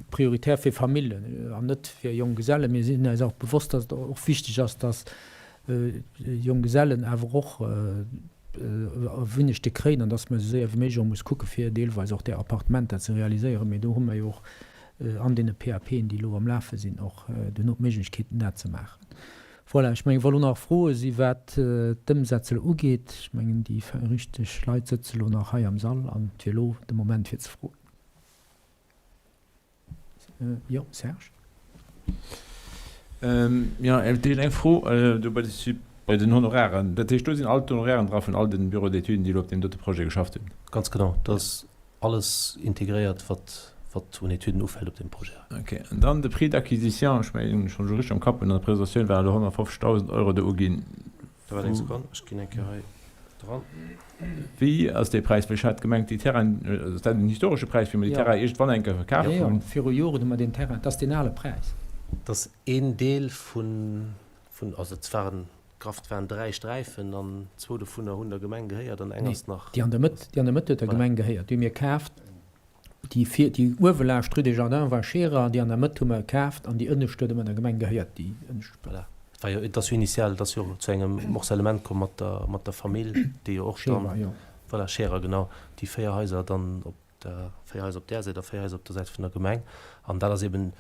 prioritär fir Familljen an net fir Jonggesellen. Mir sinn eis och bewosst, dass et och wichteg ass, dass Jonggesellen awer och Wunnegte kréien an dass mer esou séier wéi méiglech och muss kucke fir deelweis och där Appartementer ze realiséieren. Mee do hu mer jo och an deene PAPen, déi elo am Lafe sinn, och duerno d'Méiglechkeeten dat ze maachen. Voilà, ech mengen, wa lo nach Froe si wat d'Ëmsetzel ugeet, ech mengen, déi richteg Leit sëtze lo nach hei am Sall an et wier elo de Moment fir ze froen. Jo, Serge? Jo, éischt eng Fro do bei de bei den Honoraren. Dat heescht, do sinn all d'Honorairen dra vun all den Bureaux d'études, déi elo op deem dote Projet geschafft hunn? Ganz genau, dat ass Alles integréiert, wat, wat un Etüden ufält op deem Projet hei. Ok. An dann de Prix d'acquisition, ech mengen, ech hunn elo richteg am Kapp hunn, an der Presentatioun waren elo 150.000 Euro do uginn. Da waart eng Sekonn, ech ginn eng Kéier hei dran. Wéi ass dee Präis? Well ech hat gemengt, déi Terrainen, ass dat en historesche Präis, wéi mer déi Terrainen iergendwann eng Kéier verkaf hunn? Jo, jo, viru Joren hu mer deen Terrain, dat ass deen ale Präis. Dat ass een Deel vun, vun, also et waren Graff waren 3 Sträifen an zwou dovunner hunn der Gemeng gehéiert an eng ass nach. Déi an der Mëtt, déi an der Mëtt huet der Gemeng gehéiert. Déi hu mir kaaft. Déi vir, déi uewe laascht Rue des Jardins war Scherer, déi an der Mëtt hu mer kaaft an déi ënnescht huet ëmmer der Gemeng gehéiert, déi ënnescht. Voilà. Et war jo, et ass jo initial, et ass jo zu engem Morcellement komm mat der, mat der Famill, déi jo och dann. Scherer, jo. Voilà, Scherer, genau. Déi 4 Haiser dann op der, 4 Haiser op där Säit a 4 Haiser op der Säit vun der Gemeng. An dat ass eben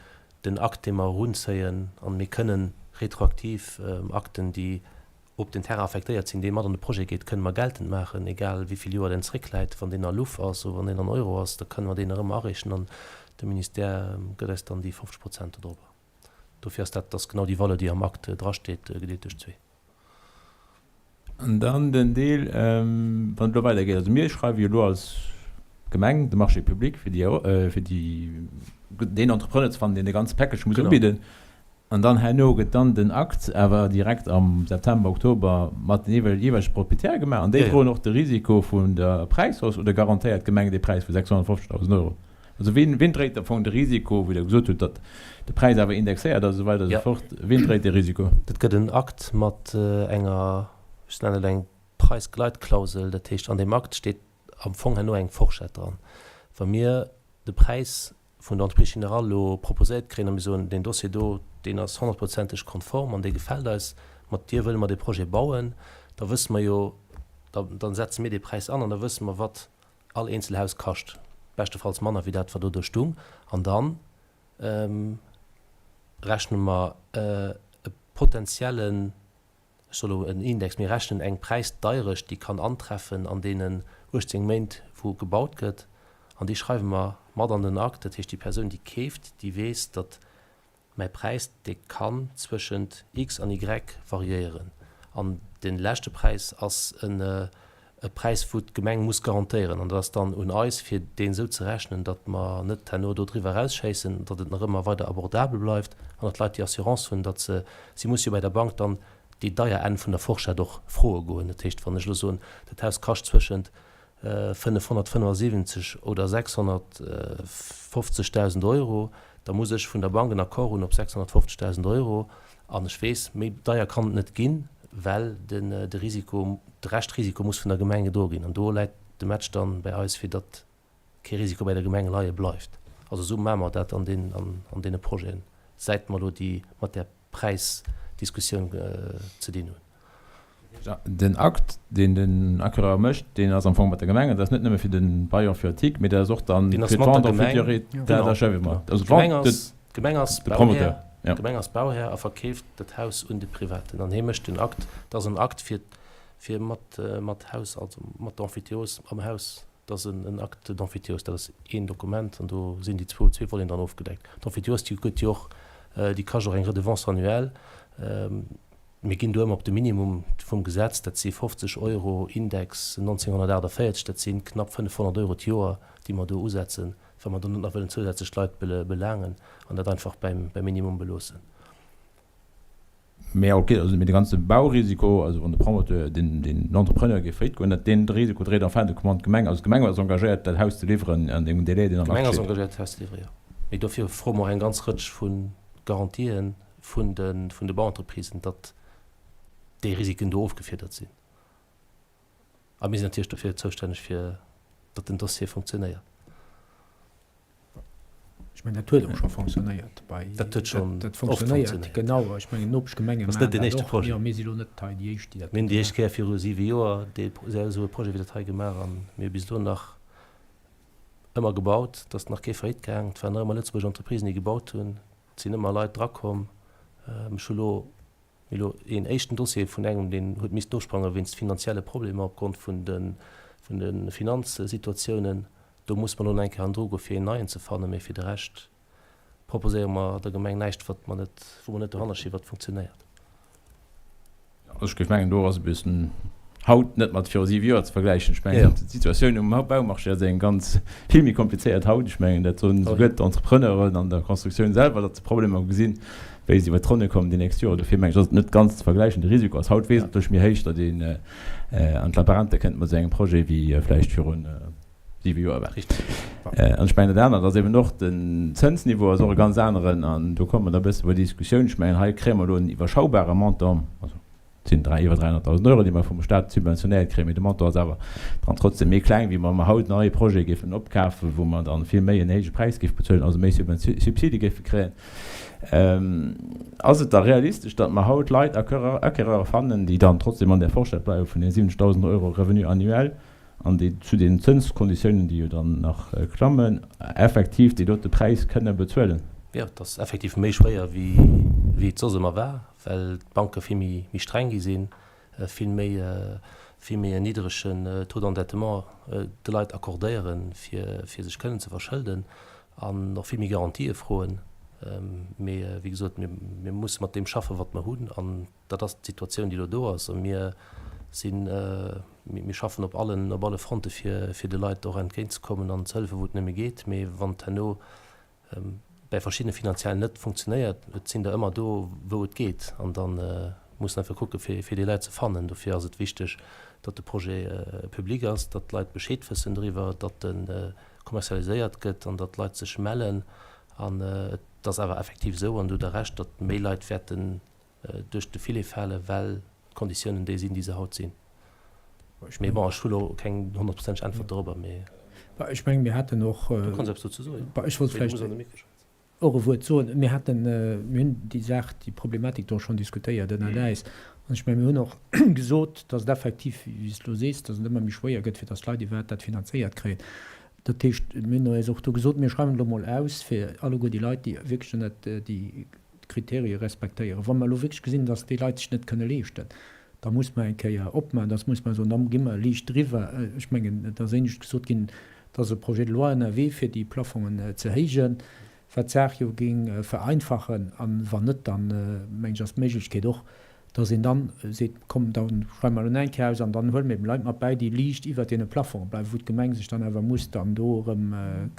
den Akt, dee mer erunzéien, an mir kënnen retroaktiv Akten, déi op den Terrain affektéiert sinn, dee mat an de Projet geet, kënnen mer geltend maachen, egal wéi vill Joer deen zréckläit. Wann deen a Luff ass oder wann deen an Euro ass, da kënnen mer deen erëm areechen an de Ministère gëtt eis dann déi 50 Prozent dodrobber. Dofir ass dat, dat ass genau déi Valeur, déi am Akt drasteet, gedeelt duerch zwee. An dann den Deel, wann et elo weidergeet, also mir schreiwe jo elo als Gemeng de Marché public, fir déi, fir déi, deen Entrepreneur ze fannen, deen de ganze Package muss ubidden. An dann herno gëtt dann den Akt awer direkt am September, Oktober mat den jeeweilege Proprietäre gemaach. An déi droen och de Risiko vun der Präishausse oder garantéiert d'Gemeng dee Präis vu 650.000 Euro? Also wien, wien dréit am Fong de Risiko, wou Der gesot hutt, datt de Präis awer indexéiert ass a sou weider a sou fort, wien dréit dee Risiko? Dat gëtt en Akt mat enger, ech nennen et eng Preisgleitklausel. Dat heescht, an deem Akt steet am Fong herno eng Forschett dran. Wa mir de Präis vun der Entreprise générale elo proposéiert kréien a mir soen, deen Dossier do, deen ass honnertprozenteg konform an dee gefält eis, mat dir wëlle mer dee Projet bauen, da wësse mer jo, da, da setze mir dee Präis an an da wësse mer, wat all eenzel Haus kascht, beschtefalls manner wéi dat, wat do do stung. An da rechne mer e potenziellen ech soe lo en Index, mir rechnen eng Präisdeirecht, déi kann antreffen an deenen 18 Méint, wou gebaut gëtt, an déi schreiwe mer mat an den Akt. Dat heescht, déi Persoun, déi keeft, déi weess, datt mäi Präis, dee kann zwëschent X an Y variéieren. An de leschte Präis ass e Präis, wou d'Gemeng muss garantéieren. An dat ass dann un eis, fir deen esou ze rechnen, datt mer net herno do driwwer erausschéissen, datt et nach ëmmer weider abordabel bleift an datt d'Leit déi Assurance hunn, datt se, si musse jo bei der Bank dann déi deier Enn vun der Forschett och froe goen. Dat heescht, wann ech elo soen, dat Haus kascht zwëschent 575 oder 650.000 Euro, da muss ech vun der Bank en Accord hunn op 650.000 Euro an ech weess, méi deier kann et net ginn, well de Risiko, de Reschtrisiko muss vun der Gemeng gedroe ginn. An do läit de Match dann bäi eis, fir datt kee Risiko bäi der Gemeng leie bleift. Also esou maache mer dat an deene Projeten, säit mer elo déi mat där Präisdiskussioun ze dinn hunn. Den Akt, deen den Acquéreur mécht, deen ass am Fong mat der Gemeng, an dat ass net nëmme fir de Bail emphytique, mee dat ass och dann fir d'Vente en futur état d'achèvement. Also d'Vente, D'Gemeng ass de Promoteur, jo. D'Gemeng ass Bauhär a verkeeft dat Haus un de Privaten an hie mécht den Akt. Dat ass en Akt fir, fir mat, mat Haus, also mat der Emphytéose am Haus. Dat ass en Acte d'emphytéose, dat ass een Dokument an do sinn déi zwou, zwee Voleten dran ofgedeckt. D'Emphytéose, déi gëtt jo och, déi kascht och eng Redevance annuelle. Mir ginn do ëmmer op de Minimum vum Gesetz, dat si 50 Euro Index 1948, dat si knapp 500 Euro d'Joer, déi mer do usetzen, wa mer do net nach wëllen zousätzlech Leit belaangen an dat einfach beim Minimum beloossen. Mä ok, also mee de ganze Baurisiko, also wann de Promoteur, den, den Entrepreneur géif faillite goen, dat deen Risiko dréit en fin de compte d'Gemeng. Also d'Gemeng ass engagéiert dat Haus ze liwweren an deem Délai, deen am Akt steet. D'Gemeng ass engagéiert d'Haus ze liwweren, jo. Mee dofir froe mer och eng ganz Rëtsch vu Garantien vun de, vun de Bauentreprisen, datt déi Risiken do ofgefiedert sinn. A mir sinn natierlech dofir zoustänneg, fir datt den Dossier funktionéiert. Ech mengen, dat huet och scho fonctionnéiert bei. Dat huet schonn oft fonctionnéiert. Genau, ech mengen, d'Nopeschgemenge maachen dat och. Projet. Jo, mir si lo net hei déi éischt, déi dat. Mir hunn déi éischt Kéier viru siwe Joer dee, esou e Projet wéi dat hei gemaach a mir hu bis elo nach ëmmer gebaut. Et ass nach kee faillite gaang. Et waren nach ëmmer lëtzebuergesch Entreprisen, déi gebaut hunn. Et sinn ëmmer Leit drakomm. Ech hu lo Mir elo een éischten Dossier vun engem, deen huet missten ofsprange wéinst finanzielle Problemer opgrond vun de vun de Finanzsituatiounen. Do muss mer elo nach eng Kéier hannendru goen, fir een neien ze fannen. Mee fir de Rescht proposéiere mer der Gemeng näischt, wat mer net, wou mer net dohanner stinn, wat funktionéiert. Also ech géif mengen, do ass e bëssen haut net mat viru siwe Joer ze vergläichen. Ech mengen, d'Situatioun um Baumarché ass eng ganz vill méi komplizéiert haut. Ech mengen, dat soen esouguer d'Entrepreneuren an der Constructioun selwer, datt se Problemer gesinn, wéi se iwwert d'Ronne kommen déi nächst Joer. Dofir mengen ech, ass et net ganz ze vergläichen. De Risiko ass haut wesentlech méi héich, datt een an d'Laberente kënnt mat esou engem Projet wéi vläicht viru siwe Joer war. An ech mengen, dat anert ass eben och, den Zënsniveau ass och e ganz aneren. An do komme mer da e bësse bei déi Diskussioun. Ech mengen, hei kréie mer elo en iwwerschaubare Montant. Also, Et sinn iwwer 300.000 Euro, déi mer vum Stat subventionéiert kréien, mee de Montant ass awer dann trotzdem méi kleng, wéi wa mer haut en neie Projet géifen opkafen, wou mer dann vill méi en héije Präis géife bezuelen, also méi Subside géife kréien. Ass et da realistesch, datt mer haut Leit, Acquéreure fannen, déi dann trotzdem an där Forschett bleiwe vun den 70.000 Euro Revenu annuel an déi zu den Zënskonditiounen, déi jo dann nach klammen, effektiv dee dote Präis kënne bezuelen? Jo, et ass effektiv méi schwéier, wéi et soss ëmmer war, well d'Banke vill méi streng gi sinn, vill méi vill méi en niddregen Taux d'endettement de Leit accordéieren, fir sech kënnen ze verschëlden an och vill méi Garantië froen. Mee wéi gesot, mir musse mat deem schaffen, wat mer hunn an Dat ass d'Situatioun, déi elo do ass. A mir sinn, mir schaffen op allen, op alle Fronte fir, fir de Leit och entgéintzekommen an ze hëllefen, wou et nëmme geet. Mee wann et herno. bäi verschiddene finanziell net funktionéiert. Et sinn der ëmmer do, wou et geet. An da muss een einfach kucke fir déi Leit ze fannen. Dofir ass et wichteg, datt de Projet public ass, datt d'Leit Bescheed wëssen driwwer, datt e kommerzialiséiert gëtt an datt d'Leit sech mellen. An et ass awer effektiv esou, an do hutt Der Recht, datt méi Leit wäerten duerch de Filet falen, well d'Konditiounen déi sinn, déi se haut sinn. Mee bon, ech hu lo keng honnertprozenteg Äntwert dorobber, mee. Bah, ech mengen, mir haten och. Du kanns eppes dozou soen. Bah, ech wollt vläicht och e Wuert soen. Mir haten, mir hunn déi Saach, déi Problematik do schonn diskutéiert ënnert äis. An ech mengen, mir hunn och gesot, dass et effektiv, wéi s de elo sees, dass et ëmmer méi schwéier gëtt, fir dass d'Leit iwwerhaapt dat finanzéiert kréien. Dat heescht, mir hunn eis och do gesot, mir schreiwen et elo mol aus fir alleguer déi Leit, déi wierklech ënnert déi Kriterie respektéieren. Wa mer elo wierklech gesinn, dass déi Leit sech net kënne leeschten, da muss mer eng Kéier opmaachen, da muss mer soen, da gi mer liicht driwwer. Ech mengen, et ass éinescht gesot ginn, et ass e Projet de loi ënnerwee, fir déi Plafongen ze héijen, wat d'Saach jo géing vereinfachen. A wann net, dann, mengen ech, ass d'Méiglechkeet och, dass een dann seet, komm, da schreiwe mer elo nach eng Kéier aus an dann huele mir eben Leit mat bäi, déi liicht iwwert deene Plafonge bleiwen, wou d'Gemeng sech dann awer muss dann do erëm.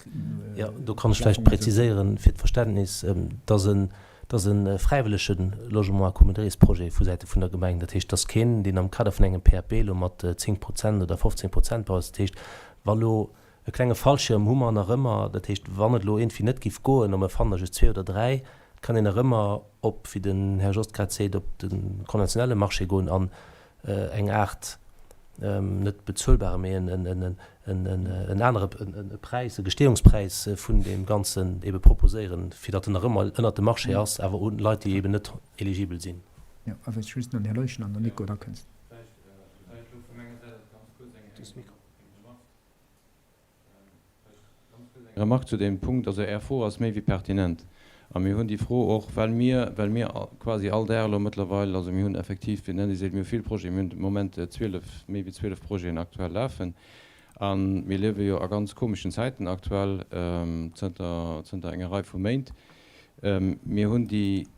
Jo, do kann ech vläicht präziséieren, fir d'Verständnis, dass en, dass e fräiwëllege Logement accommoderies-Projet vu Säite vun der Gemeng, dat heescht, dass keen, deen am Kader vun engem PAP elo mat 10 Prozent oder 15 Prozent baut, dat heescht, wa lo e klenge Fallschirm hu mer nach ëmmer, dat heescht, wann et elo iergendwéi net géif goen a mer fannen der just zwee oder dräi, Et kann een nach ëmmer op, wéi den Här Jost grad seet, op de konventionelle Marché goen an eng Aart, net bezuelbare, mee en anere Präis, e Gestehungspräis vun deem Ganzen ebe proposéieren, fir datt en nach ëmmer ënnert dem Marché ass, awer un Leit, déi eben net eligibel sinn. Jo, awer just nach den Här Leuschen an den Nico, da kënnst. Vläicht elo vu menger Säit aus ganz kuerz eng Remarque. Eng Remarque zu deem Punkt, Also Är Fro ass méi wéi pertinent. A mir hunn déi Fro och, well mir, well mir quasi all Dag elo mëttlerweil, also mir hunn effektiv, wéi den Andy seet, mir hu vill Projeten, mir hunn de Moment 12, méi wéi 12 Projeten aktuell lafen. A mir liewe jo a ganz komeschen Zäiten aktuell, zënter, zënter enger Rei vu Méint. Mir hunn déi.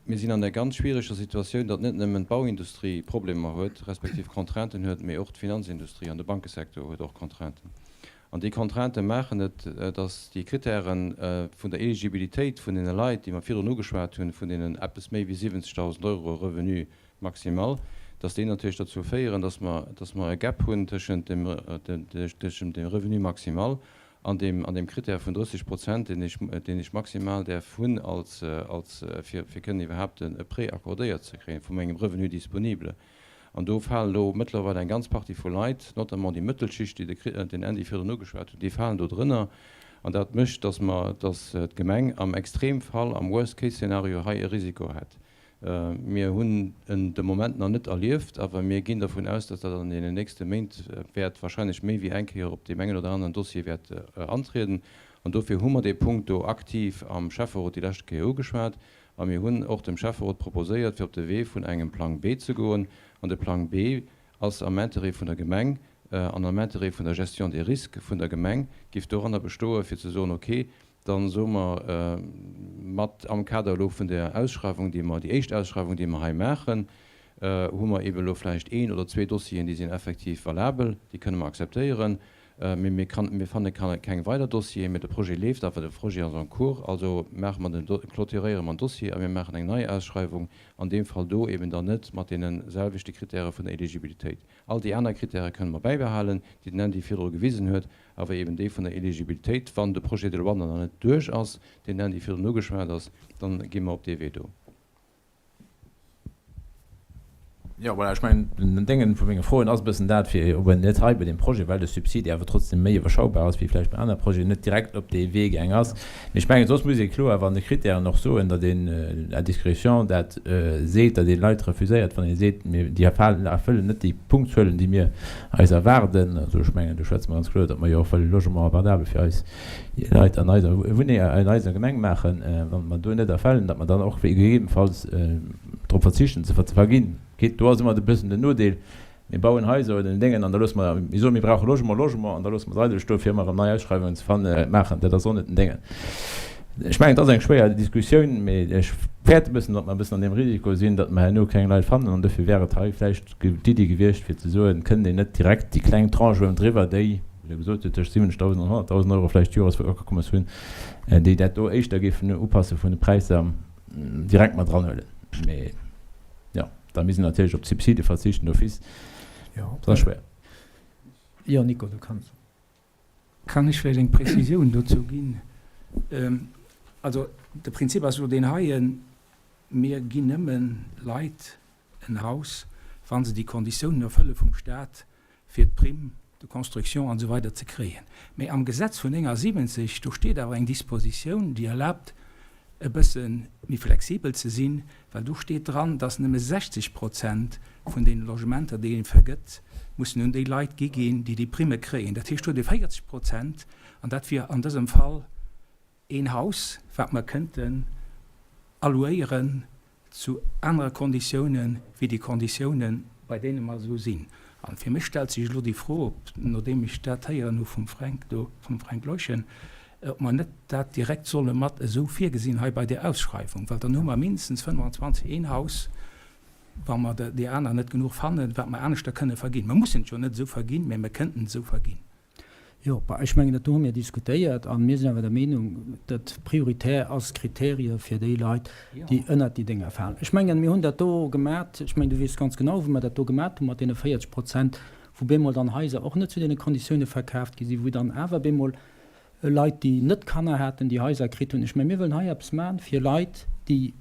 Mir sinn an der ganz schwiereger Situatioun, datt net nëmmen d'Bauindustrie Problemer huet, respektiv Contrainten huet, mee och d'Finanzindustrie an de Bankesektor huet och Contrainten. An déi Contraintë maachen et, datt déi Kritäre vun der Eligibilitéit vun deene Leit, déi mer virdrun ugeschwat hunn, vun deenen eppes méi wéi 70.000 Euro Revenu maximal, datt déi natierlech dozou féieren, datt mer, datt mer e Gap hunn tëschent dem, tëschent dem Revenu maximal an deem, an deem Critère vun 30 Prozent, deen ech, deen ech maximal däerf hunn als, als, fir, fir kënnen iwwerhaapt e Prêt accordéiert ze kréien, vu mengem Revenu disponible. An do falen elo mëttlerweil eng ganz Partie vu Leit, notamment déi Mëttelschicht, déi de, den Andy virdrun ugeschwat huet, déi falen do drënner. An dat mécht, dass mer, dass d'Gemeng am Extremfall, am Worst-Case-Szenario hei e Risiko hätt. Mir hunn en de Moment nach net erlieft, awer mir ginn dervun aus, dass dat an deenen nächste Méint wäert wahrscheinlech méi wéi eng Kéier op deem engen oder aneren Dossier wäert antrieden. An dofir hu mer dee Punkt do aktiv am Schäfferot déi leschte Kéier ugeschwat. A mir hunn och dem Schäfferot proposéiert, fir op de Wee vun engem Plang B ze goen. An de Plang B ass am Intérêt vun der Gemeng an am Intérêt vun der Gestion des risques vun der Gemeng, géif doranner bestoen, fir ze soen, okay, Dann soe mer mat am Kader elo vun där Ausschreiwung, déi mer, déi éischt Ausschreiwung, déi mer hei maachen, hu mer eeben elo vläicht een oder zwee Dossieren, déi sinn effektiv valabel, déi kënne mer akzeptéieren, mee mir kann, mir fanne keng weider Dossieren, mee de Projet leeft awer, de Projet ass en cours, also maache mer den, clôturéiere mer den Dossier a mir maachen eng nei Ausschreiwung, an deem Fall do eeben dann net mat deene selwechte Kritäre vun der Eligibilitéit. All déi aner Kritäre kënne mer bäibehalen, déi den Andy virdru gewisen huet, awer eben dee vun der Eligibilitéit, wann de Projet de loi dann nach net duerch ass, deen den Andy virdrun ugeschwat ass, dann gi mer op dee Wee do. Jo, voilà, ech mengen, den Déngen vu menge Froen ass e bëssen dat, fir ob een net hei bei deem Projet, well de Subsid awer trotzdem méi iwwerschaubar ass wéi vläicht bei anere Projeten, net direkt op dee Wee gaang ass. Mee ech mengen, soss muss ee kloer awer an de Kritären och soen, datt een à discrétion dat seet, datt ee Leit refuséiert, wann ee seet, mir, déi erfëllen net déi Punktzuelen, déi mir eis erwaarden, also ech mengen, do schwätze mer ganz kloer, datt mer jo och wëlle Logement abordable fir eis Leit an eiser Wunneng, an eiser Gemeng maachen, wa mer do net erfällen, datt mer dann och gegebenfalls drop verzichten ze verginn. Geet, do ass ëmmer e bëssen den Nodeel, mir bauen Haiser oder den Déngen an da loosse mer, mir soen, mir brauche Logement, Logement, an da loosse mer se eidel stoen, fir ëmmer erëm nei Ausschreiwungen ze fanne maachen. Dat ass och net den Déngen. Ech mengen, et ass eng schwéier Diskussioun, mee ech fäerte e bëssen, datt mer e bëssen an deem Risiko sinn, datt mer herno keng Leit fannen an dofir wär et hei vläicht d'Iddi gewiescht, fir ze soen, kënnt een net direkt déi kleng Tranche uewendriwwer, déi. wéi Der gesot hutt, tëscht 70.000 an 100.000 Euro vläicht Joresakommes hunn, déi dat do éischter géifen upasse vun de Präisser, direkt mat eranhuelen. Mee jo, da misst een natierlech op d'Subside verzichten d'office. Dat ass schwéier. Jo, Nico, du kanns. Kann ech vläicht eng Prezisioun dozou ginn? Also de Prinzip ass elo deen heien, Mir ginn nëmme Leit en Haus, wa se déi Konditiounen erfëlle vum Stat, fir d'Prime de construction an esou weider ze kréien. Mä am Gesetz vun 79, do steet awer eng Dispositioun, déi erlaabt, e bësse méi flexibel ze sinn, well do steet dran, dass nëmme 60 Prozent vun deene Logementer, déi ee vergëtt, mussen un déi Leit gi ginn, déi déi Primme kréien. Dat heescht, do huet ee 40 Prozent, an dat wier an dësem Fall een Haus, wat mer kënnten allouéieren zu anere Konditiounen wéi déi Konditiounen, bei deene mer esou sinn. A fir mech stellt sech elo déi Fro, ob, nodeem ech dat héieren hu vum Fränk do, vum Fränk Leuschen, ob mer net dat direkt solle mat esou virgesinn hei bei där Ausschreiwung, well dann hu mer mindestens 25 een Haus, wa mer déi aner net genuch fannen, wat mer aneschter kënne verginn. Mer mussen et jo net esou verginn, mä mer kënnten et esou verginn. Jo, bah, ech mengen, dat do hu mir diskutéiert a mir sinn awer der Meenung, datt prioritär ass Kriterie fir déi Leit, déi ënnert déi Dénger falen. Ech mengen, mir hunn dat do gemat, ech mengen, du weess ganz genau, wou mer dat do gemat hu mat deene 40 Prozent, wou bemol dann Haiser och net zu deene Konditioune verkaaft gi sinn, wou dann awer bemol Leit, déi net Kanner haten, déi Haiser kritt hunn. Ech mengen, mir wëllen hei eppes maachen fir Leit, déi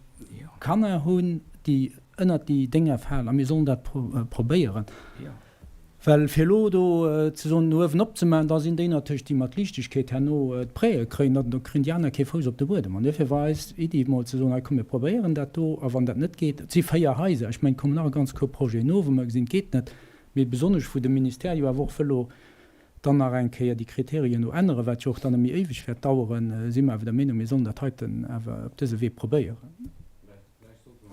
Kanner hunn, déi ënnert déi Dénger falen a mir sollen dat probéieren. Well fir elo do ze soen, no uewen opzemaachen, da sinn déi natierlech, déi mat Liichtegkeet herno d'Prêtë kréien, da kréien déi aner kee Fouss op de Buedem. An duerfir war eis Iddi emol ze soen, hei komm mir probéieren dat do, a wann dat net geet, et si 4 Haiser, ech mengen, et kommen nach e ganz Koup Projeten no, wou mer gesinn, et geet net, mee besonnesch wou de Ministère jo awer och wëll elo dann nach eng Kéier déi Kriterien do änneren, wat jo och dann net méi éiweg wäert daueren, si mer awer der Meenung, mir sollen dat heiten awer op dëse Wee probéieren. Vläicht sollte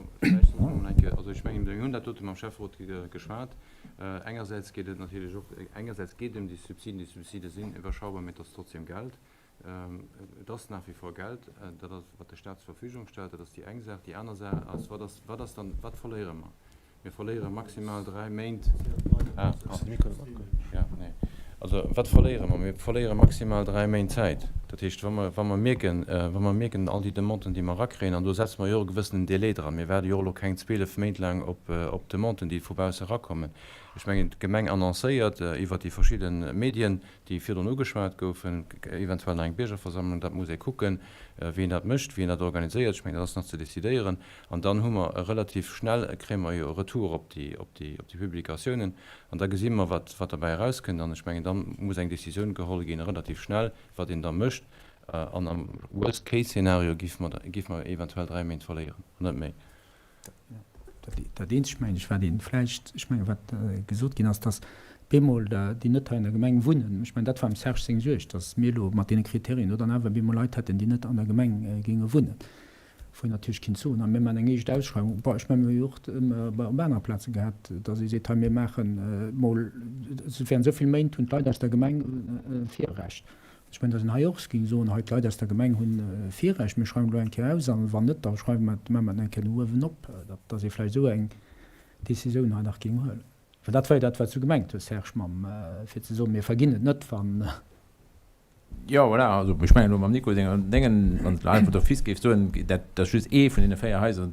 mer emol eng Kéier, also ech mengen, mir hunn dat dote mam Schäfferot geschwat. Engersäits geet et natierlech och, engersäits geet et ëm déi Subsiden, déi Subside sinn iwwerschaubar, mee et ass trotzdem Geld. Et ass nach wie vor Geld, dat ass, wat de Stat zur Verfügung stellt. Dat ass déi eng Saach. Déi aner Saach ass, wat ass, wat ass dann, wat verléiere mer? Mir verléiere maximal 3 Méint. Ah, ja, nee. Also, wat verléiere mer? Mir verléiere maximal 3 Méint Zäit. Dat heescht, wa mer, wa mer mierken, wa mer mierken, all déi Demanden, déi mer erakréien, an do setze mer jo och e gewëssenen Délai dran, mir waarde jo och elo keng 12 Méint laang op, op Demanden, déi vu bausse erakommen. Ech mengen, d'Gemeng annoncéiert iwwert déi verschidde Medien, déi virdrun ugeschwat goufen, eventuell nach eng Biergerversammlung, dat muss ee kucken, wien dat mécht, wien dat organiséiert. Ech mengen, dat ass nach ze décidéieren. An dann hu mer e relativ schnell, kréie mer jo e Retour op déi, op déi, op déi Publikatiounen. An da gesi mer, wat, wat derbäi erauskënnt. An ech mengen, da muss eng Décisioun geholl ginn, relativ schnell, wat een da mécht. An am Worst-Case-Szenario géife mer, géife mer eventuell 3 Méint verléieren, an net méi. Dat eenzegt, mengen ech, wat ee vläicht, ech mengen, wat gesot ginn ass, dass bemol der, déi net hei an der Gemeng wunnen, ech mengen, dat war dem Serge seng Suerg, dass mir elo mat deene Kriterien do dann awer bemol Leit hätten, déi net an der Gemeng géinge wunnen, wou een natierlech kinnt soen, a mir maachen eng éischt Ausschreiwung. Bon, ech mengen, mir hu jo och op anere Plaze gehat, dass ee seet, hei mir maachen emol, während esou vill Méint hunn d'Leit aus der Gemeng e Virrecht. Ech mengen, dass een hei och géing soen, hei d'Leit aus der Gemeng hunn e Virrecht, mir schreiwen elo eng Kéier aus an wann net, da schreiwe mer et, maache mer et eng Kéier no uewen op, dass ee vläicht esou eng Décisioun hei nach géing huelen. Well dat war jo dat, wat s du gemengt hues, Serge, mam, fir ze soen, mir verginn et net, wann. Jo, voilà, also ech mengen elo mam Nico senger Déngen, wann s de elo einfach d'office géifs soen, dat ass just ee vun deene 4 Haiser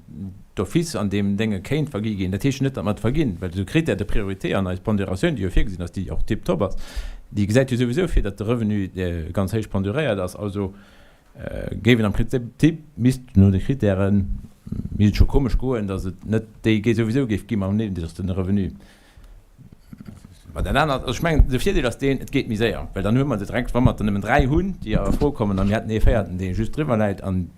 d'office, an deem Dénge kéint vergi ginn. Dat heescht jo net, datt mer et verginn, well esou Critères de priorité an eis Pondératioun, déi jo virgesinn ass, déi och tiptop ass, déi gesäit jo souwisou vir, datt de Revenu ganz héich ponderéiert ass. Also géif een am Prinzip, misst no de Kritären, misst et scho komesch goen, datt et net déi souwisou géif gi mam niddregste Revenu. Mä dat anert, also ech mengen, de Virdeel ass deen, et geet méi séier, well dann hu mer se direkt, wa mer der nëmmen 3 hunn, déi a Fro kommen, a mir hätten ee véierten, dee just driwwer läit, an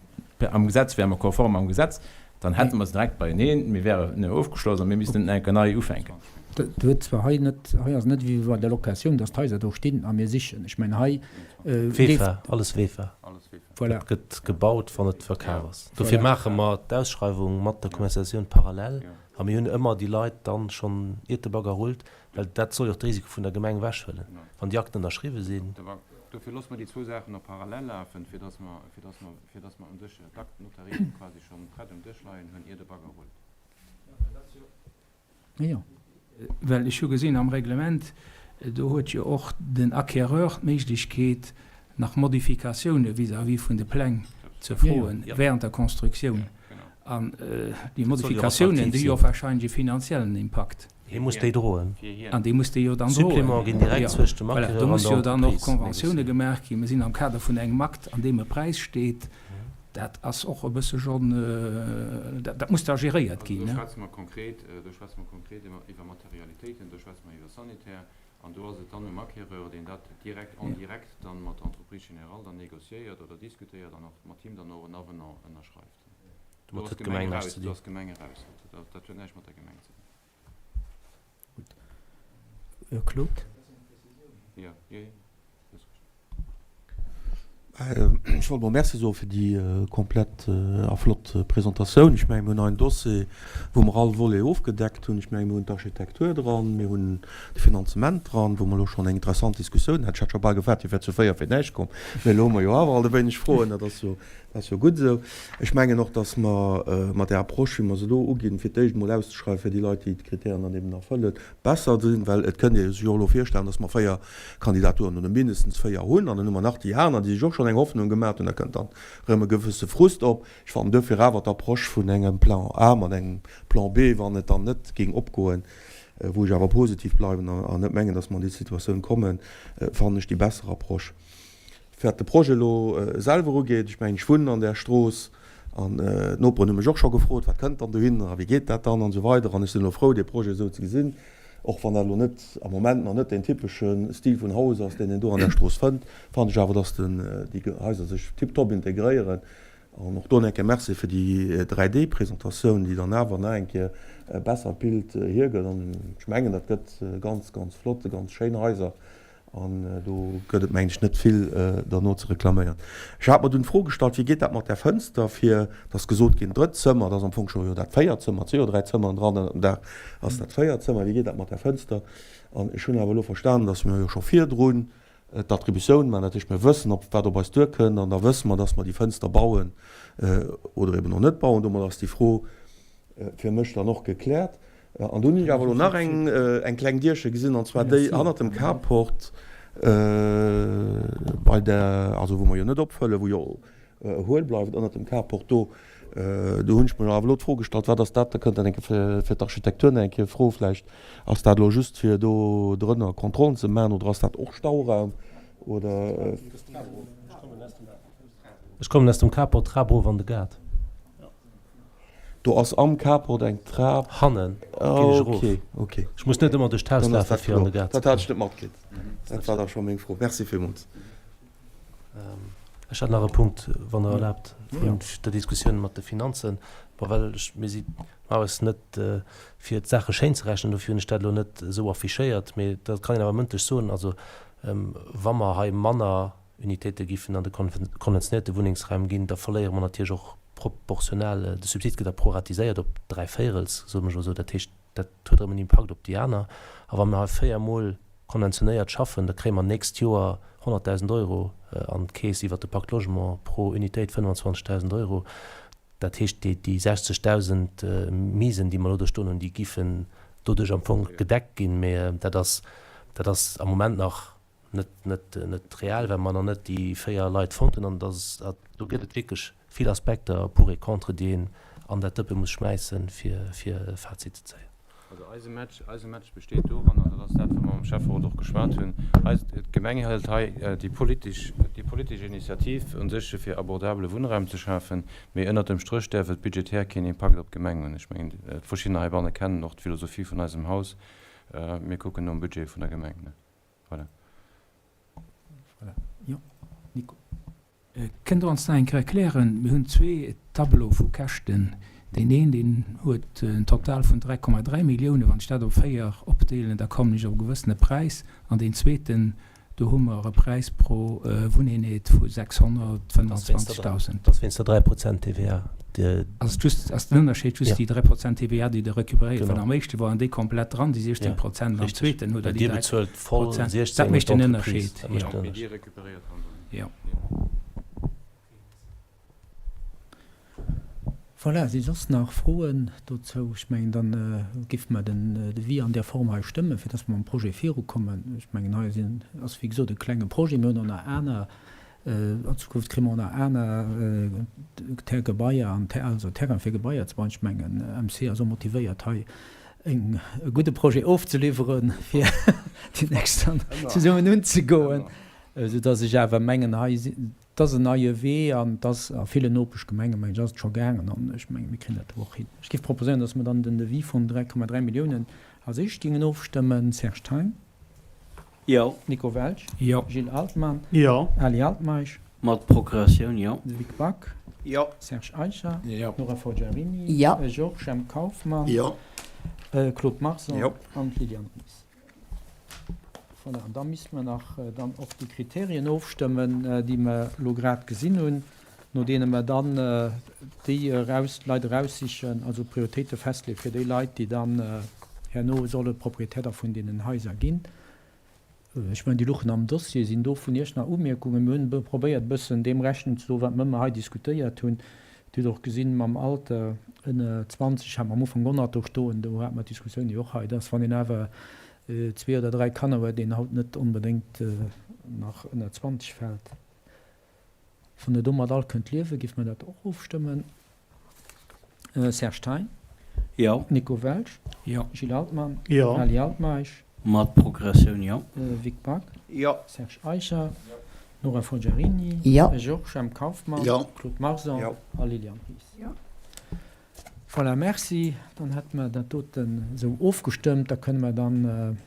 am Gesetz wäre mer konform mam Gesetz, dann hätte mer se direkt beieneen, mir wären ofgeschloss a mir missten net nach eng Kéier nei ufänken. Dat huet zwar hei net, hei ass et net wéi bei der Locatioun, dass d'Haiser do stinn a mir sichen. Ech mengen, hei leeft. VEFA, alles VEFA. Voilà. Et gëtt gebaut, wann et verkaf ass. Dofir maache mer d'Ausschreiwung mat der Commercialisatioun parallel. A mir hunn ëmmer déi Leit dann schonn, iert de Bagger rullt, well dat soll jo och de Risiko vun der Gemeng ewechhuelen, wann déi Akten ënnerschriwwe sinn. Dofir loosse mer déi zwou Saachen och parallel lafen, fir dass mer, fir dass mer, fir dass mer u sech d'Actes notariés quasi schonn prett um Dësch leien hunn, ier de Bagger rullt. Well ech hu gesinn am Reglement. Do huet jo och den Acquéreur d'Méiglechkeet, nach Modifikatioune vis-à-vis vun de Pläng ze froen während der Constructioun. An déi Modifikatiounen, déi hu jo och wahrscheinlech e finanziellen Impakt. Hie muss déi droen. An déi muss dee jo dann droen. Suppléments ginn direkt zwëscht dem Acquéreur an der Entreprise. Do musse jo dann och Conventioune gemaach ginn. Mir sinn am Kader vun engem Akt, an deem e Präis steet. Dat ass och e bësse schonn, dat muss da geréiert ginn. Also do schwätze mer konkret, do schwätze mer konkret iwwer Materialitéiten, do schwätze mer iwwer Sanitär. An do ass et dann um Acquéreur, deen dat direkt, en direct dann mat der Entreprise générale dann négociéiert oder diskutéiert an och mat him dann och en Avenant ënnerschreift. Do ass d'Gemeng eraus, do ass d'Gemeng eraus. Dat huet näischt mat der Gemeng ze dinn. Gutt. Claude? Jo, jo, jo, dat ass richteg. Ech wollt mol Merci soe fir déi komplett a flott Presentatioun. Ech mengen, mir hunn hei en Dossier, wou mer all Volet ofgedeckt hunn. Ech mengen, mir hunn d'Architektur dran, mir hunn de Finanzement dran, wou mer elo schonn eng interessant Diskussioun haten. Ech hat scho bal gewaart, Dir wäert zu 4 fir näischt komm. Mee elo hu mer jo awer alt e wéineg Froen. Dat ass jo, dat ass jo gutt esou. Ech mengen och, dass mer mat där Approche, wéi mer se elo uginn, fir d'éischt emol auszeschreiwen fir déi Leit, déi d'Kritären dann eben erfëllen, besser sinn, well et kënnt ee sech och elo virstellen, dass mer 4 Kandidaturen oder mindestens 4 hunn an dann hu mer nach déi aner, déi sech och schonn eng Hoffnung gemaat hunn, da kënnt dann erëm e gewësse Frust op. Ech fannen duerfir awer d'Approche vun engem Plan A mat engem Plan B, wann et dann net géing opgoen, wou ech awer positiv bleiwen an net mengen, dass mer an déi Situatioun kommen, fannen ech déi besser Approche. Wat de Projet elo selwer ugeet, ech mengen, ech wunnen an där Strooss an d'Noperen hu mech och scho gefrot, wat kënnt dann dohinner a wéi geet dat dann an esou weider. An ech sinn elo frou, dee Projet esou ze gesinn, och wann dat elo net am Moment nach net deen typesche Stil vun Haus ass, deen een do an där Strooss fënnt, fannen ech awer, dass déi Haiser sech tiptop integréieren. An och do nach eng Kéier Merci fir déi 3D-Presentatioun, déi dann awer nach eng Kéier e bessert Bild hiergëtt. An ech mengen, dat gëtt ganz, ganz flott, ganz schéin Haiser. An do gëtt et, mengen ech, net vill derno ze reklaméieren. Ech hat mer dunn d'Fro gestallt, wéi geet dat mat där Fënster, fir dass gesot ginn, drëtt Zëmmer, dat ass am Fong scho jo dat véiert Zëmmer, et si jo dräi Zëmmeren dran ënnert dem Daach, ass dat véiert Zëmmer, wéi geet dat mat där Fënster? An ech hunn awer elo verstanen, dass mir jo scho virdrun d'Attributioun maachen, dat heescht, mir wëssen, op wat op eis duerkënnt, an da wësse mer, dass mer déi Fënster bauen oder eben och net bauen. Domat ass déi Fro fir mech dann och gekläert. An do hunn ech awer elo nach eng, eng kleng Dierche gesinn, an zwar déi hannert dem Carport bei der, also wou mer jo net opfëllen, wou jo huel bleift ënnert dem Carport do. Do hunn ech mer awer elo d'Fro gestallt, wat ass dat? Da kënnt dat eng Kéier fir d'Architektur nach eng Kéier Fro vläicht. Ass dat elo just fir do drënner Kontrollen ze maachen oder ass dat och Stauraum oder? Ech kommen aus dem Carport, Trap erof an de Gaart. Do ass am Carport eng Trap. Hannen ginn ech erof. Okay, okay. Ech muss net ëmmer duerch d'Haus lafen, fir an de Gaart ze kommen. Dat hat ech net matkritt. Dat war da scho meng Fro. Merci villmools. Ech hätt nach e Punkt, wann Der erlaabt, vun der Diskussioun mat de Finanzen. Bon, well ech, mir si normalerweis net fir d'Saache schéin ze rechnen, dofir hunn ech dat elo net esou affichéiert, mee dat kann een awer mëndlech soen. Also, wa mer hei manner Unitéite giffen an de konventionéierte Wunnengsraum ginn, da verléiere mer natierlech och proportional, de Subsid gëtt da proratiséiert op 3 Véirels, soe mer elo esou. Dat heescht, dat huet erëm en Impakt op déi aner. A wa mir hei véiermol konventionéiert schaffen, da kréie mer d'nächst Joer 100.000 Euro an d'Keess iwwert de Pacte Logement, pro Unitéit 25.000 Euro. Dat heescht, déi 60.000 Misen, déi mer elo do stoen hunn, déi giffen doduerch am Fong gedeckt ginn. Mä dat ass, dat ass am Moment nach net, net, net real, well mer nach net déi 4 Leit fonnt hunn. An dass, do gëtt et wierklech vill Aspekter pour et contre, déi een an dat Dëppe muss schmäissen, fir, fir e Fazit ze zéien. Also eise Match, eise Match besteet doranner, dat ass dat, wou mer mam Schäfferot och geschwat hunn, eis, d'Gemeng hëlt hei déi politesch, déi politesch Initiativ un sech, fir abordabele Wunnraum ze schafen, mee ënnert dem Stréch däerf et budgetär keen Impakt op d'Gemeng hunn. Ech mengen, verschiddener heibanne kennen och d'Philosophie vun eisem Haus. Mir kucken nom Budget vun der Gemeng. Voilà. Voilà. Jo, Nico. Kënnt Der ons nach eng Kéier erklären, mir hunn zwee Tableau vu Käschten, deen een, deen huet en Total vun 3,3 Milliounen, wann ech dat op 4 opdeelen, da kommen ech op e gewëssene Präis, an deen zweeten, do hu mer e Präis pro Wunneenheet vu 625.000. Dat ass wéinst der 3 Prozent TVA. Ass et just, ass den Ënnerscheed just déi 3 Prozent TVA, déi Der recuperéiert? Well am éischte waren déi komplett dran, déi 16 Prozent, am zweeten hutt Der déi 3 Prozent. Dat mécht den Ënnerscheed, jo. Jo. Voilà, si soss nach Froen dozou? Ech mengen, da géife mer den Devis an där Form hei stëmmen, fir dass mer mam Projet virukommen. Ech mengen, hei sinn, ass wéi gesot e klenge Projet. Mir hunn och nach aner, an Zukunft kréie mer och nach aner Gebaier an, also Terrain fir Gebaier ze bauen. Ech mengen, MC ass och motivéiert hei e gudde Projet ofzeliwweren, fir déi nächst dann zesummen unzegoen, soudass ech awer mengen, hei sinn, Et ass en neie Wee an et ass a villen Nopeschgemenge mengen ech ass et scho gaangen an ech menge mir kréien dat do och hin. Ech géif proposéieren, datt mer dann den Devis vun 3,3 Milliounen als éischt géingen ofstëmmen. Serge Thein? Jo. Nico Welsch? Jo. Gilles Altmann? Jo. Ali Altmeisch? Mat Progressioun, jo. Vic Back? Jo. Serge Eicher? Jo. Nora Forgiarini? Jo. Georges M. Kauffmann? Jo. Claude Marson? Jo. An d'Liliane Ries. Voilà, an da misste mer nach dann och déi Kriterien ofstëmmen, déi mer elo grad gesinn hunn, no deene mer dann déi eraus, Leit eraussichen, also d'Prioritéite festleeë fir déi Leit, déi dann herno solle Propriétaire da vun deenen Haiser ginn. Ech mengen, déi luchen am Dossier. Sinn do vun Iech nach Umierkungen? Mir hunn probéiert, e bëssen deem Rechnung ze droen, wat mer ëmmer hei diskutéiert hunn. Dir hutt och gesinn, mam Alter ënner 20 hat mer am Ufank och nach do stoen, do hate mer d'Diskussioun jo och hei, dass wann een awer zwee oder dräi Kanner huet, een haut net onbedéngt nach ënner 20 fält. Wann Der domat all kënnt liewen, géife mer dat och ofstëmmen. Serge Thein. Jo. Nico Welsch. Jo. Gilles Altmann. Jo. Ali Altmeisch. Mat Progressioun, jo. Vic Back. Jo. Serge Eicher. Jo. Nora Forgiarini. Jo. Georges M. Kauffmann. Jo. Claude Marson. Jo. A Liliane Ries. Jo. Voilà, merci. Dann hätte mer dat doten esou ofgestëmmt. Da kënne mer dann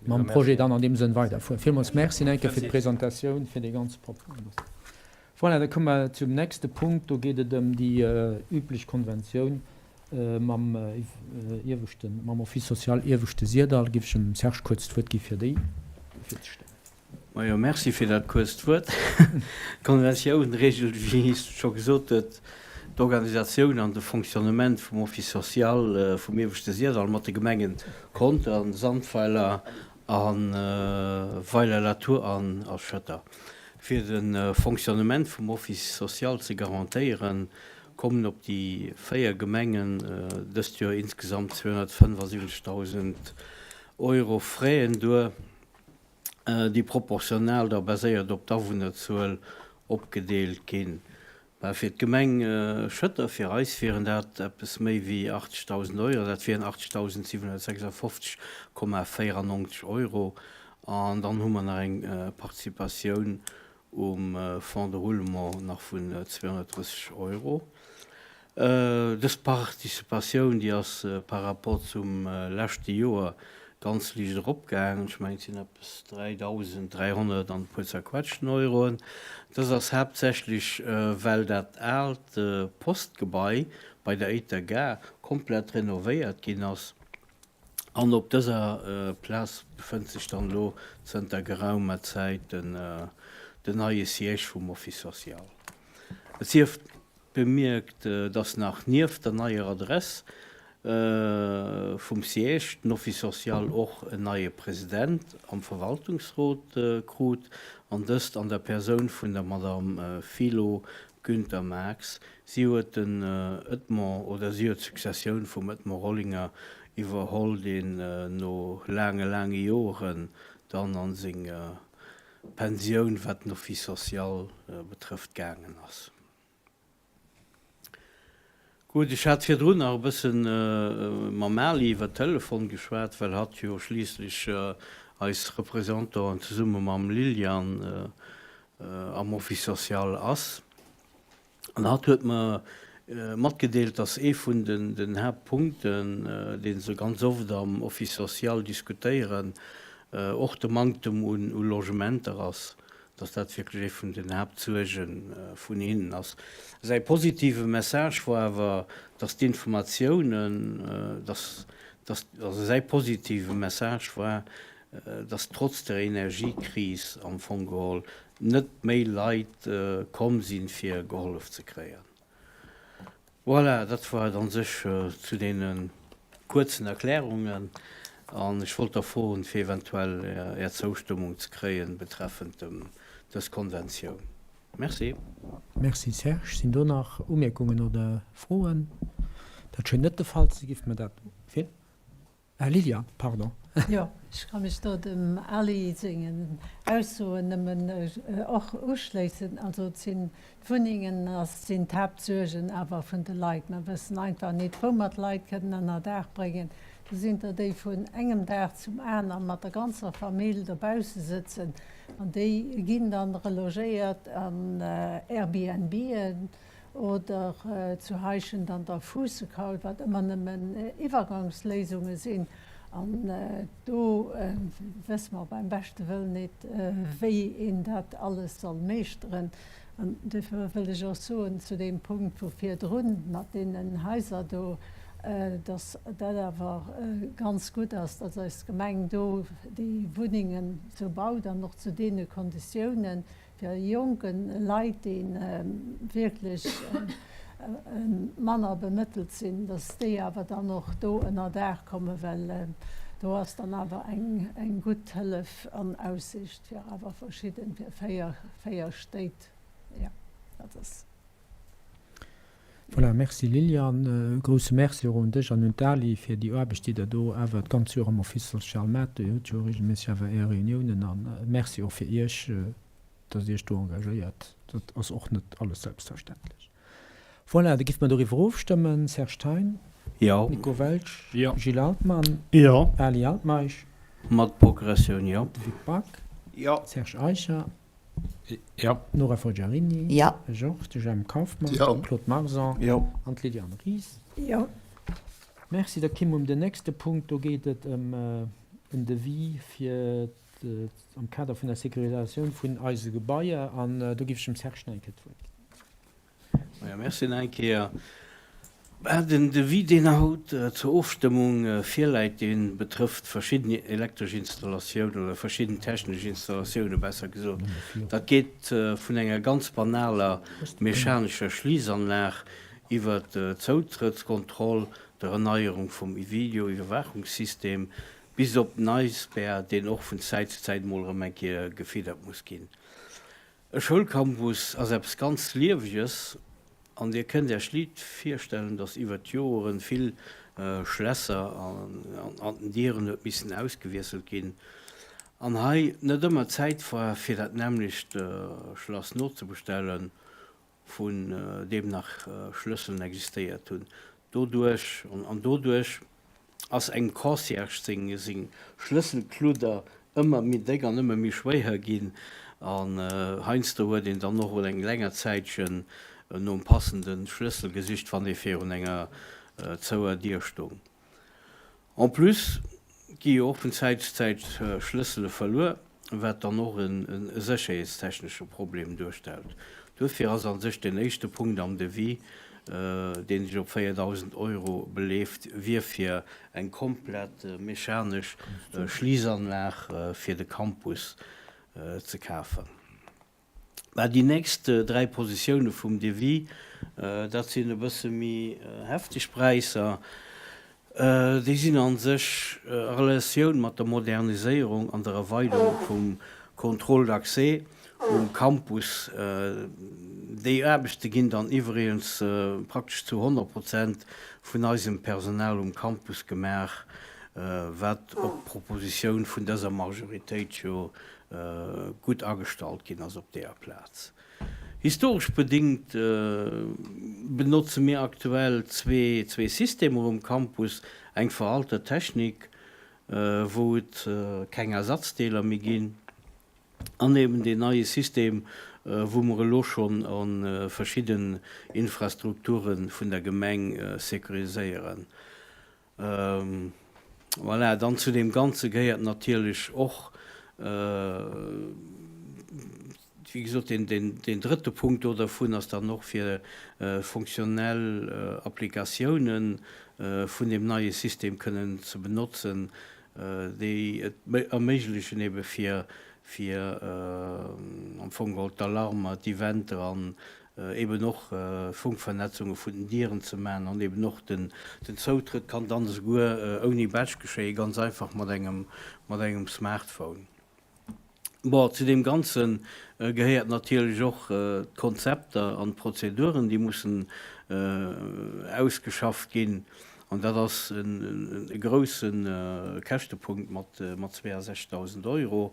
mam Projet dann an deem Sënn weiderfueren. Villmools Merci nach eng Kéier fir d'Presentatioun, fir dee ganze Propos. Voilà, da komme mer zum nächste Punkt. Do geet et ëm déi üblech Konventioun mam ieweschten, mam Office social Ieweschte Syrdall. Giff ech dem Serge kuerz d'Wuert gi fir déi virzestellen. Majo, merci fir dat kuerzt Wuert. D'Konventioun regelt, wéi s scho gesot huet, d'Organisatioun an de Fonctionnement vum Office social vum Ieweschte Syrdall mat de Gemengen Contern, Sandweiler a Weiler-la-Tour an a Schëtter. Fir de Fonctionnement vum Office social ze garantéieren, kommen op déi 4 Gemengen dëst Joer insgesamt 275.000 Euro Fräen duer, déi proportional da baséiert op d'Awunnerzuel opgedeelt ginn. Mä fir d'Gemeng Schëtter, fir eis, wieren dat eppes méi wéi 80.000 Euro, dat wieren 80.756,94 Euro. An dann hu mer nach eng Participatioun um Fonds de roulement nach vun 230 Euro. Dës Participatioun, déi ass par rapport zum leschte Joer ganz liicht eropgaangen. Ech mengen, et sinn eppes 3.300 an e puer zerquetschten Euroen. Dës ass haaptsächlech, well dat aalt Postgebai bei der Éiter Gare komplett renovéiert ginn ass. An op dëser Plaz befënnt sech dann elo zënter geraumer Zäit den neie Siège vum Office social. Et sief bemierkt, dass nach nieft der neier Adress vum Siège den Office social och en neie President am Verwaltungsrot krut, an dëst an der Persoun vun der Madame Philo Günther-Marx. Si huet den Edmond, oder si huet d'Successioun vum Edmond Rollinger iwwerholl, deen no laange, laange Joren dann a seng Pensioun, wat den Office social betrëfft, gaangen ass. Gutt, ech hat virdrun nach e bëssen mam Ali iwwer Telefon geschwat, well hatt jo schliisslech eis Représentant zesumme mam Liliane am Office social ass. An hatt huet mer matgedeelt, dass ee vun den Haaptpunkten, dee se ganz oft am Office social diskutéieren, och de Manktem u Logementer ass, dass dat wierklech ee vun den Haaptsuerge vun hinnen ass. Säi positive Message war awer, dass d'Informatiounen, dass, dass, also säi positive Message war, dass trotz der Energiekris am Fong geholl net méi Leit komm sinn, fir gehollef ze kréien. Voilà, dat war et a sech zu deene kuerzen Erklärungen. An ech wollt da froen, fir eventuell Är Zoustëmmung ze kréien betreffend dës Konventioun. Merci. Merci Serge. Sinn do nach Umierkungen oder Froen? Dat schéngt net de Fall ze sinn. Giff mer dat. Wien? Ah, Liliane, pardon. Jo, ech ka mech do dem Aly sengen Aussoen nëmmen och uschléissen. Also et sinn d'Wunnengen ass sinn d'Haaptsuergen awer vun de Leit. Mer wëssen einfach nit, wou mer d'Leit kënnen ënner Daach bréngen. Do sinn der, déi vun engem Dag zum aner mat der ganzer Famill dobausse sëtzen an déi ginn dann relogéiert an Airbnben. Oder zu Heischent an der Fuussekaul, wat ëmmer nëmmen Iwwergangsléisunge sinn. An do wësse mer beim beschte Wëllen net, wéi een dat alles soll meeschteren. An duerfir wëll ech och soen zu deem Punkt vu virdrun mat deenen Haiser do, dass dat awer ganz gutt ass, dass eis Gemeng do déi Wunnengen esou baut an och zu deene Konditiounen, Fir jonke Leit, déi wierklech manner bemëttelt sinn, datt déi awer dann och do ënner Daach kommen, well do ass dann awer eng gutt Hëllef an Aussicht fir awer verschidden, fir 4 Stéit. Jo, dat ass. Voilà, merci Liliane. E grousse Merci och un dech an un d'Ali fir déi Aarbecht, déi Der do awer d'ganz Joer am Office social maacht. Dir hutt jo regelméisseg awer Är Reuniounen. A Merci och fir Iech, dass Dir Iech do engagéiert. Dat ass och net alles selbstverständlech. Voilà, da géife mer doriwwer ofstëmmen. Serge Thein? Jo. Nico Welsch? Jo. Gilles Altmann? Jo. Ali Altmeisch? Mat Progressioun, jo. Vic Back? Jo. Serge Eicher? Jo. Nora Forgiarini. Jo. Ech och. De Jemp Kauffmann. Jo. Claude Marson. Jo. An d'Liliane Ries. Jo. Merci. Da kimme mer um den nächste Punkt. Do geet et ëm en Devis fir am Kader vun der Sécurisatioun vun eise Gebaier. An do géif ech dem Serge nach eng Kéier d'Wuert ginn. Majo, merci nach eng Kéier. Bah, den Devis, deen haut zur Ofstëmmung virläit, dee betrëfft verschidden elektresch Installatiounen oder verschidden technesch Installatiounen, besser gesot. Dat geet vun enger ganz banaler mechanescher Schliissanlag iwwer d'Zoutrëttskontroll, der Erneierung vum Videoiwwerwaachungssystem bis op den Eisbär, deen och vun Zäit zu Zäit emol erëm eng Kéier gefiddert muss ginn. E Schoulcampus ass eppes ganz Lieweges an Dir kënnt Äech liit virstellen, dass iwwert d'Joeren vill Schlässer an den Dieren huet missen ausgewiesselt ginn an hei net ëmmer Zäit war fir dat nämmlecht Schlass nozebestellen, vun deem nach Schlësselen existéiert hunn. Doduerch an doduerch ass engem Concierge seng seng Schlësselkludder ëmmer méi déck an ëmmer méi schwéier ginn an heiansdo huet een dann och eng länger Zäitchen nom passende Schlëssel gesicht, wann ee virun enger zouer Dier stoung. En plus gi jo och vun Zäit zu Zäit Schlëssele verluer, wat dann och e sécherheetstechnesche Problem duerstellt. Duerfir ass a sech deen éischte Punkt am Devis, dee sech op 4.000 Euro beleeft, wier fir eng komplett mechanesch Schliissanlag fir de Campus ze kafen. Mä déi nächst 3 Positioune vum Devis, dat sinn e bësse méi hefteg Präisser. Déi sinn a sech a Relatioun mat der Moderniséierung an der Erweiderung vum Contrôle d'accès um Campus. Déi Aarbechte ginn dann iwwregens praktesch zu 100 Prozent vun eisem Personal um Campus gemaach, wat op Propositioun vun dëser Majoritéit jo gutt agestallt ginn ass op deeër Plaz. Historesch bedéngt benotze mir aktuell zwee Systemer um Campus, eng veraltert Technik, wou et keng Ersatzdeeler méi ginn, an eben deen neie System, wou mer elo schonn a verschidden Infrastrukture vun der Gemeng sécuriséieren. Voilà, dann zu deem Ganze gehéiert natierlech och, wéi gesot, deen drëtte Punkt do dervun ass dann och fir fonctionnel Applikatiounen vun deem neie System kënnen ze benotzen, déi et erméiglechen ebe fir am Fong geholl d'Alarmer, d'Eventer an eben och Funkvernetzunge vun den Dieren ze maachen an eben och den Zoutrëtt kann dann esouguer ouni Badge geschéien, ganz einfach mat engem mat engem Smartphone. Bon, zu deem Ganze gehéiert natierlech och d'Konzepter an d'Prozeduren, déi mussen ausgeschafft ginn. An dat ass e grousse Käschtepunkt mat 62.000 Euro.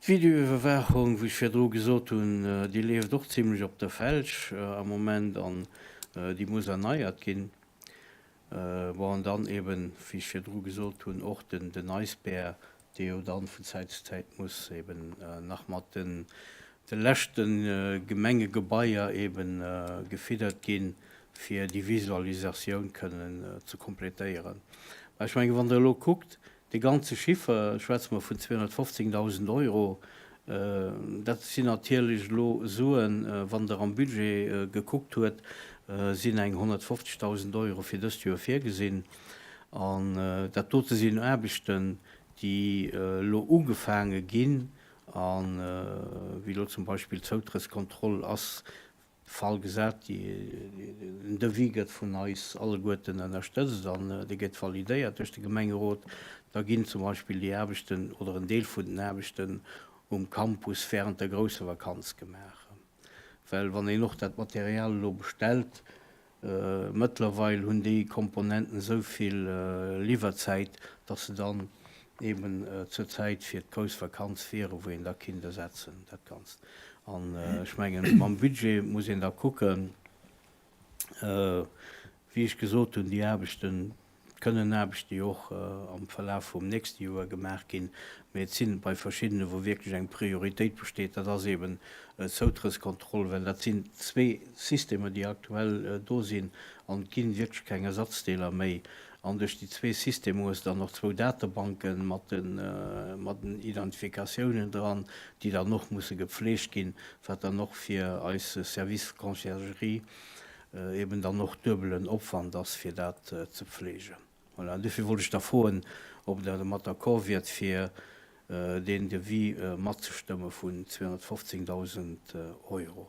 D'Videoiwwerwaachung, wéi ech virdru gesot hunn, déi leeft och zimlech op der Felg am Moment an déi muss erneiert ginn. Bon, an dann eben, wéi ech virdru gesot hunn, och den Eisbär, dee jo dann vun Zäit zu Zäit muss eben nach mat de leschte Gemengegebaier eben gefiddert ginn, fir déi Visualisatioun kënnen ze kompletéieren. Mä ech mengen, wann Der elo kuckt, Dee ganze Chiffer, schwätze mer vun 215.000 Euro, dat sinn natierlech elo Suen, wann Der am Budget gekuckt huet, sinn eng 150.000 Euro fir dëst Joer virgesinn. An dat dote sinn Aarbechten, déi elo ugefaange ginn a wéi elo zum Beispill d'Zoutrëttskontroll ass Fall gesat, den Devis gëtt vun eis alleguerten ënnerstëtzt an dee gëtt validéiert duerch de Gemengerot, da ginn zum Beispill déi Aarbechten oder en Deel vun den Aarbechten um Campus während der grousser Vakanz gemaach. Well wann een och dat Material elo bestellt, Mëttlerweil hunn déi Komponenten esou vill Liwwerzäit, dass se dann eben zur Zäit fir d'grouss Vakanz wieren, wou een da kinnt ersetzen dat Ganzt. An ech mengen, mam Budget muss een da kucken, wéi ech gesot hunn, déi Aarbechten, Et kënnen Aarbechte jo och am Verlaf vum nächste Joer gemaach ginn, mä et sinn bei verschiddene wou wierklech eng Prioritéit besteet, dat ass eben d'Zoutrëttskontroll, well dat sinn zwee Systemer, déi aktuell do sinn an et gi wierklech keng Ersatzdeeler méi. An duerch déi zwee Systemer hues de dann och zwou Datebanke mat den Identifikatiounen dran, déi dann och musse gepflegt ginn, wat dann och fir eis Service Conciergerie eben dann och duebelen Opwand ass, fir dat ze pflegen. Voilà, an dofir wollt ech da froen, ob Der domat d'accord wiert, fir deen Devis matzestëmme vun 215.000 Euro.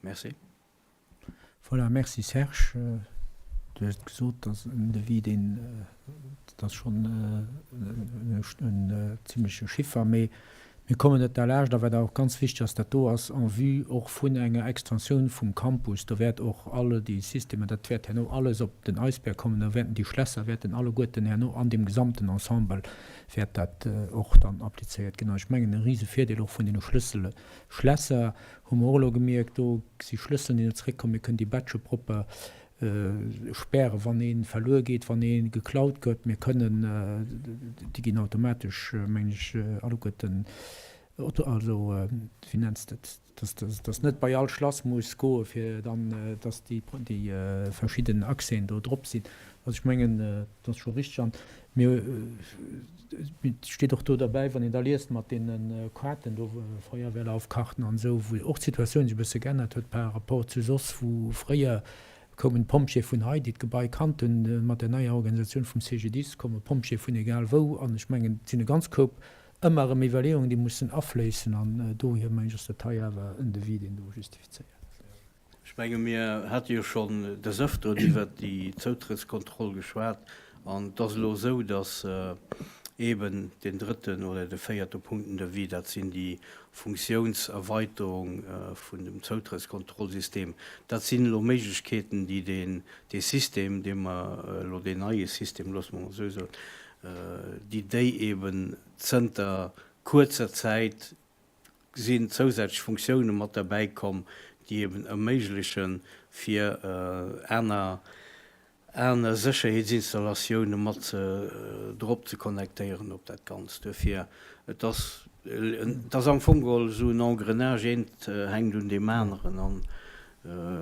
Merci. Voilà, merci Serge. Du hues et gesot, dat ass en Devis, deen, dat ass schonn en zimleche Chiffer, mee Mir kommen net derlaascht, a wat awer och ganz wichteg ass, dat do ass en vue och vun enger Extensioun vum Campus, do wäert och all déi Systemer, dat wäert herno alles op den Eisbär kommen, da wäerten déi Schlässer wäerten alleguerten herno an deem gesamten Ensemble wäert dat och dann applizéiert ginn. An ech mengen, e rise Virdeel och vun deene Schlëssele, Schlässer hu mer och elo gemierkt, do si Schlësselen, déi net zeréckkommen, mir kënnen déi Badgë propper spären, wann ee verluer geet, wann ee geklaut gëtt. Mir kënnen, déi ginn automatesch, mengen ech, alleguerten, also wéi nenns de et, dass dass net bei all Schlass muss goe fir dann, dass déi déi verschidden Accèsen do drop sinn. Also ech mengen, dat ass scho richteg. An mir, et steet och do derbäi, wann een da liest mat deene Kaarten do, Feuerwehrlaufkarten an esou, wou och d'Situatioun sech e bësse geännert huet par rapport zu soss, wou fréier koumen d'Pompjeeë vun hei, déi d'Gebai kannt hunn. Mat der neier Organisatioun vum CGDIS komme Pompjeeë vun egal wou. An ech mengen, et sinn e ganz Koup ëmmer erëm Iwwerleeungen, déi mussen afléissen. An dohier, mengen ech, ass dat hei awer en Devis, deen do justifizéiert ass. Ech menge mir hate jo schonn des Ëfteren iwwert déi Zoutrëttskontroll geschwat an et ass elo esou, datt eeben deen drëtten oder de véierte Punkt den Devis, dat sinn déi Funktiounserweiterung vun dem Zoutrëttskontrollsystem, dat sinn elo Méiglechkeeten, déi deen, dee System, dee mer elo, deen neie System, loosse mer emol esou soen, déi déi eeben zënter kuerzer Zäit sinn zousätzlech Funktioune mat derbäi komm, déi eben erméiglechen, fir aner aner Sécherheetsinstallatioune mat drop ze connectéieren op dat Ganzt. Duerfir, et ass, et ass am Fong geholl esou en Engrenage, eent hänkt un deem aneren an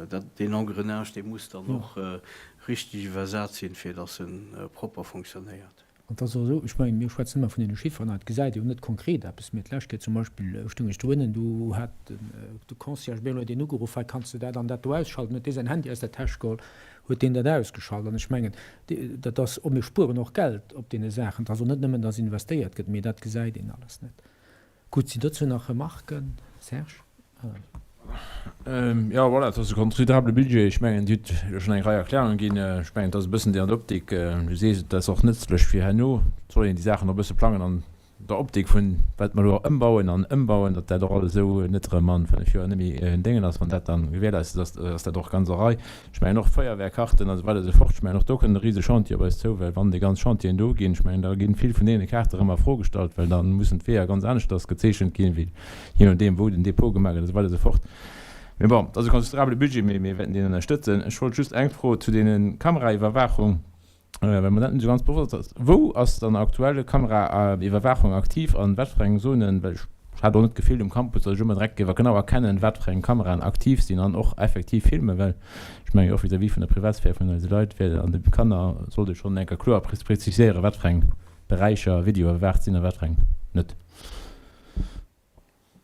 dat, deen Engrenage, dee muss dann och richtig iwwersat sinn, fir datt e propper funktionéiert. An et ass och esou, ech mengen, mir schwätzen ëmmer vun deene Chifferen, an et gesäit ee jo net konkret eppes. Mee d'lescht Kéier zum Beispill stoung ech doënnen, do hat de Concierge mir huet een ugeruff, hei kanns de dat an dat do ausschalten, huet dee säin Handy aus der Täsch geholl, huet deen dat ausgeschalt. An ech mengen, dat ass, oh mir spueren och Geld op deene Saachen. Et ass och net nëmmen, datt investéiert gëtt, mee dat gesäit een alles net. Gutt, sinn dozou nach Remarken? Serge? Jo, voilà, et ass e considerabele Budget. Ech mengen, Dir hutt jo schonn eng Rei Erklärunge ginn. Ech mengen, et ass e bëssen déi an der Optik, du sees, et ass och nëtzlech fir herno, et soll een déi Saachen och e bësse plangen an. der Optik vun wat mer elo ëmbauen an ëmbauen, datt dat och alles esou net erëm an 5 Joer net méi en Déngen ass, wann dat dann gewährleistet ass, ass dat och ganz a Rei. Ech mengen och Feuerwehrkarten an esou weider esou fort, ech mengen och do kënnt e rise Chantier op eis zou, well wann déi ganz Chantieren do ginn, ech mengen da ginn vill vun deene Kaarte erëm a Fro gestallt, well da mussen d'Weeër ganz aneschters gezeechent ginn, wéi je nodeem wou den Depot gemaach gëtt a sou weider esou fort. Mee bon, et ass e considerabele Budget, mee mir wäerten deen ënnerstëtzen. Ech wollt just eng Fro zu deene Kameraiwwerwaachung, well mer dat net esou ganz bewosst ass. Wou ass dann aktuell Kameraiwwerwaachung aktiv an wat fir eng Zonen? Well ech hat och net d'Gefill um Campus, datt ech ëmmer direkt géif genau erkennen, wat fir eng Kameraen aktiv sinn an och effektiv filmen, well ech mengen och vis-à-vis vun der Privatsphär vun eise Leit wär an de Kanner sollt ee schonn eng Kéier kloer preziséieren, wat fir eng Beräicher videoiwwerwaacht sinn a wat fir eng net.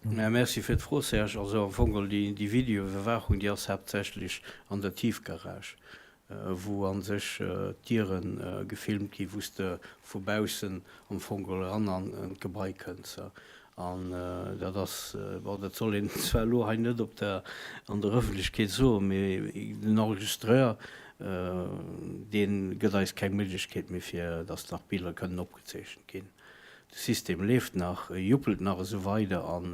Mä merci fir d'Fro, Serge. Also am Fong geholl déi Videoiwwerwaachung, déi ass haaptsächlech an der Tiefgarage, wou a sech d'Diere gefilmt ginn, wou s de vu baussen am Fong geholl eran an d'Gebai kënns. An dat ass, bon, dat soll een zwar elo hei net op der, an der Ëffentlechkeet soen, mee den Enregistreur, dee gëtt eis keng Méiglechkeet méi, fir datt nach Biller kënnen opgezeechent ginn. De System leeft nach, e juppelt nach esou weider an,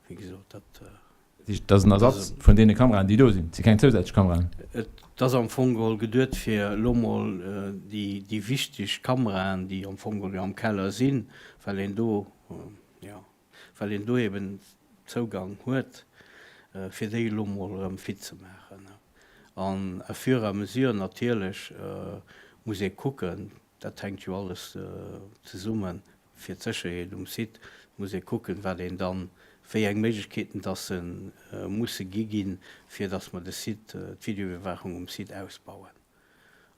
wéi gesot, dat. Dat heescht, et ass en Ersatz vun deene Kameraen, déi do sinn? Et si keng zousätzlech Kameraen? Et ass am Fong geholl geduet, fir elo mol déi wichteg Kameraen, déi am Fong geholl jo am Keller sinn, well een do, jo, well een do eben Zougang huet, fir déi elo mol erëm fit ze maachen. An à fur et à mesure natierlech muss ee kucken, Dat hänkt jo alles zesummen. Fir d'Sécherheet um Site muss ee kucken, wat een dann, wéi eng Méiglechkeeten dass se musse gi ginn, fir dass mer de Site, d'Videoiwwerwaachung um Site ausbauen.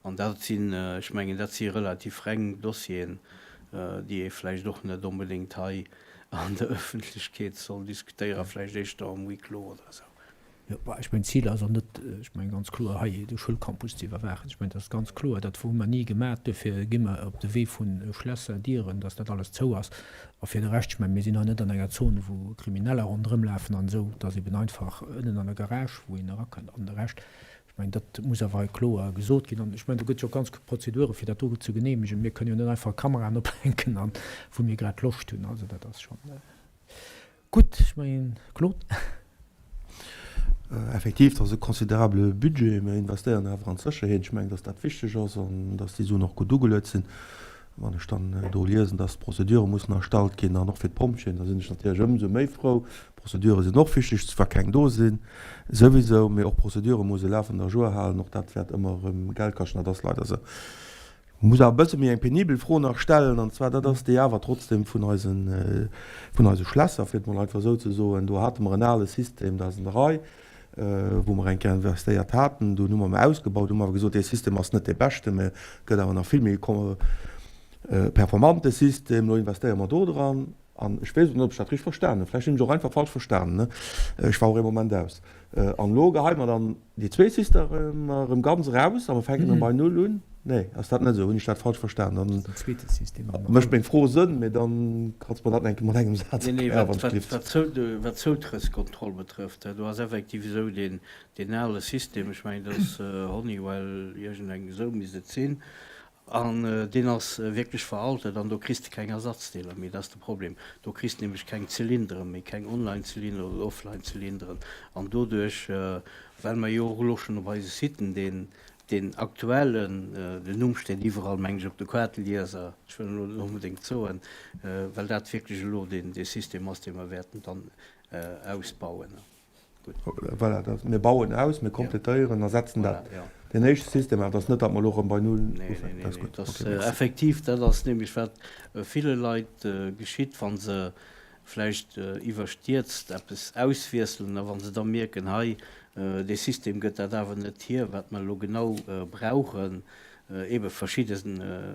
An dat sinn, ech mengen, dat si relativ reng Dossieren, déi ee vläicht och net onbedéngt hei an der Ëffentlechkeet soll diskutéieren, vläicht éischter am Huis clos oder esou. Jo, bah, ech mengen, d'Zil ass och net, ech mengen ganz kloer, hei de Schoulcampus ze iwwerwaachen. Ech mengen, dat ass ganz kloer, dat hu mer ni gemaach. Duerfir gi mer op de Wee vu Schlässer, Dieren, dass dat alles zou ass. A fir de Rescht, ech mengen, mir sinn hei net an enger Zon, wou Krimineller ronderëmlafen an esou. Et ass eben einfach ënnen an der Garage, wou een erakënnt. An de Rescht, ech mengen, dat muss awer hei kloer gesot ginn. An ech mengen, do gëtt jo ganz Prozedure fir dat do ze geneemegen. Mir kënnen jo net einfach Kameraen ophänken an wou mir grad Loscht hunn. Also dat ass schonn. Gutt, ech mengen, Claude. Effektiv, dat ass e considerabele Budget. Mir investéieren awer an d'Sécherheet. Ech mengen, dass dat wichteg ass an dass déi Suen och gutt ugeluet sinn. Wann ech dann do liesen, dass Prozedure mussen erstallt ginn an och fir d'Pompjeeën, da sinn ech natierlech ëmsou méi frou. Prozedure sinn och wichteg, wa keng do sinn souwisou, mee och Prozedure muss e lafend à jour halen. Och dat wäert ëmmer erëm Geld kaschten. Dat ass leider esou. Muss awer e bësse méi eng penibel Fro nach stellen, an zwar dat ass déi awer trotzdem vun eisen, vun eise Schlässer, fir et mol einfach esou ze soen. Do hate mer en ale System, dat ass an der Rei, wou mer eng Kéier investéiert haten. Dunn hu mer en ausgebaut, hu mer awer gesot, dee System ass net dee beschten, mä et gëtt awer nach vill méi performante System, elo investéiere mer do dran. An ech weess och net, ob ech dat richteg verstanen hunn, vläicht hunn ech och einfach falsch verstanen, ech war och ee Moment aus. An elo geheie mer dann déi zwee Systemer erëm ganz eraus a mer fänken erëm bei Null un? Nee, ass dat net esou? Hunn ech dat falsch verstanen? Dann mécht meng Fro Sënn, mee dann kanns de mer dat nach eng Kéier mat engem Saz erklären, wann ech gelift. Wat d'Zoutrëttskontroll betrëfft, do ass effektiv esou, deen ale System, ech mengen, dat ass Honeywell, iergendeng esou misst et sinn, An deen ass wierklech veraltet an do kriss de keng Ersatzdeeler méi. Dat ass de Problem. Do kriss de nämlech keng Zylindere méi, keng Online-Zylinderen oder Offline-Zylinderen. An doduerch, well mer jo och elo schonn op eise Siten deen, deen aktuellen, den Numm steet iwwerall, mengen ech, op de Kaartelieser, ech wëll en elo net onbedéngt soen, well dat wierklech elo deen, dee System ass, dee mer wäerten dann ausbauen. Voilà, dat, mir bauen aus, mir kompletéieren a setzen dat, deen éischte System, awer et ass net, datt mer elo erëm bei Null ufänken. Dat ass gutt. Okay, merci. Effektiv, dat ass nämlech wat ville Leit geschitt, wa se vläicht iwwerstierzt eppes auswiesselen a wa se da mierken, hei, dee System gëtt dat awer net hier, wat mer elo genau brauchen, eebe verschidde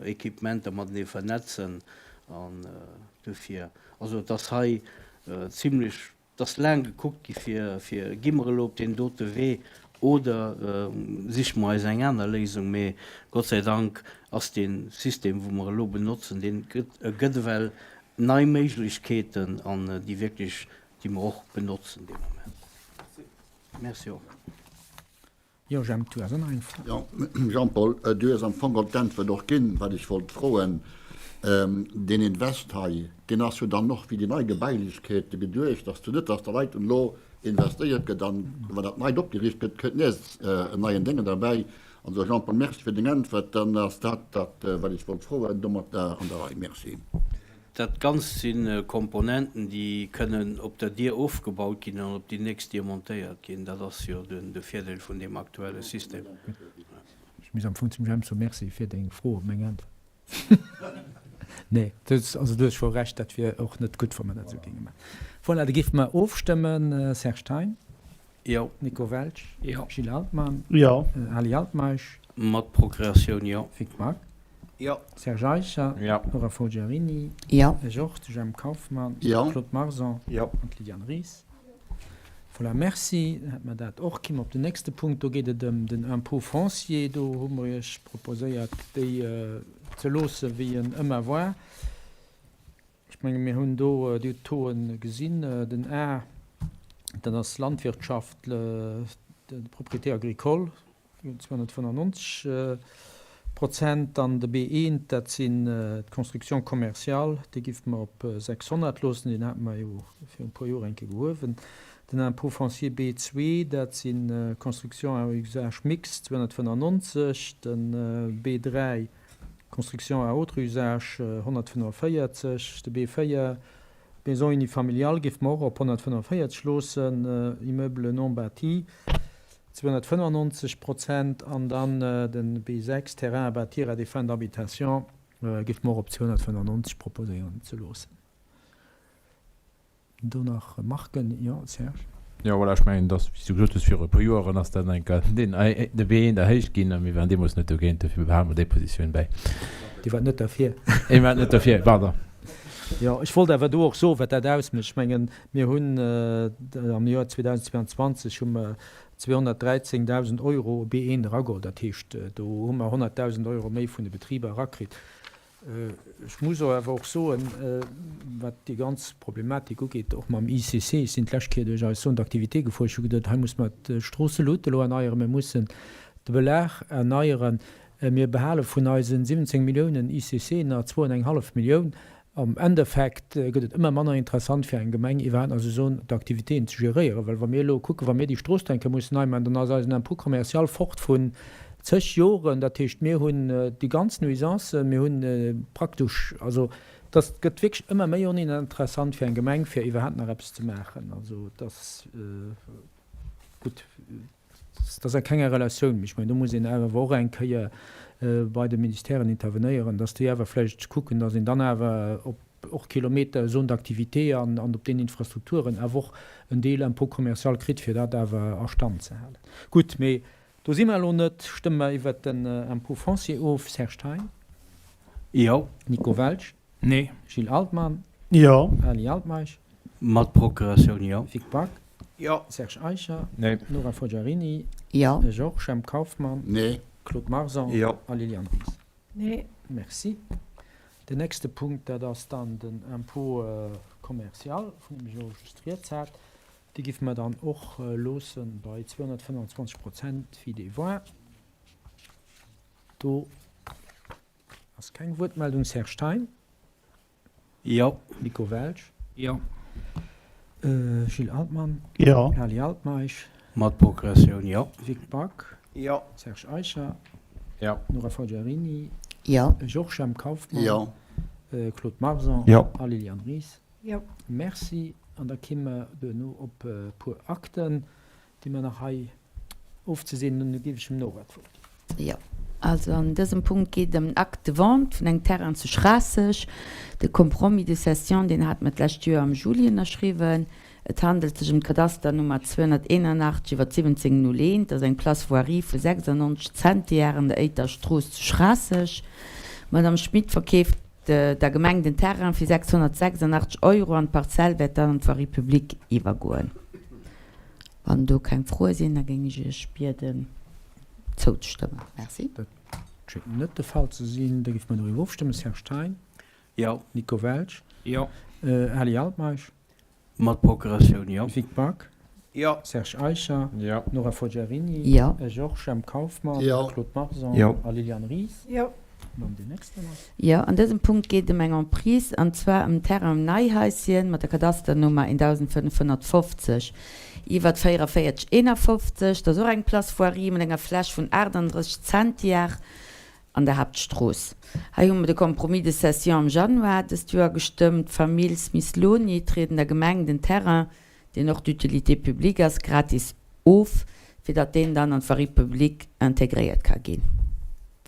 Equipementer matenee vernetzen an dofir, also et ass hei zimlech Et ass laang gekuckt gi fir, fir gi mer elo op deen dote Wee oder siche mer eis eng aner Léisung. Mee Gott sei Dank ass dee System, wou mer elo benotzen, dee gëtt, e gëtt ewell nei Méiglechkeeten an déi wierklech, déi mer och benotzen dee Moment. Merci och. Jo, Jemp, du has och nach eng Fro. Jo, Jean-Paul, du hues am Fong och d'Äntwert och ginn, wat ech wollt froen. Deen Invest hei, deen ass jo dann och fir déi nei Gebailechkeete geduecht, dass du net, dass da Leit elo investéiert gëtt an wann dat Neit opgeriicht gëtt, kënnt nees en neien Déngen derbäi. Also Jean-Paul, Merci fir deng Äntwert. Dann ass dat dat, wat ech wollt froen, domat an der Rei. Merci. Dat Ganzt si Komponenten, déi kënnen op der Dier ofgebaut ginn an op déi nächst Dier montéiert ginn. Dat ass jo de Virdeel vun deem aktuelle System. Ech muss am Fong zum Jemp soen, Merci fir deng Fro op meng Äntwert. Nee, also du hues scho Recht, dat wier och net gutt, wa mer dat esou géinge maachen. Voilà, da géife mer ofstëmmen. Serge Thein? Jo. Nico Welsch? Jo. Gilles Altmann? Jo. Ali Altmeisch? Mat Procreatioun, jo. Vic Mack? Jo. Serge Eicher? Jo. Nora Forgiarini? Jo. Ech och. De Jemp Kauffmann? Jo. Claude Marson? Jo. An d'Liliane Ries? Voilà, merci. Dann hätte mer dat och. Ki mer op den nächste Punkt. Do geet et ëm den Impôt foncier. Do hu mer Iech proposéiert, déi ze loosse wéi en ëmmer war. Ech menge mir hunn do, Dir hutt d'Toen gesinn, den A, dat ass Landwirtschaft, Propriété agricole, 295 Prozent, dann de B1, dat sinn d'Constructions commerciales, déi géife mer op 600 loossen, deen hate mer jo virun e puer Joer eng Kéier gehuewen. Den Impôt foncier B2, dat si Constructions à usage mixte, 295, de B3, Constructions à autre usage, 145, de B4, Maisons unifamiliales, géife mer och op 145 loossen, Immeubles non bâtis, 295 Prozent an dann de B6, Terrain à bâtir à des fins d'habitation, géife mer och op 295 proposéieren ze loossen. Do nach Remarken? Jo, Serge. Jo, voilà, ech mengen, dass, wéi s du gesot hues, viru e puer Joeren ass dat eng Kéier deen, de B1 erhéicht ginn a mir waren deemools net dogéint, dofir behale mer déi Positioun bäi. Dir waart net derfir. Mir waren net derfir, pardon. Jo, ech wollt awer do och soen, wat dat ausmécht. Ech mengen, mir hunn am Joer 2022 hu mer 213.000 Euro B1 erageholl. Dat heescht, do hu mer 100.000 Euro méi vun de Betriber erakritt. Ech muss awer och soen, wat déi ganz Problematik ugeet, och mam ICC, ech sinn d'lescht Kéier duerch eis Zone d'activité gefuer, ech hu geduet, hei muss mer d'Stroosseluute elo erneieren, mir mussen de Belag erneieren. Mir behale vun eisen 17 Milliounen ICC nach zwou an eng hallef Millioun. Am Endeffekt gëtt et ëmmer manner interessant fir eng Gemeng iwwerhaapt nach esou Zone d'activitéen ze geréieren, well wa mir elo kucken, wa mir déi Strooss do eng Kéier mussen nei maachen, dann ass eisen Impôt commercial fort vun zeg Joren. Dat heescht, mir hunn déi ganz Nuisancen, mir hunn praktesch, also dass gëtt wierklech ëmmer méi oninteressant fir eng Gemeng fir iwwerhaapt nach eppes ze maachen. Also et ass gutt. Dat ass a kenger Relatioun. Mee ech mengen, do muss een awer och eng Kéier bei de Ministèren intervenéieren, dass déi awer vläicht kucken, dass een dann awer op och Kilometer Zone d'activité an op deenen Infrastrukturen awer och en Deel Impôt commercial kritt, fir dat awer a Stand ze halen. Gutt, mee do si mer elo net. Stëmme mer iwwert den Impôt foncier of. Serge Thein? Jo. Nico Welsch? Nee. Gilles Altmann? Jo. Ali Altmeisch? Mat Procuratioun, jo. Vic Back? Jo. Serge Eicher? Nee. Nora Forgiarini? Jo. Georges Jemp Kauffmann? Nee. Claude Marson? Jo. A Liliane Ries? Nee. Merci. Den nächste Punkt, dat ass dann den Impôt commercial, vun deem ech elo just rieds hat. Dee géife mer dann och loosse bei 225 Prozent, wéi dee war. Do ass keng Wuertmeldung. Serge Thein? Jo. Nico Welsch? Jo. Gilles Altmann? Jo. Ali Altmeisch? Mat Procuratioun, jo. Vic Back? Jo. Serge Eicher? Jo. Nora Forgiarini? Jo. Georges M. Kauffmann? Jo. Claude Marson? Jo. A Liliane Ries? Jo. Merci. An da ki mer duerno op e puer Akten, déi mer nach hei ofzeseenen hunn. Du géif ech dem Nora d'Wuert ginn. Jo, also an dësem Punkt geet et ëm den Acte de vente vun engem Terrain zu Schraasseg. De Compromis de cession, deen hate mer d'lescht Joer am Juli ënnerschriwwen. Et handelt sech ëm d'Kadasternummer 281 iwwer 1701. Dat ass eng Place voirie vu 96 Zentiar an der Éiter Strooss zu Schraasseg. D'Madame Schmit verkeeft der Gemeng den Terrain fir 686 Euro an d'Parzell wäert dann an d'Voirie publique iwwergoen. Wann do keng Froe sinn, da géing ech Iech bieden zouzestëmmen. Merci. Dat schéngt net de Fall ze sinn. Da géife mer doriwwer ofstëmmen. Serge Thein? Jo. Nico Welsch? Jo. Ali Altmeisch? Mat Procuratioun, jo. Vic Back? Jo. Serge Eicher? Jo. Nora Forgiarini? Jo. Georges M. Kauffmann? Jo. Claude Marson? Jo. A Liliane Ries? Jo. Jo, an dësem Punkt geet et ëm eng Emprise, an zwar ëm den Terrain um Neihaischen mat der Kadasternummer 1550 iwwert 44 51. Dat ass och eng Place voirie mat enger Fläch vun 38 Zentiar an der Haaptstrooss. Hei hu mer de Compromis de cession am Januar dëst Joer gestëmmt. D'Famill Smisloni trieden der Gemeng den Terrain deen och d'utilité publique ass, gratis of, fir datt deen dann an d'Voirie publique integréiert ka ginn.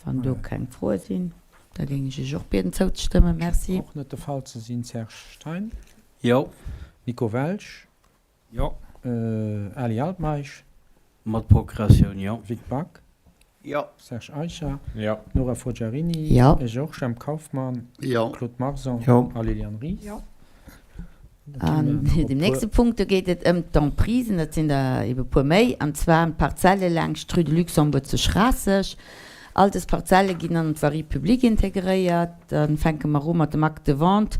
Wann do keng Froe sinn, da géing ech Iech och bieden zouzestëmmen. Merci. Och net de Fall ze sinn. Serge Stein. Jo. Nico Welsch. Jo. Ali Altmeisch. Mat Procuratioun, jo. Vic Back. Jo. Serge Eicher. Jo. Nora Forgiarini. Jo. Ech och. Jemp Kauffmann. Jo. Claude Marson. Jo. A Liliane Ries. Jo. An dem nächste Punkt, do geet et ëm d'Emprisen, dat sinn der ebe puer méi, an zwar ëm d'Parzelle laangscht d'Rue de Luxembourg zu Schraasseg. All dës Parzelle ginn an d'Voirie publique integréiert. Da fänke mer u mat dem Acte de vente,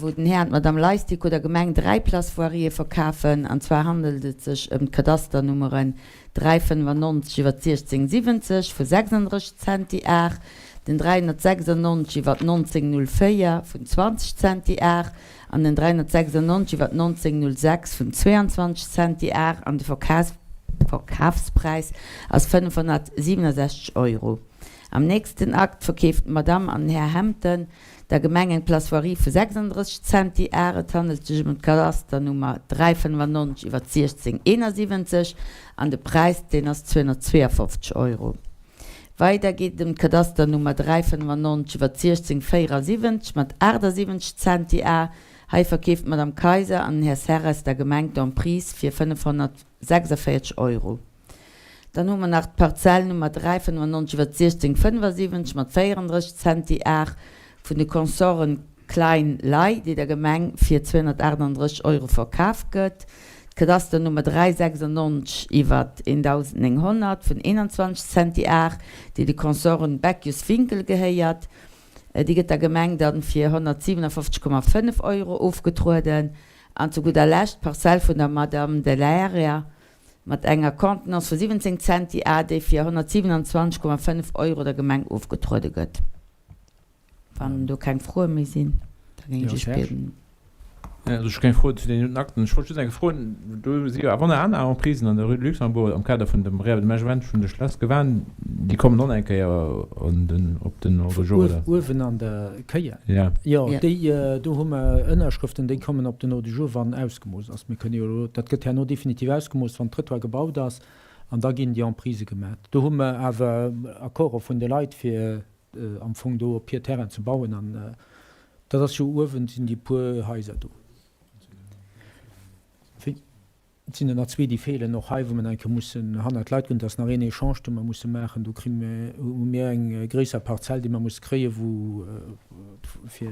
wou den Här an d'Madame Leistico der Gemeng 3 Places voirië verkafen. An zwar handelt et sech ëm d'Kadasternummeren 395 iwwer 1670 vu 36 Centi Ar, den 396 iwwer 1904 vun 20 Centi Ar an den 396 iwwer 1906 vun 22 Centi Ar an de Verkafspräis ass 567 Euro. Am nächsten Akt verkeeft d'Madame an den Här Hemten der Gemeng eng Place voirie vu 36 Centi Ar. Et handelt sech ëm d'Kadasternummer 395 iwwer 1671 an de Präis, deen ass 252 Euro. Weider geet et ëm d'Kadasternummer 395 iwwer 1674 mat 78 Centi Ar. Hei verkeeft d'Madame Kayser an den Här Serres der Gemeng d'Emprise fir 546 Euro. Dann hu mer nach d'Parzell Nummer 395 iwwer 1675 mat 34 Centi Ar vun de Consorten Klein Ley, déi der Gemeng fir 238 Euro verkaf gëtt. D'Kadasternummer 396 iwwer 1900 vun 21 Centi Ar, déi de Consorten Beckius-Winkel gehéiert, déi gëtt der Gemeng dann fir 157,5 Euro ofgetrueden. An zu gudder Lescht d'Parzell vun der Madame Delaria mat enger Contenance vu 17 Centi a, déi fir 127,5 Euro der Gemeng ofgetruede gëtt. Wann do keng Froe méi sinn, da géing ech Iech bieden. Also ech hu keng Froen zu deenen Akten. Ech wollt just eng froen, do si jo awer nach aner Emprisen an der Rue de Luxembourg am Kader vun dem Réaménagement vun de Schlass gewan. Déi kommen och nach eng Kéier an den, op den Ordre du jour, oder? Uewen an der Kéier? Ja. Jo, déi, do hu mer Ënnerschrëften, déi kommen op den Ordre du jour, wann ausgemooss ass. Mir kënne jo elo, dat gëtt herno definitiv ausgemooss, wann d'Trëttoir gebaut ass, an da ginn déi Emprisë gemat. Do hu mer awer Accorde vun de Leit, fir am Fong do op hir Terrain ze bauen. An dat ass jo uewen, sinn déi puer Haiser do. Wéi? Et sinn der nach zwee, déi feelen och hei, wou mer nach eng Kéier mussen hannert d'Leit goen. Et ass nach een Echange, dee mer musse maachen. Do kri mir, hu mir eng gréisser Parzell, déi mer musse kréien, wou fir,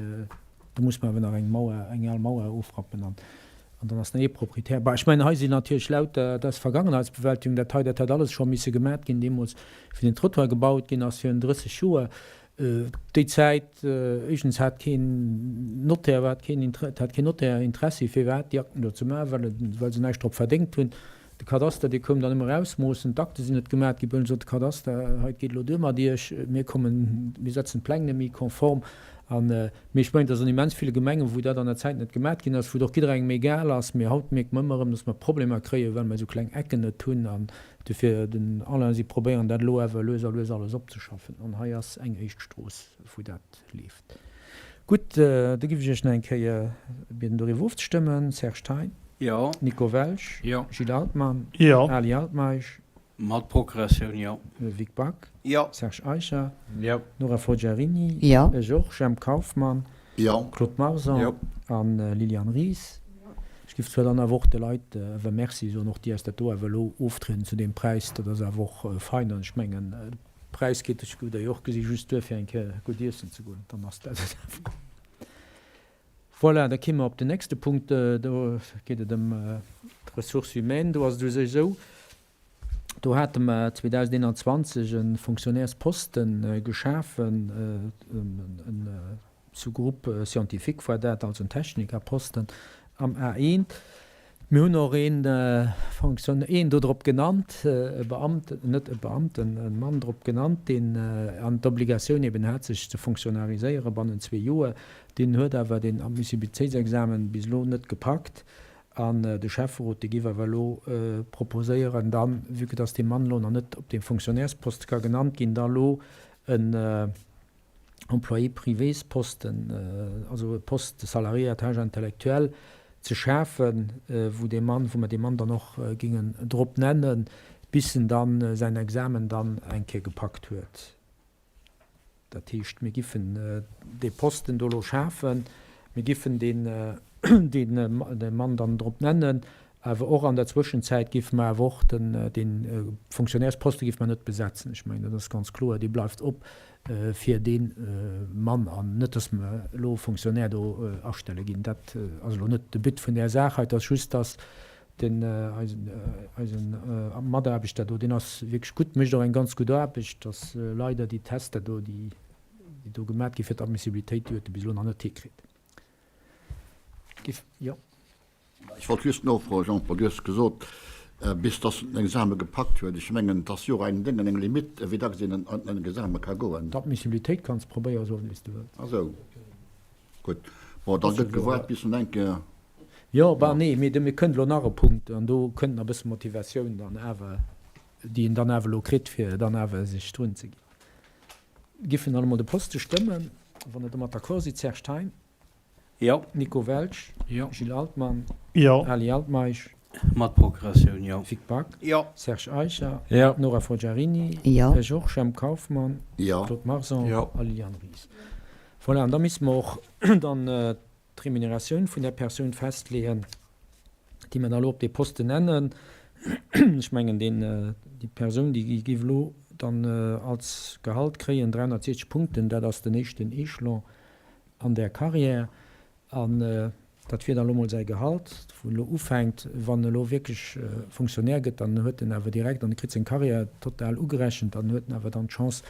do musse mer awer nach eng Mauer, eng al Mauer ofrappen an an dann ass nach ee Proprietär. Bah, ech mengen, hei sinn natierlech lauter, dat ass Vergangenheitsbewältigung, dat hei, dat hätt alles scho misse gemat ginn deemools, wéi den Trottoir gebaut ginn ass virun 30 Joer. Déi Zäit, éischtens hat keen Notaire, hat keen, hat keen Notaire Interessi firwat déi Akten do ze maachen, well et, well se näischt drop verdéngt hunn. De Kadaster, dee koum dann ëmmer ausmoossen, d'Akte sinn net gemat ginn, sot de Kadaster, hei, et geet elo duer mat Iech, mir kommen, mir setzen d'Pläng net méi konform. An, mee ech mengen, et ass an immens ville Gemengen, wou dat an der Zäit net gemat ginn ass, wou et och jidderengem egal ass. Mee haut mierke mer ëmmer erëm, datt mer Problemer kréien, well mer esou kleng Ecken net hunn. An Dofir, den Alain, si probéieren dat elo awer lues a lues alles opzeschaffen. An hei ass eng éischt Strooss, wou dat leeft. Gutt, da giff ech Iech nach eng Kéier bieden, doriwwer ofzestëmmen. Serge Thein. Jo. Nico Welsch. Jo. Gilles Altmann. Jo. Ali Altmeisch. Mat Procuratioun, jo. Vic Back. Jo. Serge Eicher. Jo. Nora Forgiarini. Jo. Ech och. Jemp Kauffmann. Jo. Claude Marson. Jo. A Liliane Ries. Ech géif zwar dann awer och de Leit awer Merci soen, och déi eis dat do awer elo oftrieden zu deem Präis. Dat ass awer och fein. An ech mengen, de Präis geet, ech hutt Der jo och gesi, just duer, fir eng Kéier gutt iessen ze goen. Dann ass dat et awer. Voilà, da kéime mer op den nächste Punkt. Do geet et ëm d'Ressources humaines. Do ass et u sech esou, Do hate mer 2021 e Fonctionnairesposte geschafen, e Sous-groupe scientifique war dat, also en Technikerposten am A1. Mir hunn och een Fonctionn, een do drop genannt, e Beamten, net e Beamten, e Mann drop genannt, deen an d'Obligatioun eben hat, sech ze fonctionnariséiere bannent zwee Joer. Deen huet awer deen Admissibilitéitsexamen bis elo net gepackt. An de Schäfferot, dee géif awer elo proposéieren, dann, vue que dass dee Mann elo nach net op deem Fonctionnairesposte ka genannt ginn, da elo en Employé privé-Posten, also e Poste salarié à tâche intellectuelle ze schafen, wou dee Mann, wou mer dee Mann dann och géingen drop nennen, bis en dann säin Examen dann eng Kéier gepackt huet. Dat heescht, mir giffen dee Posten do elo schafen, mir giffen deen, dee Mann dann drop nennen, awer och an der Zwëschenzäit géife mer awer och den, dee Fonctionnairesposte géife mer net besetzen. Ech mengen, dat ass ganz kloer, dee bleift op fir dee Mann an net, dass mer elo e Fonctionnaire do astelle ginn. Dat ass elo net de But vun där Saach hei. Et ass just, dass den, eisen, eisen Mataarbechter do, deen ass wierklech gutt, mécht och eng ganz gutt Aarbecht, dass leider déi Tester do, déi, déi do gemat gi fir d'Admissibilitéit, déi huet e bis elo nach net hikritt. Giff, jo. Ech wollt just nofroen, Jean-Paul, du hues gesot, bis dass en den Exame gepackt huet. Ech mengen, et ass jo och eng Déng an eng Limite, wéi dacks een an en Exame ka goen. D'Admissibilitéit kanns de probéieren, esou oft wéi s de wëlls. Ah sou, gutt. Bon, da gëtt gewaart, bis en eng Kéier. Jo, bah nee, mee mir kënnt elo nach e Punkt, an do kënnt nach e bësse Motivatioun dann awer, déi en dann awer elo kritt, fir dann awer sech drun ze ginn. Giffen dann emol de Poste stëmmen, wann Der domat d'accord sidd. Serge Thein? Jo. Nico Welsch? Jo. Gilles Altmann? Jo. Ali Altmeisch? Mat Procuratioun, jo. Vic Back? Jo. Serge Eicher? Jo. Nora Forgiarini? Jo. Ech och. Jemp Kauffmann? Jo. Claude Marson? Jo. A Liliane Ries. Voilà, an da misste mer och dann d'Remuneratioun vun där Persoun festleeën, déi mer da elo op dee Posten nennen. Ech mengen, deen, déi Persoun, déi géif elo dann als Gehalt kréien 360 Punkten, dat ass den éischten Echelon an där Carrière. An dat wier dann elo mol säi Gehalt, wou en elo ufänkt. Wann en elo wierklech Fonctionnaire gëtt, dann huet en awer direkt, an e kritt seng Carrière total ugerechent, dann huet en awer dann d'Chance,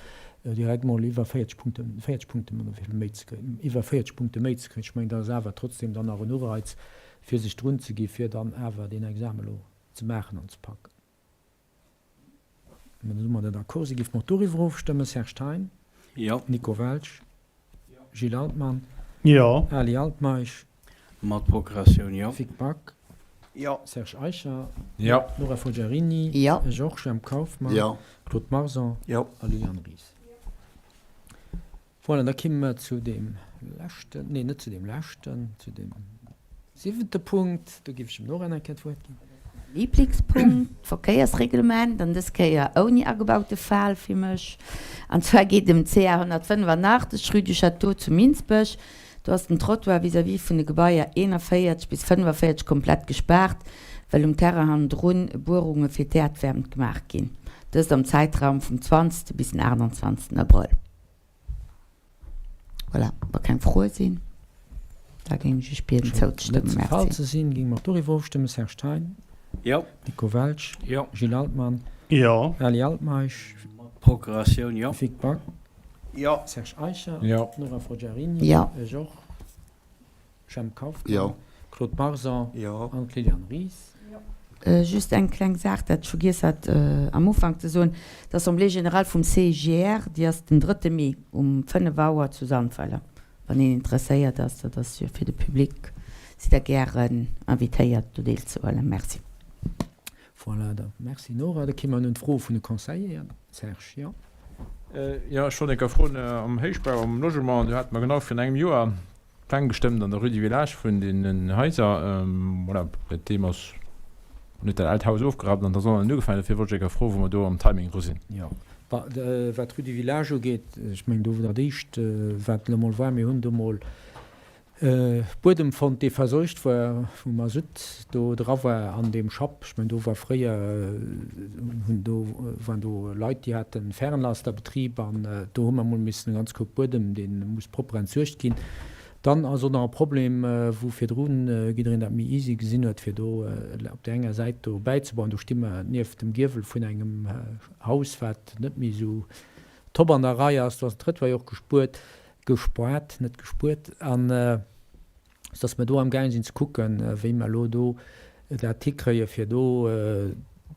direkt mol iwwer 40 Punkten, 40 Punkten oder wéi vill méi ze kréien, iwwer 40 Punkte méi ze kréien. Ech mengen, dat ass awer trotzdem dann nach en Ureiz, fir sech drun ze gi fir dann awer deen Examen elo ze maachen an ze packen. Wann Der domadder d'accord sidd, géife mer och doriwwer ofstëmmen. Serge Thein? Jo. Nico Welsch? Jo. Gilles Altmann? Jo. Ali Altmeisch? Mat Procuratioun, jo. Vic Back? Jo. Serge Eicher? Jo. Nora Forgiarini? Jo. Ech och. Jemp Kauffmann? Jo. Claude Marson? Jo. A Liliane Ries? Voilà, da kimme mer zu deem leschten, nee, net zu deem leschten, zu deem siwente Punkt. Do géif ech dem Nora nach eng Kéier d'Wuert ginn. Lieblingspunkt, d'Verkéiersreglement, an dës Kéier ouni agebaute Fal fir mech. An zwar geet et ëm d'CA 185, Rue du Château zu Minsbech. Do ass den Trottoir vis-à-vis vun de Gebaier 41 bis 45 komplett gespaart, well um Terrain hannendrun Buerunge fir d'Äerdwäermt gemaach ginn. Dëst am Zäitraum vum 20. bis den 28. Abrëll. Voilà, wa keng Froe sinn, da géing ech Iech bieden Schéngt net zouzestëmmen. de Fall Merci. ze sinn. Géinge mer och doriwwer ofstëmmen. Serge Thein? Jo. Nico Welsch? Jo. Gilles Altmann? Jo. Ali Altmeisch? Mat Procuratioun, jo. Vic Back? Jo. Serge Eicher? Jo. Nora Forgiarini? Jo. Ech och. Jemp Kauffmann? Jo. Claude Marson? Jo. An d'Liliane Ries? Jo. Just eng kleng Saach, dat ech vergiess hat am Ufank ze soen, D'Assemblée générale vum CIGR, déi ass den drëtte Mee um 5 Auer zu Sandweiler. Wann een interesséiert ass, dat ass jo fir de Public, sidd Der gären invitéiert do deelzehuelen. Merci. Voilà, da merci Nora. Da kéime mer nun d'Fro vun de Conseilleren. Serge, jo. Jo, ech wollt eng Kéier froen, am Héichbau, am Logement, do hate mer genau virun engem Joer Pläng gestëmmt an der Rue du Village vun deenen Haiser. Voilà, säitdeem ass net dat aalt Haus ofgerappt an da soll en ugefaangen. Dofir wollt ech eng Kéier froen, wou mer do am Timing dru sinn. Jo, wat d'Rue du Village ugeet, ech mengen do dat éischt wat elo mol war, mir hunn do mol Buedem fonnt, dee verseucht war, wou Masutt do dra war an deem Schapp. Ech mengen, do war fréier, hunn do, waren do Leit, déi haten Fernlasterbetrib an do hu mer emol missen e ganz Koup Buedem, dee muss propper entsuergt ginn. Dann ass och nach e Problem, wou virdru jiddereen dat méi easy gesinn huet, fir do op där enger Säit do bäizebauen. Do sti mer nieft dem Giewel vun engem Haus, wat net méi esou top an der Rei ass. Do ass den Trëttoir jo och gespuert. Gespoart, net gespuert, an dass mer do amgaang sinn ze kucken, wéi mer elo do. dat hikréie fir do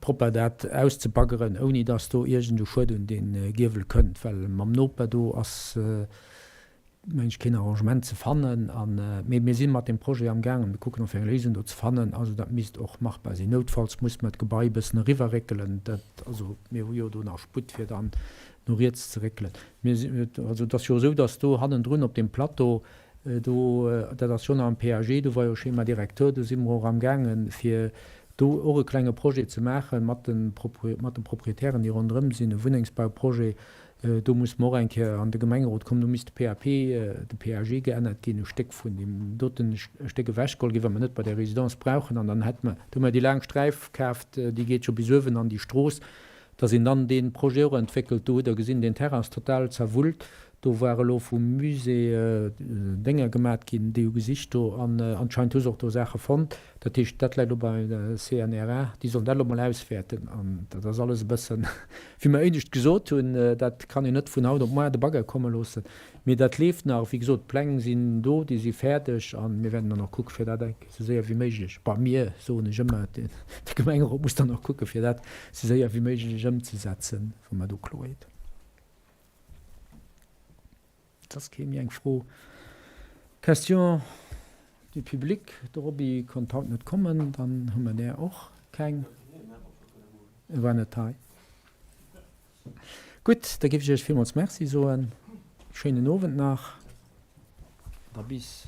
propper dat auszebaggeren, ouni dass do iergend e Schued un dee Giewel kënnt, well mam Noper do ass, meng ech, keen Arrangement ze fannen. An, mee mir si mat deem Projet amgaangen, mir kucken och fir eng Léisung do ze fannen. Also dat misst och machbar sinn. Noutfalls muss mer d'Gebai e bëssen eriwwerréckelen, dat, also mir hu jo do nach Sputt fir dann no riets ze réckelen. Mir sinn, also et ass jo esou, dass do hannendrun op deem Plateau do, dat ass jo nach am PAG, do war jo Schéma directeur, do si mer och amgaangen, fir do och e klenge Projet ze maache mat de, mat de Proprietären, déi ronderëm sinn, e Wunnengsbauprojet. Do muss mer och eng Kéier an de Gemengerot kommen. Do misst de PAP, de PAG geännert ginn, e Stéck vun deem doten Stéck ewechgeholl ginn, wat mer net bei där Résidence brauchen. An dann hätte mer, do hu mer déi laang Sträif kaaft, déi geet scho bis uewen an déi Strooss. Dass een dann dee Projet och entwéckelt, do hutt Der gesinn, deen Terrain ass total zerwullt. Do war elo vum Musée Dénger gemat ginn, déi hu gesicht do an anscheinend hu se och do Saache fonnt. Dat heescht, dat läit elo bei der CNRA, déi sollen dat elo mol auswäerten. An dat ass alles e bëssen, wéi mer éinescht gesot hunn, dat kann een net vun haut op muar de Bagger komme loossen. Mee dat leeft nach. Wéi gesot, d'Pläng sinn do, déi si fäerdeg a mir wäerten dann och kucke fir dat eng Kéier esou séier wéi méiglech, bah mir soen ech ëmmer, de Gemengerot muss dann och kucke fir dat esou séier wéi méiglech ëmzesetzen, wa mer do Kloerheet. Et ass kee méi eng Fro. Question du public, de Roby konnt haut net kommen, dann hu mer där och keng. E war net hei. Gutt, da géif ech Iech villmools Merci soen. Schéinen Owend nach. Da bis.